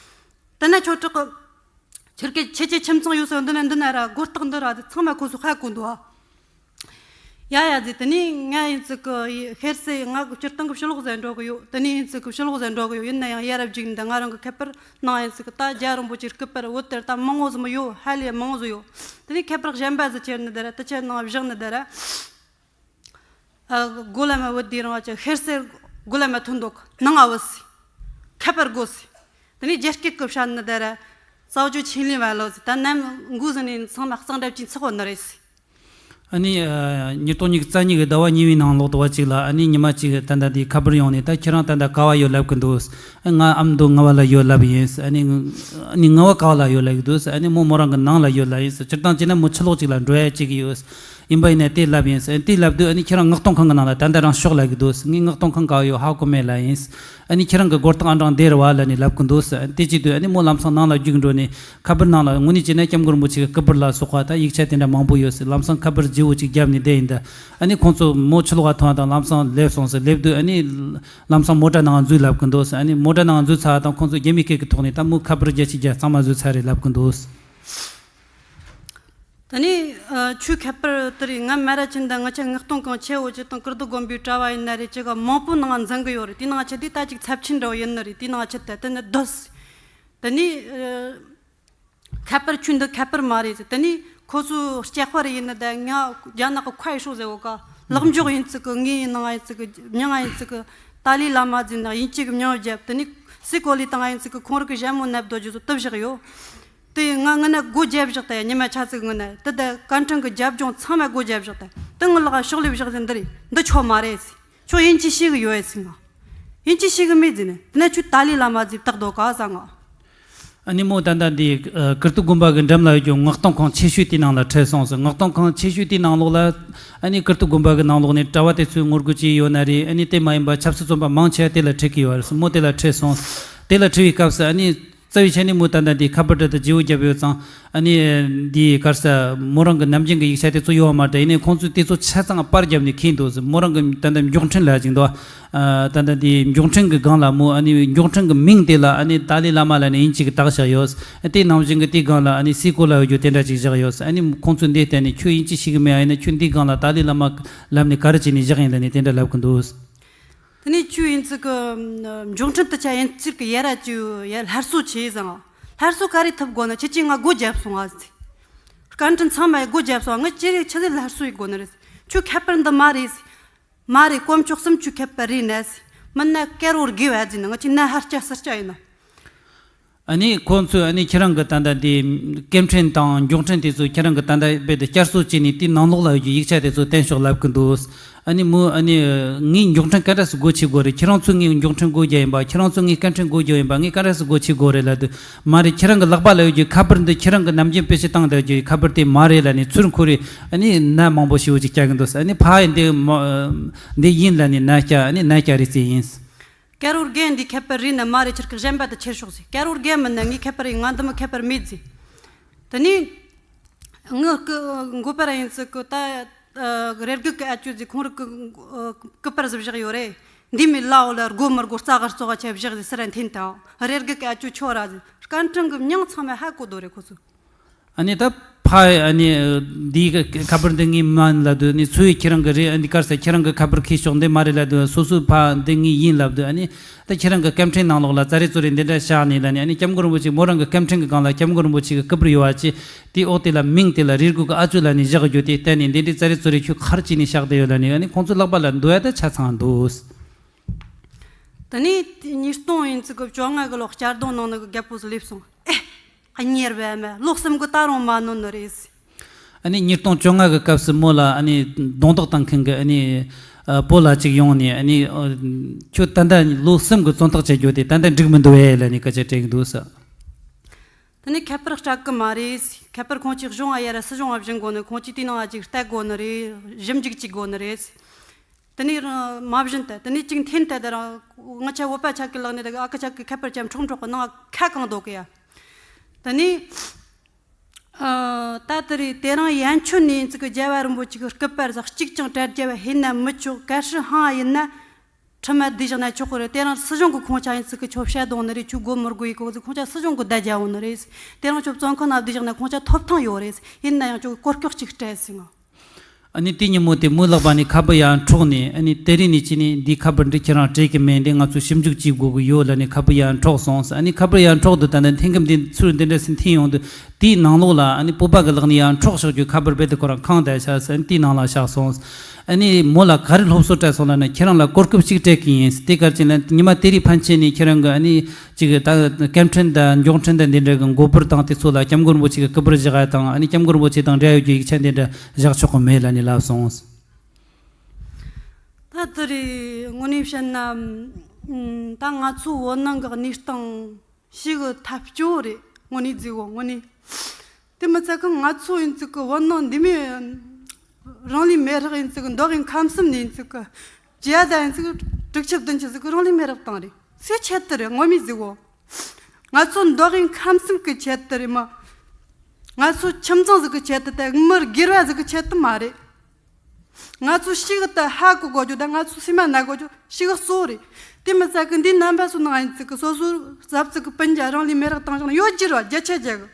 དེ་ནས་ཁྱོད་དྲག་གི་ཁྱེད་ཀྱི་ཁྱེད་ཀྱི་ཁྱིམ་ཚང་ཡོད་ས་འདི་ན་འདི་ན་ར་སྒོ་རྟགས་འདི་ར་དེ་ཚང་མ་ཁོ་ཚོ་ཧ་གོ་འདུག་ཨ། ཡ་ཡ་ཟེར། དེ་ནས་ང་ཡིན་ཚིག་གི་ཤེར་སེ་ང་གི་སྤྱིར་བཏང་གི་ཕྱི་ལོགས་ཟེར་འགྲོ་གི་ཡོད། དེ་ནས་ཡིན་ཚིག་གི་ཕྱི་ལོགས་ཟེར་འགྲོ་གི་ཡོད། ཡིན་ན་ཡང་ཡ་རབས་ཅིག་འདི་ང་རང་གི་ཁ་པར་ནང་ཡིན་ཚིག་གི་ད་རྒྱ་རིན་པོ་ཆེ་སྐུ་པར་བོད་དེར་ད་མང་བོ་ཟིག་མོ་ཡོད། ཧ་ལས་མང་བོ་ཟིག་ཡོད། དེ་ནས་ཁ་པར་གཞན་པ་ཟིག་ཁྱེར་ནི་དེ་ར་དེ་ཁྱེར་ནང་བཞག་ནི་དེ་ར། ཨ་སྒོ་ལ་མ་བུད་དེ་རང་ཅི་ཤེར་སེ་སྒོ་ལ་མ་ཐོན་འདུག་ནང་ང་བུད་སི། ཁ་པར་དགོས་སི། དེ་ནས་རྒྱ་སྐད་ཀྱི་བཤད་ནི་དེ་ར། རྩ་བཅུ་ཆིང་ལི་བ་ལོ་ཟེར། ད་ནམ་འགོ་ཟིན་ནས་ཚང་མ་གཙང་སྦྲ་བྱས་ཚགས་ནི་རེད་སི། ཨ་ནི་ཨ་ཉིས་སྟོང་ཉི་ཤུ་རྩ་གཉིས་ཀྱི་ཟླ་བ་གཉིས་པའི་ནང་ལོགས་དུ་བ་ཅིག་ལ་ཨ་ནི་ཉི་མ་གཅིག་ད་ལྟ་འདི་ཁ་པར་ཡོང་ནས། ད་ཁྱེད་རང་ད་ལྟ་ག་བ་ཡོད་ལབ་ཀྱི་འདུག་ང་ཨ་མདོ་རྔ་བ་ལ་ཡོད་ལབ་ཡིན། ཨ་ནི་ཨ་ནི་རྔ་བ་ག་བ་ལ་ཡོད་ལབ་ཀྱི་འདུག་ཨ་ནི་མོ་མོ་རང་གི་ནང་ལ་ཡོད་ལབ་ཡིན། སྤྱིར་བཏང་བྱས་ན་མོ་ཕྱི་ལོགས་ཅིག་ལ་འགྲོ་ཡ་བྱེད་ཀྱི་ཡོད། ཡིན་པ་ཡིན་ན་དེ་ལབ་ཡིན་ཟེར། དེ་ལབ་དུས་ཨ་ནི་ཁྱེད་རང་མངགས་གཏོང་ཁང་གི་ནང་ལ་ད་ལྟ་རང་ཤོག་ལབ་གི་འདུག་ཟེར། ངས་མངགས་གཏོང་ཁང་ག་ཡོད་ཧ་གོ་མེད་ལབ་ཡིན་ཟེར། ཨ་ནི་ཁྱེད་རང་གི་སྒོ་རྟགས་ཨང་གྲངས་འདི་རེད་བ་ལབ་ནས་ལབ་གི་འདུག་ཟེར། དེ་བྱེད་དུས་ཨ་ནི་མོ་ལམ་སང་ནང་ལ་རྒྱུགས་འགྲོ་ནས་ཁ་པར་ནང་ལ་དངོས་གནས་བྱས་ན་སྐྱབས་མགོན་རིན་པོ་ཆེ་གི་སྐུ་པར་ལ་སོགས་པ་ད་ཡིག་ཆ་དེ་འདྲ་མང་པོ་ཡོད་ཟེར། ལམ་སང་ཁ་པར་བརྗེ་བོ་ཅིག་བརྒྱབ་ནས་བསྡད་ཡིན་ད། ཨ་ནི་ཁོང་ཚོ་མོ་ཕྱི་ལོགས་ལ་ཐོན་བ་དང་ལམ་སང་སླེབས་སོང་ཟེར། སླེབས་དུས་ཨ་ནི་ལམ་སང་མོ་ཊ་ནང་འཛུལ་ལབ་གི་འདུག་ཟེར། ཨ་ནི་མོ་ཊ་ནང་འཛུལ་ཚར་བ་དང་ཁོང་ཚོ་རྒྱ་མི་སྐད་ཀྱི་ཐོག་ནས་ད་མོ་ཁ་པར་བརྒྱ་ཆ་བརྒྱ་གཙང་མ་བཟོས་ཚར་རེད་ལབ་གི་འདུག་ཟེར། ད་ནི་ཨ་ཁྱོའི་ཁ་པར་དེ་རིང་ང་མ་ར་ཅན་དང་ང་ཆ་མངགས་གཏོང་ཁང་ཆེ་བོ་ཅིག་དང་ཀིརྟི་དགོན་པའི་གྲྭ་བ་ཡིན་ན་རེད། ཅི་ག་མང་པོ་ནང་འཛིན་གི་ཡོད་རེད། དེ་ནང་ཆ་དེ་ད་ཅིག་ཚབས་ཆེན་འདྲ་བོ་ཡིན་ནི་རེད། དེ་ནང་ཆ་དེ་དེ་ནི་སྡོད། ད་ནི་ཨ་ཁ་པར་ཁྱོད་འདི་ཁ་པར་མ་རེད་ཟེར། ད་ནི་ཁོ་ཚོ་སྐྱག་པ་རེད། ཡིན་ནི་ད་ང་རྒྱ་ནག་གི་ཁ་ཡི་ཧྲོ་ཟེར་བོ་ཀ་ལག་འཇོག་ཡིན་ཚིག་གི་ངའི་ནང་ཡིན་ཚིག་གི་མྱིང་ང་ཡིན་ཚིག་གི་ཏཱ་ལའི་བླ་མ་ཟེར་ན་ཡིན་གཅིག་གི་མྱིང་བརྒྱབ། ད་ནི་སི་ཀོ་ལི་དང་ཡིན་ཚིག་གི་ཁོང་རིགས་ཀྱི་ཞྭ་མོ་ནབ་རྡོ་རྗེ་ཚོ་དུབ་བཞག་ཡོད། དེ་ང་ངི་ན་སྒོ་རྒྱབ་བཞག་ད་ཡ། ཉི་མ་ཆ་ཚིག་ངི་ན་དེ་ད་སྐད་འཕྲིན་གི་རྒྱབ་ལྗོངས་ཚང་མ་སྒོ་རྒྱབ་བཞག་ད། དེ་ངི་ལག་ཕྱོགས་ལས་བཞག་ཟིན་འདི་རེད། འདི་ཆོ་མ་རེད་ཟེར། ཁྱོད་ཡིན་གཅིག་ཤེས་གི་ཡོད་ཟེར། ང་ཡིན་གཅིག་ཤེས་གི་མེད་ཟེར་ནས་དེ་ན་ཁྱོད་ཏཱ་ལའི་བླ་མ་ཟེར་བཏགས་འདུག་ག་ཟེར་ང་། ཨ་ནི་མོ་ད་ལྟ་འདི་ཨ་ཀིརྟི་དགོན་པ་གི་འགྲམ་ལ་ཡོད་རྒྱུ་མངགས་གཏོང་ཁང་ཆེ་ཤོས་དེའི་ནང་ལ་ཁྲིད་སོང་ཟེར། མངགས་གཏོང་ཁང་ཆེ་ཤོས་དེའི་ནང་ལོགས་ལ་ཨ་ནི་ཀིརྟི་དགོན་པ་གི་ནང་ལོགས་ནས་གྲྭ་བ་དེ་ཚོས་ངོ་རྒོལ་བྱས་ཡོད་ན་རེད། ཨ་ནི་དེ་མ་ཡིན་པ་ཆབ་སྲིད་བཙོན་པ་མང་ཆེ་བ་དེ་ལ་ཁྲིད་གི་ཡོད་རེད་ཟེར། མོ་དེ་ལ་ཁྲིད་སོང་། དེ་ལ་ཁྲིད་པའི་སྐབས་སུ་ཨ་ནི། རྩ་བའི་ཆ་ནས་མོ་ད་ལྟ་འདི་ཁ་པར་འདྲ་དང་བརྗེ་བོ་བརྒྱབ་ཡོད་ཙང་། ཨ་ནི་འདི་གར་ས་མོ་རང་གི་ནམ་རྒྱུན་གྱི་ཡིག་ཆ་དེ་ཚོ་ཡོད་མ་རེད། ཡིན་ནའི་ཁོང་ཚོས་དེ་ཚོ་ཆ་ཚང་པར་བརྒྱབ་ནས་ཁྱེར་འདུག་ཟེར། མོ་རང་གི་ད་ལྟ་མགྱོགས་འཕྲིན་ལ་ཅིག་འདུག་ཨ་ད་ལྟ་འདི་མགྱོགས་འཕྲིན་གྱི་སྒང་ལ་མོ་ཨ་ནི་མགྱོགས་འཕྲིན་གྱི་མིང་དེ་ལ་ཨ་ནི་ཏཱ་ལའི་བླ་མ་ལ་ནི་ཡིན་གཅིག་གི་བཏགས་བཞག་ཡོད། དེ་ནང་བཞིན་གྱི་དེའི་སྒང་ལ་ཨ་ནི་སི་ཀོ་ལ་ཡོད་རྒྱུ་དེ་འདྲ་ཅིག་བཞག་ཡོད། ཨ་ནི་ཁོང་ཚོས་འདི་བལྟས་ནས་ཁྱོད་ཡིན་གཅིག་ཤེས་གི་མེད། ཨ་ཡིན་ན་ཁྱོད་འདིའི་སྒང་ལ་ཏཱ་ལའི་བླ་མ་ལབ་ནས་ག་རེ་བྱས་ནས་བཞག་ཡིན་ལ་ནི་དེ་འདྲ་ལབ་གི་འདུག་དེ་ནས་ཁྱོད་ཡིན་ཚིག་གི་མགྱོགས་འཕྲིན་དུ་ཆ་ཡིན་ཚིག་གི་ཡ་ར་ཅིག་ཡ་སླར་གསོ་བྱས་ཟིན། སླར་གསོ་ག་རེ་ཐུབ་དགོ་ན་ཁྱེད་ཀྱིས་ང་སྒོ་རྒྱབ་སོང་ཨ་ཟེར། སྐད་འཕྲིན་ཚང་མ་སྒོ་རྒྱབ་སོང་། ང་ཅི་རེད་ཆི་ཟིག་སླར་གསོ་ཡེད་དགོ་ནི་རེད། ཁྱོད་ཁ་པར་འདི་མ་རེད་ཟེར། མ་རེད། དཀོན་མཆོག་གསུམ་ཁྱོད་ཁ་པར་རེད་ན་ཟེར། མིན་ན་དཀར་བོར་དགོས་བ་ཟེར་ན་ང་ཅི་ན་ཧར་སྐྱ་སར་སྐྱ་ཡིན་ན། ཨ་ནི་ཁོང་ཚོས་ཨ་ནི་ཁྱེད་རང་གི་ད་ལྟ་དེ་སྐད་འཕྲིན་དང་མགྱོགས་འཕྲིན་དེ་ཚོ་ཁྱེད་རང་གི་ད་ལྟ་རྦད་དེ་བསྐྱར་གསོ་བྱས་ནས་དེའི་ནང་ལོགས་ལ་ཡོད་རྒྱུ་ཡིག་ཆ་དེ་ཚོ་བསྟན་ཤོག་ལབ་གི་འདུག་ཨ་ནི་མོ་ཨ་ནི་ངས་མགྱོགས་འཕྲིན་ག་འདྲ་སེ་སྒོ་ཕྱེ་དགོས་རེད། ཁྱེད་རང་ཚོས་ངས་མགྱོགས་འཕྲིན་སྒོ་རྒྱག་ཡིན་པ། ཁྱེད་རང་ཚོས་ངས་སྐད་འཕྲིན་སྒོ་རྒྱག་ཡིན་པ། ངས་ག་འདྲ་སེ་སྒོ་ཕྱེ་དགོས་རེད་ལབ་དུས་མ་རེད། ཁྱེད་རང་གི་ལག་པ་ལ་ཡོད་རྒྱུ་ཁ་པར་འདི་ཁྱེད་རང་གི་ནམ་རྒྱུན་པེ་ཤི་བཏང་བསྡད་རྒྱུ་ཁ་པར་དེ་མ་རེད་ལབ་ནས་ཚུར་འཁོར་རེད། ཨ་ནི་ན་མང་པོ་ཞེ་པོ་ཅིག་སྐྱག་གི་འདུག་ཨ་ནི་ཕ་ཡི་འདི་མ་འདི་ཡིན་ལབ་ནས་ན་སྐྱག་ཨ་ནི་ན་སྐྱག་རེད་ཟེར་ཡིན། དཀར་བོར་རྒན་འདི་ཁ་པར་རེད་ན་མ་རེད། ཁྱེད་ཀྱི་གཞན་པ་དེ་ཁྱེར་ཤོག་ཟེར། དཀར་བོར་རྒན་མིན་ན་ངའི་ཁ་པར་ཡིན། ང་འདི་མོ་ཁ་པར་མེད་ཟེར། དེ་ནས་ངི་སྐུ་མགོ་པ་ར་ཡིན་ཚིག་གི་ད་རེ་སྒུག་གི་ཨ་ཅོ་ཟེར། ཁོང་རིགས་ཀྱི་སྐུ་པར་ཟིག་བཞག་ཡོད་རེད། འདི་མི་ལའོ་ལ་སྒོ་མི་སྒོ་རྩ་ག་རྩོ་ག་ཆ་བཞག་ཟེར་སི་ར་འཐེན་དང་། རེ་སྒུག་གི་ཨ་ཅོ་ཁྱོད་ར་ཟེར། སྐད་འཕྲིན་གི་མྱིང་ཚང་མ་ཧ་གོ་དོ་རེད་ཁོ་ཚོ། ཨ་ནི་ད་ཕ་ཨ་ནི་འདིའི་ཁ་པར་འདི་ངའི་མ་ཡིན་ལབ་དུས། ཨ་ནི་ཚུར་ཁྱེད་རང་གི་རེད། ཨ་ནི་གར་ས་ཁྱེད་རང་གི་ཁ་པར་ཁྱེར་ཤོག་འདི་མ་རེད་ལབ་དུས། སོ་སོའི་ཕ་འདི་ངའི་ཡིན་ལབ་དུས། ཨ་ནི་ད་ཁྱེད་རང་གི་སྐད་འཕྲིན་ནང་ལོགས་ལ་ཙ་རེ་ཙོ་རེ་འདི་འདྲ་བཞག་ནས་ལབ་ནས། ཨ་ནི་སྐྱབས་མགོན་རིན་པོ་ཆེ་མོ་རང་གི་སྐད་འཕྲིན་གི་སྒང་ལ་སྐྱབས་མགོན་རིན་པོ་ཆེ་གི་སྐུ་པར་ཡོད་པ་ཅི། དེའི་འོག་དེ་ལ་མིང་དེ་ལ་རེ་སྒུག་གི་ཨ་ཅོ་ལབ་ནས་བཞག་རྒྱུ་དེ་བལྟས་ནས་འདི་འདྲའི་ཙ་རེ་ཙོ་རེ་ཁྱོད་ག་རེ་བྱས་ནས་བཞག་བསྡད་ཡོད་ལབ་ནས། ཨ་ནི་ཁོང་ཚོའི་ལག་པ་ལ་འདུག་ཡ་ད་ཆ་ཚང་འདུག་དེ་ནས་ཉིས་སྟོང་ཡིན་ཚིག་གི་བཅོ་ལྔ་གི་ལོ་གཅར་རྡུང་ནང་ནས་གི་རྒད་པོ་ཟིག་སླེབས་སོང་། ཨེ། གཉེར་བས་མ་ལོ་གསུམ་གི་ད་རུང་མ་ནོན་ནི་རེད། ཨ་ནི་ཉིས་སྟོང་བཅོ་ལྔ་གི་སྐབས་སུ་མོ་ལ་ཨ་ནི་རྡུང་རྡེག་བཏང་མཁན་གི་ཨ་ནི་ཨ་བུ་ལ་ཅིག་ཡོང་ནས། ཨ་ནི་ཨ་ཁྱོད་ད་ལྟ་ལོ་གསུམ་གི་བཙོན་ཐག་བཅད་རྒྱུ་དེ་ད་ལྟ་འགྲིག་མི་འདུག་ཨེ་ལབ་ནས་སྐད་ཆ་དྲིས་ཀྱི་འདུག་ཟེར། དེ་ནས་ཁ་པར་སྤྲད་གི་མ་རེད། ཁ་པར་ཁོང་ཅིག་གཞུང་ཨ་ཡ་ར་སྲིད་གཞུང་ཨ་བྱིན་དགོ་ནི། ཁོང་ཅིག་དེའི་ནང་ཨ་ཅིག་བལྟ་དགོ་ནི་རེད། ཞིབ་འཇུག་བྱེད་དགོ་ནི་རེད། དེ་ནས་རང་མ་བྱིན་ཏེ། དེ་ནས་ཅིག་འཐེན་ཏེ། དེ་རང་ང་ཆ་བོད་པ་ཆ་གི་ལག་ནས་དེ་ཨ་ཁུ་ཆ་གི་ཁ་པར་ཅམ་འཕྲོག་འཕྲོག་གི་ནང་ཁ་གང་འདུག་གི་ཡ། དེ་ནས་ཨ་ད་དེ་རེད། དེ་རིང་ཡན་ཆོད་ནས་ཡིན་ཚིག་གི་རྒྱལ་བ་རིན་པོ་ཆེ་གི་སྐུ་པར་ཟིག་གཅིག་ཀྱང་བྲལ་རྒྱལ་བ་ཧེ་ན་མི་ཆོག། གལ་སྲིད་ཧང་ཡིན་ན་ཁྲིམས་མ་བསྡུས་བཞག་ན་ཆོག་གི་རེད། དེ་རིང་སྲིད་གཞུང་གི་ཁོང་ཆ་ཡིན་ཚིག་གི་ཆོ་བཤད་གཏོང་ནི་རེད། ཁྱོད་སྒོ་མི་སྒོ་ཡི་གོ་ཚིག་ཁོང་ཆ་སྲིད་གཞུང་གི་བརྡ་རྒྱག་འོང་ནི་རེད། དེ་རིང་ཁྱོད་བཙོན་ཁང་ན་བསྡུས་བཞག་ན་ཁོང་ཆ་ཐོབ་ཐང་ཡོད་རེད། ཡིན་ན་ཡང་ཁྱོད་གོ་སྐབས་གཅིག་སྤྲད་ཟིན་ང་། ཨ་ནི་དེ་ཉིན་མོ་དེ་མོའི་ལག་པ་ནས་ཁ་པར་ཡར་འཕྲོག་ནས། ཨ་ནི་དེ་རིང་ནས་བྱས་ནས་འདིའི་ཁ་པར་འདི་ཁྱེད་རང་སྤྲད་གི་མེད། འདི་ང་ཚོས་ཞིབ་འཇུག་བྱེད་དགོས་གི་ཡོད་ལབ་ནས་ཁ་པར་ཡར་འཕྲོག་སོང་ཟེར། ཨ་ནི་ཁ་པར་ཡར་འཕྲོག་དུས་ད་ལྟ་འཐེན་གི་འདི་ཚུར་འདི་འདྲ་སེ་འཐེན་ཡོང་དུས། དེའི་ནང་ལོགས་ལ་ཨ་ནི་སྤོབས་པ་གི་ལག་ནས་ཡར་འཕྲོག་བཞག་རྒྱུའི་ཁ་པར་རྦད་དེ་ཁོ་རང་ཁེངས་བསྡད་ཤག་ཟེར། ཨ་ནི་དེའི་ནང་ལ་བཞག་སོང་ཟེར། ཨ་ནི་མོ་ལ་ག་རེ་སློབ་གསོ་སྤྲད་སོང་ལབ་ན། ཁྱེད་རང་ལ་གོ་སྐབས་གཅིག་སྤྲད་གི་ཡིན་ཟེར། དེ་གར་ཅིག་ལ་ཉི་མ་དེ་རིང་ཕན་ཆད་ནས་ཁྱེད་རང་གི་ཨ་ནི་ཅིག་ད་སྐད་འཕྲིན་དང་མགྱོགས་འཕྲིན་དང་འདི་འདྲ་གི་མགོ་པར་དང་དེ་ཚོ་ལ་སྐྱབས་མགོན་རིན་པོ་ཆེ་གི་སྐུ་པར་བཞག་ཡ་དང་། ཨ་ནི་སྐྱབས་མགོན་རིན་པོ་ཆེ་དང་འབྲེལ་ཡོད་ཀྱི་ཡིག་ཆ་འདི་འདྲ་བཞག་ཆོག་གི་མེད་ལབ་ནས་ལབ་སོང་ཟེར། ད་དེ་རིང་དངོས་གནས་བཤད་ན། ཨམ། ད་ང་ཚོ་བོད་ནང་གི་གནས་སྟངས་ཞེ་གི་ཐབས་སྐྱོ་རེད། དངོས་གནས་བརྫིས་གོ་དངོས་གནས། དེ་མི་ཚད་གི་ང་ཚོ་ཡིན་ཚིག་གི་བོད་ནང་འདི་མོ་ རང་ལུས་མེ་རག་ཡིན་ཙི་གི་མདོ་དབུས་ཁམས་གསུམ་ནས་ཡིན་ཙི་གི་རྒྱ་ད་ཡིན་ཙི་གི་དྲུག་ཅུ་བདུན་ཅུ་ཟིག་གི་རང་ལུས་མེ་རག་བཏང་རེད། སུའི་ཆེད་དུ་རེད། ངོ་མས་ཟིག་གོ། ང་ཚོ་མདོ་དབུས་ཁམས་གསུམ་གི་ཆེད་དུ་རེད་མ། ང་ཚོ་ཁྱིམ་ཚང་ཟིག་གི་ཆེད་དུ་དེ་མི་སྒེར་བ་ཟིག་གི་ཆེད་དུ་མ་རེད། ང་ཚོ་ཞིག་ད་ཧ་གོ་དགོས་རྒྱུ་ད་ང་ཚོ་སེམས་མ་ན་དགོས་རྒྱུ་ཞིག་གཙོ་བོ་རེད། དེ་མི་ཚད་གི་འདི་རྣམ་པ་ཚོ་ནང་ཡིན་ཙི་གི་སོ་སོ་ཟབ་ཙི་གི་སྤུན་ཀྱག་རང་ལུས་མེ་རག་བཏང་བཞག་ན་ཡོད་རྒྱུ་རེད་བ། བརྒྱ་ཆ་བརྒྱ་གི།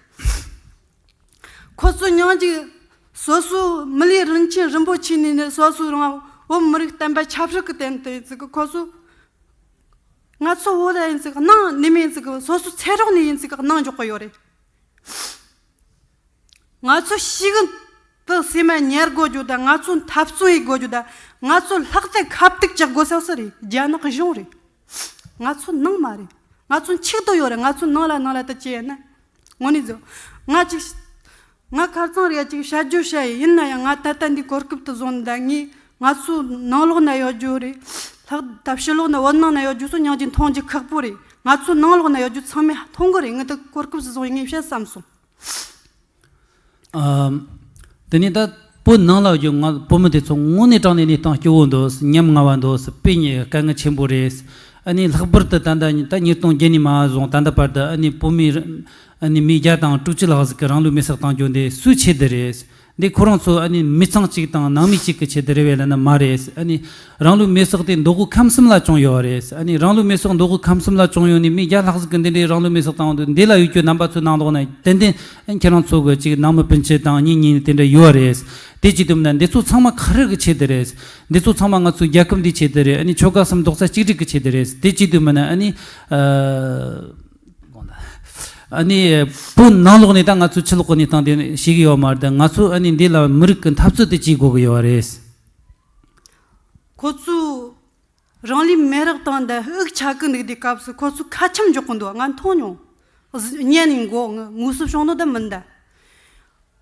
ཁོ་ཚོ་ཉང་གཅིག་སོ་སོ་མི་ལུས་རིན་ཆེན་རིན་པོ་ཆེ་ནས་ནས་སོ་སོ་རང་བོད་མི་རིགས་བསྟན་པ་ཆབ་སྲིད་ཀྱི་སྟེང་དུ་ཡིན་ཙི་གི་ཁོ་ཚོ་ང་ཚོ་བོད་ལ་ཡིན་ཙི་གི་གནང་ནི་མིན་ཙི་གི་སོ་སོ་ཚེ་སྲོག་ནས་ཡིན་ཙི་གི་གནང་འཇོག་གི་ཡོད་རེད། ང་ཚོ་ཞིག་ཏུ་སེམས་མ་ཉར་དགོས་རྒྱུ་དང་ང་ཚོ་འཐབ་རྩོད་ཡེད་དགོས་རྒྱུ་དང་ང་ཚོ་ལྷག་ཏུ་ཁ་གཏུག་རྒྱག་དགོས་ས་སུ་རེད། རྒྱ་ནག་གཞུང་རེད། ང་ཚོ་ནང་མ་རེད། ང་ཚོ་འཆུག་ཏུ་ཡོད་རེད། ང་ཚོ་ནང་ལ་ནང་ལ་ད་ཅི་ཡིན་ན་དངོས་གནས་ཟོ། ང་ཅིག་ང་ཁ་རྩང་རེད་ཅིག་བཤད་རྒྱུ་བཤད་ཡིན་ན་ཡང་ང་ད་ལྟ་འདི་གོ་སྐབས་དུ་བཟུང་ད་ངས་ང་ཚོ་ནང་ལོགས་ན་ཡོད་རྒྱུ་རེད། ལྷག་ད་ཕྱི་ལོགས་ན་བོད་ནང་ན་ཡོད་རྒྱུ་ཚོ་ཉག་ཅིག་མཐོང་རྒྱུ་ཁག་པོ་རེད། ང་ཚོ་ནང་ལོགས་ན་ཡོད་རྒྱུ་ཚང་མས་མཐོང་གི་རེད། ངས་ད་གོ་སྐབས་སུ་བཟུང་ངས་བཤད་བསམ་སོང་། ཨ། དེ་ནས་ད་བོད་ནང་ལ་ཡོད་ང་བོད་མི་དེ་ཚོ་དངོས་གནས་དྲང་གནས་གནས་སྟངས་སྐྱོ་བོ་འདུག་ཉམ་ང་བ་འདུག་དཔེ་ཉེ་དཀའ་ངལ་ཆེན་པོ་རེད། ཨ་ནི་ལྷག་པར་དུ་ད་ལྟ་ད་ཉིས་སྟོང་བརྒྱད་ནས་མ་བཟུང་ད་ལྟ་བར་དུ་ཨ་ནི་བོད་མི་ཨ་ནི་མི་བརྒྱ་དང་དྲུག་ཅུ་ལྷག་ཟིག་གིས་རང་ལུས་མེར་སྲེག་བཏང་རྒྱུ་འདི་སུའི་ཆེད་དུ་རེད། འདི་ཁོ་རང་ཚོ་ཨ་ནི་མི་ཚང་གཅིག་དང་ནང་མི་གཅིག་གི་ཆེད་དུ་རེད་བས་ལབ་ན་མ་རེད། ཨ་ནི་རང་ལུས་མེར་སྲེག་དེ་མདོ་དབུས་ཁམས་གསུམ་ལ་བྱུང་ཡོད་རེད། ཨ་ནི་རང་ལུས་མེར་སྲེག་མདོ་དབུས་ཁམས་གསུམ་ལ་བྱུང་ཡོད་ནི་མི་བརྒྱ་ལྷག་ཟིག་གིས་འདི་འདྲའི་རང་ལུས་མེར་སྲེག་བཏང་འདུག་འདི་ལ་ཡོད་རྒྱུ་རྣམ་པ་ཚོའི་ནང་ལོགས་ན་ཏན་ཏན་ཁྱེད་རང་ཚོ་གི་ཅིག་ནང་མི་སྤུན་མཆེད་དང་གཉེན་ཉེ་དེ་འདྲ་ཡོད་རེད། དེ་ཅི་དུམ་ན་འདི་ཚོ་ཚང་མ་ག་རེ་གི་ཆེད་དུ་རེད། འདི་ཚོ་ཚང་མ་ང་ཚོའི་རྒྱལ་ཁབ་འདིའི་ཆེད་དུ་རེད། ཨ་ནི་ཆོལ་ཁ་གསུམ་རྡོག་རྩ་གཅིག་སྒྲིལ་གི་ཆེད་དུ་རེད། དེ་ཅི་དུམ་ན་ཨ་ནི། ཨ། ཨ་ནི་བོད་ནང་ལོགས་ནས་ད་ང་ཚོ་ཕྱི་ལོགས་ཀྱི་གནས་སྟངས་དེ་ཤེས་ཀྱི་ཡོད་མ་རེད། ད་ང་ཚོ་ཨ་ནི་འདི་ལ་མི་རིགས་ཀྱི་འཐབ་རྩོད་དེ་བྱེད་དགོས་ཀྱི་ཡོད་རེད། ཁོ་ཚོས་རང་ལུས་མེ་རག་བཏང་ད་དབུགས་ཆད་གི་འདུག་དུས་སྐབས་སུ་ཁོ་ཚོ་ཁ་ཆེམས་འཇོག་གི་འདུག་ང་མཐོང་མྱོང་། ཉན་ཡིན་གོ་ངོ་སོ་བྱུང་ནོ་ད་མིན་ད།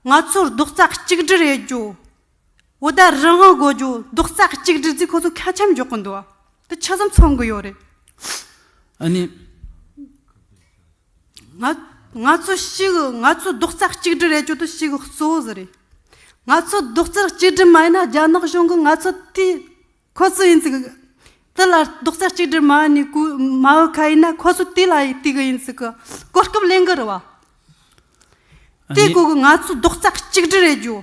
ང་ཚོ་རྡོག་རྩ་གཅིག་སྒྲིལ་རེད་ཇོ། འོ་ད་རང་དབང་དགོས་རྒྱུ་རྡོག་རྩ་གཅིག་སྒྲིལ་ཟིག་ཁོ་ཚོ་ཁ་ཆེམས་འཇོག་གི་འདུག་དེ་ཆ་ཙམ་མཚོན་གི་ཡོད་རེད། ཨ་ནི། ང་ང་ཚོ་ཞིག་ང་ཚོ་རྡོག་རྩ་གཅིག་སྒྲིལ་རེད་རྒྱུ་དེ་ཞིག་གཙོ་བོ་ཟིག་རེད། ང་ཚོ་རྡོག་རྩ་གཅིག་སྒྲིལ་མ་ཡིན་ན་རྒྱ་ནག་གཞུང་གི་ང་ཚོ་དེ་ཁོ་ཚོ་ཡིན་ཟིག་དེ་ལ་རྡོག་རྩ་གཅིག་སྒྲིལ་མ་ཡིན་ནི་གུ་མ་བུ་ཁ་ཡིན་ན་ཁོ་ཚོ་དེ་ལ་ཡི་དེ་གི་ཡིན་ཟིག་གོ་སྐབས་ལེན་གི་རེད་བ། དེ་གོ་གི་ང་ཚོ་རྡོག་རྩ་གཅིག་སྒྲིལ་རེད་རྒྱུ།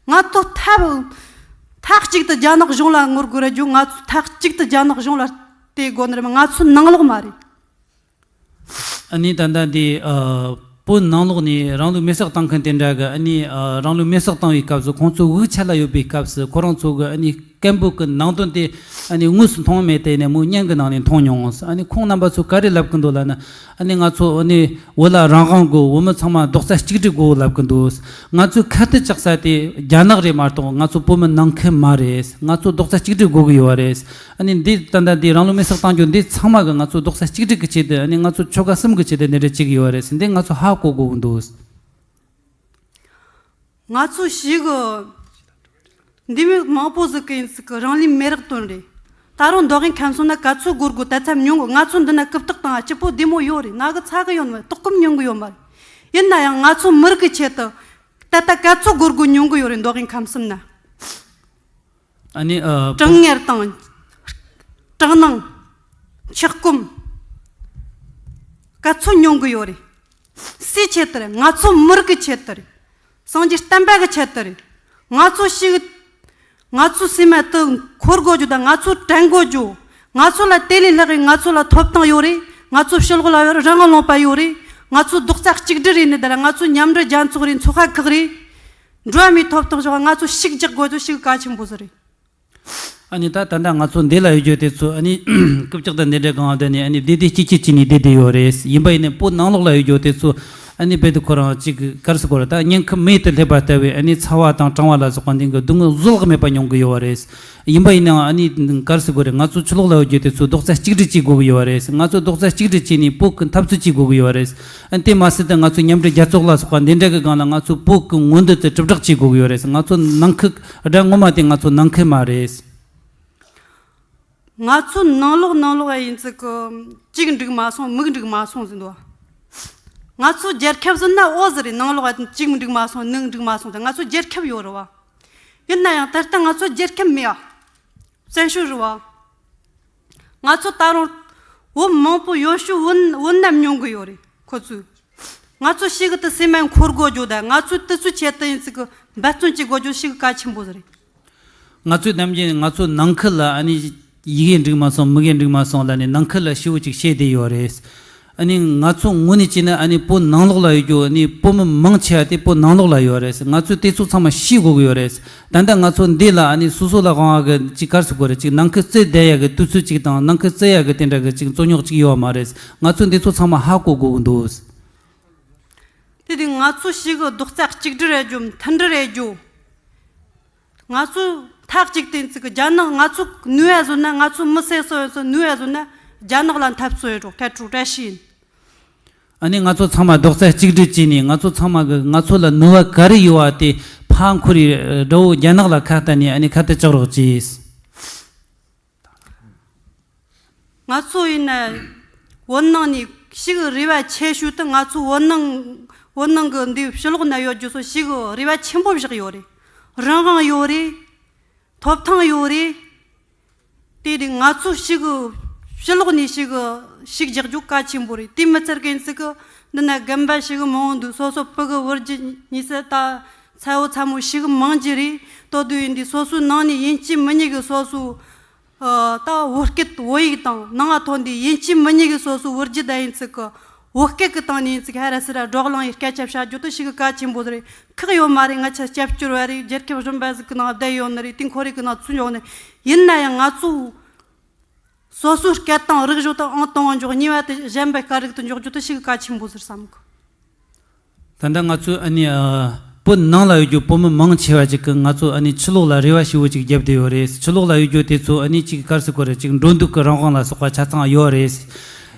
ང་ཚོ་ཐབས་མཐའ་གཅིག་ཏུ་རྒྱ་ནག་གཞུང་ལ་ངོ་རྒོལ་རེད་རྒྱུ། ང་ཚོ་མཐའ་གཅིག་ཏུ་རྒྱ་ནག་གཞུང་ལ་དེ་དགོས་ནི་རེད། ང་ཚོ་ནང་ལོགས་མ་རེད། ཨ་ནི་ད་ལྟ་འདི་ཨ་བོད་ནང་ལོགས་ནས་རང་ལུས་མེར་སྲེག་བཏང་མཁན་དེ་འདྲ་གི་ཨ་ནི་ཨ་རང་ལུས་མེར་སྲེག་བཏང་བའི་སྐབས་སུ་ཁོང་ཚོ་དབུགས་ཆད་ལ་ཡོད་པའི་སྐབས་སུ་ཁོ་རང་ཚོ་གི་ཨ་ནི་སྐད་འབོད་ཀྱི་ནང་དོན་དེ་ཨ་ནི་དངོས་སུ་མཐོང་མེད་དེ་ནས་མོ་བརྙན་གྱི་ནང་ནས་མཐོང་མྱོང་། ཨ་ནི་ཁོང་རྣམ་པ་ཚོ་ག་རེ་ལབ་ཀྱི་འདུག་ལབ་ན། ཨ་ནི་ང་ཚོ་ཨ་ནི་བོད་ལ་རང་དབང་དགོས། བོད་མི་ཚང་མ་རྡོག་རྩ་གཅིག་སྒྲིལ་དགོས་ལབ་ཀྱི་འདུག་ང་ཚོའི་ཁ་གཏད་གཅོག་ས་དེ་རྒྱ་ནག་རེད་མ་གཏོགས་ང་ཚོ་བོད་མི་ནང་ཁུལ་མ་རེད། ང་ཚོ་རྡོག་རྩ་གཅིག་སྒྲིལ་དགོས་ཀྱི་ཡོད་རེད། ཨ་ནི་འདི་ད་ལྟ་འདི་རང་ལུས་མེར་སྲེག་བཏང་རྒྱུ་འདི་ཚང་མ་གི་ང་ཚོ་རྡོག་རྩ་གཅིག་སྒྲིལ་གྱི་ཆེད་དུ། ཨ་ནི་ང་ཚོ་ཆོལ་ཁ་གསུམ་གྱི་ཆེད་དུ་འདི་འདྲ་བྱེད་ཀྱི་ཡོད་རེད་ཟེར་འདི་ང་ཚོ་ཧ་གོ་དགོས་ཀྱི་འདུག་ང་ཚོ་ཞིག་འདི་མི་མང་པོ་ཟིག་གི་ཡིན་ཟིག་གི་རང་ལུས་མེ་རག་བཏོན་རེད། ད་རུང་མདོ་དབུས་ཁམས་གསུམ་ན་ག་ཚོད་སྒོར་དགོས་ད་ཚབ་ཉུང་གི། ང་ཚོ་འདི་ན་རྐུབ་སྟེགས་དང་སྐྱིད་པོ་བདེ་མོ་ཡོད་རེད། ང་གི་ཚ་གི་ཡོད་མ་རེད། ལྟོགས་སྐོམ་མྱོང་གི་ཡོད་མ་རེད། ཡིན་ན་ཡང་ང་ཚོ་མི་རིགས་ཀྱི་ཆེད་དུ་ད་ལྟ་ག་ཚོད་སྒོར་དགོས་མྱོང་གི་ཡོད་རེད། མདོ་དབུས་ཁམས་གསུམ་ན། ཨ་ནི་ཨ་གྲང་ངར་དང་། སྐྲག་སྣང་། འཁྱག་སྐོམ། ག་ཚོད་མྱོང་གི་ཡོད་རེད། སུའི་ཆེད་དུ་རེད། ང་ཚོ་མི་རིགས་ཀྱི་ཆེད་དུ་རེད། སངས་རྒྱས་བསྟན་པ་གི་ཆེད་དུ་རེད། ང་ཚོ་ཞིག་ང་ཚོ་སེམས་མ་དུ་འཁོར་དགོས་རྒྱུ་དང་ང་ཚོ་དྲན་དགོས་རྒྱུ། ང་ཚོ་ལ་དེ་ལས་ལྷག་གི་ང་ཚོ་ལ་ཐོབ་ཐང་ཡོད་རེད། ང་ཚོ་ཕྱི་ལོགས་ལ་ཡོད་རེད། རང་དབང་ལུང་པ་ཡོད་རེད། ང་ཚོ་རྡོག་རྩ་གཅིག་སྒྲིལ་རེད་ནི་ད་ར་ང་ཚོ་མཉམ་འབྲེལ་རྒྱལ་ཚོགས་རེད། ཚོགས་པ་ཁག་རེད། འགྲོ་བ་མིའི་ཐོབ་ཐང་ཕྱོགས་ང་ཚོ་ཞིག་རྒྱག་དགོས་རྒྱུ་ཞིག་གལ་ཆེན་པོ་ཟིག་རེད། ཨ་ནི་ད་ད་ལྟ་ང་ཚོ་འདི་ལ་ཡོད་རྒྱུ་དེ་ཚོ་ཨ་ནི་རྐུབ་ཀྱག་དང་འདི་འདྲ་གང་བསྡད་ནས་ཨ་ནི་བདེ་བདེ་སྐྱིད་སྐྱིད་བྱས་ནས་བསྡད་བསྡད་ཡོད་རེད། ཡིན་པ་ཡིན་ནའི་བོད་ནང་ལོགས་ལ་ཡོད་རྒྱུ་དེ་ཚོ་ཨ་ནི་རྦད་དེ་ཁོ་རང་ཅིག་ག་རེ་ཟེར་དགོས་རེད། ད་ཉིན་ཁ་མེ་དེ་སླེབས་པ་ལྟ་བུའི་ཨ་ནི་ཚ་བ་དང་གྲང་བ་ལ་སོགས་པ་འདི་གི་སྡུག་བསྔལ་བཟོད་གླགས་མེད་པ་མྱོང་གི་ཡོད་རེད། ཡིན་པ་ཡིན་ནའང་ཨ་ནི་ག་རེ་ཟེར་དགོས་རེད། ང་ཚོ་ཕྱི་ལོགས་ལ་ཡོད་རྒྱུ་དེ་ཚོ་རྡོག་རྩ་གཅིག་སྒྲིལ་བྱེད་དགོས་ཀྱི་ཡོད་རེད། ང་ཚོ་རྡོག་རྩ་གཅིག་སྒྲིལ་བྱས་ནས་བོད་ཀྱི་འཐབ་རྩོད་བྱེད་དགོས་ཀྱི་ཡོད་རེད། ཨ་ནི་དེ་མ་ཟད་དུ་ང་ཚོ་མཉམ་འབྲེལ་རྒྱལ་ཚོགས་ལ་སོགས་པ་འདི་འདྲ་གི་སྒང་ལ་ང་ཚོ་བོད་ཀྱི་མངོན་འདོད་དེ་དྲིལ་བསྒྲགས་བྱེད་དགོས་ཀྱི་ཡོད་རེད། ང་ཚོ་ནང་ཁུལ་དགྲ་ངོ་མ་དེ་ང་ཚོ་ནང་ཁུལ་མ་རེད། ང་ཚོ་ནང་ལོགས་ནང་ལོགས་ཡིན་ཙི་གི་གཅིག་འགྲིག་མ་སོང་མིག་འགྲིག་མ་སོང་ཟིན་འདུག་ང་ཚོ་རྒྱལ་ཁབ་ཟིན་ན་ཨོ་ཟི་རེད། ནང་ལོགས་གཅིག་འགྲིག་མ་སོང་མིག་འགྲིག་མ་སོང་ཟིན། ང་ཚོ་རྒྱལ་ཁབ་ཡོད་རེད་བ། ཡིན་ན་ཡང་ད་ལྟ་ང་ཚོ་རྒྱལ་ཁམས་མེད་ཨ། བཙན་བྱོལ་རེད་བ། ང་ཚོ་ད་རུང་བོད་མང་པོ་ཡོད་ཤུལ་བོད་བོད་ནས་ཉུང་གི་ཡོད་རེད་ཁོ་ཚོས། ང་ཚོ་ཞིག་གི་དུ་སེམས་མ་འཁོར་དགོས་རྒྱུ་དང་ང་ཚོས་དུ་ཚོད་ཆེད་དུ་ཡིན་ཚིག་གི་འབད་བརྩོན་བྱེད་དགོས་རྒྱུ་ཞིག་གལ་ཆེན་པོ་རེད། ང་ཚོས་ནམ་རྒྱུན་ང་ཚོ་ནང་ཁུལ་ལ་ཨ་ནི་ཡི་གེ་འགྲིག་མ་སོང་མི་གེ་འགྲིག་མ་སོང་ལ་ནི་ནང་ཁུལ་ལ་ཞེ་པོ་ཅིག་བཤད་བསྡད་ཡོད་རེད། ཨ་ནི་ང་ཚོ་དངོས་གནས་བྱས་ན་ཨ་ནི་བོད་ནང་ལོགས་ལ་ཡོད་རྒྱུ་ཨ་ནི་བོད་མི་མང་ཆེ་བ་དེ་བོད་ནང་ལོགས་ལ་ཡོད་རེད། ང་ཚོས་དེ་ཚོ་ཚང་མ་ཤེས་དགོས་ཀྱི་ཡོད་རེད། ད་ལྟ་ང་ཚོ་འདི་ལ་ཨ་ནི་སོ་སོ་ལ་དབང་བ་གི་ཅིག་ག་རེ་ཟེར་དགོས་རེད། ཅིག་ནང་ཁུལ་རྩོད་བསྡད་ཡ་གི་དུས་ཚོད་ཅིག་དང་ནང་ཁུལ་རྩོད་ཡ་གི་དེ་འདྲ་གི་ཅིག་རྩོད་རྙོག་ཅིག་ཡོད་མ་རེད། ང་ཚོས་འདི་ཚོ་ཚང་མ་ཧ་གོ་དགོས་ཀྱི་འདུག་དེ་དུས་ང་ཚོ་ཞིག་གི་རྡོག་རྩ་གཅིག་སྒྲིལ་རེད་རྒྱུ་མཐུན་སྒྲིལ་རེད་རྒྱུ། ང་ཚོ་མཐའ་གཅིག་ཏུ་ཡིན་ཚིག་གི་རྒྱ་ནག་ང་ཚོ་ནུས་པ་བཟོ་ན་ང་ཚོ་མི་སེར་སོ་ཡོད་ཚོ་ནུས་པ་བཟོ་ན་རྒྱ་ནག་ལ་འཐབ་རྩོད་ཡོད་རོགས་ཐད་ཀྲུ་བཀྲ་ཤིས་ཡིན། ཨ་ནི་ང་ཚོ་ཚང་མ་རྡོག་རྩ་གཅིག་སྒྲིལ་བྱས་ནས་ང་ཚོ་ཚང་མ་གི་ང་ཚོ་ལ་ནུས་པ་ག་རེ་ཡོད་པ་དེ་ཕར་འཁུར་རེ་དགྲ་བོ་རྒྱ་ནག་ལ་ཁ་གཏད་ནས་ཨ་ནི་ཁ་གཏད་གཅོག་རོགས་གྱིས། ང་ཚོ་ཡིན་ན་བོད་ནང་ནས་ཞིག་རེ་བ་ཆེ་ཤོས་དེ་ང་ཚོ་བོད་ནང་བོད་ནང་གི་འདི་ཕྱི་ལོགས་ན་ཡོད་རྒྱུ་ཚོ་ཞིག་རེ་བ་ཆེན་པོ་བཞག་ཡོད་རེད། རང་དབང་ཡོད་རེད། ཐོབ་ཐང་ཡོད་རེད། དེ་རིང་ང་ཚོ་ཞིག་ཕྱི་ལོགས་ནས་ཞིག་ཞིག་རྒྱག་རྒྱུ་གལ་ཆེན་པོ་རེད། དེ་མི་ཚད་གན་ཚིག་གི་འདི་ན་རྒན་པ་ཞིག་མང་བོ་འདུག་སོ་སོ་ཕྲུ་གུ་བུ་རྒྱུད་གཉིས་སུ་ད་ཚ་བོ་ཚ་མོ་ཞིག་མང་རྒྱུ་རེད། ལྟོ་དུས་ཡིན་དུས་སོ་སོའི་ནང་ནས་ཡིན་གཅིག་མིན་གཉིས་གི་སོ་སོའི་ཨ་ད་བོད་སྐད་བོད་ཡིག་དང་ནང་ང་ཐོན་དུས་ཡིན་གཅིག་མིན་གཉིས་གི་སོ་སོའི་བུ་རྒྱུད་ད་ཡིན་ཚིག་གི་བོད་སྐད་གི་སྟེང་ནས་ཡིན་ཚིག་ཧ་ར་སི་ར་བགྲོ་གླེང་ཡི་སྐད་ཆ་བཤད་རྒྱུ་དེ་ཞིག་གི་གལ་ཆེན་པོ་རེད། ཁག་ཡོད་མ་རེད། ང་ཆ་སྐྱབས་བཅོལ་བ་རེད། རྒྱལ་ཁབ་གཞན་པ་ཟིག་གི་ནང་བསྡད་ཡོད་ནི་རེད། དེ་ཁོ་རེ་གི་ནང་ཚུད་ཡོང་ནི་ཡིན་ན་ཡང་ང་ཚོ་སོ་སོའི་སྐད་དང་རིག་གཞུང་དང་ཨང་དང་པོ་འཇོག་གཉིས་པ་དེ་གཞན་པའི་སྐད་རིགས་དེ་འཇོག་རྒྱུ་དེ་ཞིག་གི་གལ་ཆེན་པོ་ཟེར་བསམ་གི། ད་ལྟ་ང་ཚོས་ཨ་ནི་ཨ་བོད་ནང་ལ་ཡོད་རྒྱུ་བོད་མི་མང་ཆེ་བ་ཅིག་གིས་ང་ཚོ་ཨ་ནི་ཕྱི་ལོགས་ལ་རེ་བ་ཞེ་པོ་ཅིག་བརྒྱབ་བསྡད་ཡོད་རེད། ཕྱི་ལོགས་ལ་ཡོད་རྒྱུ་དེ་ཚོ་ཨ་ནི་ཅིག་ག་རེ་ཟེར་དགོས་རེད། ཅིག་འགྲོ་འདུག་གི་རང་དབང་ལ་སོགས་པ་ཆ་ཚང་ཡོད་རེད།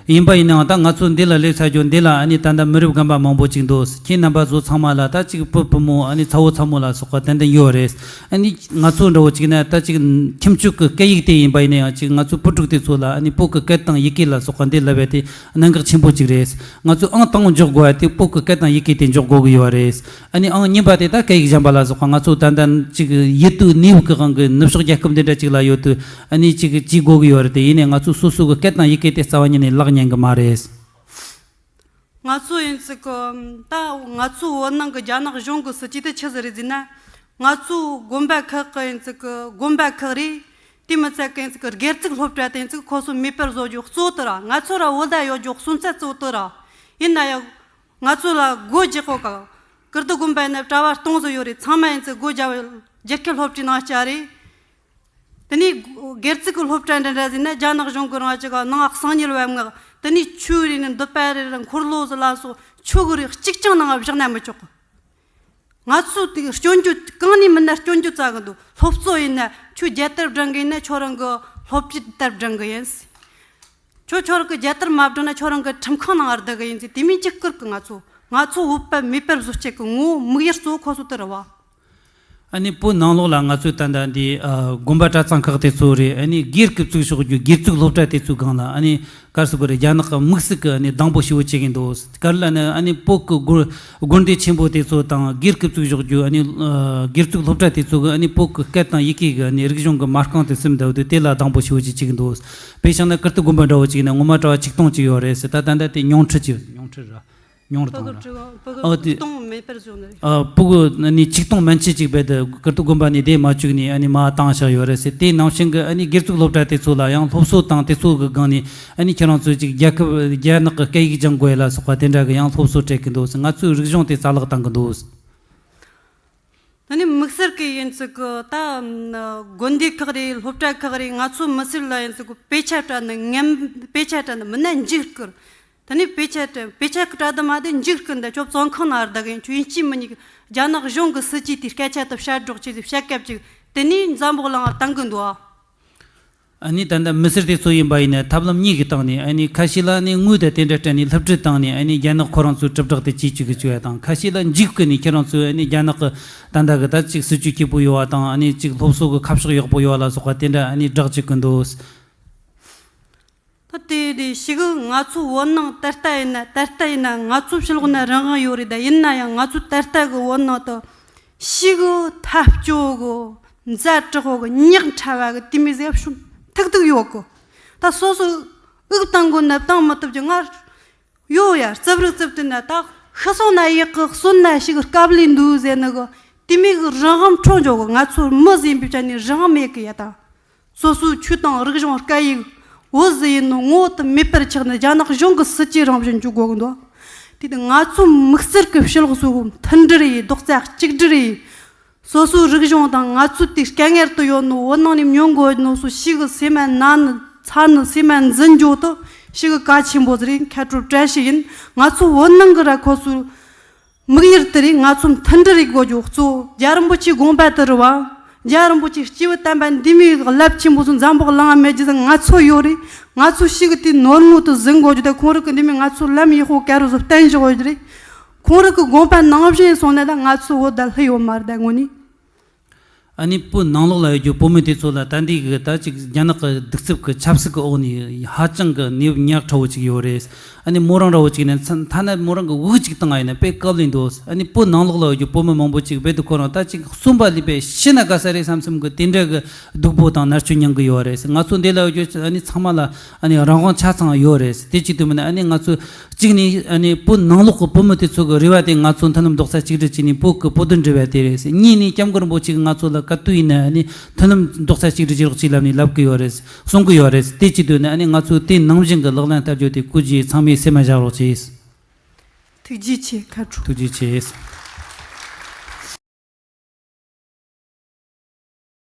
ཡིན་པ་ཡིན་ནའང་ད་ང་ཚོ་འདི་ལ་སླེབས་ཚར་རྒྱུ་འདི་ལ་ཨ་ནི་ད་ལྟ་མི་རབས་རྒན་པ་མང་པོ་ཅིག་འདུག་ཁྱེད་རྣམ་པ་ཚོ་ཚང་མ་ལ་ད་ཅིག་བུ་བུ་མོ་ཨ་ནི་ཚ་བོ་ཚ་མོ་ལ་སོགས་པ་ཏན་ཏན་ཡོད་རེད། ཨ་ནི་ང་ཚོ་འདྲ་བོ་ཅིག་ན་ད་ཅིག་ཁྱིམ་སྤྱོད་ཀྱི་སྐད་ཡིག་དེ་ཡིན་པ་ཡིན་ན་ཡང་ཅིག་ང་ཚོ་བུ་ཕྲུག་དེ་ཚོ་ལ་ཨ་ནི་བོད་ཀྱི་སྐད་དང་ཡི་གེ་ལ་སོགས་པ་འདི་ལབ་པ་དེ་གནད་འགག་ཆེན་པོ་ཅིག་རེད། ང་ཚོ་ཨང་དང་པོ་འཇོག་དགོས་པ་དེ་བོད་ཀྱི་སྐད་དང་ཡི་གེ་དེ་འཇོག་དགོས་ཀྱི་ཡོད་རེད། ཨ་ནི་ཨང་གཉིས་པ་དེ་ད་སྐད་ཡིག་གཞན་པ་ལ་སོགས་པ་ང་ཚོ་ད་ལྟ་ཅིག་ཡིད་དུ་གནས་བབ་ཀྱི་དབང་གིས་ནུབ་ཕྱོགས་རྒྱལ་ཁབ་འདི་འདྲ་ཅིག་ལ་ཡོད་དུས་ཨ་ནི་ཅིག་བྱེད་དགོས་ཀྱི་ཡོད་རེད། དེ་ཡིན་ནའི་ང་ཚོ་སོ་སོ་གི་སྐད་དང་ཡི་གེ་དེ་རྩ་བ་ཉིད་ནས་བརླག་ཉན་གི་མ་རེད། ང་ཚོ་ཡིན་ཚིག་གི་ད་ང་ཚོ་བོད་ནང་གི་རྒྱ་ནག་གཞུང་གི་སྲིད་ཇུས་དེ་ཆི་ཟིག་རེད་ཟེར་ན། ང་ཚོ་དགོན་པ་ཁག་གི་ཡིན་ཚིག་གི་དགོན་པ་ཁག་རེད། དེ་མི་ཚད་གི་ཡིན་ཚིག་གི་སྒེར་བཙུགས་སློབ་གྲྭ་དེ་ཡིན་ཚིག་ཁོ་ཚོ་མེད་པར་བཟོ་རྒྱུ་གཙོ་བོ་དེ་ར། ང་ཚོ་ར་བོད་ད་ཡོད་རྒྱུ་གསོན་ཚད་གཙོ་བོ་དེ་ར། ཡིན་ན་ཡང་ང་ཚོ་ལ་སྒོ་རྒྱག་གོ་ག་ཀིརྟི་དགོན་པ་ཡིན་ན་གྲྭ་བ་སྟོང་ཟིག་ཡོད་རེད། ཚང་མ་ཡིན་ཚིག་སྒོ་རྒྱག་རྒྱལ་ཁབ་སློབ་གྲྭའི་ནང་བསྐྱལ་རེད། དེ་ནས་སྒེར་བཙུགས་ཀྱི་སློབ་གྲྭ་འདྲ་འདྲ་ཟིག་ན་རྒྱ་ནག་གཞུང་གི་རང་ཅག་ག་ནང་གསང་ཉུལ་བ་མངགས། དེ་ནས་ཆོས་རེད་ནི་འདུལ་བ་རེད་ར་འཁོར་ལོ་ཟིག་ལ་སོགས་ཆོས་གི་རིགས་གཅིག་ཀྱང་ནང་བཞག་ན་མི་ཆོག་གི། ང་ཚོ་དེ་སྐྱོན་བརྗོད་གང་ནས་མིན་ན་སྐྱོན་བརྗོད་རྩ་གི་འདུག་སློབ་གཙོ་ཡིན་ན་ཁྱོད་རྒྱལ་དར་སྒྲེང་གི་ཡིན་ན་ཁྱོད་རང་གི་སློབ་གྲྭའི་དར་སྒྲེང་གི་ཡིན། ཁྱོད་ཁྱོད་རང་གི་རྒྱལ་དར་མ་སྒྲེང་ན་ཁྱོད་རང་གི་ཁྲིམས་ཁང་ནང་ང་བསྡད་གི་ཡིན་ཟེར། དེ་མིན་ཅི་བསྐུར་གི། ང་ཚོ་ང་ཚོ་བོད་པ་མེད་པར་བཟོ་བྱེད་གི་ངོ་བོ་དམིགས་ཡུལ་གཙོ་བོ་ཁོ་ཚོ་དེ་རེད་བ། ཨ་ནི་བོད་ནང་ལོགས་ལ་ང་ཚོའི་ད་ལྟ་འདི་ཨ་དགོན་པ་གྲྭ་ཚང་ཁག་དེ་ཚོ་རེད། ཨ་ནི་སྒེར་གྱི་བཙུགས་ཆོག་རྒྱུ་སྒེར་བཙུགས་སློབ་གྲྭ་དེ་ཚོའི་སྒང་ལ་ཨ་ནི་ག་རེ་ཟེར་དགོས་རེད། རྒྱ་ནག་གི་དམིགས་བསལ་གྱི་ཨ་ནི་སྡང་པོ་ཞེ་པོ་བྱེད་ཀྱིན་འདུག་ག་རེ་ལབ་ན་ཨ་ནི་བོད་ཀྱི་དགོན་དགོན་སྡེ་ཆེན་པོ་དེ་ཚོ་དང་སྒེར་གྱི་བཙུགས་ཆོག་རྒྱུ་ཨ་ནི་ཨ་སྒེར་བཙུགས་སློབ་གྲྭ་དེ་ཚོ་གི་ཨ་ནི་བོད་ཀྱི་སྐད་དང་ཡི་གེ་གི་ཨ་ནི་རིག་གཞུང་གི་མ་རྐང་དེ་སུམ་འདུག་དུས་དེ་ལ་སྡང་པོ་ཞེ་པོ་ཅིག་བྱེད་ཀྱིན་འདུག་དཔེ་བཞག་ན་ཀིརྟི་དགོན་པ་འདྲ་བོ་ཅིག་ན་ངོ་མ་གྲྭ་བ་ཆིག་སྟོང་ཅིག་ཡོད་རེད་ཟེར། ད་ད་ལྟ་དེ་ཉུང་འཕྲི་ཅིག་ཉུང་འཕྲི་ར། ཉུང་རུ་བཏང་ར། ཕྲུ་གུ་ཕྲུ་གུ་ཨོ་དེ་སྟོང་མེད་པར་བཟོ་ནི་རེད། ཨ་ཕྲུ་གུ་ནི་ཆིག་སྟོང་མན་ཆད་ཅིག་རྦད་དེ་ཀིརྟི་དགོན་པ་ནས་དེ་མ་བཅུག་ནས་ཨ་ནི་མར་བཏང་བཞག་ཡོད་རེད་ཟེར། དེ་ནང་བཞིན་གྱི་ཨ་ནི་སྒེར་བཙུགས་སློབ་གྲྭ་དེ་ཚོ་ལ་ཡང་སློབ་གསོ་དང་དེ་ཚོ་གི་སྒང་ནས་ཨ་ནི་ཁྱེད་རང་ཚོས་ཅིག་རྒྱལ་ཁབ་རྒྱ་ནག་གི་སྐད་ཡིག་སྦྱང་དགོས་ཡ་ལ་སོགས་པ་དེ་འདྲ་གི་ཡང་སློབ་གསོ་སྤྲད་ཀྱི་འདུག་ཟེར། ང་ཚོའི་རིག་གཞུང་དེ་རྩ་བརླག་བཏང་གི་འདུག་ཟེར། ད་ནི་དམིགས་བསལ་གྱི་ཡིན་ཚིག་གི་ད་དགོན་སྡེ་ཁག་རེད། སློབ་གྲྭ་ཁག་རེད། ང་ཚོ་མི་སེར་ལ་ཡིན་ཚིག་གི་དཔེ་ཆ་སྤྲད་ནི་ངན་དཔེ་ཆ་སྤྲད་ནི་མིན་ན་འཇིགས་སྐུལ། ད་ནི་དཔེ་ཆ་སྤྲད་དཔེ་ཆ་སྤྲད་དུ་མ་དེ་འཇིགས་སྐུལ་འདི་ཁྱོད་བཙོན་ཁང་ནང་བསྡད་གི་ཡིན། ཁྱོད་ཡིན་གཅིག་མིན་གཉིས་རྒྱ་ནག་གཞུང་གི་སྲིད་ཇུས་དེ་སྐད་ཆ་དེ་བཤད་རོགས་བྱེད་ཟེར་བཤད་སྐབས་ཅིག་དེ་ནས་འཛམ་བུ་གླིང་ལ་བཏང་གི་འདུག་ཨ། ཨ་ནི་ད་ལྟ་མི་སེར་དེ་ཚོ་ཡིན་པ་ཡིན་ན་ཐབས་ལམ་གཉིས་ཀྱི་སྟེང་ནས་ཨ་ནི་ཁ་ཤས་ལ་ནི་དངུལ་དང་དེ་འདྲ་སྤྲད་ནས་སློབ་ཁྲིད་བཏང་ནས་ཨ་ནི་རྒྱ་ནག་ཁོ་རང་ཚོའི་དྲིལ་བསྒྲགས་དེ་བྱེད་བཅུག་གི་བཅུག་ཡ་དང་། ཁ་ཤས་ལ་འཇིགས་སྐུལ་ནས་ཁྱེད་རང་ཚོས་ཨ་ནི་རྒྱ་ནག་གི་ད་ལྟ་གི་ད་ཅིག་སྲིད་ཇུས་སྐྱིད་པོ་ཡོད་བ་དང་ཨ་ནི་ཅིག་སློབ་གསོ་གི་ཁ་ཕྱོགས་ཡག་པོ་ཡོད་བ་ལ་སོགས་པ་དེ་འདྲ་ཨ་ནི་བསྒྲགས་བཅུག་གི་འདུག་ད་དེ་དེ་ཞིག་ང་ཚོ་བོད་ནང་ད་ལྟ་ཡིན་ན་ད་ལྟ་ཡིན་ན་ང་ཚོ་ཕྱི་ལོགས་ན་རང་དབང་ཡོད་རེད། ད་ཡིན་ན་ཡང་ང་ཚོ་ད་ལྟ་གི་བོད་ནང་དུ་ཞིག་འཐབ་རྩོད་གི་ ཛ་དྲག་པོ་གི་ཉག་ཕྲ་བ་གི་དེ་མོ་ཟིག་བྱུང་ཐུག་ཐུག་ཡོད་གི། ད་སོ་སོ་དབུགས་བཏང་དགོས་ན་བཏང་མི་ཐུབ་ཀྱི། ང་ཡོད་ཡ། རྩབ་རིག་རྩབ་དུས་ན་ད་ཤི་སོང་ན་ཡག་གི། གསོན་ན་ཞིག་སྐབས་ལས་འདུག་ཟེར་ནི་གི་དེ་མོ་གི་རང་དབང་འཕྲོག་འཇོག་གི། ང་ཚོ་མི་ཟིག་ཡིན་པའི་ཆ་ནས་རང་དབང་མེད་གི་ཡ། ད་སོ་སོའི་ཆོས་དང་རིག་གཞུང་སྐད་ཡིག་བོད་ཟིག་ཡིན་ནོ་ངོ་དུ་མེད་པར་ཆགས་ནས་རྒྱ་ནག་གཞུང་གི་སྲིད་ཇུས་རང་བཞིན་འཇུག་དགོས་གི་འདུག། དེ་དུས་ང་ཚོ་དམིགས་བསལ་གི་ཕྱི་ལོགས་སུ་མཐུན་སྒྲིལ་ཡེད། རྡོག་རྩ་གཅིག་སྒྲིལ་ཡེད། སོ་སོའི་རིག་གཞུང་དང་ང་ཚོའི་དེ་དཀའ་ངལ་དུ་ཡོད་ནོ། བོད་ནང་ནས་ཉོ་དགོས་ནོ་སོ་ཞིག་གི་སེམས་མ་ན་ནི་ཚ་ནི་སེམས་མ་འཛིན་འཇོག་ཏུ་ཞིག་གི་གལ་ཆེན་པོ་ཟིག་རེད། མཁས་གྲུབ་བཀྲ་ཤིས་ཡིན། ང་ཚོ་བོད་ནང་གི་ར་ཁོ་ཚོའི་དམིགས་ཡུལ་དེ་རེད། ང་ཚོ་མཐུན་སྒྲིལ་ཡེད་དགོས་རྒྱུ་གཙོ་བོ། རྒྱལ་བ་རིན་པོ་ཆེའི་དགོངས་པ་དེ་རེད་བ། རྒྱལ་བ་རིན་པོ་ཆེའི་སྐྱེས་བུ་དམ་པ་འདི་མོའི་རླབས་ཆེན་པོ་ཚོ་འཛམ་བུ་གླིང་ང་མེད་རྒྱུ་ཟིག་ང་ཚོ་ཡོད་རེད། ང་ཚོ་ཞིག་གི་དེ་ནོར་ངོ་དུ་ཟིན་དགོས་རྒྱུ་དེ། ཁོང་རང་གི་འདི་མོའི་ང་ཚོ་ལམ་ཡག་པོ་ག་རེ་བཟོ་བསྟན་བཞག་ཡོད་རྒྱུ་རེད། ཁོང་རང་གི་དགོངས་པ་ནང་བཞིན་སོང་ན་ད་ང་ཚོ་བོད་ད་ལྷོད་ཡོད་མ་རེད། ད་དངོས་གནས། ཨ་ནི་བོད་ནང་ལོགས་ལ་ཡོད་རྒྱུ་བོད་མི་དེ་ཚོ་ལ་ད་འདི་གི་ད་ཅིག་རྒྱ་ནག་གི་གདུག་རྩུབ་ཀྱི་ཆབ་སྲིད་ཀྱི་འོག་ནས་ཧ་ཅང་གི་གནས་བབ་ཉག་ཕྲ་བོ་ཅིག་ཡོད་རེད། ཨ་ནི་མོ་རང་འདྲ་བོ་ཅིག་ནས་ཐ་ཐ་ན་མོ་རང་གི་དབུགས་ཅིག་བཏང་ཡིན་ན་དཔེ་དཀའ་ལས་འདུག། ཨ་ནི་བོད་ནང་ལོགས་ལ་ཡོད་རྒྱུ་བོད་མི་མང་པོ་ཅིག་རྦད་དེ་ཁོ་རང་ད་ཅིག་གསོན་པ་ལུས་པས་ཤི་ན་དགའ་ས་རེད་བསམ་བསམ་གི་དེ་འདྲ་གི་སྡུག་པོ་དང་མནར་གཅོད་མྱངས་གི་ཡོད་རེད། ང་ཚོ་འདི་ལ་ཡོད་རྒྱུ་ཨ་ནི་ཚང་མ་ལ་ཨ་ནི་རང་དབང་ཆ་ཚང་ཡོད་རེད། དེ་གཅིག་ཏུ་མིན་ན་ཨ་ནི་ང་ཚོ་གཅིག་ནས་ཨ་ནི་བོད་ནང་ལོགས་ཀྱི་བོད་མི་དེ་ཚོ་གི་རེ་བ་དེ་ང་ཚོ་མཐུན་ལམ་རྡོག་རྩ་གཅིག་སྒྲིལ་བྱས་ནས་བོད་ཀྱི་བོད་དོན་སྒྲུབ་པ་དེ་རེད། གཉིས་ནས་སྐྱབས་མགོན་རིན་པོ་ཆེ་གིས་ང་ཚོ་ལ་ག་དུས་ཡིན་ན་ཨ་ནི་མཐུན་ལམ་རྡོག་རྩ་གཅིག་སྒྲིལ་བྱེད་རོགས་ཅེས་ལབ་ནས་ལབ་གི་ཡོད་རེད། གསུང་གི་ཡོད་རེད། དེ་གཅིག་ཏུ་ནས་ཨ་ནི་ང་ཚོས་དེ་ནང་བཞིན་གྱི་ལག་ལེན་བསྟར་རྒྱུ་དེ་སྐུ་མཁྱེན་ཚང་མས་སེམས་མ་བཞག་རོགས་གྱིས། ཐུགས་རྗེ་ཆེ། མཁས་གྲུབ། ཐུགས་རྗེ་ཆེ།